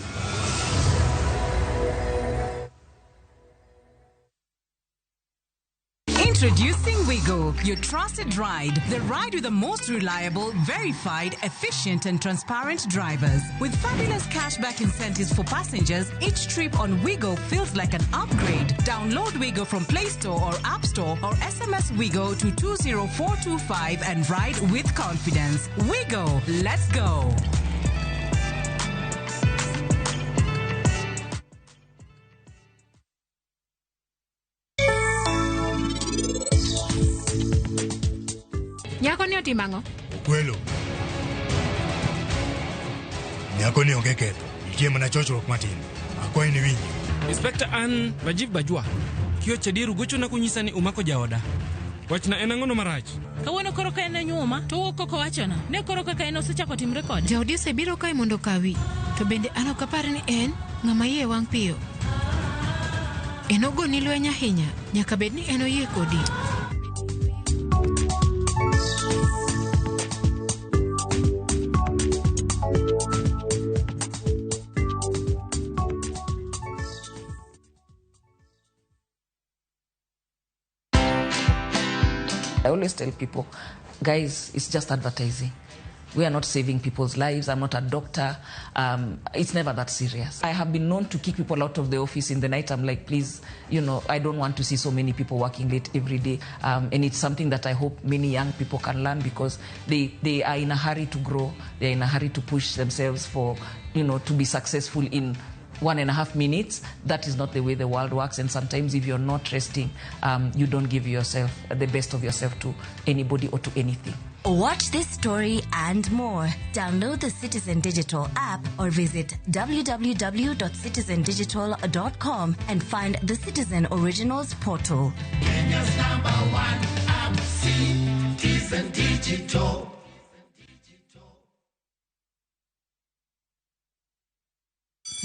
Introducing Wigo, your trusted ride. The ride with the most reliable, verified, efficient, and transparent drivers. With fabulous cashback incentives for passengers, each trip on Wigo feels like an upgrade. Download Wigo from Play Store or App Store or SMS Wigo to 20425 and ride with confidence. Wigo, let's go. Nyako ni otimo ang'o? Okwelo. Nyako ni onge ketho. Nitie mana chochruok matin. Akwayi ni winji. Inspekta an Rajiv Bajwa. Kiwacho adier ugochona kunyisa ni umako jaoda. Wachna en ang'ono marach? Kawuono koro ka en onyuoma to owuok koko wachona. Ne koro kaka en osechako timre kode. Jaodi osebiro kae mondo okawi. To bende an ok apar ni en ng'ama iye wang' piyo. En ogoni lweny ahinya. Nyaka bed ni en oyie kodi. I always tell people, guys, it's just advertising. We are not saving people's lives. I'm not a doctor. It's never that serious. I have been known to kick people out of the office in the night. I'm like, please, you know, I don't want to see so many people working late every day. And it's something that I hope many young people can learn, because they are in a hurry to grow. They're in a hurry to push themselves for, you know, to be successful in 1.5 minutes. That is not the way the world works. And sometimes if you're not resting, you don't give yourself the best of yourself to anybody or to anything. Watch this story and more. Download the Citizen Digital app or visit www.citizendigital.com and find the Citizen Originals portal. Kenya's number one app, Citizen Digital.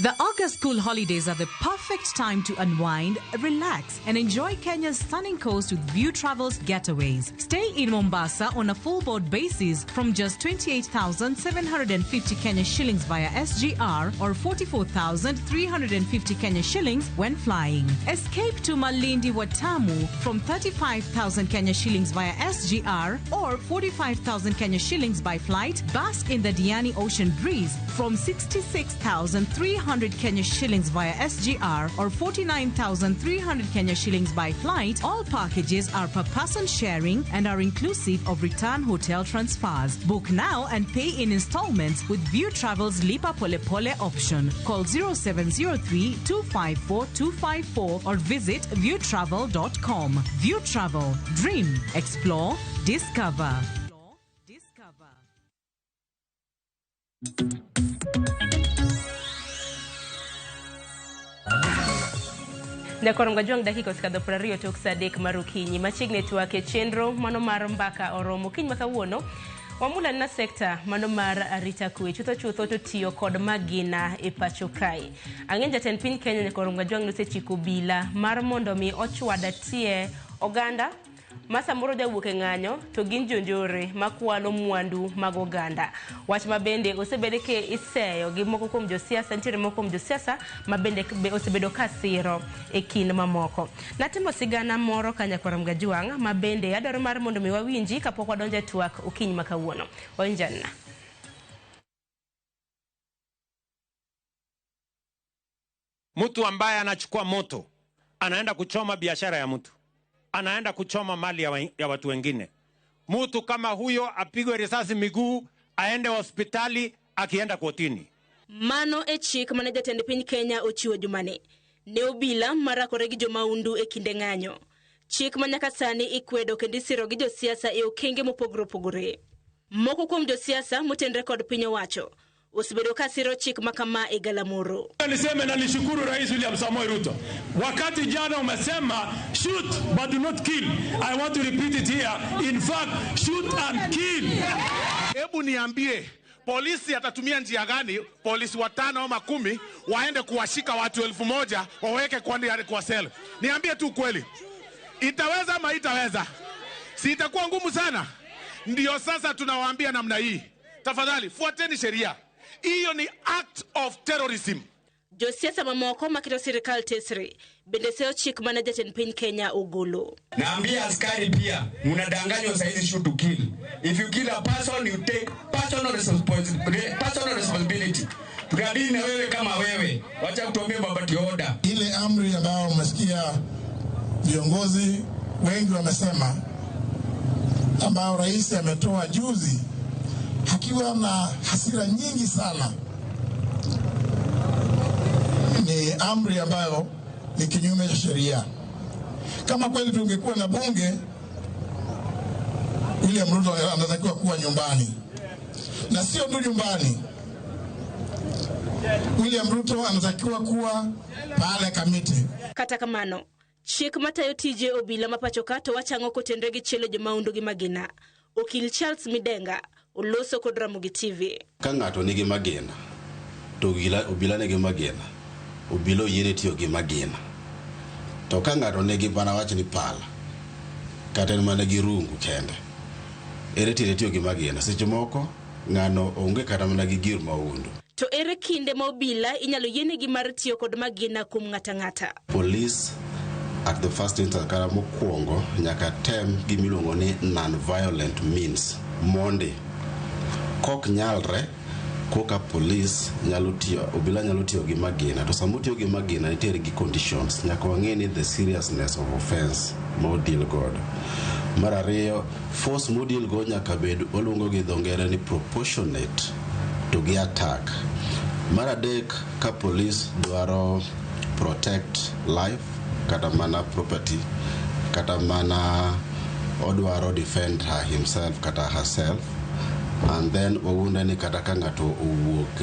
The August school holidays are the perfect time to unwind, relax, and enjoy Kenya's stunning coast with View Travels getaways. Stay in Mombasa on a full board basis from just 28,750 Kenya shillings via SGR or 44,350 Kenya shillings when flying. Escape to Malindi Watamu from 35,000 Kenya shillings via SGR or 45,000 Kenya shillings by flight. Bask in the Diani Ocean breeze from 66,300 Kenya shillings via SGR or 49,300 Kenya shillings by flight. All packages are per person sharing and are inclusive of return hotel transfers. Book now and pay in installments with View Travel's Lipa Pole Pole option. Call 0703 254 254 or visit viewtravel.com. View Travel. Dream, explore, discover. Nyakorongo Jwang' dakika osekadho 20 tok saa 3 mar okinyi. Machiegni twak e chenro mano mar mbaka oromo. Okinyi ma kawuono wamula na sekta mano mar arita kwe chutho chutho to tiyo kod magina e pacho kae. Ang'eny jatend piny Kenya Nyakorongo Jwang' nosechiko obila mar mondo mi ochwad tie oganda ma samoro jawuok e ng'anyo to gin jonjore makwalo mwandu mag oganda. Wach ma bende osebed ka iseyo gi moko kuom josiasa, nitiere moko kuom josiasa ma bende osebedo ka siro e kind mamoko. Natimo sigana moro ka Nyakwar Mgajwang' ma bende adwaro mar mondo mi wawinji kapok wadonjo e twak okinyi ma kawuono. Wawinjana. Mtu ambaye anachukua moto anaenda kuchoma biashara ya mtu, anaenda kuchoma mali ya watu wengine. Mtu kama huyo apigwe risasi miguu, aende hospitali, akienda kotini. Mano e chik mane jatend piny Kenya ochiwo jumani. Ne obila marakore gi jomaundu e kinde ng'anyo. Chik ma nyaka sani ikwedo kendo isiro gi josiasa e okenge mopogore opogore. Moko kuom josiasa motenre kod piny owacho osebedo ka siro chik ma kama e galamoro. Niseme na nishukuru Rais William Samoei Ruto. Wakati jana umesema shoot but do not kill. I want to repeat it here. In fact, shoot and kill. Hebu niambie, polisi atatumia njia gani? Polisi 5 ama 10 waende kuwashika watu 1000 waweke kwa sel. Niambie tu kweli, itaweza ama itaweza? Si itakuwa ngumu sana? Ndio sasa tunawaambia namna hii, tafadhali fuateni sheria. Hiyo ni act of terrorism. Josiasa mamoko maketo sirikal tesre bende seyo chik mane jatend piny Kenya ogolo. Naambia askari pia, mnadanganywa saizi shoot to kill. If you kill a person you take personal responsibility. Tunadili na wewe kama wewe. Wacha kutuambia babati order. Ile amri ambayo umesikia viongozi wengi wamesema, ambao rais ametoa juzi akiwa na hasira nyingi sana, ni amri ambayo ni kinyume cha sheria. Kama kweli tungekuwa na bunge, William Ruto anatakiwa kuwa nyumbani, na sio tu nyumbani. William Ruto anatakiwa kuwa pale Kamiti. Kata kamano, chik matayo tije obila ma pacho ka to wachang'o kotenre gi chielo jomaundu gi magina. Okil Charles Midenga oloso kod Ramogi TV. Ka ng'ato nigi magina to obila nigi magina, obila oyiene tiyo gi magina. To ka ng'ato nigi mana wach ni pala kata en mana gi rungu kende, ere tiende tiyo gi magina? Seche moko ng'ano onge kata mana gi gir maundu. To ere kinde ma obila inyalo yienegi mar tiyo kod magina kuom ng'ata ng'ata? Police at the first instance kata mokwongo nyaka tem gimiluongo ni non-violent means mondi. Kok nyalre koka police nyalo tiyo, obila nyalo tiyo gi magina. To sama otiyo gi magina nitiere gi conditions. Nyaka wang'e ni the seriousness of offense ma odeal godo. Mar ariyo, force modeal go nyaka bed waluongo gi dho ngere ni proportionate to gi attack. Mar adek, ka police dwaro protect life kata mana property kata mana odwaro defend her himself kata herself, and then wawuonde ni kata ka ng'ato owuok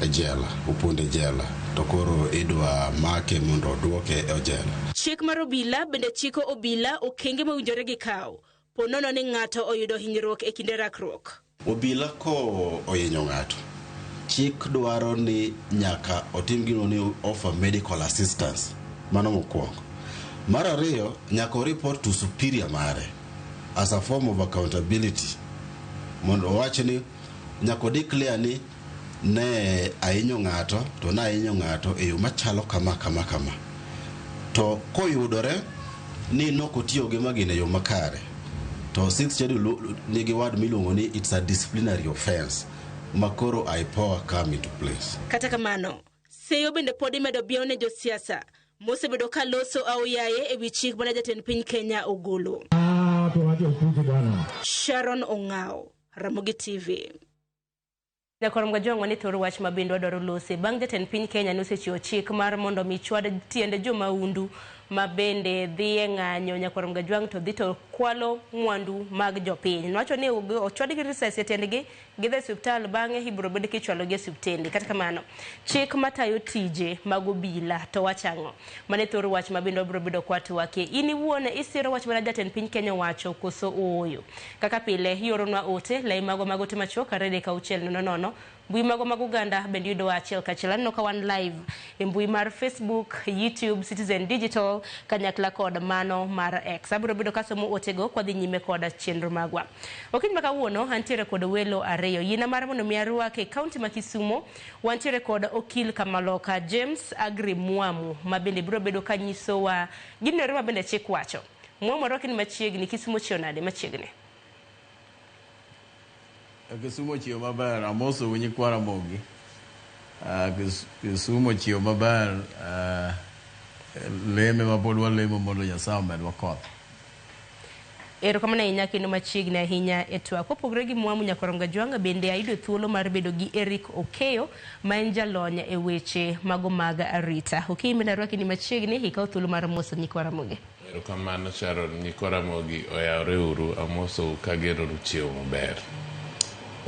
e jela, opondo e jela, to koro idwa make mondo oduoke e jela. Chik mar obila bende chiko obila okenge mowinjore gikaw po nono ni ng'ato oyudo hinyruok e kinde rakruok. Obila ko ohinyo ng'ato, chik dwaro ni nyaka otim gino ni offer medical assistance. Mano mokwongo. Mar ariyo, nyaka report to superior mare as a form of accountability, mondo owach ni nyaka declare ni ne ahinyo ng'ato to ne ahinyo ng'ato e yo machalo kama kama kama. To koyudore ni nokotiyo gi magina e yo makare, to sixth schedule nigi word miluongo ni it's a disciplinary offense ma koro IPOA come into place. Kata kamano, seyo bende pod imedo biewo ne josiasa mosebedo ka loso aoyaye e wi chik mane jatend piny Kenya ogolo. Sharon Ong'ao, Ramogi TV. Nyakorom Gajwang' wane thoro wach ma bende wadwaro lose bang' jatend piny Kenya nosechiwo chik mar mondo mi chwad tiende jomaundu ma bende dhi e ng'anyo. Nyakorom Gajwang' to dhi to kwalo mwandu mag jopiny. Nowacho ni ochwadgi risasi e tiendgi gidhi e osiptal, bang'e ibiro bed kichwalogi e osiptende. Kata kamano, chik matayo tije mag obila to wachang'o? Mane thoro wach ma bende wabiro bedo kwatwakie. In iwuon isiro wach mana jatend piny Kenya owacho koso ooyo? Kaka pile ioronwa ote lai mago mag ote machuok 23600. Mbui mago mag Uganda bende yudowa achiel kachiel. Aneno ka wan live e mbui mar Facebook, YouTube, Citizen Digital kanyakla kod mano mar X. Abiro bedo kasomo otego kwadhi nyime kod chenro magwa. Okinyi ma kawuono antiere kod welo ariyo. Yiena mar mondo mi arwake e kaunti ma Kisumo, wantiere kod okil Kamaloka James Agri Mwamu ma bende biro bedo kanyisowa gino ma bende chik wacho. Mwamu arwaki ni machiegni. Kisumo chiew nade machiegni? Kisumo chiew maber, amoso nyikwa Ramogi. Kisumo chiew maber, leme mapod walemo mondo Nyasaye omedwa koth. Erokamano ahinya kendo machiegni ahinya e twak. Kopogore gi Mwamu Nyakorom Gajwang' bende ayudo thuolo mar bedo gi Eric Okeyo ma en jalony e weche mago mag arita. Okeyo bende arwaki ni machiegni, ikaw thuolo mar moso nyikwa Ramogi. Erokamano Sharon, nyikwa Ramogi oyawre uru, amosou kageno chiew maber.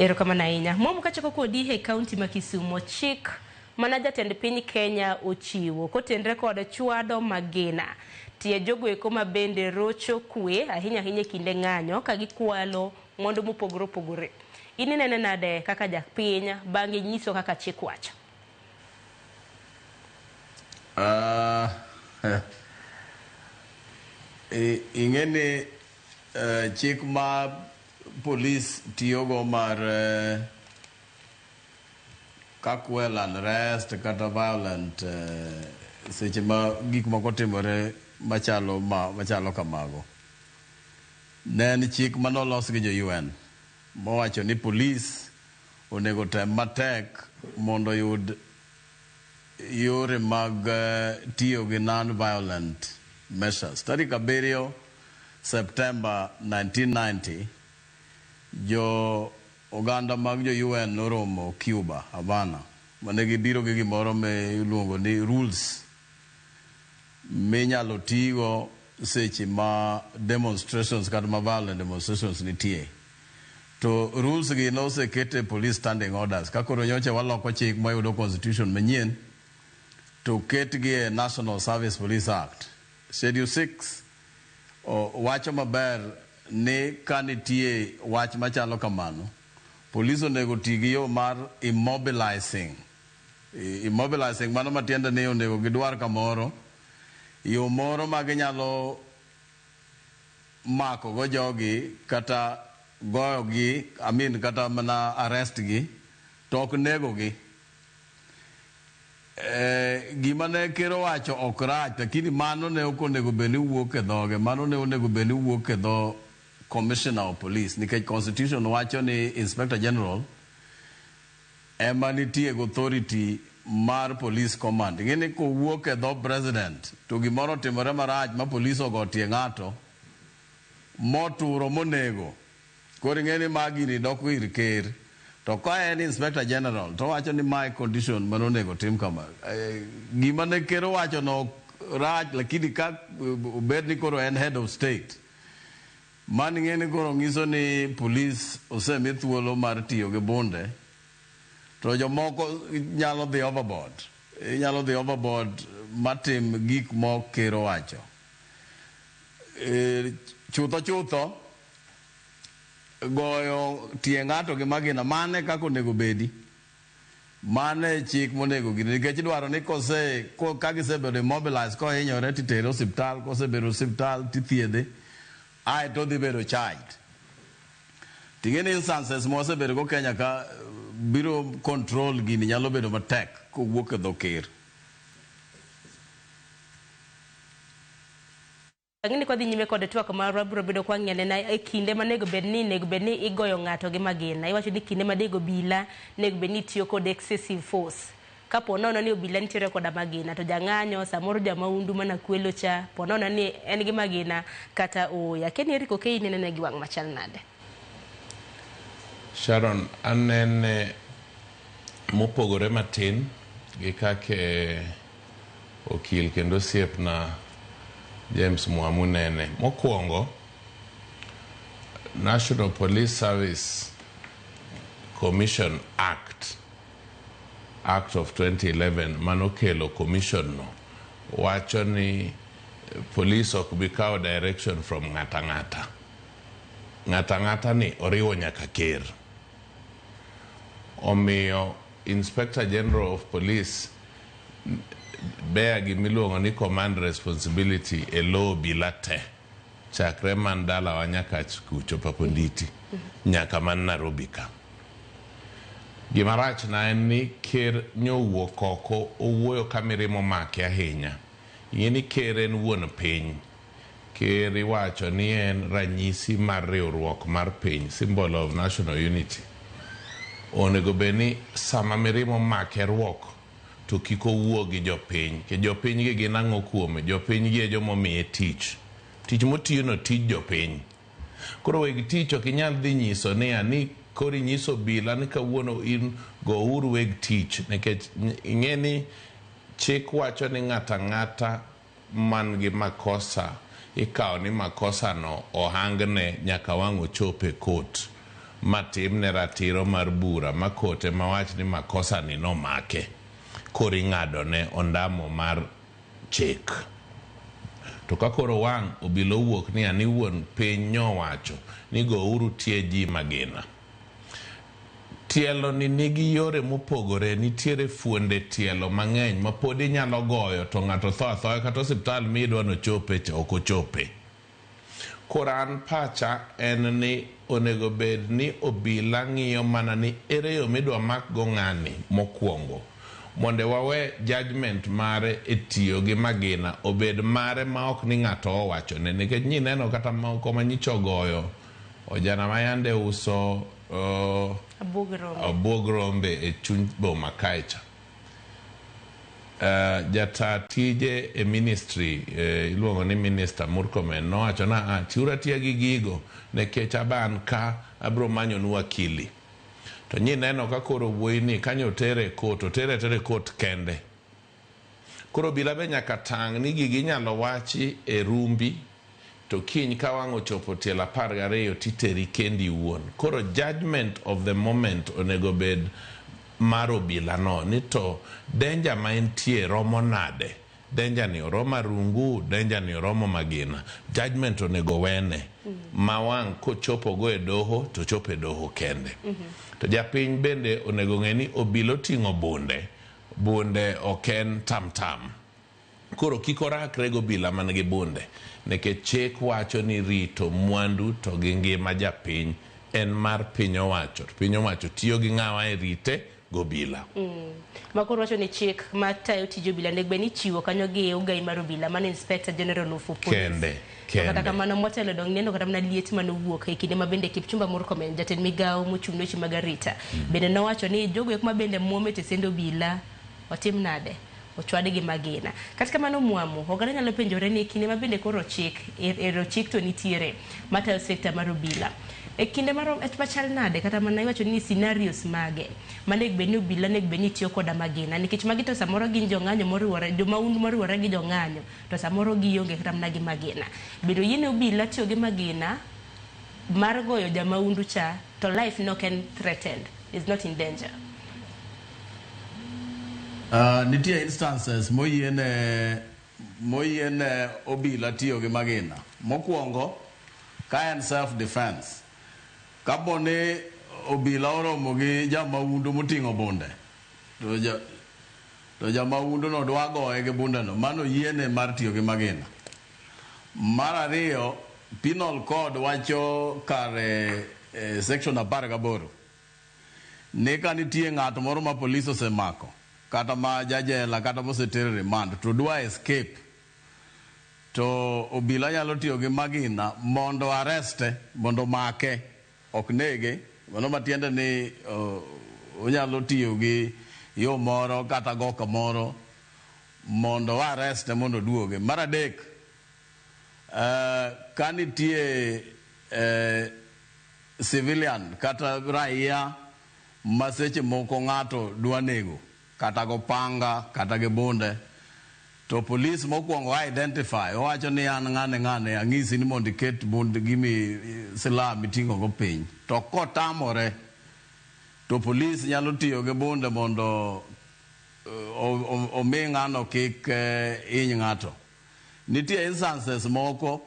Erokamano ahinya. Mwamu kachako kodi e kaunti ma Kisumo, chik mana jatend piny Kenya ochiwo kotenre kod chwado magina tie jogo eko ma bende rocho kwe ahinya ahinya e kinde ng'anyo ka gikwalo mwandu mopogore opogore. In inene nade kaka japiny bang'e nyiso kaka chik wacho? Ing'e ni chik ma polis tiyogo mar kakwel unrest kata violent seche ma gik moko timore machalo machalo kamago. Ne en chik manolos gi jo UN mowacho ni polis onego tem matek mondo oyud yore mag tiyo gi non-violent measures. Tarik 7 Septemba 1990 jo oganda mag jo UN noromo Cuba, Havana, mane gibiro gi gimoro miluongo ni rules minyalo tigo seche ma demonstrations kata ma violent demonstrations nitie. To rules gi noseket e police standing orders. Ka koro nyocha waloko chik mayudo constitution manyien to ketgi e National Service Police Act. Schedule 6 wacho maber ni ka nitie wach machalo kamano, police onego ti gi yo mar immobilizing. Immobilizing mano matiende ni onego gidwar kamoro, yo moro ma ginyalo mako go jogi kata goyo gi, I mean kata mana arrest gi, to ok nego gi. Gima ne ker owacho ok rach, lakini mano ne ok onego bed ni wuok e dhoge, mano ne onego bed ni wuok e dho Commissioner of Police, nikech Constitution wacho ni Inspector General ema nitie gi authority mar police command. Ing'e ni kowuok e dho president to gimoro otimore marach ma police ogo tie ng'ato moturo monego. Koro ing'e ni ma gini dok ir ker. To ka en Inspector General to wacho ni mae condition mane onego tim kama. Gima ne ker owacho no rach, lakini ka obed ni koro en head of state, mano ing'e ni koro nyiso ni police osemi thuolo mar tiyo gi bunde, to jomoko nyalo dhi overboard. Inyalo dhi overboard matim gik mok ker owacho. Chutho chutho goyo tie ng'ato gi magina mane kaka onego bedi. Mane chik monego gini nikech idwaro ni kose ka gisebedo immobilized kohinyore titere osiptal, kosebedo osiptal tithiedhe, ae to odhi bedo charged. Ting'e ni instances mwasebedo go Kenya ka biro control gini nyalo bedo matek kowuok e dho ker. Ang'e ni kwadhi nyime kod twak marwa biro bedo kwa ng'iyo anena e kinde ma nego bed ni igoyo ng'ato gi magina. Iwacho ni kinde ma nego obila nego bed ni itiyo kod excessive force. Kapo nono ni obila nitiere koda magina to jang'anyo samoro jamaundu mana kwelo cha po nono ni en gi magina kata ooyo. Akia ni Eric Okey inene gi wang' machal nade? Sharon, anene mopogore matin gi kaka okil kendo osiepna James Mwamu nene. Mokwongo, National Police Service Commission Act, Act of 2011 manokelo commission no, wacho ni police ok bi kawo direction from ng'ata ng'ata. Ng'ata ng'ata ni oriwo nyaka ker. Omiyo Inspector General of Police bear gimiluongo ni command responsibility e lo obila te, chakre man dalawa nyaka kucho Paponditi, nyaka man Nairobi ka. Gima rach na en ni ker nyowuok oko owuoyo ka mirima omake ahinya. Ing'e ni ker en wuon piny. Ker iwacho ni en ranyisi mar riwruok mar piny, symbol of national unity. Onego bed ni sama mirima omake ruok to kik owuo gi jopiny. Ke jopiny gi gin ang'o kuome? Jopiny gi e joma omiye tich. Tich motiyo no tij jopiny. Koro weg tich ok inyal dhi nyiso niya ni koro inyiso obila ni kawuono in gouru weg tich. Nikech ing'e ni chik wacho ni ng'ato ang'ata man gi makosa ikawo ni makosa no ohangne nyaka wang' ochop e court. Ma timne ratiro mar bura ma kote mawach ni makosa ni nomake. Koro ing'adone ondamo mar chik. To ka koro wang' obila owuok niya ni wuon piny nyowacho ni gouru tie ji magina. Tielo ni nigi yore mopogore, nitiere fuonde tielo mang'eny ma pod inyalo goyo to ng'ato tho athoya kata osiptal midwa nochope cha ok ochope. Koro an pacha en ni onego bed ni obila ng'iyo mana ni ere yo midwa makgo ng'ani mokwongo mondo wawe judgment mare e tiyo gi magina obed mare ma ok ni ng'ato owachone nikech nyineno kata moko ma nyicha ogoyo ojana ma yande uso abuog rombe e chuny boma kae cha. Jata tije e ministry iluongo ni Minister Murkomen nowacho na tiuru atiya gi gigo nikech aban ka abro manyonu wakili. To nyineno ka koro wuoyi ni kanyo otere e court, otere atere e court kende. Koro obila be nyaka tang' ni gigi inyalo wachi e rumbi to kiny ka wang' ochopo tielo 12 titeri kendi iwuon. Koro judgment of the moment onego bed mar obila no ni to danger ma entie romo nade. Danger ni oromo arungu, danger ni oromo magina. Judgment onego wene ma wang' kochopo go e doho to chopo e doho kende. To japiny bende onego ng'e ni obila oting'o bunde, bunde ok en tamtam. Koro kik orakre gi obila man gi bunde nikech chik wacho ni rito mwandu to gi ngima japiny en mar piny owacho. To piny owacho tiyo gi ng'awa e rite gobila. Makoro wacho ni chik matayo tij obila onego bed ni ichiwo kanyo gi ogai mar obila mano Inspector General of Police. Kende. To kata kamano motelo dong neno kata mana liet manowuok e kinde ma bende Kipchumba Murkomen jatend migawo mochung' ne weche mag arita bende nowacho ni jogo eko ma bende muome tesend obila otim nade ochwad gi magina. Kata kamano Mwamu, oganda nyalo penjore ni kinde ma bende koro chik ero chik to nitiere matayo sekta mar obila. E kinde machal nade kata mana iwacho ni scenarios mage manego bed ni obila onego bed ni tiyo koda magina nikech magi to samoro gin jong'anyo moriwore jomahundu moriwore gi jong'anyo to samoro gionge kata mana gi magina. Bende oyiene obila tiyo gi magina mar goyo jamahundu cha to life ne ok en threatened, is not in danger. Nitie instances moyiene obila tiyo gi magina. Mokwongo, ka en self defense. Kapo ni obila oromo gi jamahundu moting'o bunde, to jamahundu no dwa goye gi bunde no, mano yiene mar tiyo gi magina. Mar ariyo, Penal Code wacho kare section 18 ni ka nitie ng'at moro ma polis osemako kata ma jajela kata moseter e remand to dwa escape to obila nyalo tiyo gi magina mondo arreste, mondo make, ok nege. Mano matiende ni onyalo tiyo gi yo moro kata go kamoro mondo arreste mondo oduoge. Mar adek, ka nitie civilian kata raia ma seche moko ng'ato dwa nego kata go panga kata gi bunde to police mokwongo identify owacho ni an ng'ane ng'ane ang'isi ni mondo iket bund gimi silaha miting'o go piny to kotamore to police nyalo tiyo gi bunde mondo omi ng'ano kik hiny ng'ato. Nitie instances moko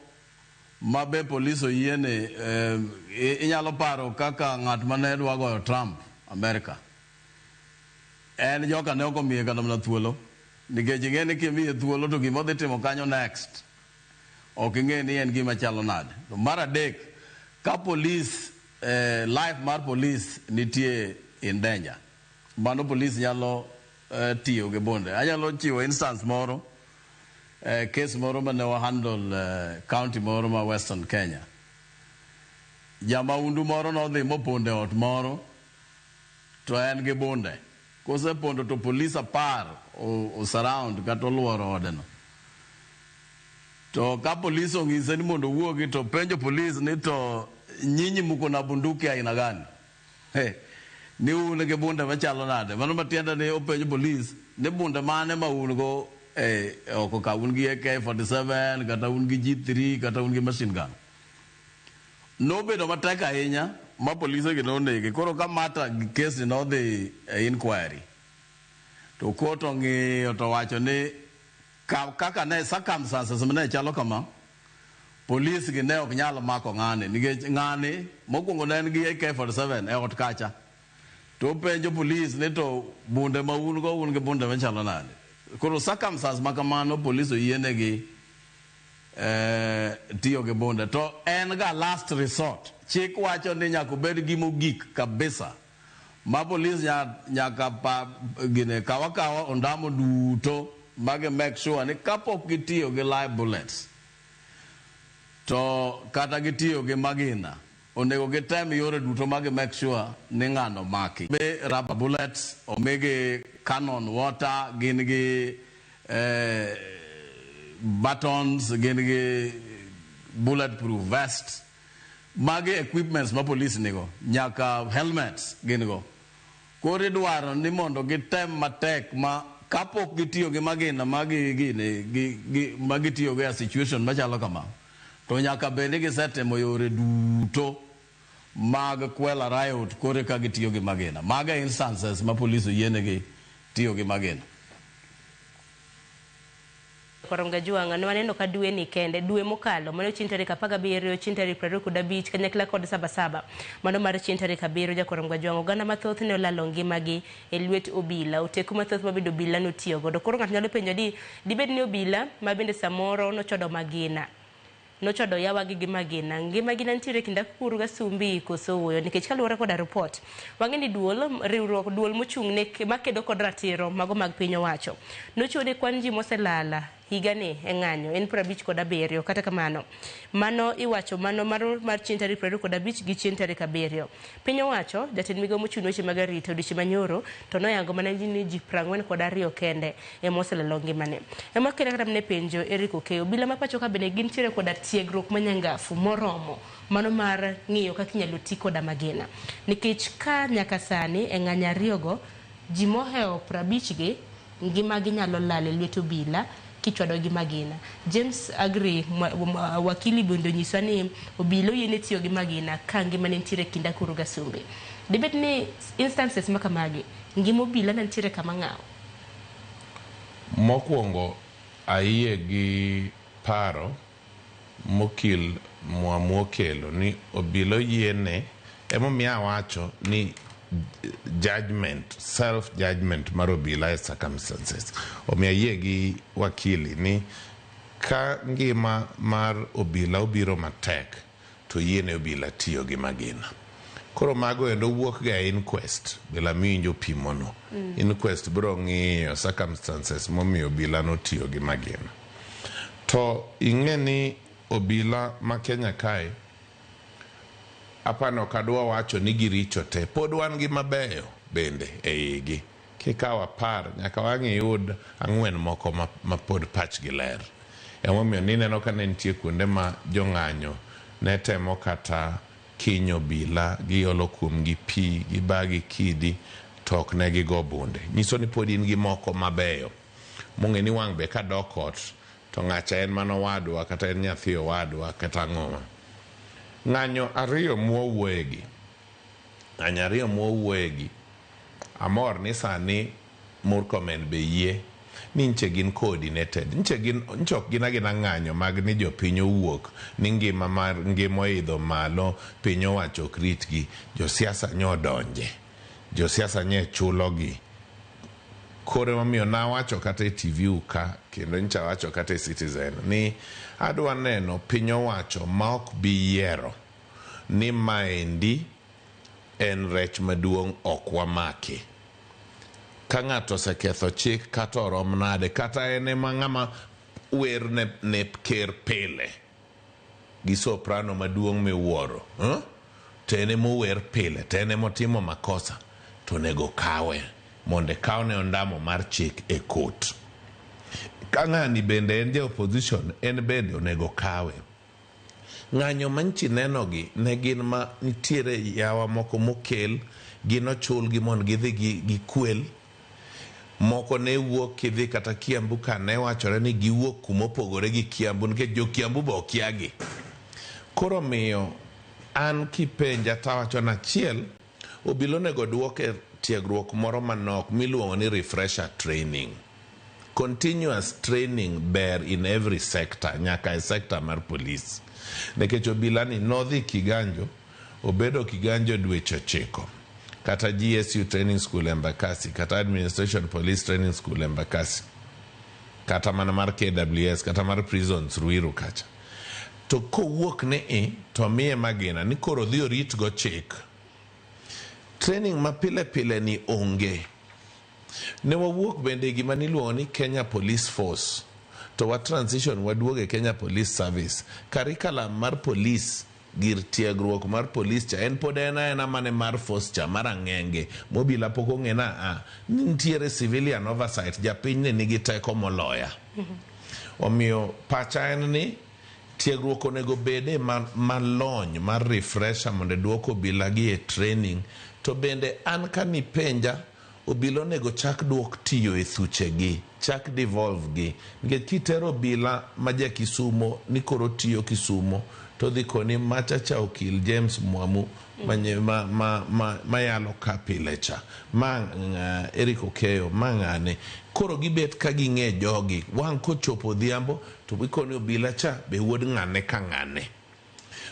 ma be police oyiene inyalo paro kaka ng'at mane dwa goyo Trump America. En joka ne ok omiye kata mana thuolo nikech ing'e ni kimiye thuolo to gima odhi timo kanyo next ok ing'e ni en gima chalo nade. To mar adek, ka police life mar police nitie in danger, mano police nyalo tiyo gi bunde. Anyalo chiwo instance moro, case moro mane wa handle county moro ma Western Kenya. Jamahundu moro nodhi mopondo e ot moro to en gi bunde. Kosepondo to police 10 o surround kata oluoro odeno. To ka police ong'ise ni mondo owuogi to penjo police ni to nyinyi muko na bunduki aina gani? Hey, ni un gi bunde machalo nade? Mano matiende ni openjo police ni bunde mane ma un go oko ka un gi AK-47 kata un gi G3 kata un gi machine gun. Nobedo matek ahinya ma polise gi nonege. Koro ka mata case ni nodhi e inquiry to court ong'iyo to wacho ni kaka ne circumstances ne chalo kama, polis gi ne ok nyal mako ng'ani nikech ng'ani mokwongo ne en gi AK47 e ot kacha. To penjo polis ni to bunde ma un go, un gi bunde machalo nade? Koro circumstance ma kamano, polis oyienegi tiyo gi bunde to en ga last resort. Chik wacho ni nyaka obed gimogik kabisa ma polis nyaka pa gine kawa kawa ondamo duto magi make sure ni kapok gitiyo gi live bullets to kata gitiyo gi magina, onego gitem yore duto magi make sure ni ng'ano maki. Be rubber bullets, omigi cannon water, gin gi batons, gin gi bulletproof vests. Magi equipments ma polis nigo, nyaka helmets gin go. Koro idwaro ni mondo gitem matek ma kapok gitiyo gi magina magi gine gi ma gitiyo go e situation machalo kama, to nyaka bed ni gisetemo yore duto mag quell riot kore ka gitiyo gi magina. Mago e instances ma polis oyienegi tiyo gi magina. Koronga Juanga ne waneno ka dwe ni kende, dwe mokalo mano chieng' tarik 17, chieng' tarik 25 kanyakla kod 77 mano mar chieng' tarik 7. Jakoronga Juanga, oganda mathoth ne olalo ngimagi e lwet obila, oteku mathoth mabende obila notiyo godo. Koro ng'ato nyalo penjo ni dibed ni obila ma bende samoro nochodo magina, nochodo yawagi gi magina, ngimagi ne nitiere kind akuru gasumbi koso ooyo? Nikech kaluwore koda report, wang'e ni duol riwruok duol mochung' ne makedo kod ratiro mago mag piny owacho nochiwo ni kwan ji moselala higani e ng'anyo en 57. Kata kamano, mano iwacho mano mar chieng' tarik 25 gi chieng' tarik 7. Piny owacho, jatend migao mochung' ne weche mag arita odiochieng' manyoro to noyango mana ni ji 42 kende ema oselalo ngimane. Ema kendo kata mana penjo Eric Okeyo, obila ma pacho ka bende gintiere koda tiegruok manyangafu moromo mano mar ng'iyo kaka inyalo ti koda magina? Nikech ka nyaka sani e ng'anyo ariyogo ji mohewo 50 gi ngimagi nyalo lal e lwet obila kichwado gi magina. James Agri wakili bende onyiswa ni obila oyiene tiyo gi magina ka ngima ne nitiere kind akuru gasumbi. Dibed ni instances makamagi ngima obila ne nitiere kama ng'aw? Mokwongo ayie gi paro mokil Mwamu okelo ni obila oyiene, emomiyo awacho ni judgment, self judgment mar obila e circumstances. Omiyo ayie gi wakili ni ka ngima mar obila obiro matek to yiene obila tiyo gi magina. Koro mago endo wuok ga e inquest bila miwinjo pimono. Inquest biro ng'iyo circumstances momiyo obila notiyo gi magina. To ing'e ni obila ma Kenya kae, apano ok adwa wacho ni giricho te, pod wan gi mabeyo bende e igi. Kikawo 10 nyaka wang' iyud 4 moko ma pod pachgi ler. Emomiyo nineno ka ne nitie kuonde ma jong'anyo ne temo kata kinyo obila, giolo kuomgi pi, gibagi kidi, to ok ne gigo bunde. Nyiso ni pod in gi moko mabeyo. Mong'e ni wang' be kadok ot, to ng'acha en mana owadwa kata en nyathi owadwa kata ang'owa. Ng'anyo ariyo mwawuoyegi. Ng'anyo ariyo mwawuoyegi. Amor ni sani Murkomen be yie ni nche gin coordinated. Nche ok gin agina ng'anyo mag ni jopiny owuok ni ngima mar ngima oidho malo, piny owacho ok ritgi. Josiasa nyodonje. Josiasa nye chulogi. Koro emomiyo nawacho kata e TV u ka, kendo ncha wacho kata e Citizen ni adwa neno piny owacho ma ok bi yiero ni maendi en rech maduong' ok wamaki. Ka ng'ato oseketho chik kata orom nade, kata en ema ng'ama wer ne ker pile gi soprano maduong' miwuoro, to en ema ower pile, to en ema otimo makosa, to onego kawe mondo kawne ondamo mar chik e court. Ka ng'ani bende en ja opposition, en bende onego kawe. Ng'anyo manchi nenogi ne gin ma nitiere yawa moko mokel, gin ochulgi mondo gidhi gikwel. Moko ne wuok kidhi kata Kiambu ka ne wachore ni giwuok kumopogore gi Kiambu nikech jo Kiambu be okiagi. Koro miyo An kipenja tawacho ni achiel, obila onego duok e tiegruok moro manok miluongo ni refresher training. Continuous training ber in every sector, nyaka e sector mar police. Nikech obila ni nodhi Kiganjo, obedo Kiganjo dweche 9, kata GSU training school Embakasi, kata Administration Police Training School Embakasi, kata mana mar KWS, kata mar prisons Ruiru kacha. To kowuok ni i, to miye magina ni koro odhi orit go chik. Training ma pile pile ni onge. Ne wawuok bende gima niluongo ni Kenya Police Force, to wa transition waduogo e Kenya Police Service. Curriculum mar police, gir tiegruok mar police cha en pod en aena mane mar force cha mar ang'enge mobila pok ong'e na a nitiere civilian oversight, japiny ni nigi teko moloya. Omiyo pacha en ni tiegruok onego bede malony mar refresher mondo duok obila gi e training. To bende an kanipenja, obila onego chak duok tiyo e thuchegi, chak devolve gi, nikech kitero obila ma ja Kisumo ni koro tiyo Kisumo, to dhi koni macha cha okil James Mwamu mayalo ka pile cha, ma Eric Okeyo, ma ng'ane, koro gibet ka ging'e jogi. Wang' kochopo odhiambo to ikoni obila cha be wuod ng'ane ka ng'ane.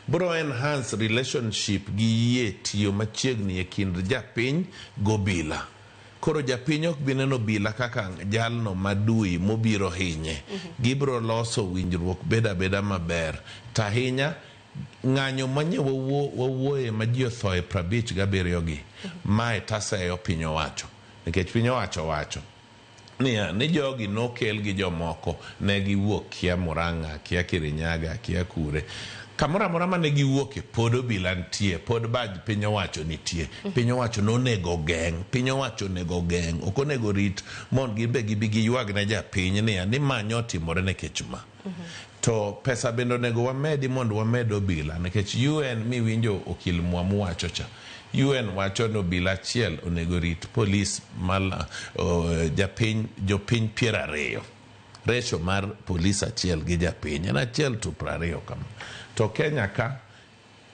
Bro enhance relationship gi yie tiyo machiegni e kind japiny gobila. Koro japiny ok bi neno obila kaka jalno madui mobiro hinye. Gibro loso winjruok beda abeda maber. To ahinya ng'anyo manye wawuoye ma ji otho e 57 gi, mae taseyo piny owacho. Nikech piny owacho wacho niya ni jogi nokel gi jomoko, ne giwuok kia Murang'a, kia Kirinyaga, kia kure. Kamoro amora mane giwuoke pod obila nitie, pod baj piny owacho nitie. Piny owacho nonego geng', piny owacho onego geng', ok onego rit mondo gin be gibi giywag ne japiny niya ni ma nyotimore nikech ma. To pesa bende onego wamedi mondo wamed obila, nikech UN miwinjo okil Mwamu wacho cha. UN wacho ni obila achiel onego rit polis japiny, jopiny 20. Ratio mar polis achiel gi japiny en 1 to 20 kama. To Kenya ka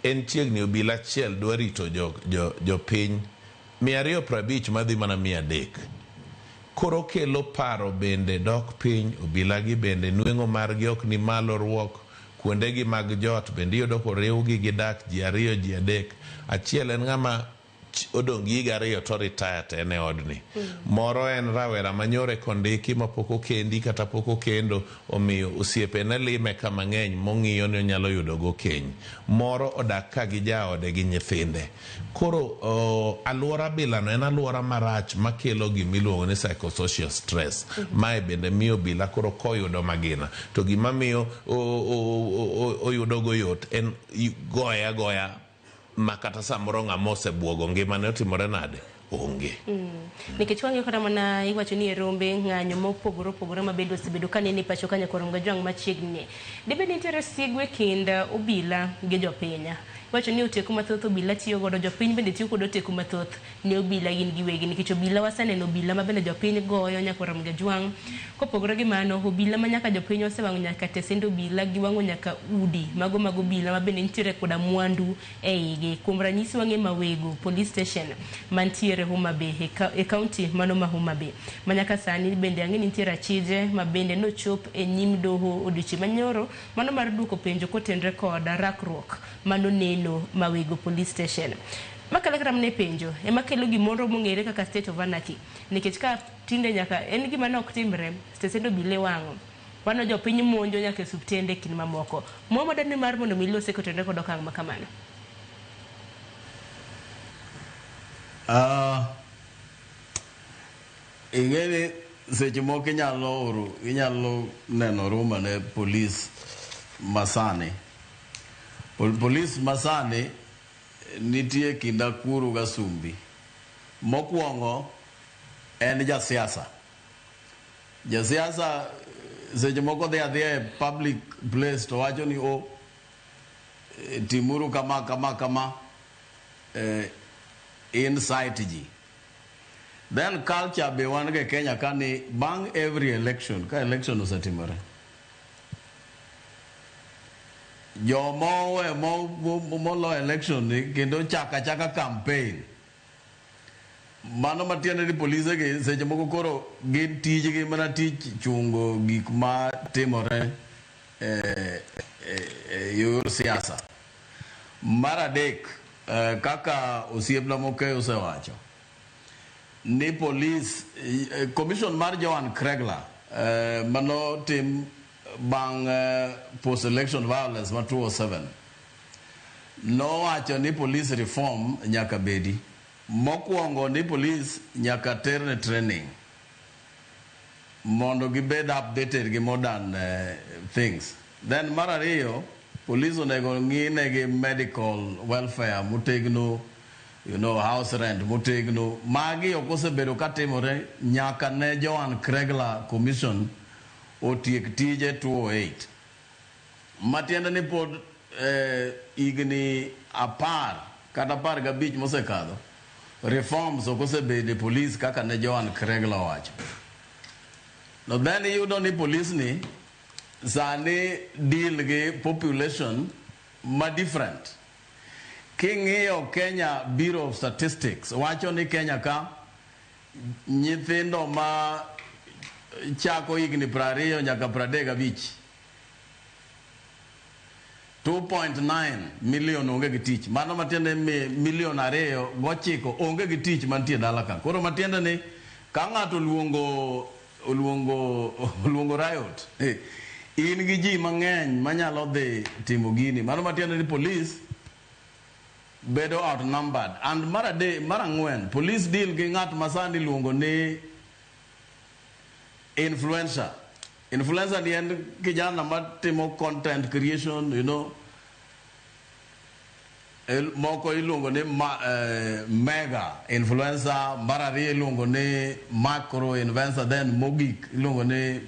en chiegni obila achiel dwa rito jopiny 250 madhi mana 300. Koro kelo paro bende dok piny, obila gi bende nweng'o margi ok ni malo ruok, kuondegi mag jot bende iyudo koriwgi gidak ji 2 ji 3. Achiel en ng'ama odong' gi higa 2 to retire to en e odni. Moro en rawera manyore kondiki mapok okendi kata pok okendo, omiyo osiepene lime kama ng'eny mong'iyo ni onyalo yudo go keny. Moro odak ka gi jaode gi nyithinde. Koro aluora bilano en aluora marach makelo gimiluongo ni psychosocial stress. Mae bende miyo obila koro koyudo magina. To gima miyo oyudo go yot en goye agoya ma kata samoro ng'ama osebuogo ngimane otimore nade? Onge. Nikech wang'iyo kata mana iwacho ni e rombe ng'anyo mopogore opogore ma bende osebedo ka nene e pacho ka nyaka Ojwang machiegni. Dibed ni nitiere sigu e kind obila gi jopiny. Iwacho ni oteku mathoth obila tiyo godo, jopiny bende tiyo kod oteku mathoth ne obila gin giwegi, nikech obila waseneno obila ma bende jopiny goyo nyaka Ojwang. Kopogore gi mano, obila ma nyaka jopiny osewang'o nyaka tesend obila, giwang'o nyaka udi mago mag obila ma bende nitiere koda mwandu e igi. Kuom ranyisi wang'e Mawego police station mantiere Homa Bay e county mano ma Homa Bay. Ma nyaka sani bende ang'e ni nitiere achije ma bende nochop e nyim doho odiochieng' manyoro mano mar duoko penjo kotenre kod rakruok mano neno Mawego police station. Makalo kata mana e penjo ema kelo gimoro mong'ere kaka state of anarchy, nikech ka tinde nyaka en gima ne ok timre, stesend obila iwang'o, wano jopiny monjo nyaka e osiptende kind mamoko. Mwa ni mar mondo mi lose kotenre kod okang' ma kamano. Ing'eni seche moko inyalo oro, inyalo neno ruma ne polis masani. Polis masani nitie kind akuru gasumbi. Mokwongo en jasiasa. Jasiasa seche moko dhi adhiya e public place to wacho ni o timuru kama kama kama, incite ji. Then culture be wan go e Kenya ka ni bang' every election, ka election osetimore, Joma owe molo election ni kendo chaka chaka campaign. Mano matiende ni polise gi seche moko koro gin tijgi mana tich chungo gik ma timore e yor siasa. Mar adek, kaka osiepna Mokeyo osewacho, ni police commission mar Joan Kregler manotim bang' post election violence ma 2007 nowacho ni police reform nyaka bedi. Mokwongo ni police nyaka terne training mondo gibed updated gi modern things. Then mar ariyo, police onego ng'i negi medical welfare motegno, house rent motegno. Magi ok osebedo katimore nyaka ne Joan Kregler Commission otiek tije 2008. Matiende ni pod higni 10 kata 15 mosekadho, reforms ok osebedo e police kaka ne Joan Kregler owacho. No then iyudo ni police ni sani deal gi population ma different. King'iyo Kenya Bureau of Statistics wacho ni Kenya ka nyithindo ma chako higni 20 nyaka 35, 2.9 million onge gi tich. Mano matiende ni milion 2.9 onge gi tich mantie dala ka. Koro matiende ni ka ng'ato oluongo riot, in gi ji mang'eny manyalo dhi timo gini. Mano matiende ni police bedo outnumbered. And mar adek, mar ang'wen, police deal gi ng'at ma sani iluongo ni influencer. Influencer ni en kijana matimo content creation. Moko iluongo ni mega influencer, mar ariyo iluongo ni macro influencer, then mogik iluongo ni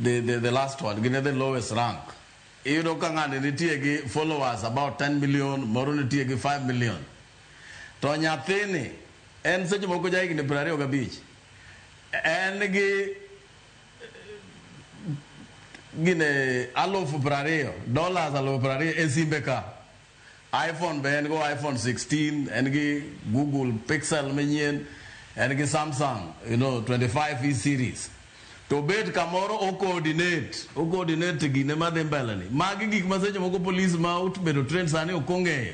the last one, gin the lowest rank. Iyudo ka ng'ani nitie gi followers about 10 million, moro nitie gi 5 million. To nyathini en seche moko ja higni 25. En gi gine 20,000 dollars 20,000 e simbe ka. iPhone be en go iPhone 16, en gi Google Pixel manyien, en gi Samsung, 25 E series. To bet kamoro o coordinate gine madhi mbele ni. Magi gik ma seche moko police ma obedo trained sani ok ong'eyo.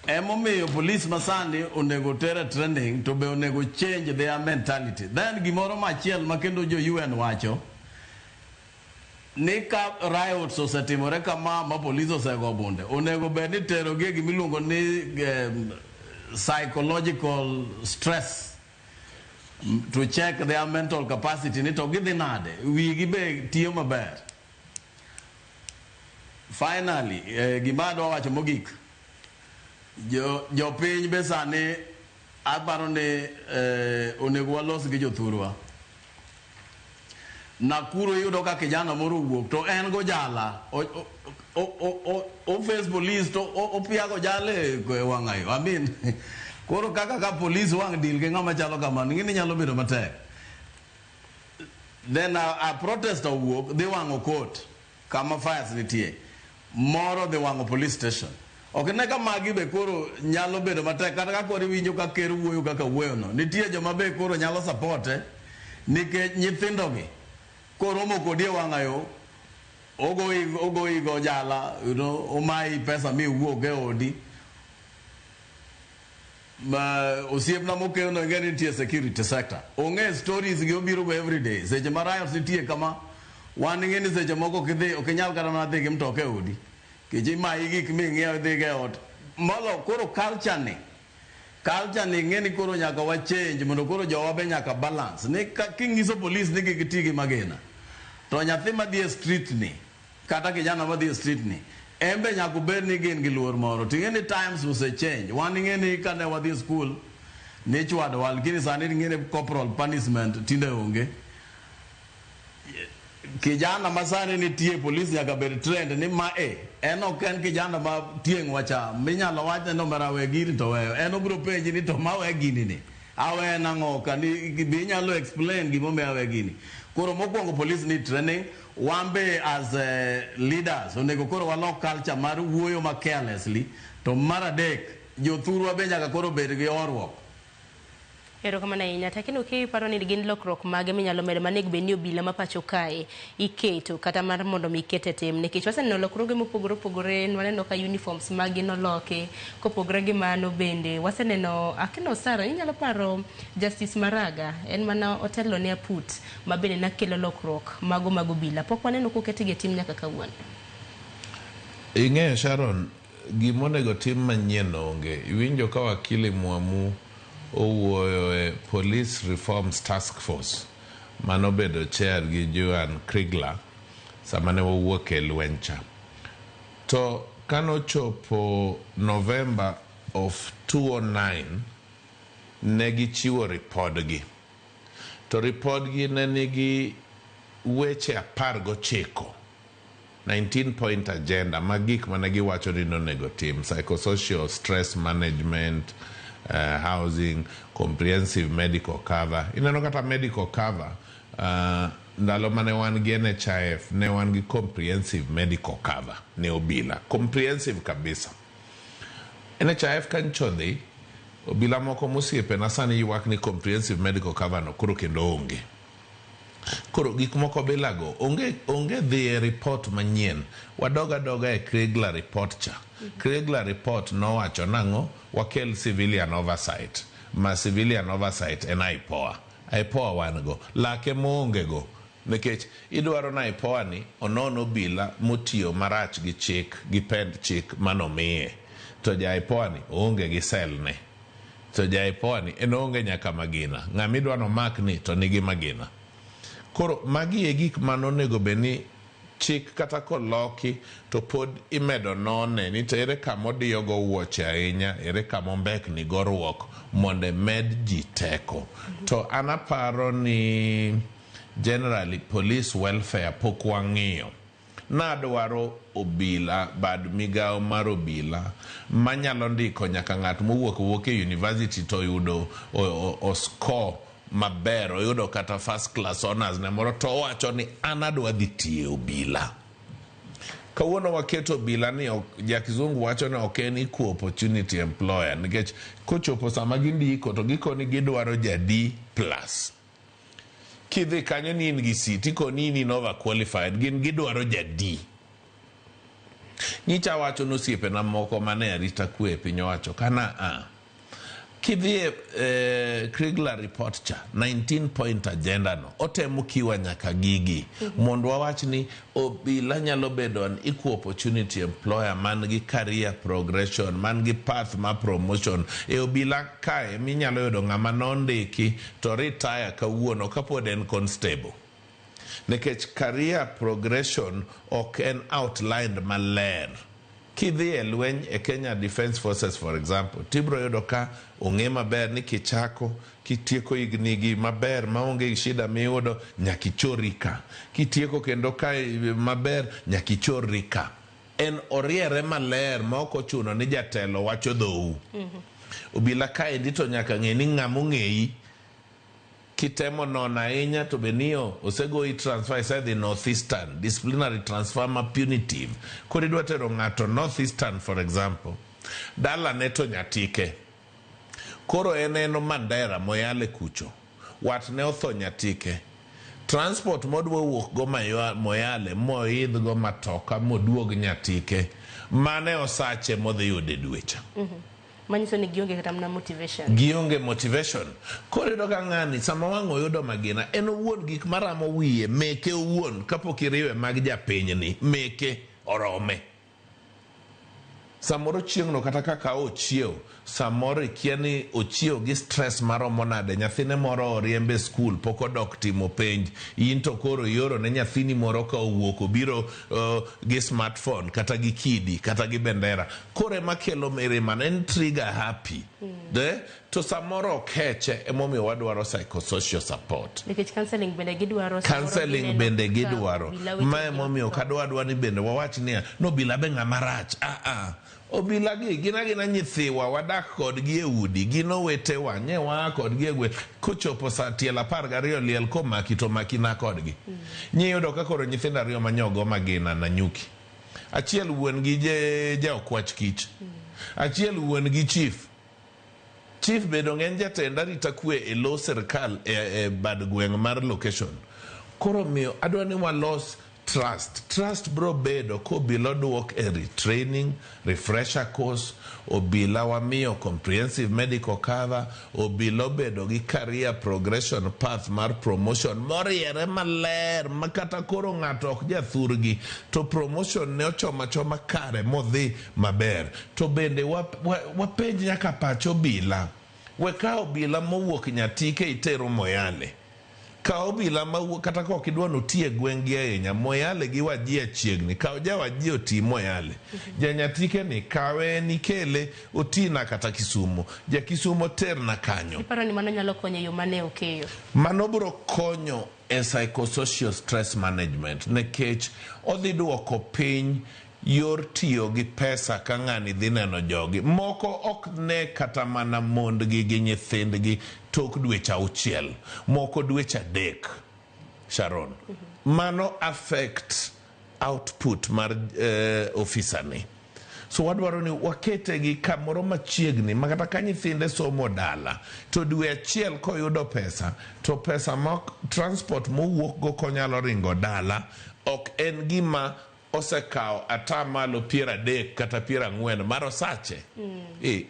Emomiyo police masani onego tere training to be onego change their mentality. Then gimoro machiel ma kendo jo UN wacho ni ka riots osetimore kama ma police osego bunde, onego bed ni tero gi e gimiluongo ni psychological stress to check their mental capacity ni to gidhi nade, wigi be tiyo maber. Finally, gima adwa wacho mogik, jopiny be sani aparo ni onego walos gi jothurwa. Nakuru iyudo ka kijana moro owuok to en gojala, o face police to opiago jale e wang'ayo. I mean, koro kaka ka police wang' deal gi ng'ama chalo kamano, ing'e ni nyalo bedo matek. Then a protester owuok dhi wang'o court kama fires nitie, moro dhi wang'o police station. Ok ne ka magi be koro nyalo bedo matek kata ka koro iwinjo ka ker wuoyo kaka wuoyono. Nitie joma be koro nyalo supporte nikech nyithindogi koromo kodi e wang'ayo, ogoyi go jala, omayi pesa miwuok e odi. Ma osiepna mokeyono ing'e ni nitie security sector. Ong'e stories gi obiro go every day. Seche ma riots nitie kama, wan ing'e ni seche moko ok idhi, ok inyal kata mana dhi gi mtoka e odi. Nikech imayi gik ming'iewo idhi go e ot. Molo koro culture ni ing'e ni koro nyaka wa change mondo koro jowa be nyaka balance. Ni king'iso police ni kik ti gi magina, to nyathi madhi e street ni, kata kijana madhi e street ni, en be nyaka obed ni gin gi luor moro. To ing'e ni times ose change. Wan ing'e ni kane wadhi e school, nichwadowa, lakini sani ing'e ni corporal punishment tinde onge. Kijana ma sani nitie police nyaka bed trained ni ma en ok en kijana ma tieng' wacha minyalo wachne ni omera we gini to weyo. En obiro penji ni to ma we gini ni. Awe nang'o ka ni be inyalo explain gimomiyo awe gini. Koro mokwongo police need training. Wan be as leaders onego koro walok culture mar wuoyo ma carelessly. To mar adek, jothurwa be nyaka koro bed gi horuok. Erokamano ahinya. Takino kiparo ni gin lokruok mage minyalo medo manego bed ni obila ma pacho kae iketo kata mar mondo mi iket e tim nikech waseneno lokruoge mopogore opogore waneno ka uniforms magi noloki kopogore gi mano bende waseneno Akino Sara inyalo paro Justice Maraga en mana otelo ne aput ma bende nakelo lokruok mago mag obila pok waneno koketgi e tim nyaka kawuono. Ing'eyo Sharon, gimonego tim manyien onge. Iwinjo ka wakili Mwamu owuoyo e Police Reforms Task Force manobedo chair gi Joan Kriegler sama ne wawuok e lweny cha. To kanochopo November of 2009 ne gichiwo ripodgi. To ripodgi ne nigi weche 19, 19 point agenda mag gik mane giwacho ni nonego tim, psychosocial stress management, housing, comprehensive medical cover. Ineno kata medical cover, ndalo mane wan gi NHIF ne wan gi comprehensive medical cover ne obila, comprehensive kabisa. NHIF kancho dhi, obila moko mosiepena sani ywak ni comprehensive medical cover no koro kendo onge. Koro gik moko bilago onge dhi e report manyien. Wadog adoga e Kriegler report cha. Kriegler report nowacho nang'o? Wakel civilian oversight. Ma civilian oversight en IPOA. IPOA wan go. Lake moonge go. Nikech idwaro na IPOA ni onon obila motiyo marach gi chik, gi pend chik manomiye. To ja IPOA ni oonge gi sel ne. To ja IPOA ni en oonge nyaka magina. Ng'ama idwa nomak ni to nigi magina. Koro magi e gik manonego bed ni chik kata koloki to pod imedo none ni to ere kama odiyogo wuoche ahinya, ere kama ombekni goruok mondo emed ji teko. To an aparo ni generally police welfare pok wang'iyo. Nadwaro obila, bad migawo mar obila manyalo ndiko nyaka ng'at mowuok wuok e university to oyudo o score maber, oyudo kata first class honors ne moro to owacho ni an adwa dhi tiyo e obila. Kawuono waketo obila ni ja kizungu wacho ni ok en equal opportunity employer nikech kochopo sama gindiko to gikoni gidwaro ja D plus. Kidhi kanyo ni in gi C tikoni in overqualified, gin gidwaro ja D. Nyicha wacho nosiepena moko mane arita kwe e piny owacho kana a kidhi e Kriegler report cha 19 point agenda no otemo kiwa nyaka gigi mondo wawach ni obila nyalo bedo an equal opportunity employer man gi career progression, man gi path ma promotion. E obila kae minyalo yudo ng'ama nondiki to retire kawuono kapod en constable. Nikech career progression ok en outlined maler. Kidhi e lweny e Kenya Defence Forces for example, tibro yudo ka ong'e maber ni kichako, kitieko higni gi maber maonge shida miyudo, nyaka ichorri ka. Kitieko kendo ka maber, nyaka ichorri ka. En oriere maler ma ok ochuno ni jatelo wacho dhou. Obila kaendi to nyaka ng'e ni ng'ama ong'eyi kitemo nono ahinya to be niyo osegoyi transfer isedhi North Eastern, disciplinary transfer ma punitive. Koro idwa tero ng'ato North Eastern for example, dalane to Nyatike. Koro en Mandera Moyale kucho. Watne otho Nyatike. Transport modwa wuok go Moyale moidh go matoka moduog Nyatike. Mane osache modhi yudo e dwe cha. Manyiso ni gionge kata mana motivation. Gionge motivation. Koro iyudo ka ng'ani sama wang' oyudo magina en owuon gik maramo wiye meke owuon kapok iriwe mag japinyni meke orome. Samoro chieng'no kata kaka ochiew, samoro ikia ni ochiew gi stress maromo nade, nyathine moro oriembe e skul pok odok timo penj, in to koro ioro ne nyathini moro ka owuok obiro gi smartphone kata gi kidi kata gi bendera. Koro ema kelo mirima, en trigger happy. De? To To samoro okeche emomiyo wadwaro psychosocial support. Nikech counseling bende gidwaro samoro Counseling gineno bende ka gidwaro. obila wetegi Ma emomiyo ok adwa ni bende wawach niya no obila be ng'ama rach. Ah ah. Obila gi gin agina nyithiwa wadak kodgi e udi gin owetewa nye waa kodgi e gweng' kochopo saa tielo 12 liel komaki to maki na kodgi. Nyiyudo ka koro nyithindo ariyo manyogo magina Nanyuki. Achiel wuon gi ja okwach kich. Achiel wuon gi chief. Chief be donge en jatend arita kwe e lo sirkal e bad gweng' mar location. Koro omiyo adwa ni walos trust. Trust bro bedo kobila oduok e retraining, refresher course, obila wamiyo comprehensive medical cover, obila obedo gi career progression path mar promotion moriere maler ma kata koro ng'ato ok jathurgi to promotion ne ochomo achoma kare modhi maber. To bende wapenj nyaka pach obila. We ka obila mowuok Nyatike itero Moyale. Kaw obila mawuok kata ka ok idwa ni oti e gweng' gi ahinya, Moyale gi Wajir chiegni. Kaw ja Wajir oti Moyale. Ja Nyatike ni kawe en ikele otina kata Kisumu. Ja Kisumo terna kanyo. Iparo ni mano nyalo konyo e yo mane okeyo? Mano biro konyo e psychosocial stress management nikech odhi duoko piny yor tiyo gi pesa ka ng'ani dhi neno jogi. Moko ok ne kata mana mondgi gi nyithindgi tok dweche 6, moko dweche 3. Sharon, mano affect output mar ofisa ni. So wadwaro ni wakete gi kamoro machiegni ma kata ka nyithinde somo dala to dwe achiel koyudo pesa to pesa ma transport mowuok go konyalo ringo dala ok en gima osekawo atamalo 30 kata 40 mar osache.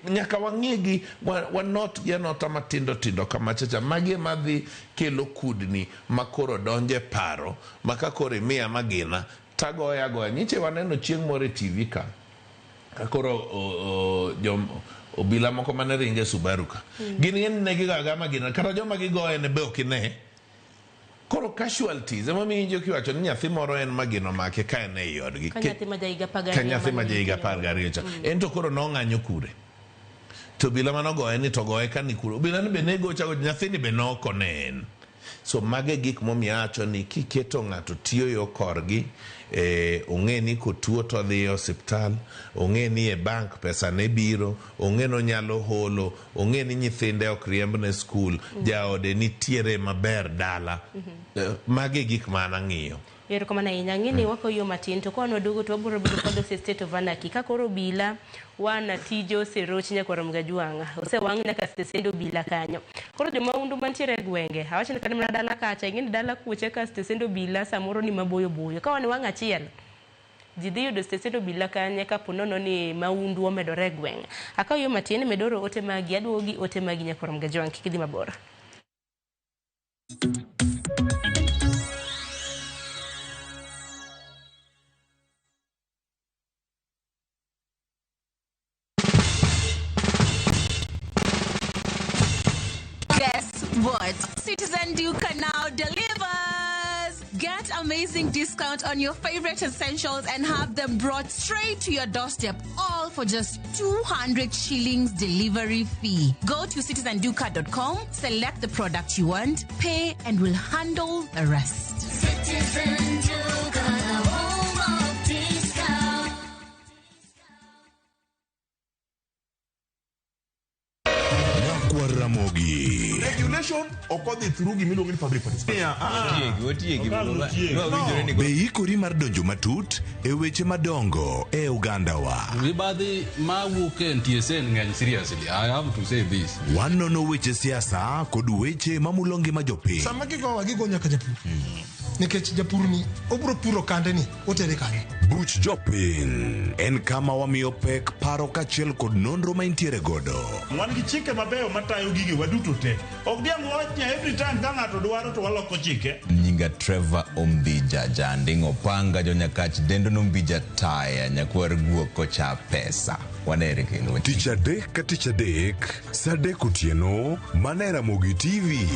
Nyaka wang'igi wanot gi anota matindo tindo kamachacha. Magi ema dhi kelo kudni makoro donje paro ma ka koro imiya magina tagoya agoya. Nyiche waneno chieng' moro e TV ka koro obila moko mane ringe Subaru ka. Gin ng'eny ne gigoyo agoya magina kata joma gigoye ne be ok ine. Koro casualties emomiyo iwinjo kiwacho ni nyathi moro en magina omake ka en ei odgi. Ka nyathi ma jahiga 12. Ka nyathi ma jahiga 12 cha. En to koro nong'anyo kure. To obila manogoye ni to goye ka ni kure. Obila ni be ne gocha gocha nyathini be nokone en. So mage gik momiyo awacho ni kiketo ng'ato tiyo yo korgi, ong'e ni kotuo to odhi e osiptal, ong'e ni e bank pesa ne biro, ong'e ni onyalo holo, ong'e ni nyithinde ok riembne skul, jaode nitiere maber dala. Mage gik ma an ang'iyo. Erokamano ahinya. Ang'e ni wakoyo matin to ka waduogo to wabiro bedo kod state of anarchy. Ka koro obila wana tije oseroch nyakwar Mgajwang', osewang' nyaka stesend obila kanyo. Koro jomahundu mantiere e gwenge, awacho ni kata mana dala kacha, ing'e ni dala kucha ka stesend obila samoro ni maboyo boyo. Ka wan wang' achiel, ji dhi yudo stesend obila kanye kapo nono ni mahundu omedore e gweng'. Akawo yo matin, medoro ote magi, aduogo gi ote magi nyakwar Mgajwang', kik idhi mabor. Guess what? Citizen Duka now delivers! Get amazing discount on your favorite essentials and have them brought straight to your doorstep, all for just 200 shillings delivery fee. Go to citizenduka.com, select the product you want, pay, and we'll handle the rest. Citizen Duka, the home of discount. Ramogi. Regulation ok odhi through gimiluongo ni public participation. Be ikori mar donjo matut e weche madongo e ogandawa. Mibadhi mawuok e NTSA ng'eny seriously. I have to say this. Wanono weche siasa kod weche mamulo ngima jopiny. Sama gigowa gigo nyaka japur. Nikech japur ni obiro puro kande ni otere kanye. Buch jopiny en kama wamiyo pek paro kaachiel kod nonro ma intiere godo. Wan gi chike mabeyo matayo gige waduto te. Ok diang' wawach ni every time ka ng'ato dwaro to waloko chike. Nyinga Trevor Ombija Janding' Opanga jonyakach dendo nombija taya nyakwar guok kocha pesa. Wanere kendo. Tich adek ka tich adek, saa adek otieno, mana e Ramogi TV.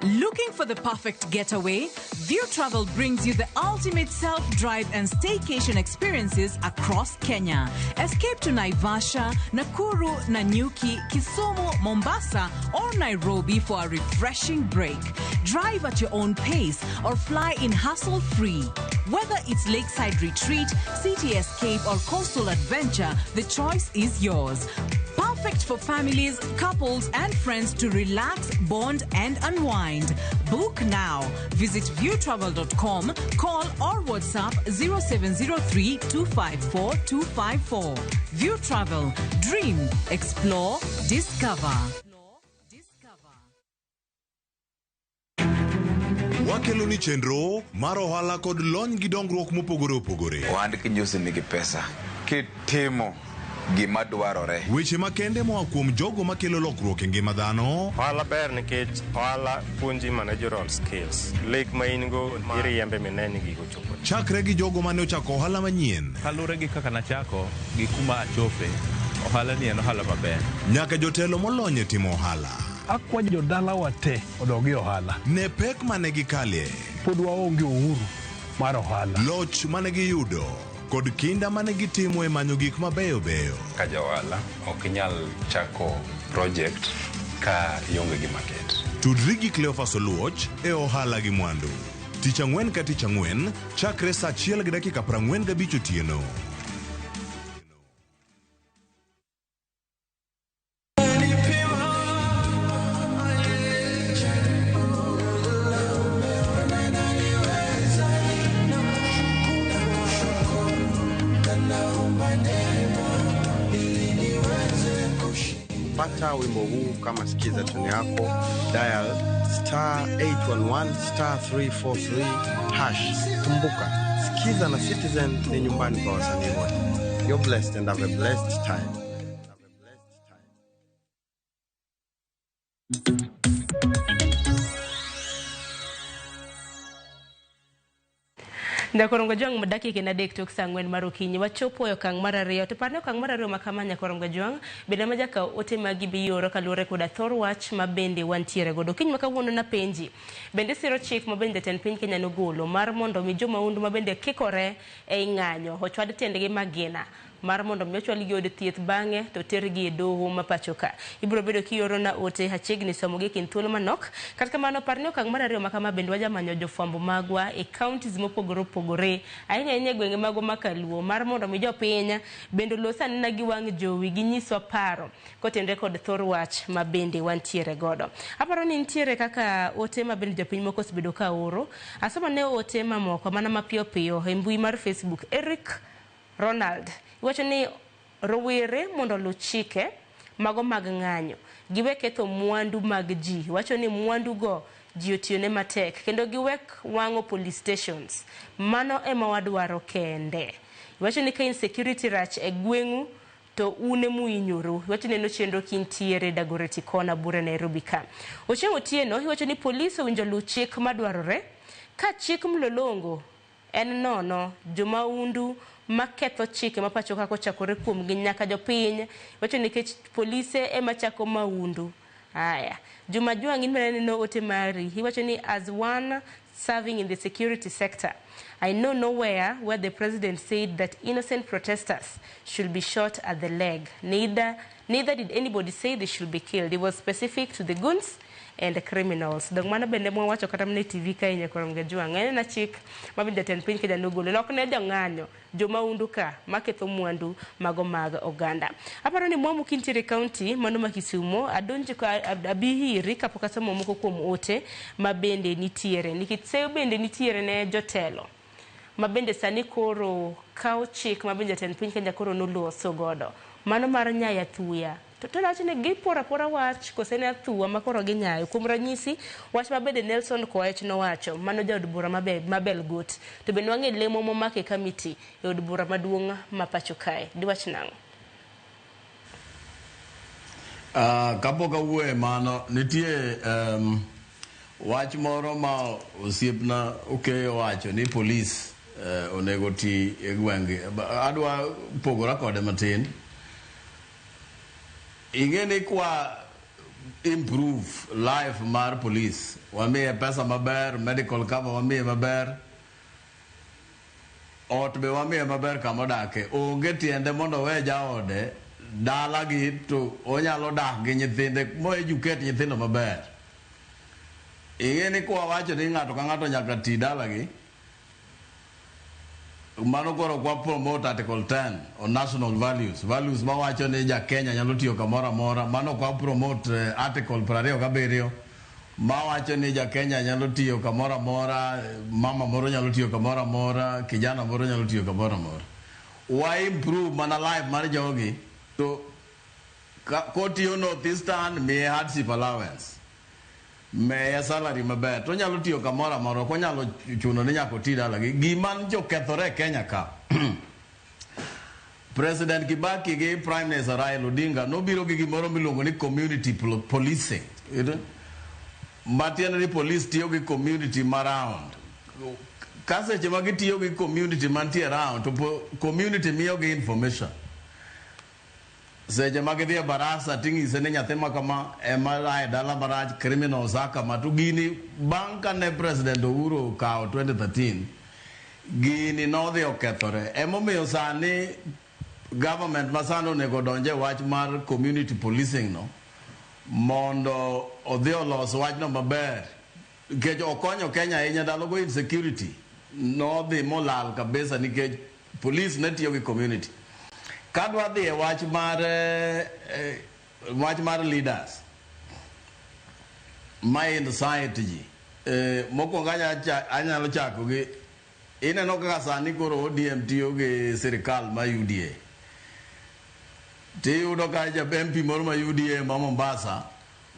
Look Looking for the perfect getaway? View Travel brings you the ultimate self-drive and staycation experiences across Kenya. Escape to Naivasha, Nakuru, Nanyuki, Kisumu, Mombasa, or Nairobi for a refreshing break. Drive at your own pace or fly in hassle-free. Whether it's lakeside retreat, city escape, or coastal adventure, the choice is yours. Perfect for families, couples, and friends to relax, bond, and unwind. Book now. Visit viewtravel.com, call or WhatsApp 0703 254 254. View Travel. Dream, explore, discover. Wakelo ni chenro mar ohala kod lony gi dongruok mopogore opogore. Ohand kinyosi nigi pesa kitimo gima dwarore. Weche makende moa kuom jogo makelo lokruok e ngima dhano. Ohala ber nikech ohala puonji managerial skills. Lek ma in go iriembe mine ni gigo chopo. Chakre gi jogo mane ochako ohala manyien. Kaluwore gi kaka nachako gi kuma achope, ohala ni en ohala maber. Nyaka jotelo molony e timo ohala. Akwa jodalawa te odog e ohala. Ne pek mane gikalie. Pod waonge uhuru mar ohala. Loch mane giyudo kod kinda mane gitimo e manyo gik mabeyo beyo. Ka ja ohala ok inyal chako project ka ionge gi market. Tudri gi Cleophas Oluoch e ohala gi mwandu. Tich ang'wen ka tich ang'wen chakre saa 1:45 otieno. Pata wimbo huu kama sikiza tune yako, dial star 811 star 343 hash. Kumbuka, Sikiza na Citizen ni nyumbani kwa wasanii wote. You're blessed and have a blessed time. Nyakorongo Jwang' dakika en 3 tok saa 4 mar okinyi wachopo e okang' mar 2 to parne okang' mar 2 ma kama Nyakorongo Jwang' bende ma jakaw ote magi biyoro kaluwore koda thor wach ma bende wantiere godo okinyi ma kawuono napenji bende siro chik ma bende jatend piny Kenya nogolo mar mondo mi jomahundu ma bende kikore ei ng'anyo ochwad tiendgi magina mar mondo mi ochwalgi od thieth bang'e to tergi e doho ma pacho ka. Ibiro bedo kioro na ote achiegni somo gi kind thuolo manok. Kata kamano parne okang' mar 2 ma kama bende wajamanyo jofwambo magwa e counties mopogore opogore ahinya ahinya e gwenge magwa ma Kaluo mar mondo mi jopiny bende olos anena gi wang' jowi ginyiswa paro kotenre kod thor wach ma bende wantiere godo. Aparo ni nitiere kaka ote ma bende jopiny moko osebedo ka oro. Asomo ne ote mamoko mana mapiyo piyo e mbui mar Facebook. Eric Ronald iwacho ni rowere mondo oluw chike mago mag ng'anyo giwe ketho mwandu mag ji. Iwacho ni mwandu go ji otiyone matek kendo giwek wang'o police stations. Mano ema wadwaro kende. Iwacho ni ka insecurity rach e gweng'u to un emuhinyoru. Iwacho ni en chenro kintiere Dagoretti Corner Bura Nairobi ka. Ochieng' Otieno iwacho ni polis owinjo luw chik madwarore ka chik mlolongo en nono jomahundu maketho chike ma pacho ka kochakore kuomgi nyaka jopiny. Iwacho nikech polise ema chako mahundu. Aya, Juma Jwang' in bende aneno ote mari. Iwacho ni as one serving in the security sector, I know nowhere where the president said that innocent protesters should be shot at the leg. Neither did anybody say they should be killed. It was specific to the goons and the criminals. Dong mano bende mwawacho kata mana e TV kae Nyakorongo Jwang'. En na chik ma bende jatend piny Kenya nogolo. Nok ne jong'anyo, jomahundu ka maketho mwandu mago mag oganda. Aparo ni mwamu kintiere county mano ma Kisumo, adonjo ka abi hiri kapok asomo moko kuom ote ma bende nitiere. Nikech seyo bende nitiere ne jotelo ma bende sani koro kawo chik ma bende jatend piny Kenya koro noloso godo. Mano mar nyayo athuya. To wacho ni giporo apora wach kose ne athua ma koro ginyayo. Kuom ranyisi, wach ma bende Nelson Koech nowacho, mano jaod bura ma Belgut. To bende wang'e lemo momako e kamiti e od bura maduong' ma pacho kae. Diwach nang'o? Kapok awuoye mano, nitie wach moro ma osiepna Okeyo wacho ni polis onego ti e gwenge. Adwa pogora kode matin. Ing'e ni kwa improve life mar police, wamiye pesa maber, medical cover wamiye maber, ot be wamiye maber kama odake. Onge tiende mondo owe jaode dalagi to onyalo dak gi nyithinde mo educate nyithindo maber. Ing'e ni kwa wacho ni ng'ato ka ng'ato nyaka ti dalagi, mano koro kwa promote Article 10 on national values, values mawacho ni ja Kenya nyalo tiyo kamoro amora. Mano kwa promote Article 27 mawacho ni ja Kenya nyalo tiyo kamoro amora, mama moro nyalo tiyo kamoro amora, kijana moro nyalo tiyo kamoro amora. Wa improve mana life mar jogi to kotiyo North Eastern, miye hardship allowance, miye salary maber, to onyalo tiyo kamoro amora, ok onyalo chuno ni nyaka oti dalagi. Gima njo kethore e Kenya ka, President Kibaki gi Prime Minister Raila Odinga nobiro gi gimoro miluongo ni community policing. Matiende ni police tiyo gi community ma round. Ka seche ma gitiyo gi community mantie round, to community miyogi information. Seche ma gidhi e barasa ting'ise ni nyathi ma kama ema a e dala marach, criminals a kama. To gini bang' kane President Uhuru okawo 2013, gini nodhi okethore. Emomiyo sani government ma sani onego donje wach mar community policing no mondo odhi olos wachno maber, nikech okonyo Kenya ahinya ndalogo. Insecurity nodhi molal kabisa nikech police ne tiyo gi community. Kadwa dhi e wach mar leaders ma incite ji, mokwongo anyalo chako gi ineno kaka sani koro ODM tiyo gi sirikal ma UDA, tiyudo ka ja MP moro ma UDA ma Mombasa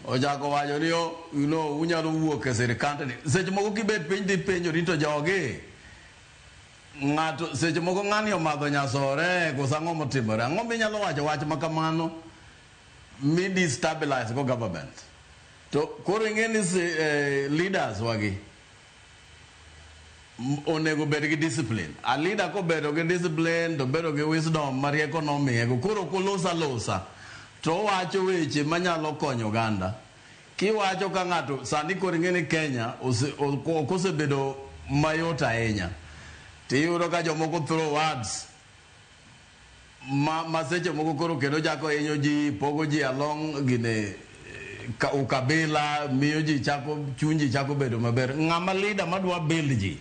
ochako wacho ni unyalo wuok e sirikand ni. Seche moko kibet piny tipenjori to jogi ng'ato seche moko ng'ani omadho nyasore koso ang'o motimore? Ang'o minyalo wacho wach ma kamano mi destabilize go government? To koro ing'e ni leaders wagi onego bed gi discipline. A leader kobedo gi discipline to bedo gi wisdom ma rieko nomiyego, koro ok olos alosa to owacho weche manyalo konyo oganda. Kiwacho ka ng'ato sani koro ing'e ni Kenya ok osebedo mayot ahinya, tiyudo ka jomoko throw words ma seche moko koro kendo chako hinyo ji, pogo ji along gine ukabila, miyo ji chako chuny ji chako bedo maber. Ng'ama leader madwa build ji,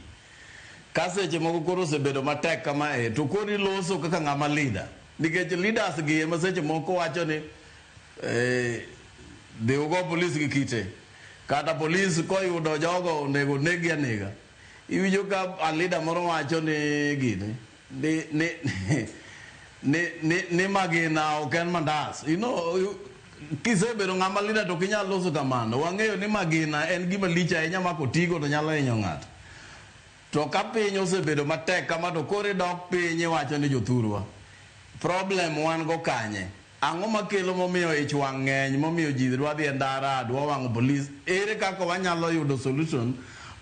ka seche moko koro osebedo matek kamae, to koro iloso kaka ng'ama leader, nikech leaders gi ema seche moko wacho ni dhi ugo polis gi kite, kata polis koyudo jogo onego neggi anega. Iwinjo ka a leader moro wacho ni gini ni magina ok en mandas. Kisebedo ng'ama leader to ok inyal loso kamano. Wang'eyo ni magina en gima lich ahinya ma kotigo to nyalo hinyo ng'ato. To ka piny osebedo matek kama, to koro idok piny iwacho ni jothurwa, problem wan go kanye? Ang'o makelo momiyo ich wang' ng'eny, momiyo ji dwa dhi e ndara, dwa wang'o polis? Ere kaka wanyalo yudo solution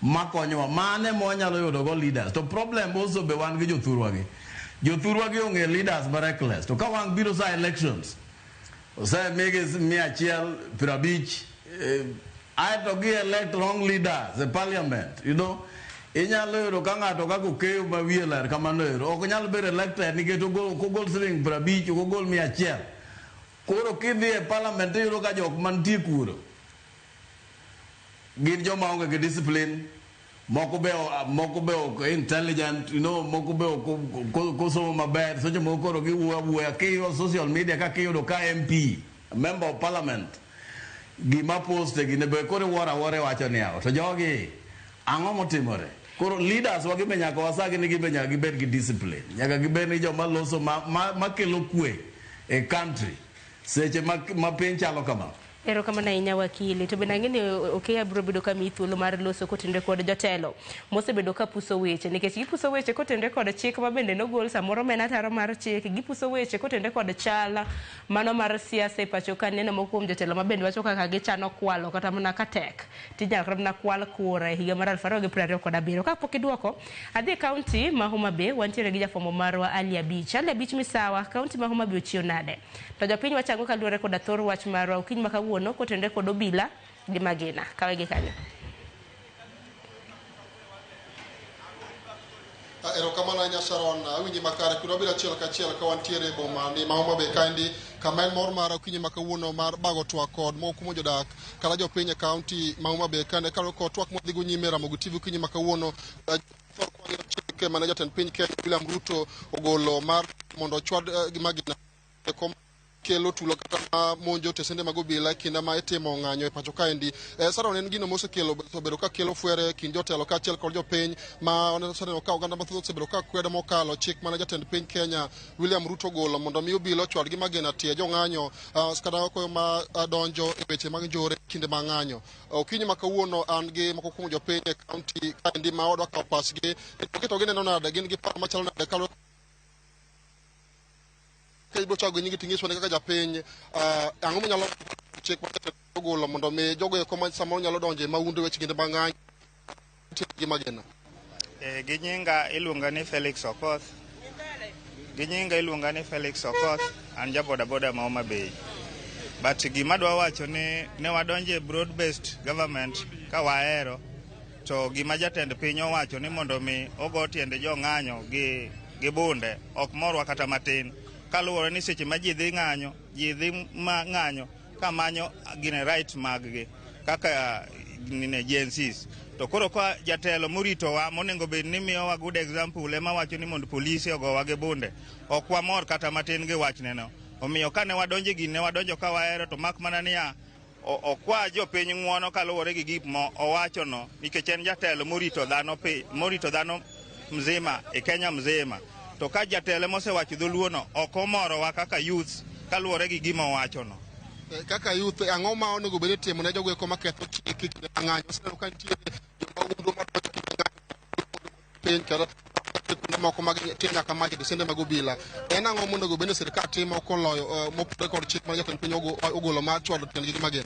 makonyowa? Mane ma wanyalo yudo go leaders? To problem also be wan gi jothurwa gi. Jothurwa gi ong'e leaders ma reckless. To ka wang' biro sa elections, osemigi 150, aeto gi elect wrong leaders e parliament. Inyalo yudo ka ng'ato kaka Okeyo ma wiye ler kamano ero ok nyal bedo elected nikech ok ogol siling 50, ok ogol 100. Koro kidhi e parliament iyudo ka jok mantie kuro gin joma onge gi discipline, moko be ok intelligent, moko be ok osomo maber. Seche moko koro giwuoyo awuoya kiyo social media, kaka iyudo ka MP, member of parliament, gima post e gine be koro iwuoro awuora, iwacho ni yawa to jogi ang'o motimore? Koro leaders wagi be nyaka wasagi ni gibe nyaka gibed gi discipline, nyaka gibed ni joma loso ma kelo kwe e country seche ma piny chalo kama. Erokamano ahinya, wakili. To bende ang'e ni Okeya biro bedo ka miyi thuolo mar loso kotenore kod jotelo mosebedo ka puso weche, nikech gipuso weche kotenore kod chik ma bende nogol samoro ma en ataro mar chik. Gipuso weche kotenore kod chal mano mar siasa e pacho ka. Neno moko kuom jotelo ma bende wacho kaka gichano kwalo kata mana ka tek tinyalo kata mana kwal kura e higa mar 2027. Kapok iduoko, adhi e kaunti ma Homa Bay, wantiere gi jafwambo marwa Ali Abich. Ali Abich, misawa, kaunti ma Homa Bay ochiew nade? To jopiny wacho ang'o kaluwore koda thor wach marwa okinyi ma kawuono? kawuono kotenore kod obila gi magina. Kawe gi kanyo. Erokamano ahinya Sharon, awinji makare kendo wabiro achiel kachiel ka wantiere e boma ni ma Homa Bay kaendi kama en mor mar okinyi ma kawuono mar bago twak kod moko kuom jodak kata jopiny e kaunti ma Homa Bay kaendi kaluwore kod twak mwadhigo nyime Ramogi TV okinyi ma kawuono chike mane jatend piny Kenya William Ruto ogolo mar mondo ochwad gi magina kelo tulo kata ma monjo tesende mag obila e kinde ma itimo ng'anyo e pacho kaendi. Sharon, en gino mosekelo obedo ka kelo fwere kind jotelo kaachiel kod jopiny ma oseneno ka oganda mathoth osebedo ka kwedo mokalo chik mane jatend piny Kenya William Ruto ogolo mondo mi obila ochwad gi magina tie jong'anyo kata koyo ma donjo e weche mag njore kinde mag ng'anyo. Okinyi ma kawuono an gi moko kuom jopiny e kaunti kaendi ma wadwa kawo pachgi to gineno nade, gin gi paro machalo nade kaluwore ka ibiro chako gi nyingi ting'iswa ni kaka japiny ang'o minyalo chik ma ogolo mondo mi jogo eko ma samoro nyalo donjo e mahundu weche kinde mag ng'anyo gi magina. Gi nyinga iluonga ni Felix Okoth. Gi nyinga iluonga ni Felix Okoth, an ja boda boda ma Homa Bay. But gima dwa wacho ni ne wadonjo e broad based government ka wahero to gima jatend piny owacho ni mondo mi ogo tiende jong'anyo gi bunde ok morwa kata matin. Kaluwore ni seche ma ji dhi ng'anyo, ji dhi ng'anyo ka manyo gine right mag-gi kaka nine Gen Zs. To koro ka jatelo moritowa monego bed ni miyowa good example ema wacho ni mondo polise ogowa gi bunde, ok wamor kata matin gi wachneno. Omiyo kane wadonjo e gini ne wadonjo ka wahero to mak mana niya okwa jopiny ng'uono kaluwore gi gik ma owachono nikech en jatelo morito dhano morito dhano mzima e Kenya mzima. To ka jatelo mosewacho dholuo no ok omorowa kaka youths kaluwore gi gima owachono. Kaka youth ang'o ma onego bed ni itimo ne jogo eko maketho chik e kinde mag ng'anyo? Waseneno ka nitie jomahundu madonjo kinde ng'anyo piny kata kuonde moko mag tie nyaka mach e tesende mag obila. En ang'o monego bed ni sirkal timo koloyo mopogore kod chik ma jatend piny ogolo mar chwado tiendgi gi magina?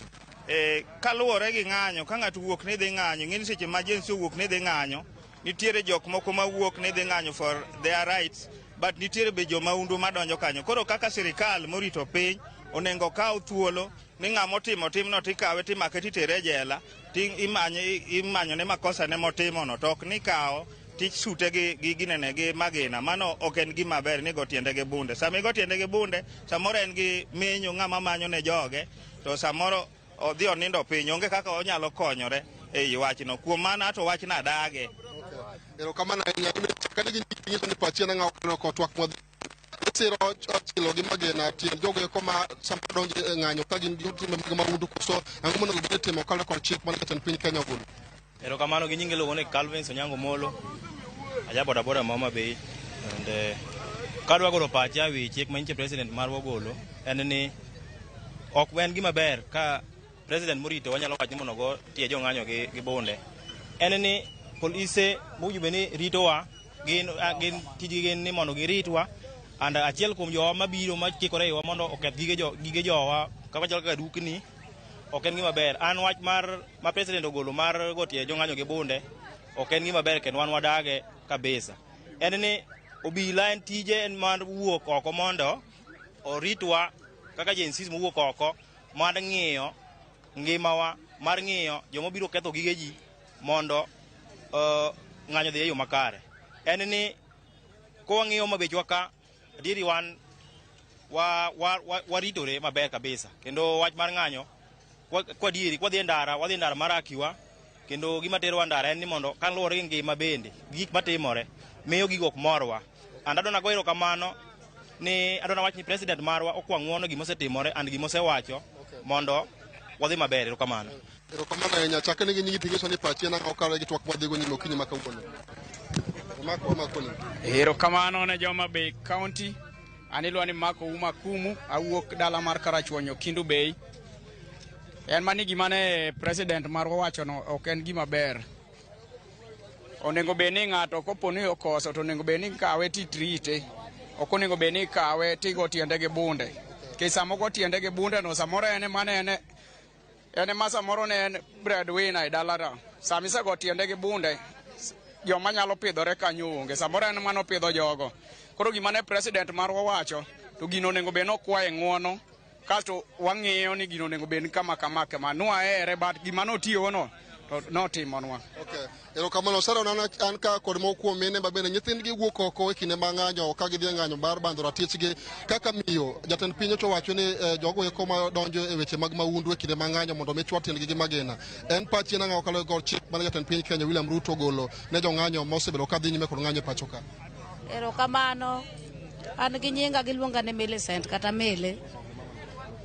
Kaluwore gi ng'anyo, ka ng'ato wuok ni dhi ng'anyo, ing'e ni seche ma Gen Z owuok ni dhi ng'anyo, nitiere jok moko mawuok ni dhi ng'anyo for their rights, but nitiere be jomahundu madonjo kanyo. Koro kaka sirikal morito piny onego kaw thuolo ni ng'ama otimo timno tikawe timake titere e jela ti imanyo ne makosa ne motimono to ok ni kawo tisute gi ginene gi magina. Mano ok en gima ber ni go tiende gi bunde. Sama igo tiende gi bunde, samoro en gi menyo ng'ama manyo ne joge, to samoro odhi onindo piny, onge kaka onyalo konyore ei wachno. Kuom mano ato wachno adage. Erokamano ahinya. Kane gi nyiso ni pachi en ang'o kaneno kod twak mwadhi isiro chilo gi magina tiend jogo eko ma sama donjo e ng'anyo ka gin gi timbe mag mahundu koso ang'o monego bed ni itimo kaluwore kod chik mane jatend piny Kenya ogolo? Erokamano gi nyinga iluongo ni Calvin Onyango Molo, aja boda boda ma Homa Bay. And kadwa golo pacha ewi chik ma nyiche president marwa ogolo en ni ok en gima ber ka president morito wanyalo wacho ni mondo ogo tie jong'anyo gi bunde. En ni polise mowinjo bed ni ritowa gin tijgi gin ni mondo giritwa and achiel kuom jowa mabiro machikore iwa mondo oketh gige jowa kaka chal kaka dukni ok en gima ber. An wach mar ma president ogolo mar go tie jong'anyo gi bunde ok en gima ber kendo wan wadage kabisa. En ni obila en tije en mar wuok oko mondo oritwa kaka Gen Zs mowuok oko mar ng'iyo ngimawa, mar ng'iyo joma biro ketho gige ji mondo ng'anyo odhi e yo makare. En ni kwang'iyo Homa Bay ka, adieri wan waritore maber kabisa kendo wach mar ng'anyo kwa adieri kwadhi e ndara wadhi e ndara mar akiwa kendo gima terowa ndara en ni mondo kaluwore gi ngima bende gik matimore miyo gigo ok morwa. And adwa nago erokamano ni adwa nawach ni president marwa okwa ng'uono gimosetimore and gimosewacho mondo wadhi maber. Erokamano. Erokamano ahinya. Chakne gi nyingi ting'iso ni pachi en ang'o kaluwore gi twak mwadhigo nyime okinyi ma kawuono. Omako omako ni. Erokamano ne joma Bay County. An iluonga ni Marco Uma Kumu, awuok dala mar Karachuonyo, Kendu Bay. En mani gima ne president marwa owachono ok en gima ber. Onego bed ni ng'ato kopo ni okoso to onego bed ni ikawe titrite. Ok onego bed ni ikawe tigo tiende gi bunde. Nikech sama ogo tiende gi bunde no samoro en ema ne en ema samoro ne en breadwinner e dalano. Sama isego tiende gi bunde, joma nyalo pidhore kanyo onge. Samoro en ema nopidho jogo. Koro gima ne president marwa owacho, to gino onego bed ni okwaye ng'uono Kasto wang'iyo ni gino onego bed kama kama kama. Nwahere but gima notiyono to notimonwa. Okay. Erokamano Sharon, an ka kod moko kuom mine ma bende nyithindgi wuok oko e kinde ma ng'anyo ka gidhi e ng'anyo mar bandho ratichgi. Kaka miyo, jatend piny ocho wacho ni jogo eko ma donjo e weche mag mahundu e kinde ma ng'anyo mondo mi chwad tiendgi gi magina. En pachi en ang'o kaluwore kod chik mane jatend piny Kenya William Ruto ogolo ne jong'anyo ma osebedo ka dhi nyime kod ng'anyo e pacho ka? Erokamano. An gi nyinga giluonga ni Millicent kata Mele.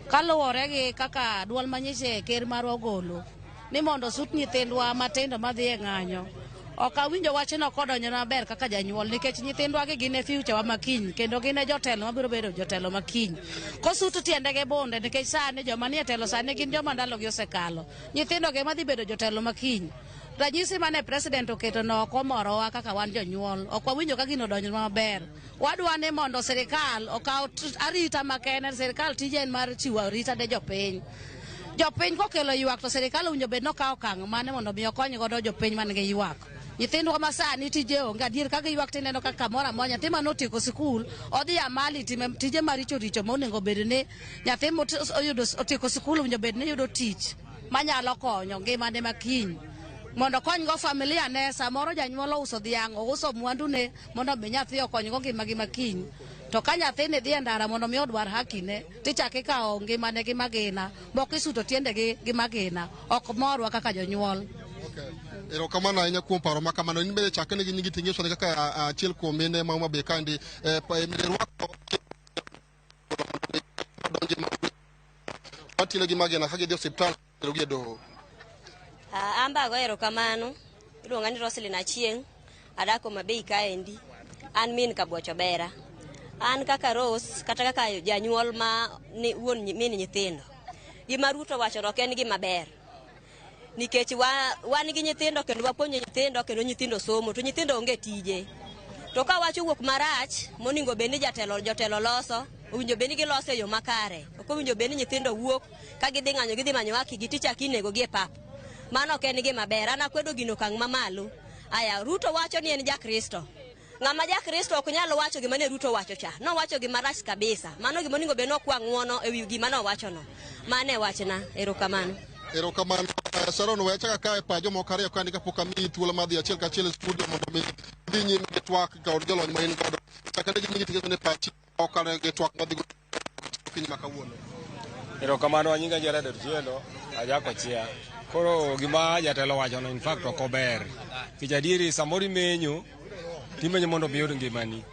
Kaluwore gi kaka duol manyiche ker marwa ogolo ni mondo osut nyithindwa matindo madhi e ng'anyo. Ok awinjo wachno kodonjona maber kaka janyuol nikech nyithindwa gi gin e future wa makiny kendo gin e jotelo mabiro bedo jotelo makiny. Kosut tiendegi bunde nikech sani joma nie telo sani gin joma ndalogi osekalo. Nyithindo gi ema dhi bedo jotelo makiny. Ranyisi mane president oketo no ok omorowa kaka wan jonyuol. Ok wawinjo ka gino odonjonwa maber. Wadwa ni mondo sirikal okaw arita makende. Sirikal tije en mar chiwo arita ne jopiny. Jopiny kokelo ywak to sirikal owinjo bed ni okawo okang' mane mondo mi okony godo jopiny man gi ywak. Nyithindwa ma sani tije onge adier ka giywak tineno ka kamoro amora nyathi mane otieko sikul odhi amali time tije maricho richo monego bed ni nyathi moyudo otieko sikul owinjo bed ni yudo tich manyalo konyo ngimane makiny mondo okonygo familia ne. Samoro janyuol ouso dhiang', ouso mwandune mondo mi nyathi okonygo ngimagi makiny. To ka nyathini dhi e ndara mondo mi odwar hakine, tichako ikawo ngimane gi magina, moko isuto tiendegi gi magina. Ok morwa kaka jonyuol. Okay. Erokamano ahinya kuom paro ma kamano. In bende chakne gi nyingi ting'iso ni kaka achiel kuom mine ma Homa Bay kaendi rwako donje matiyo gi magina ka gidhi osiptal terogi e doho. An be ago erokamano. Iluonga ni Roselyn Achieng'. Adak Homa Bay kaendi. An min Kabuoch Obera. An kaka Rose kata kaka janyuol ma ni wuon min nyithindo. Gima Ruto wacho ok en gima ber. Nikech wan gi nyithindo kendo wapuonjo nyithindo kendo nyithindo somo to nyithindo onge tije. To ka wach owuok marach monego bed ni jatelo jotelo loso, owinjo bed ni giloso e yo makare. Ok owinjo bed ni nyithindo wuok ka gidhi ng'anyo gidhi manyo haki gi tichak inego gi e pap. Mano ok en gima ber. An akwedo gino okang' mamalo. Aya, Ruto wacho ni en ja-Kristo. Ng'ama ja-Kristo ok nyal wacho gima ne Ruto wacho cha. Nowacho gima rach kabisa. Mano gima onego bed ni okwa ng'uono ewi gima nowachono. Mano e wachna. Erokamano. Erokamano. Sharon, we achaka kae pa jomoko ariyo kaendi kapok amiyi thuolo mar dhi achiel kachiel e studio mondo mi dhi nyime gi twak kod jolony ma in godo. Chakne gi nyingi ting'eso ni pachi okalo gi twak madhi go okinyi ma kawuono. Erokamano, anyinga Jared Otieno, ajakochia. Koro gima jatelo wachono in fact ok ober. Nikech adieri samoro imenyo, timenyo mondo mi iyud ngimani.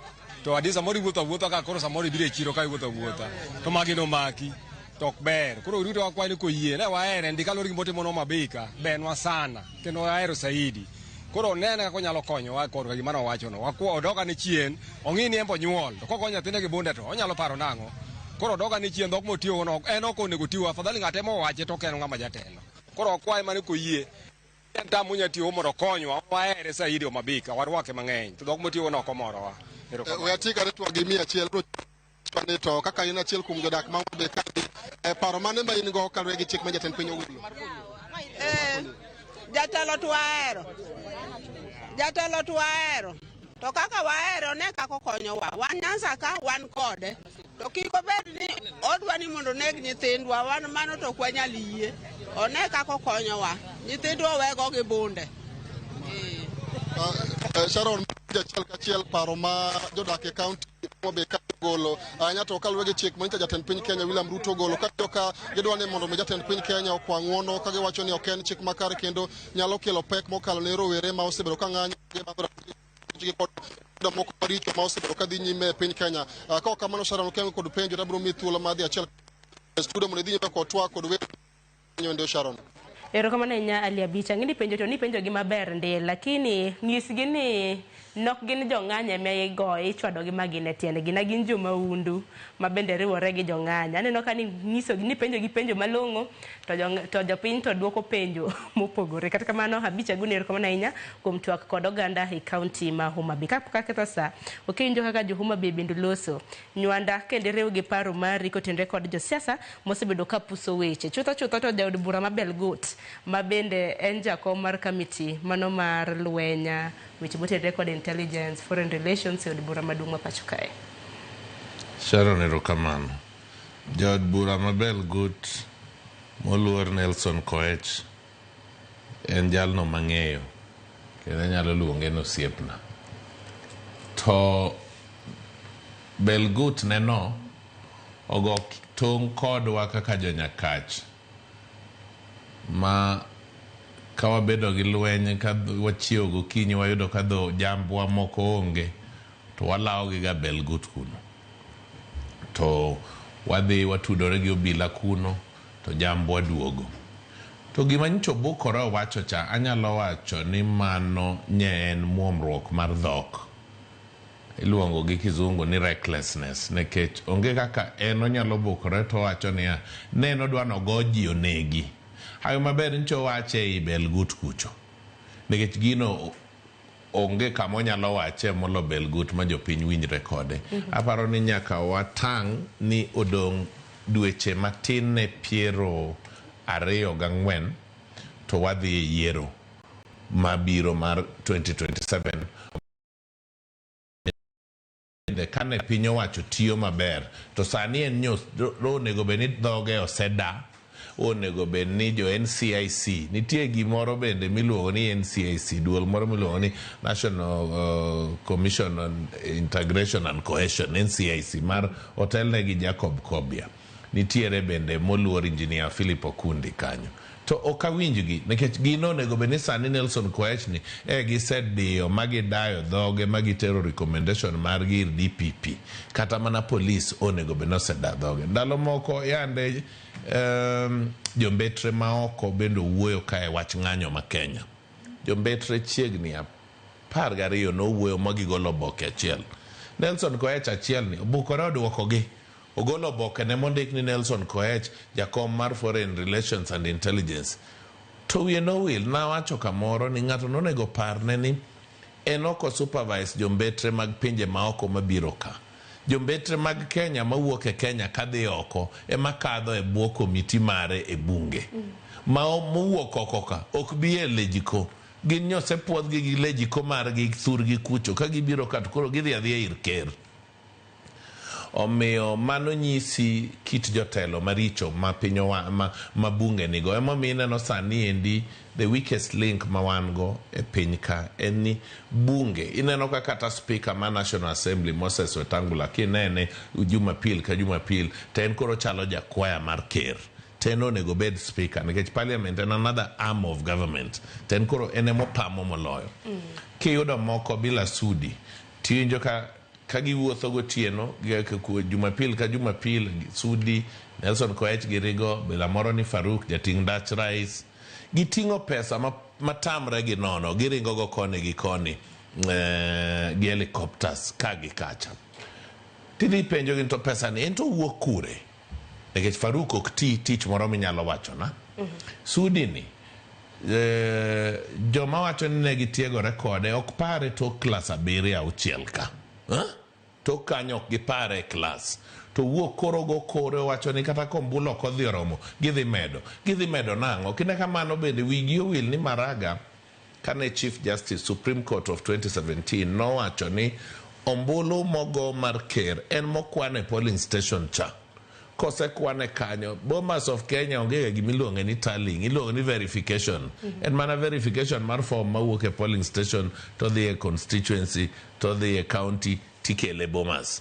To adi samoro iwuotho awuotha ka koro samoro ibiro e chiro ka iwuotho awuotha. To magina omaki. To ok ber. Koro Ruto wakwayo ni koyie, ne wahere ndi kaluwore gi gima otimo Homa Bay ka, bernwa sana. Kendo wahero saidi. Koro onene kaka onyalo konyowa korka gima nowachono. Wakwa odog ane chien, ong'i ni en be onyuol. To kogo nyathine gi bunde to onyalo paro nang'o? Koro odog ane chien dhok motiyogo no en ok onego otigo. Afadhali ng'ate mowache to ok en ng'ama jatelo. Koro wakwaye mana koyie. En tam monya tiyogo mondo okonywa. Wahere saidi Homa Bay ka, warwake mang'eny. To dhok motiyogo no ok omorowa. Erokamano. We atik ane twak gi miyo achiel. Ni to kaka in achiel kuom jodak ma Homa Bay kaendi, paro mane ma in go kaluwore gi chik ma jatend piny ogolo? Jatelo to wahero. Jatelo to wahero. To kaka wahero ne kaka okonyowa. Wan Nyanza ka wan kode. To kik obed ni odwa ni mondo oneg nyithindwa, wan mano to ok wanyal yie. One kaka okonyowa. Nyithindwa owego gi bunde. Sharon, achiel kachiel paro ma jodak e kaunti Homa Bay ka ogolo ahinya to kaluwore gi chik manyicha jatend piny Kenya William Ruto ogolo ka ka gidwa ni mondo mi jatend piny Kenya okwa ng'uono ka giwacho ni ok en chik makare kendo nyalo kelo pek mokalo ne rowere ma osebedo ka ng'anyo gi kod moko maricho ma osebedo ka dhi nyime e piny Kenya. Ka ok kamano Sharon Okengo kod penjo to abiro miyi thuolo mar dhi achiel e studio mondo idhi nyime kod twak kod weche Sharon. Erokamano ahinya Ali Abich. Ang'e ni penjo to ni penjo gi maber ndi, lakini nyisgi ni nok gin jong'anyo ema igoyo ichwado gi magina e tiendgi, na gin jomaundu ma bende riwore gi jong'anyo. Aneno ka ni nyiso ni penjo gi penjo malong'o to jopiny to duoko penjo mopogore. Kata kamano Abich Aguni erokamano ahinya kuom twak kod oganda e kaunti ma Homa Bay. Kapok aketho sa, okinjo kaka jo Homa Bay bende loso. Nywanda kendo iriw gi paro mari kotenore kod josiasa mosebedo ka puso weche. Chutho chutho to jaod bura ma Belgut ma bende en jakom mar kamiti mano mar lweny weche motenore kod intelligence, foreign relations e od bura maduong' ma pacho kae. Sharon, erokamano. Jaod bura ma Belgut moluor Nelson Koech en jalno mang'eyo kendo anyalo luonge ni osiepna. To Belgut neno ogo tong' kodwa kaka jonyakach ma ka wabedo gi lweny ka wachiewo gokinyi wayudo ka dho jambwa moko onge to walawo gi ga Belgut kuno. To wadhi watudore gi obila kuno to jambwa duogo. To gima nyocha obukore owacho cha anyalo wacho ni mano nye en muomruok mar dhok. Iluongo gi kizungu ni recklessness nikech onge kaka en onyalo bukore to owacho niya ne en odwa nogo ji onegi. Hayo maber nyocha owache ei Belgut kucho. Nikech gino onge kama onyalo wache molo Belgut ma jopiny winjre kode. Aparo ni nyaka watang' ni odong' dweche matin ne 24 to wadhi e yiero mabiro mar 2027. Bende kane piny owacho tiyo maber to sani en nyo onego bed ni dhoge oseda, onego bed ni jo NCIC nitie gimoro bende miluongo ni NCIC duol moro miluongo ni National Commission on Integration and Cohesion NCIC mar otelne gi Jacob Kobia. Nitiere bende moluor Engineer Philip Okundi kanyo. To ok awinjgi nikech gino onego bed ni sani Nelson Koech ni e gisediyo ma gidayo dhoge ma gitero recommendation margi ir DPP. Kata mana polis onego bed ni oseda dhoge. Ndalo moko yande jombetre maoko bende owuoyo kae wach ng'anyo ma Kenya. Jombetre chiegni 12 nowuoyo ma gigolo oboke achiel. Nelson Koech achiel ni obukore oduokogi. Ogolo oboke ne mondik ni Nelson Koech, jakom mar Foreign Relations and Intelligence. To wiye nowil, nawacho kamoro ni ng'ato nonego parne ni en ok supervise jombetre mag pinje maoko mabiro ka. Jombetre mag Kenya mawuok e Kenya kadhi oko ema kadho e bwo komiti mare e bunge. Ma mowuok oko ka ok bi e lejiko. Gin nyosepuodhgi gi lejiko margi thurgi kucho ka gibiro ka to koro gidhi adhiya ir ker. Omiyo mano nyisi kit jotelo maricho ma piny owa, ma bunge nigo. Emomiyo ineno sani endi the weakest link ma wan go e piny ka en ni bunge. Ineno ka kata speaker ma National Assembly Moses Wetangula kinene Jumapil ka Jumapil to en koro chalo jakwaya mar ker. To en onego bed speaker nikech parliament en another arm of government. To en koro en emopamo moloyo. Kiyudo moko bila Sudi tiwinjo ka giwuotho gotieno Jumapil ka Jumapil Sudi, Nelson Koech girigo, bila moro ni Faruk jating' ndach rais. Giting'o pesa matamre gi nono, giringo go koni gi koni gi helicopters ka gi kacha. Tidhi penjo gi to pesa ni en to wuok kure? Nikech Faruk ok ti tich moro minyalo wachona. Sudi ni joma wacho ni ne gitiegore kode ok pare tok klas 7 6 ka. Tok kanyo ok gipare e klas. To wuok koro go kore wacho ni kata kombulu ok odhi oromo, gidhi medo. Gidhi medo nang'o? Kinde kamano bende wigi owil ni Maraga kane Chief Justice Supreme Court of 2017 nowacho ni ombulu mogo mar ker en mokwan e polling station cha. Kosekwane kanyo, Bomas of Kenya onge ga gimiluonge ni tallying, iluongo ni verification. En mana verification mar form mawuok e polling station to dhi e constituency to dhi e county tikele Bomas.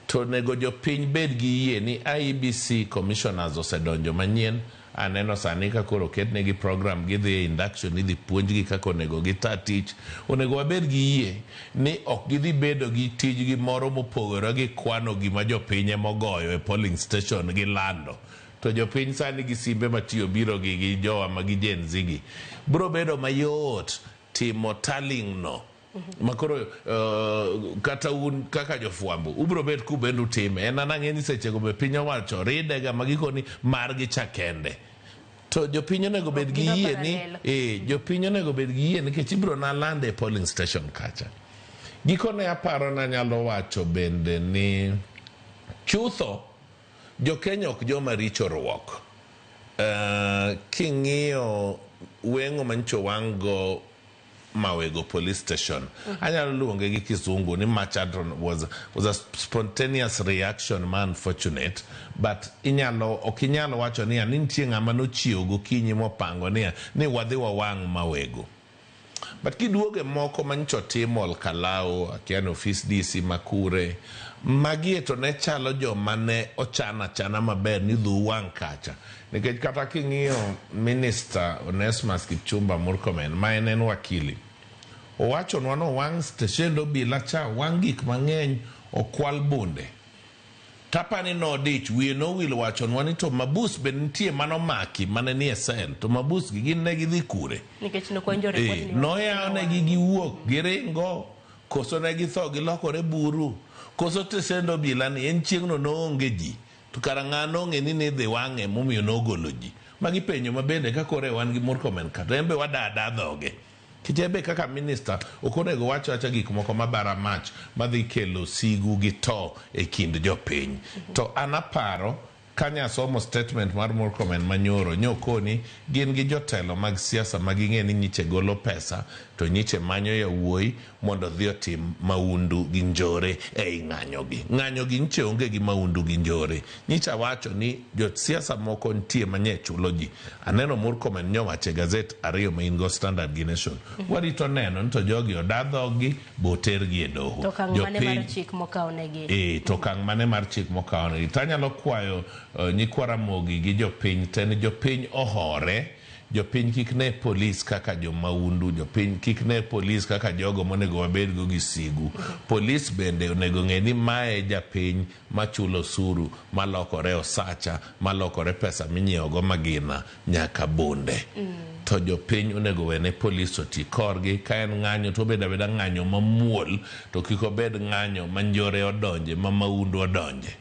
To onego jopiny bed gi yie ni IEBC commissioners osedonjo manyien. Aneno sani ka koro oketnegi program gidhi e induction idhi puonjgi kaka onego gita tich. Onego wabed gi yie ni ok gidhi bedo gi tijgi moro mopogore gi kwano gima jopiny emogoyo e polling station gi lando. To jopiny sani gi simbe matiyo biro gi jowa ma gi Gen Z gi. Biro bedo mayot timo tallying no. Makoro kata un kaka jofwambo ubiro bet kubende utime. En an ang'e ni sechego be piny owacho ride ga ma gikoni margi cha kende. To jopiny onego bed gi yie ni jopiny onego bed gi yie nikech ibiro na lande e polling station kacha. Gikone aparo nanyalo wacho bende ni chutho jo Kenya ok joma richo ruok. King'iyo weng'o manyicho wang' go Mawego police station. Anyalo luonge gi Kizungu ni Machadron was a spontaneous reaction ma unfortunate, but inyalo ok inyal wacho niya ni nitie ng'ama nochiewo gokinyi mopango niya ni wadhi wawang' Mawego. But kiduoge moko manyicha otimo Olkalau, akia ni ofis DC makure, magie to ne chalo joma ne ochan achana maber ni dhu wang' kacha. Nikech kata king'iyo Minister Onesmus Kipchumba Murkomen, ma en wakili, owachonwa ni owang' steshend obila cha, owang' gik mang'eny, okwal bunde. Tapani nodich, wiye nowil wachonwa ni to mabus be nitie manomaki mane nie sel, to mabus gi gin ne gidhi kure? Nikech nokwanjo report ni noyawnegi giwuok giringo, koso ne githo gilokore buru, koso steshend obila ni en chieng'no noonge ji, to kara ng'a nong'e ni nidhi wang'e momiyo nogolo ji. Magi penjo ma bende ka koro wan gi Murkomen ka, to en be wada dhoge. Nikech en be kaka minister ok onego wach awacha gik moko mabara mach madhi kelo sigu gi to e kind jopiny. To an aparo kanya somo statement mar Murkomen manyoro nyokoni gin gi jotelo mag siasa ma ging'e ni nyiche golo pesa to nyiche manyo yawuoyi mondo odhi otim maundu gi njore ei ng'anyo gi. Ng'anyo gi nyiche onge gi maundu gi njore. Nyicha wacho ni josiasa moko nitie manye chulo ji. Aneno Murkomen nyowacho e gazet ariyo ma in go, Standard gi Nation. Warito neno ni to jogi oda dhoggi botergi e doho. To okang' mane mar chik mokawnegi? To okang' mane mar chik mokawnegi? To anyalo kwayo nyikwa Ramogi gi jopiny te ni jopiny ohore, jopiny kik ne polis kaka jomaundu, jopiny kik ne polis kaka jogo monego wabedgo gi sigu. Polis bende onego ng'e ni mae japiny machulo osuru, malokore osacha, malokore pesa minyiewogo magina nyaka bunde. To jopiny onego wene polis oti korgi. Ka en ng'anyo to obed abeda ng'anyo mamuol, to kik obed ng'anyo ma njore odonje, ma maundu odonje.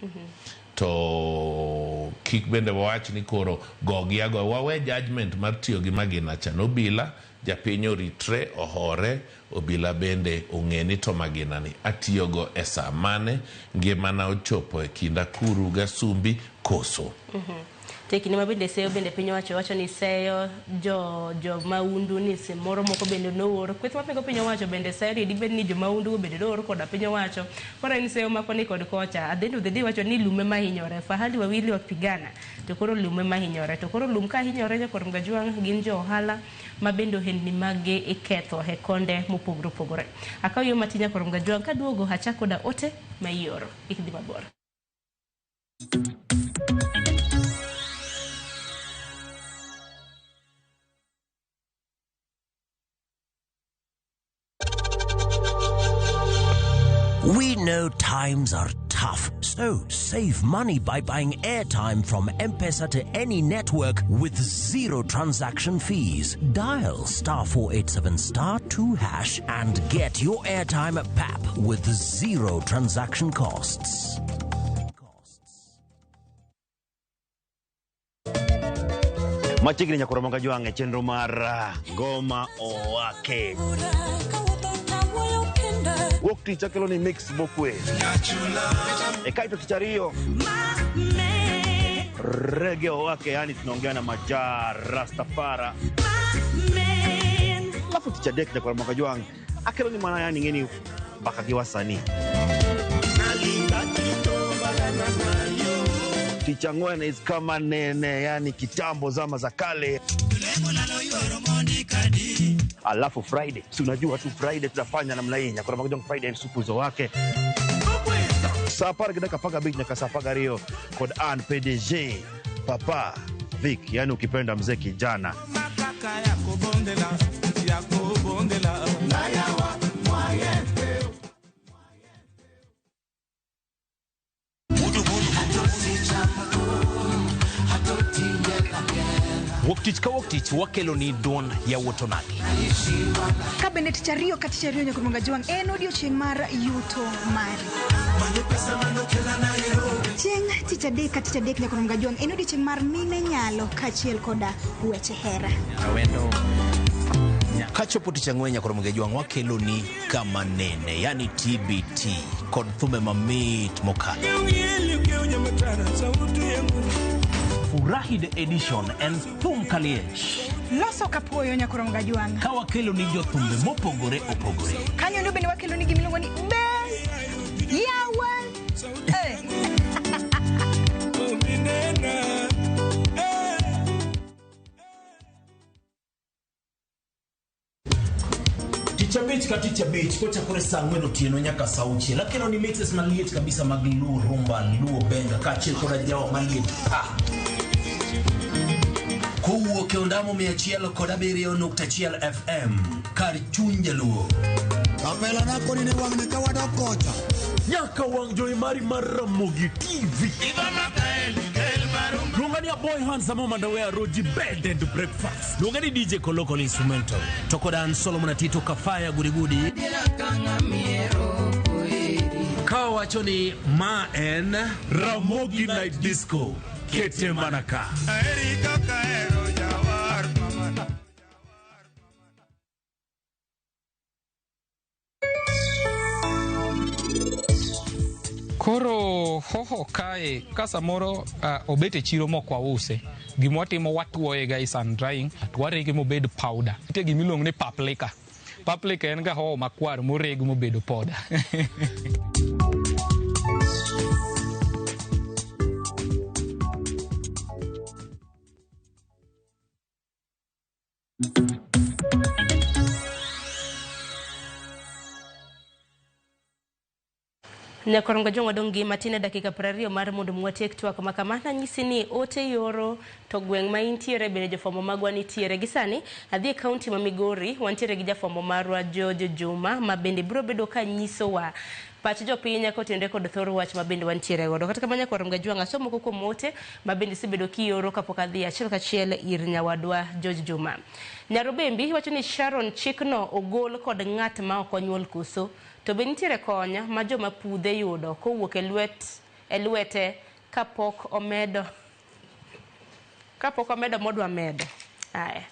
To kik bende wawach ni koro gogi agoya, wawe judgment mar tiyo gi magina cha. Obila japiny oritre, ohore, obila bende ong'e ni to magina ni atiyogo e saa mane, ngimana ochopo e kind akuru gasumbi koso. To e kinde ma bende seyo bende piny owacho wacho ni seyo jo maundu ni samoro moko bende noor. Kweth mapingo piny owacho bende seyo ni dibed ni jo maundu bende noor koda piny owacho. Koro en seyo ma koni kod kocha. At the end of the day wacho ni lume mahinyore. Fahali wawili wapigana. To koro lume mahinyore. To koro lum ka hinyore jokor Mgajwang' gin jo ohala ma bende ohendni maggi iketho e konde mopogore opogore. Akaw yo matin nyakor Mgajwang' kaduogo achako koda ote ma ioro. Kik idhi mabor. We know times are tough, so save money by buying airtime from M-Pesa to any network with zero transaction fees. Dial *487*2# and get your airtime at PAP with zero transaction costs. Machiegni nyakoro Mgajwang' e chenro mar Ngoma Owake. Wuok tich akelo ni mix mokwe. E kaito tich ariyo Reggae Owake, yani tunaongea na Majaa Rastafara. Alafu tich adek nyakoro Mgajwang' akelo ni mana yani ng'eni mbaka gi wasanii. Tich ang'wen is kama nene, yani kitambo zama za kale. Alafu Friday, si unajua tu Friday tunafanya namna hii. Nyakoro Mgajwang' Friday ni supu zo wake. Saa 10:15 nyaka saa 12 kod Ann PDG Papa Vic, yani ukipenda mzee kijana. Wuok tich ka wuok tich wakelo ni duond yawuot onagi. Ka bende tich ariyo ka tich ariyo nyakor Mgajwang' en odiochieng' mar yuto mari. Chieng' tich adek ka tich adek nyakor Mgajwang' en odiochieng' mar mine nyalo kaachiel koda weche hera. Kachopo tich ang'wen nyakor Mgajwang' wakelo ni kama nene, yani TBT kod thumbe mamit mokalo. Furahi the Edition and Thum Kaliech. Loso kapuoyo nyakoro Mgajwang'. Ka wakelo ni jothumbe mopogore opogore. Kanyo endo bende wakelo ni gimiluongo ni Best Yawa. Eh. Tich abich ka tich abich kochakore saa ang'wen otieno nyaka saa auchiel akelo ni mixes maliet kabisa mag Luo Rumba, Luo Benga kaachiel koda jawa maliet pa. Kowuok e ondamo 107.1 FM kar chuny jaluo. Kapela nako ni wang'ni ka wadok kocha. Nyaka wang' jowi mari mar Ramogi TV. Luonga ni Aboy Handsome Omandawe Roji Bed and Breakfast. Luonga ni DJ Koloko Instrumental. To koda an Solomon Atito Kafaya Gudigudi. Ka wacho ni ma en Ramogi Night Disco. Kete mana ka. Koro hoho kae ka samoro obet e chiro mok wause, gima watimo watuoye ga i sun drying to warege mobed powder. Nitie gima iluongo ni paprika. Paprika en ga hoho makwar moreg mobedo powder. Nyakorongo jong'wa dong' gi matin e dakika 20 mar mondo mwatiek twak ma kama nanyisi ni ote yoro to gweng' ma intiere bende jofwambo magwa nitiere gi sani adhi e kaunti ma Migori wantiere gi jafwambo marwa George Juma ma bende biro bedo ka nyisowa pach jopiny kotenore kod thor wach ma bende wantiere godo. Kata kamano Nyakorongo Jwang' asomo moko kuom ote ma bende isebedo kioro kapok adhi achiel kachiel ir nyawadwa George Juma. Nyarobembi wacho ni Sharon chikno ogol kod ng'at ma ok onyuol koso. To be nitiere kony ma joma pudhe yudo kowuok e lwete kapok omedo modwa medo. Aya.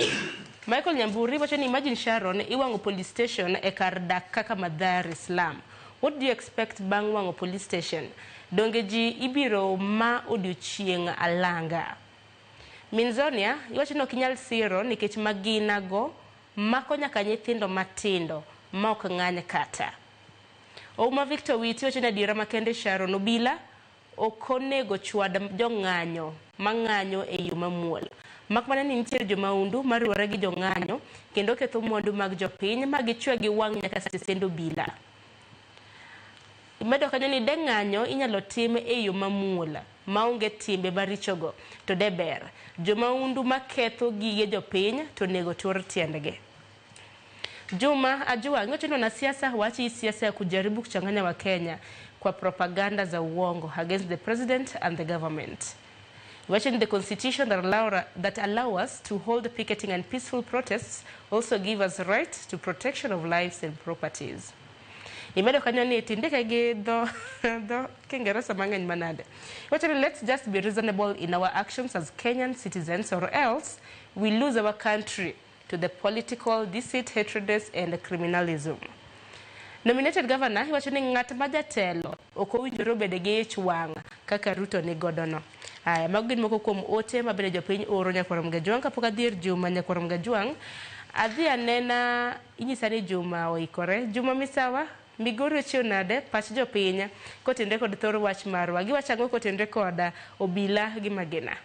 Michael Nyamburi wacho ni imagine Sharon iwang'o police station e kar dak kaka Mathare slum. What do you expect bang' wang'o police station? Donge ji ibiro ma odiochieng' alanga. Minzonia iwacho ni ok inyal siro nikech magina go mako nyaka nyithindo matindo ma ok ng'any kata. Ouma Victor Witi wacho ni adiera makende Sharon Obila ok onego chwad jong'anyo mang'anyo e yo mamuol. Mak mana ni nitiere jomaundu mariwore gi jong'anyo kendo ketho mwandu mag jopiny ma gichwe gi wang' nyaka stesend obila. Imedo kanyo ni de ng'anyo inyalo tim e yo mamuol maonge timbe marichogo to de ber. Jomaundu maketho gige jopiny to onego tur tiendgi. Juma Ajua wacho ni wanasiasa waache hii siasa ya kujaribu kuchanganya Wakenya kwa propaganda za uongo against the president and the government. Watching the constitution that allow us to hold picketing and peaceful protests also give us right to protection of lives and properties. Imedo kanyo ni tindike gi dho Kiingereza mang'eny manade. Wacho ni let's just be reasonable in our actions as Kenyan citizens or else we lose our country to the political deceit, hatredness, and criminalism. Nominated governor wacho ni ng'at ma jatelo ok owinjore obed gi ich wang' kaka Ruto ni godono. Aya, mago gin moko kuom ote ma bende jopiny oro Nyakwar Mgajwang'. Kapok adhi ir Juma Nyakwar Mgajwang', adhi anena inyisa ni Juma oikore. Juma misawa, Migori ochiew nade pach jopiny kotenre kod thor wach marwa. Giwacho ang'o kotenre kod obila gi magina?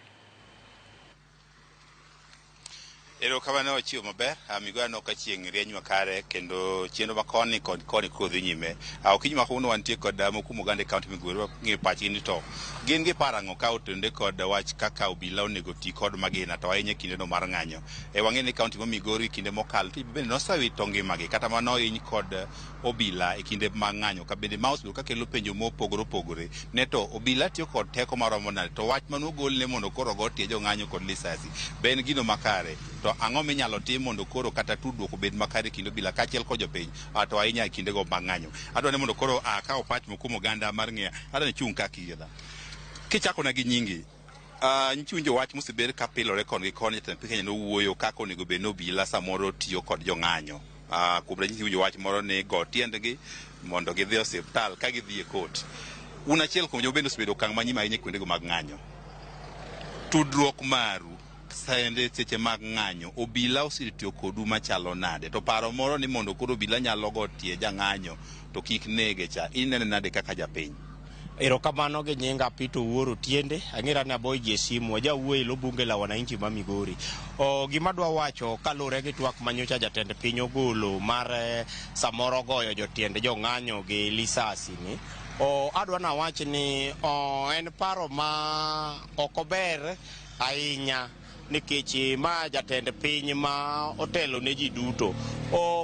Erokamano ochiwo maber, Migori no ka chieng' rieny makare kendo chenro ma koni kod koni koro dhi nyime. Okinyi ma kawuono wantie kod moko kuom oganda e kaunti Migori wang'eyo pachgi ni to gin giparo ang'o ka otenore kod wach kaka obila onego ti kod magina to ahinya e kindeno mar ng'anyo. Wang'eyo ni kaunti ma Migori kinde mokalo to bende nosewito ngimagi kata mana ohiny kod obila e kinde mag ng'anyo ka bende ma osebedo kakelo penjo mopogore opogore ne to obila tiyo kod teko maromo nade to wach manogolne mondo koro ogo tie jong'anyo kod lisasi be en gino makare. To ang'o minyalo tim mondo koro kata tudruok obed makare kind obila kaachiel kod jopiny to ahinya e kindego mag ng'anyo. Adwa ni mondo koro akaw pach moko kuom oganda mar ng'eya adwa ni chung' kaka iyiedha. Kichakona gi nyingi, nitie wach mosebed ka pilore koni gi koni jatend piny Kenya nowuoyo kaka onego bed ni obila samoro tiyo kod jong'anyo. Kuom ranyisi iwinjo wach moro ni go tiendgi mondo gidhi e osiptal ka gidhi e kot. Un achiel kuom joma bende osebedo okang' manyime ahinya e kuondego mag ng'anyo. Tudruok maru Sende seche mag ng'anyo, obila osetiyo kodu machalo nade? To paro moro ni mondo koro obila nyalo go tie jang'anyo to kik nege cha. Inene nade kaka japiny? Erokamano gi nyinga Peter Owuor Otiende, ang'era ni aboy ji e simu, ajawuoyo e lo bunge la wananchi ma Migori. Gima adwa wacho kaluwore gi twak manyocha jatend piny ogolo mar samoro goyo jotiend jong'anyo gi lisasi ni, adwa nawach ni en paro ma ok ober ahinya nikech ma jatend piny ma otelo ne ji duto.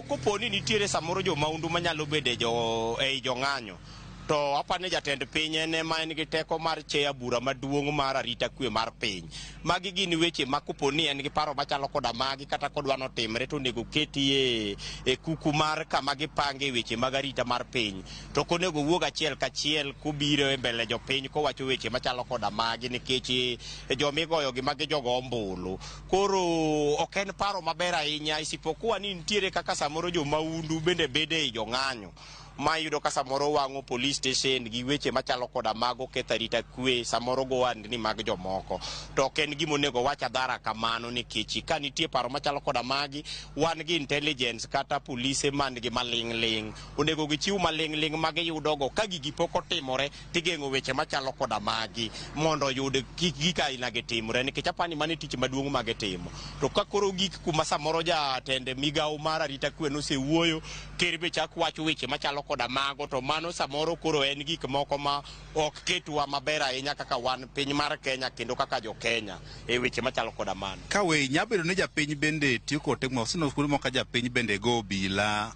Kopo ni nitiere samoro jomaundu manyalo bedo ei jong'anyo, to apani jatend piny en ema en gi teko mar cheya bura maduong' mar arita kwe mar piny. Magi gin weche ma kopo ni en gi paro machalo koda magi kata kodwa notimre to onego keti e kuku mar kama gipange weche mag arita mar piny. To ok onego wuog achiel kachiel kobiro e mbele jopiny kowacho weche machalo koda magi nikech jomigoyo gi magi jogo ombulu. Koro ok en paro maber ahinya isipokuwa ni nitiere kaka samoro jomaundu bende bede ei jong'anyo. Ma iyudo ka samoro wang'o police station gi weche machalo koda mago ketho arita kwe, samoro go wandni mag jomoko. To ok en gima onego wach adhara kamano nikech ka nitie paro machalo koda magi, wan gi intelligence kata polise man gi maling'ling'. Onego gichiw maling'ling' ma giyudogo ka gigi pok otimore tigeng'o weche machalo koda magi mondo oyud kik gik aina gi timre nikech apani mano e tich maduong' ma gitimo. To ka koro gik kuma samoro jatend migawo mar arita kwe nosewuoyo, ker be chak wacho weche machalo koda mago, to mano samoro koro en gik moko ma ok ketwa maber ahinya kaka wan piny mar Kenya kendo kaka jo Kenya e weche machalo koda mano. Ka we nyabedo ni japiny bende tiyo kod teko ma kuonde moko ka japiny bende go obila,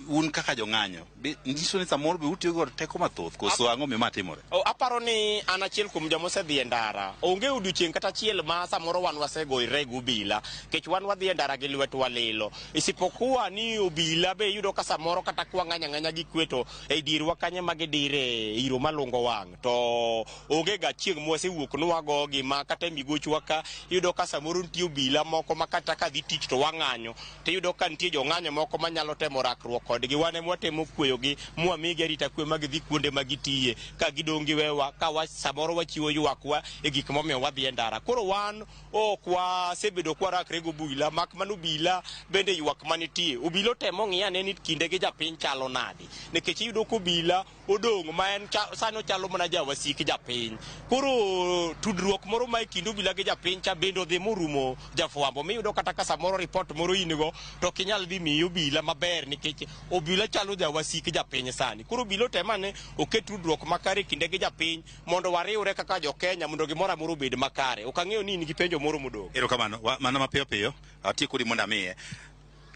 un kaka jong'anyo nyiso ni samoro be utiyo kod teko mathoth koso ang'o miyo ma timore? Aparo ni an achiel kuom joma osedhi e ndara. Onge odiochieng' kata achiel ma samoro wan wasegoyre gi obila, nikech wan wadhi e ndara gi lwetwa lilo. Isipokuwa ni obila be iyudo ka samoro kata kwang'anyo ang'anya gi kwe to e dierwa kanyo ma gidire iro malungo wang'. To onge ga chieng' mwasewuok ni wagogi ma kata e migochwa ka iyudo ka samoro nitie obila moko ma kata ka dhi tich to wang'anyo. Tiyudo ka nitie jong'anyo moko manyalo temo rakruok kodgi. Wan ema watemo kweyogi mwamigi arita kwe ma gidhi kuonde ma gitiye ka gidong' giwewa ka samoro wachiwo ywakwa e gik momiyo wadhi e ndara. Koro wan ok wasebedo kwarakre gi obila, mak mana obila bende ywak manitie. Obila otemo ng'i ane ni kinde gi japiny chalo nade. Nikech iyudo ka obila odong' ma en sani ochalo mana jawasik japiny. Koro tudruok moro ma e kind obila gi japiny cha bende odhi morumo jafwambo. Miyudo kata ka samoro ripot moro in go to ok inyal dhi miyi obila maber nikech obila chalo jawasik japiny sani. Koro obila otem ane oket tudruok makare e kinde gi japiny mondo wariwre kaka jo Kenya mondo gimoro amora obed makare. Ok ang'eyo ni in gi penjo moro modong'. Erokamano, mana mapiyo piyo, atiek kodi mondo amiye.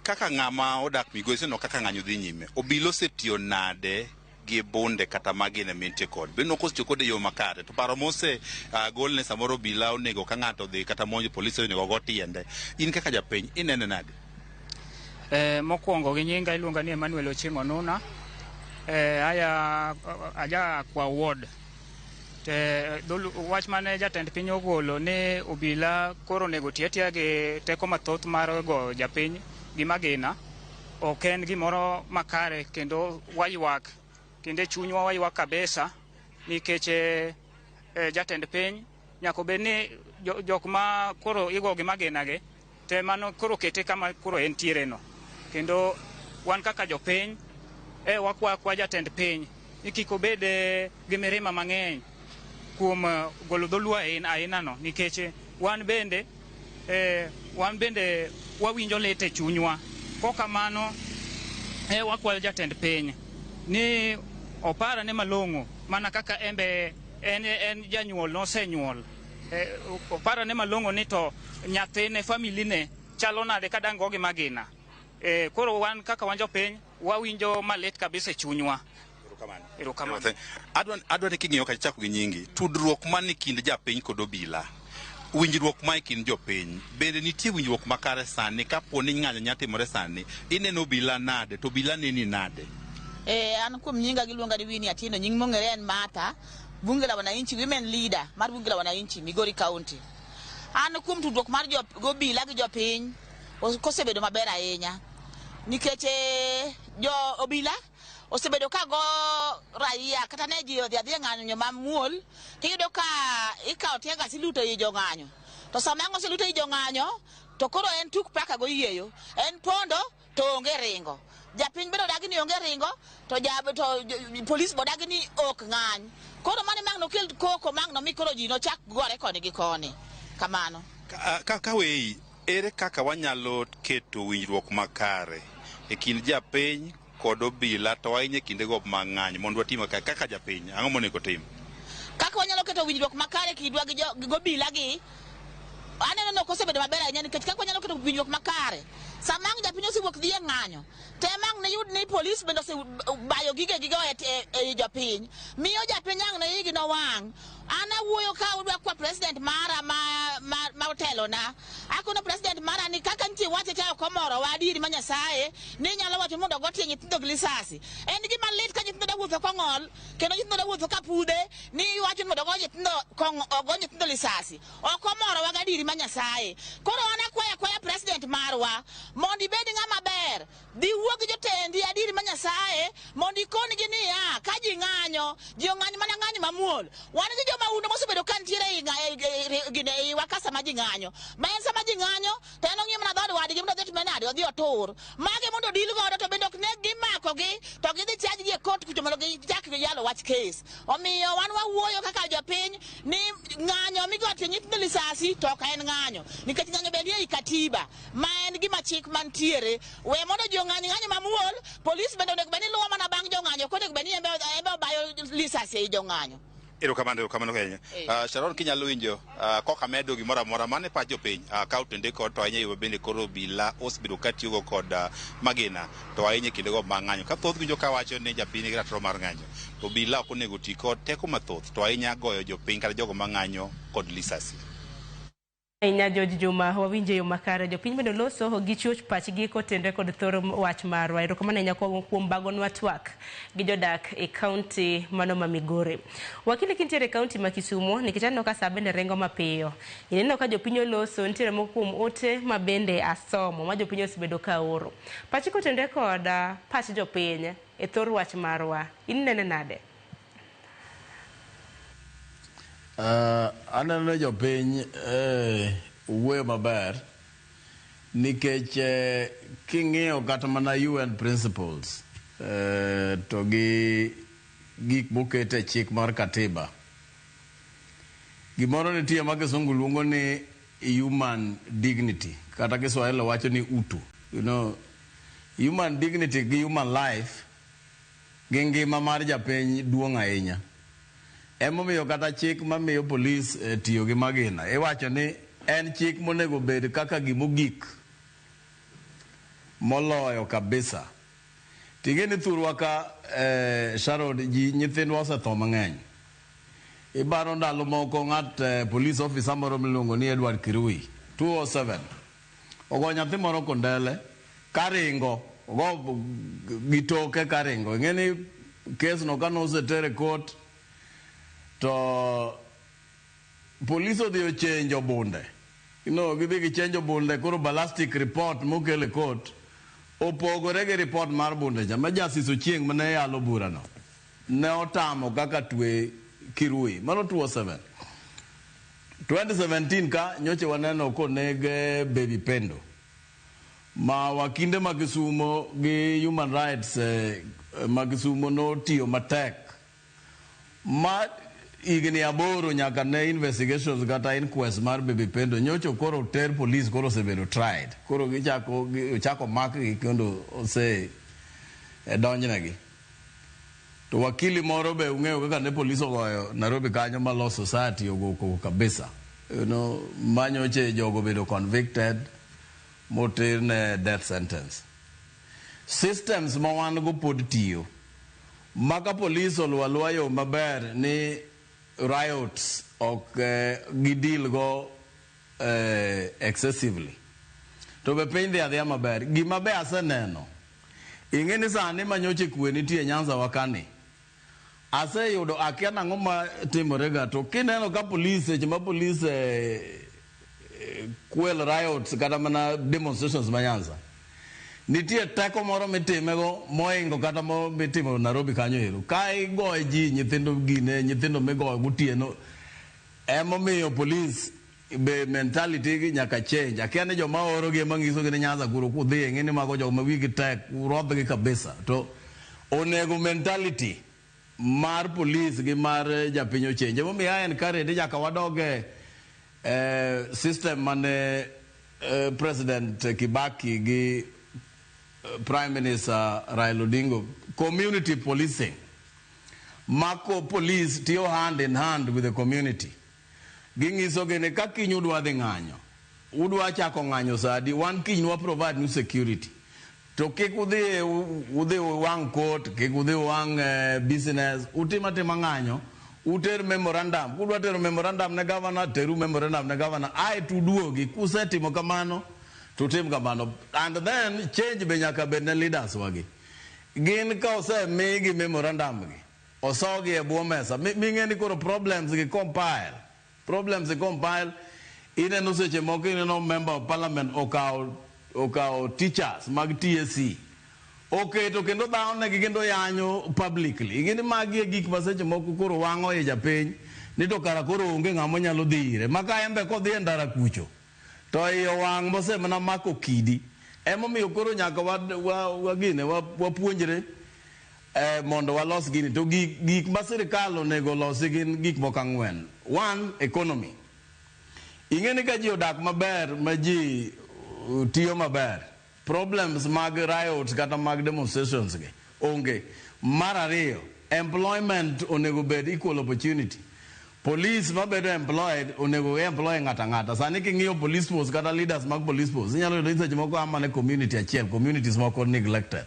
Kaka ng'ama odak Migori iseneno kaka ng'anyo dhi nyime. Obila osetiyo nade gi bunde kata magina mintie kod? Bende ok osetiyo kode e yo makare. To paro mose golne samoro obila onego ka ng'ato odhi kata monjo polise onego ogo tiende. In kaka japiny inene nade? Mokwongo gi nyinga iluonga ni Emmanuel Ochieng' Onuna. Aya aja kwa ward. Te wach mane jatend piny ogolo ni obila koro onego ti atiya gi teko mathoth mar goyo japiny gi magina ok en gimoro makare kendo waywak kendo e chunywa waywak kabisa nikech jatend piny nyaka obed ni jok ma koro igo gi magina gi te mano koro kete kama koro entiere no. Kendo wan kaka jopiny wakwa kwa jatend piny ni kik obed gi mirima mang'eny kuom golo dholuo aina no nikech wan bende wawinjo lit e chunywa. Kokamano wakwayo jatend piny ni oparane malong'o mana kaka embe en janyuol nosenyuol. Oparane malong'o ni to nyathine familine chalo nade ka dang' gogi magina. Koro wan kaka wan jopiny wawinjo malit kabisa e chunywa. Erokamano. Adwa ni king'iyo kacha chako gi nyingi, tudruok man e kind japiny kod obila, winjruok ma e kind jopiny, bende nitie winjruok makare sani kapo ni ng'anyo nya timore sani, ineno obila nade to obila neni nade? An kuom nyinga giluonga ni Winnie Atieno, nying mong'ere en Martha, bunge la wananchi, women leader mar bunge la wananchi, Migori County. An kuom tudruok mar obila gi jopiny kosebedo maber ahinya nikech jo obila osebedo ka go raia kata ne ji odhi adhiya ng'anyo mamuol tiyudo ka ikawo tear gas iluto ei jong'anyo. To sama ang' oselute ei jong'anyo, to koro en tuk paka goyieyo. En pondo to onge ringo. Japiny bende odagi ni onge ringo, to ja, to polis be odagi ni ok ng'any. Koro mano ema ang' nokel koko ma ang' nomi koro ji nochak gore koni gi koni. Kamano. Ka weyi, ere kaka wanyalo keto winjruok makare e kind japiny kod obila to ahinya e kindego mag ng'anyo mondo wati makare kaka japiny ang'o monego tim? Kaka wanyalo keto winjruok makare kindwa gi gobila gi aneno ni ok osebedo maber ahinya nikech kaka wanyalo keto winjruok makare sama ang' japiny osewuok dhi e ng'anyo tem ang' ne yud ni polis bende osebayo gige gigo e ei jopiny miyo japiny ang' ne igi nowang'. An awuoyo ka udwa kwa president mara ma otelona. Akono president mara ni kaka nitie wache cha ok omorowa adieri ma Nyasaye ni inyalo wacho mondo ogo tie nyithindo gi lisasi. En gima lit ka nyithindo da wuotho kong'ol kendo nyithindo da wuotho ka pudhe ni iwacho ni mondo ogo nyithindo kong ogo nyithindo lisasi. Ok omorowa gadieri ma Nyasaye. Koro an akwayo akwaya president marwa mondo ibed ng'ama ber. Dhi wuo gi jotendi adieri ma Nyasaye mondo ikon-gi niya, ka ji ng'anyo, ji ong'any mana ng'anyo mamuol. Wan gi jomahundu mosebedo ka nitiere ei iwa ka sama ji ng'anyo. Ma en sama ji ng'anyo to en ong'iyo mana dhood wadgi mondo odhi otime nade, odhi otur. Magi mondo odil godo to bende ok neg gimakogi to gidhi charge gi e court kucho mondo gichak giyalo wach case. Omiyo wan wawuoyo kaka jopiny ni ng'anyo migo tie nyithindo lisasi to ok en ng'anyo. Nikech ng'anyo be nie ei katiba ma en gima chik mantiere. We mondo ji ong'any ng'anyo mamuol, polis bende onego bed ni luwo mana bang' jong'anyo, ok onego bed ni embe obayo lisasi ei jong'anyo. Erokamano, erokamano ahinya. Sharon kinyalo winjo koka medo gimoro amora mane pach jopiny ka otende kod to ahinya yo bende koro obila osebedo ka tiyogo kod magina to ahinya e kindego mag ng'anyo. Ka thoth winjo ka wacho ni japiny nigi ratiro mar ng'anyo to obila ok onego oti kod teko mathoth to ahinya goyo jopiny kata jogo mang'anyo kod lisasi. Ahinya George Juma, wawinjo e yo makare. Jopiny bende loso gichiwo pachgi kotenre kod thor wach marwa. Erokamano ahinya kuom bagonwa twak gi jodak e kaunti mano ma Migori. Wakili kintiere e kaunti ma Kisumo, nikech aneno ka saa bende ringo mapiyo. Ineno ka jopiny oloso, nitiere moko kuom ote ma bende asomo ma jopiny osebedo ka oro. Pachi kotenre kod pach jopiny e thor wach marwa, inene nade? Aneno ni jopiny wuoyo maber nikech king'iyo kata mana UN principles to gi gik moket e chik mar katiba, gimoro nitie ma kisungu luongo ni human dignity kata Kiswahili wacho ni utu. You know, human dignity gi human life gi ngima mar japiny duong' ahinya. Emomiyo kata chik mamiyo polis tiyo gi magina iwacho ni en chik monego bed kaka gimogik moloyo kabisa. Ting'e ni thurwa ka Sharon ji nyithindwa osetho mang'eny. Ibaro ndalo moko ng'at police officer moro miluongo ni Edward Kirui 207 ogo nyathi moro kondele karingo ogo gi toke karingo. Ing'e ni kes no kane oseter e court to polis odhi ochenjo bunde. No, gidhi gichenjo bunde koro ballistic report mokel e court opogore gi report mar bunde cha ma Justice Ochieng' mane yalo burano ne otamo kaka twe Kirui. Mano 207. 2017 ka nyocha waneno koneg Baby Pendo ma wakinde ma Kisumo gi human rights ma Kisumo notiyo matek ma higni 8 nyaka ne investigations kata inquest mar Baby Pendo nyocha koro ter police koro osebedo tried koro gichako ochako makgi kendo ose donjnegi. To wakili moro be ung'eyo kaka ne police ogoyo Nairobi kanyo ma Law Society ogo koko kabisa. You know, manyoche jogo bedo convicted moter ne death sentence. Systems ma wan go pod tiyo. Maka police oluwo aluwa yo maber ni riots ok gidil go excessively. To be piny dhi adhiya maber. Gima be aseneno, ing'e ni sani manyoche kwe nitie Nyanza wa kani. Aseyudo akia nang'o ma timore ga to kineno ka police seche ma police quell riots kata mana demonstrations ma Nyanza. Nitie teko moro mitimego moingo kata mitimo Nairobi kanyo ero. Ka igoyo ji nyithindo gine, nyithindo migoyo gotieno, emomiyo police be mentality gi nyaka change. Akia ni joma orogi ema nyisogi ni Nyanza kuro kudhiye ing'e ni mago joma wigi tek urodhgi kabisa. To onego mentality mar police gi mar japiny ochange. Emomiyo a encourage ni nyaka wadog e system mane President Kibaki gi Prime Minister Raila Odinga, community policing. Mako police tiyo hand in hand with the community. Ging'iso gi ni ka kiny udwa dhi ng'anyo, udwa chako ng'anyo sa adi, wan kiny wa provide nu security. To kik udhi udhi uwang' court, kik udhi uwang' business, utim atima ng'anyo, uter memorandum. Kudwa tero memorandum ne governor, teru memorandum ne governor. Ae tuduogi, kusetimo kamano, tutim kamano. And then change be nyaka bed ne leaders wagi. Gin ka osemigi memorandum gi, osogi e bwo mesa. Ming'e ni koro problems gi compile. Problems gi compile. Ineno seche moko ineno member of parliament okawo teachers mag TSC. Oketo kendo dhawonegi kendo yanyo publicly. Ing'e ni magi e gik ma seche moko koro wang'o i japiny ni to kara koro onge ng'ama nyalo dhi ire. Ma ka en be kodhi e ndara kucho to iye owang' mosemana mako kidi. Emomiyo koro nyaka wapuonjre mondo walos gini. To gik ma sirikal onego olosi gin gik moko ang'wen. One, economy. Ing'e ni ka ji odak maber ma ji tiyo maber, problems mag riots kata mag demonstrations gi onge. Mar ariyo, employment onego bed equal opportunity. Police mabedo employed onego employ ng'ato ang'ata. Sani king'iyo police force kata leaders mag police force, inyalo yudo ni seche moko a mana e community achiel, communities moko neglected.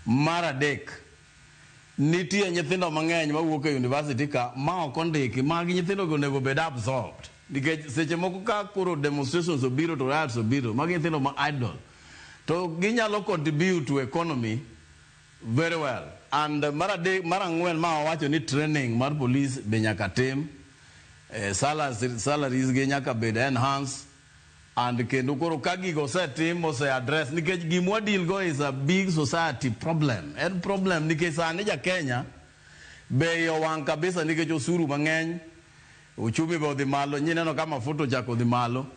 Mar adek, nitie nyithindo mang'eny mawuok e university ka ma ok ondiki, magi nyithindo go onego bed absorbed. Nikech seche moko ka koro demonstrations obiro to riots obiro, magi nyithindo ma idle. To ginyalo contribute to economy very well. And mar adek, mar ang'wen ma wawacho ni training mar police be nyaka tim. Salaries gi nyaka bed enhanced. And kendo koro ka gigo osetim, ose address, nikech gimwa deal go is a big society problem. En problem nikech sani ja Kenya be iye owang' kabisa nikech osuru mang'eny, uchumi be odhi malo, nyineno ka mafuta ochako odhi malo.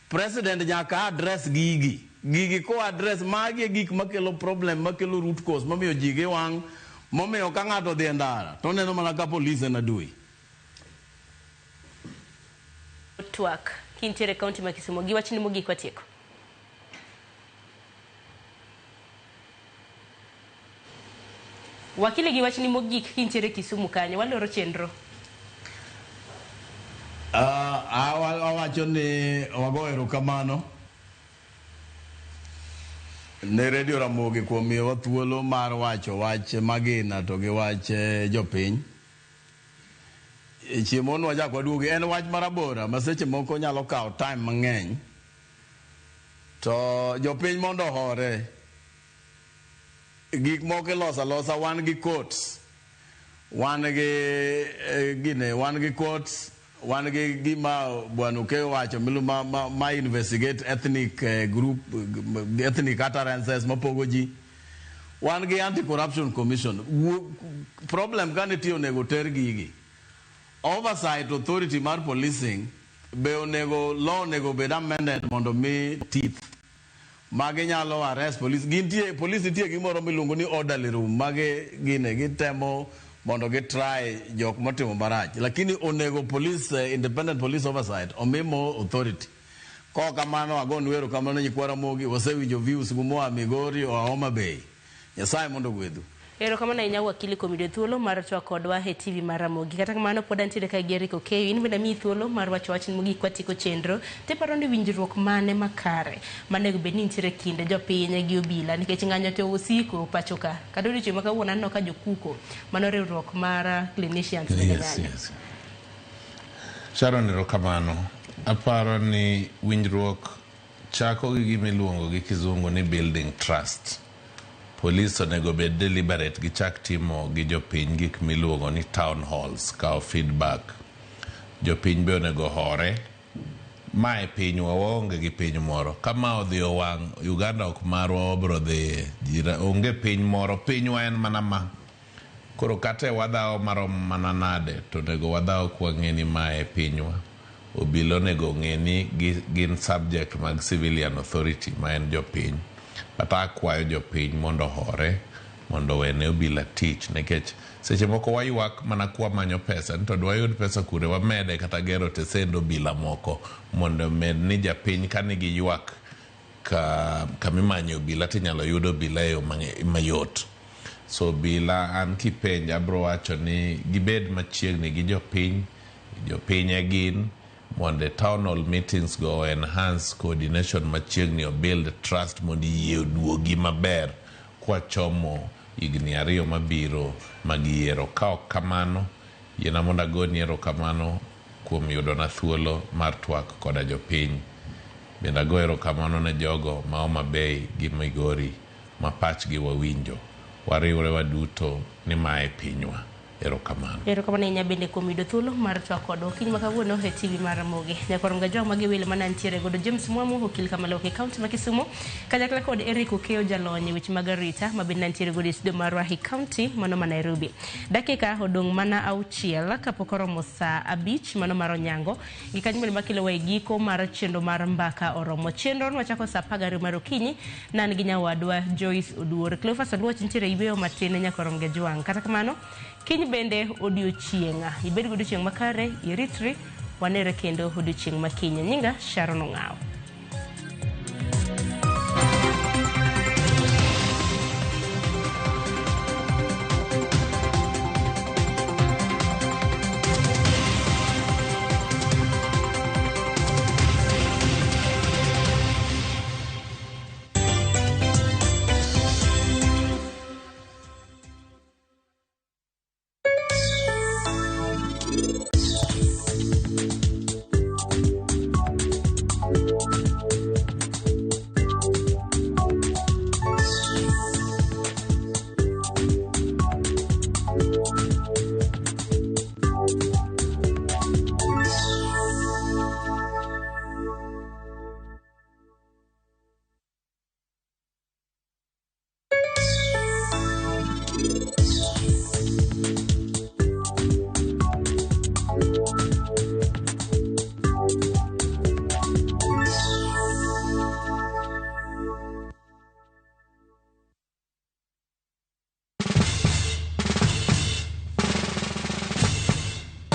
President nyaka address gigi. Gigi ko address, magi e gik makelo problem, makelo root cause, momiyo ji gi wang', momiyo ka ng'ato odhi e ndara, to oneno mana ka police en adui. Twak kintiere e kaunti ma Kisumu gi wachni mogik watieko. Wakili gi wachni mogik kintiere Kisumu kanyo, waloro chenro. Awacho ni wago erokamano ne Radio Ramogi kuom miyowa thuolo mar wacho wach magina to gi wach jopiny. Chieng' moro wachak waduogi, en wach marabora ma seche moko nyalo kawo time mang'eny. To jopiny mondo ohore. Gik moko iloso alosa, wan gi courts. Wan gi gine, wan gi courts, wan gi gima Bwana Okeyo wacho milu ma investigate ethnic group, ethnic utterances mapogo ji. Wan gi Anti-Corruption Commission. Problem ka nitie onego ter gigi. Oversight authority mar policing be onego law onego bed amended mondo mi teeth magi nyalo arrest police. Gintie police nitie gimoro miluongo ni orderly room magi gine gitemo mondo gi try jok motimo marach, lakini onego police independent police oversight omi more authority. Kok kamano agonu erokamano nyikwa Ramogi, wasewinjo views gu moa Migori oa Homa Bay. Nyasaye mondo ogwedhu. Erokamano ahinya wakili kuom yudo thuolo mar twak kodwa e TV mar Ramogi. Kata kamano pod antiere ka gi Eric Okeyo, in bende amiyi thuolo mar wacho wach mogik kwatieko chenro. Tiparo ni winjruok mane makare manego bed ni nitiere kind jopiny gi obila nikech ng'anyo to osiko pacho ka. Kata odiochieng' ma kawuono aneno ka jokuko mano riwruok mar clinicians bende ng'anyo. Yes. Sharon, erokamano. Aparo ni winjruok chako gi gima iluongo gi kizungu ni building trust. Police onego bed deliberate gichak timo gi jopiny gik miluongo ni town halls, kawo feedback. Jopiny be onego hore. Ma e pinywa, waonge gi piny moro. Ka ma odhi owang', Uganda ok marwa wabro dhiye. Onge piny moro, pinywa en mana ma. Koro kata wadhawo marom mana nade, to onego wadhaw kwang'e ni ma e pinywa. Obila onego ong'e ni gin subject mag civilian authority ma en jopiny. But akwayo jopiny mondo ohore, mondo owene obila tich, nikech seche moko waywak mana kwamanyo pesa ni to dwayud pesa kure wamede kata gero tesend obila moko mondo omed ni japiny ka nigi ywak kamimanye obila tinyalo yud obila e yo mayot. So obila an kipenja abro wacho ni gibed machiegni gi jopiny, jopiny e gin, mondo town hall meetings go enhance coordination machiegni, o build trust mondo yie oduogi maber kwachomo higni 2 mabiro mag yiero. Ka ok kamano, yiena mondo agoni erokamano kuom yudona thuolo mar twak koda jopiny. Bende ago erokamano ne jogo ma Homa Bay gi Migori ma pachgi wawinjo. Wariwre waduto ni mae pinywa. Erokamano. Erokamano ahinya bende kuom yudo thuolo mar twak kodwa okinyi ma kawuono e TV mar Ramogi. Nyakwar Mgajwang' magi welo mana nitiere godo James Mwamu, okil Kamaloka e kaunti ma Kisumu, kanyakla kod Eric Okeyo jalony e weche mag arita ma bende nitiere godo e studio marwa e kaunti mano ma Nairobi. Dakika odong' mana 6 kapok oromo saa 5 mano mar onyango. Gi kanyo bende makelowa e giko mar chenro mar Mbaka Oromo. Chenro nwachako saa 12 mar okinyi nan gi nyawadwa Joyce Oduor. Cleophas Oluoch nitiere yueyo matin nyakwar Mgajwang'. Kata kamano, kiny bende odiochieng'. Ibed gi odiochieng' makare, iritri, wanere kendo odiochieng' makiny. Nyinga Sharon Ong'aw.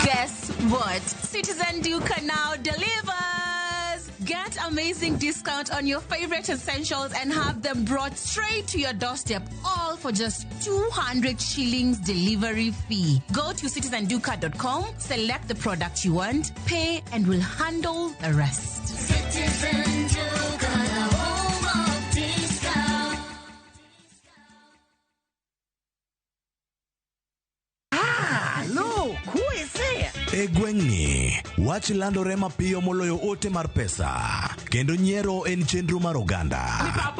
Guess what? Citizen Duka now delivers! Get amazing discount on your favorite essentials and have them brought straight to your doorstep, all for just 200 shillings delivery fee. Go to citizenduka.com, select the product you want, pay, and we'll handle the rest. Citizen Duka, the home of discount. Look, who is there? E gweng'ni, wach landore mapiyo moloyo ote mar pesa, kendo nyiero en chenro mar oganda.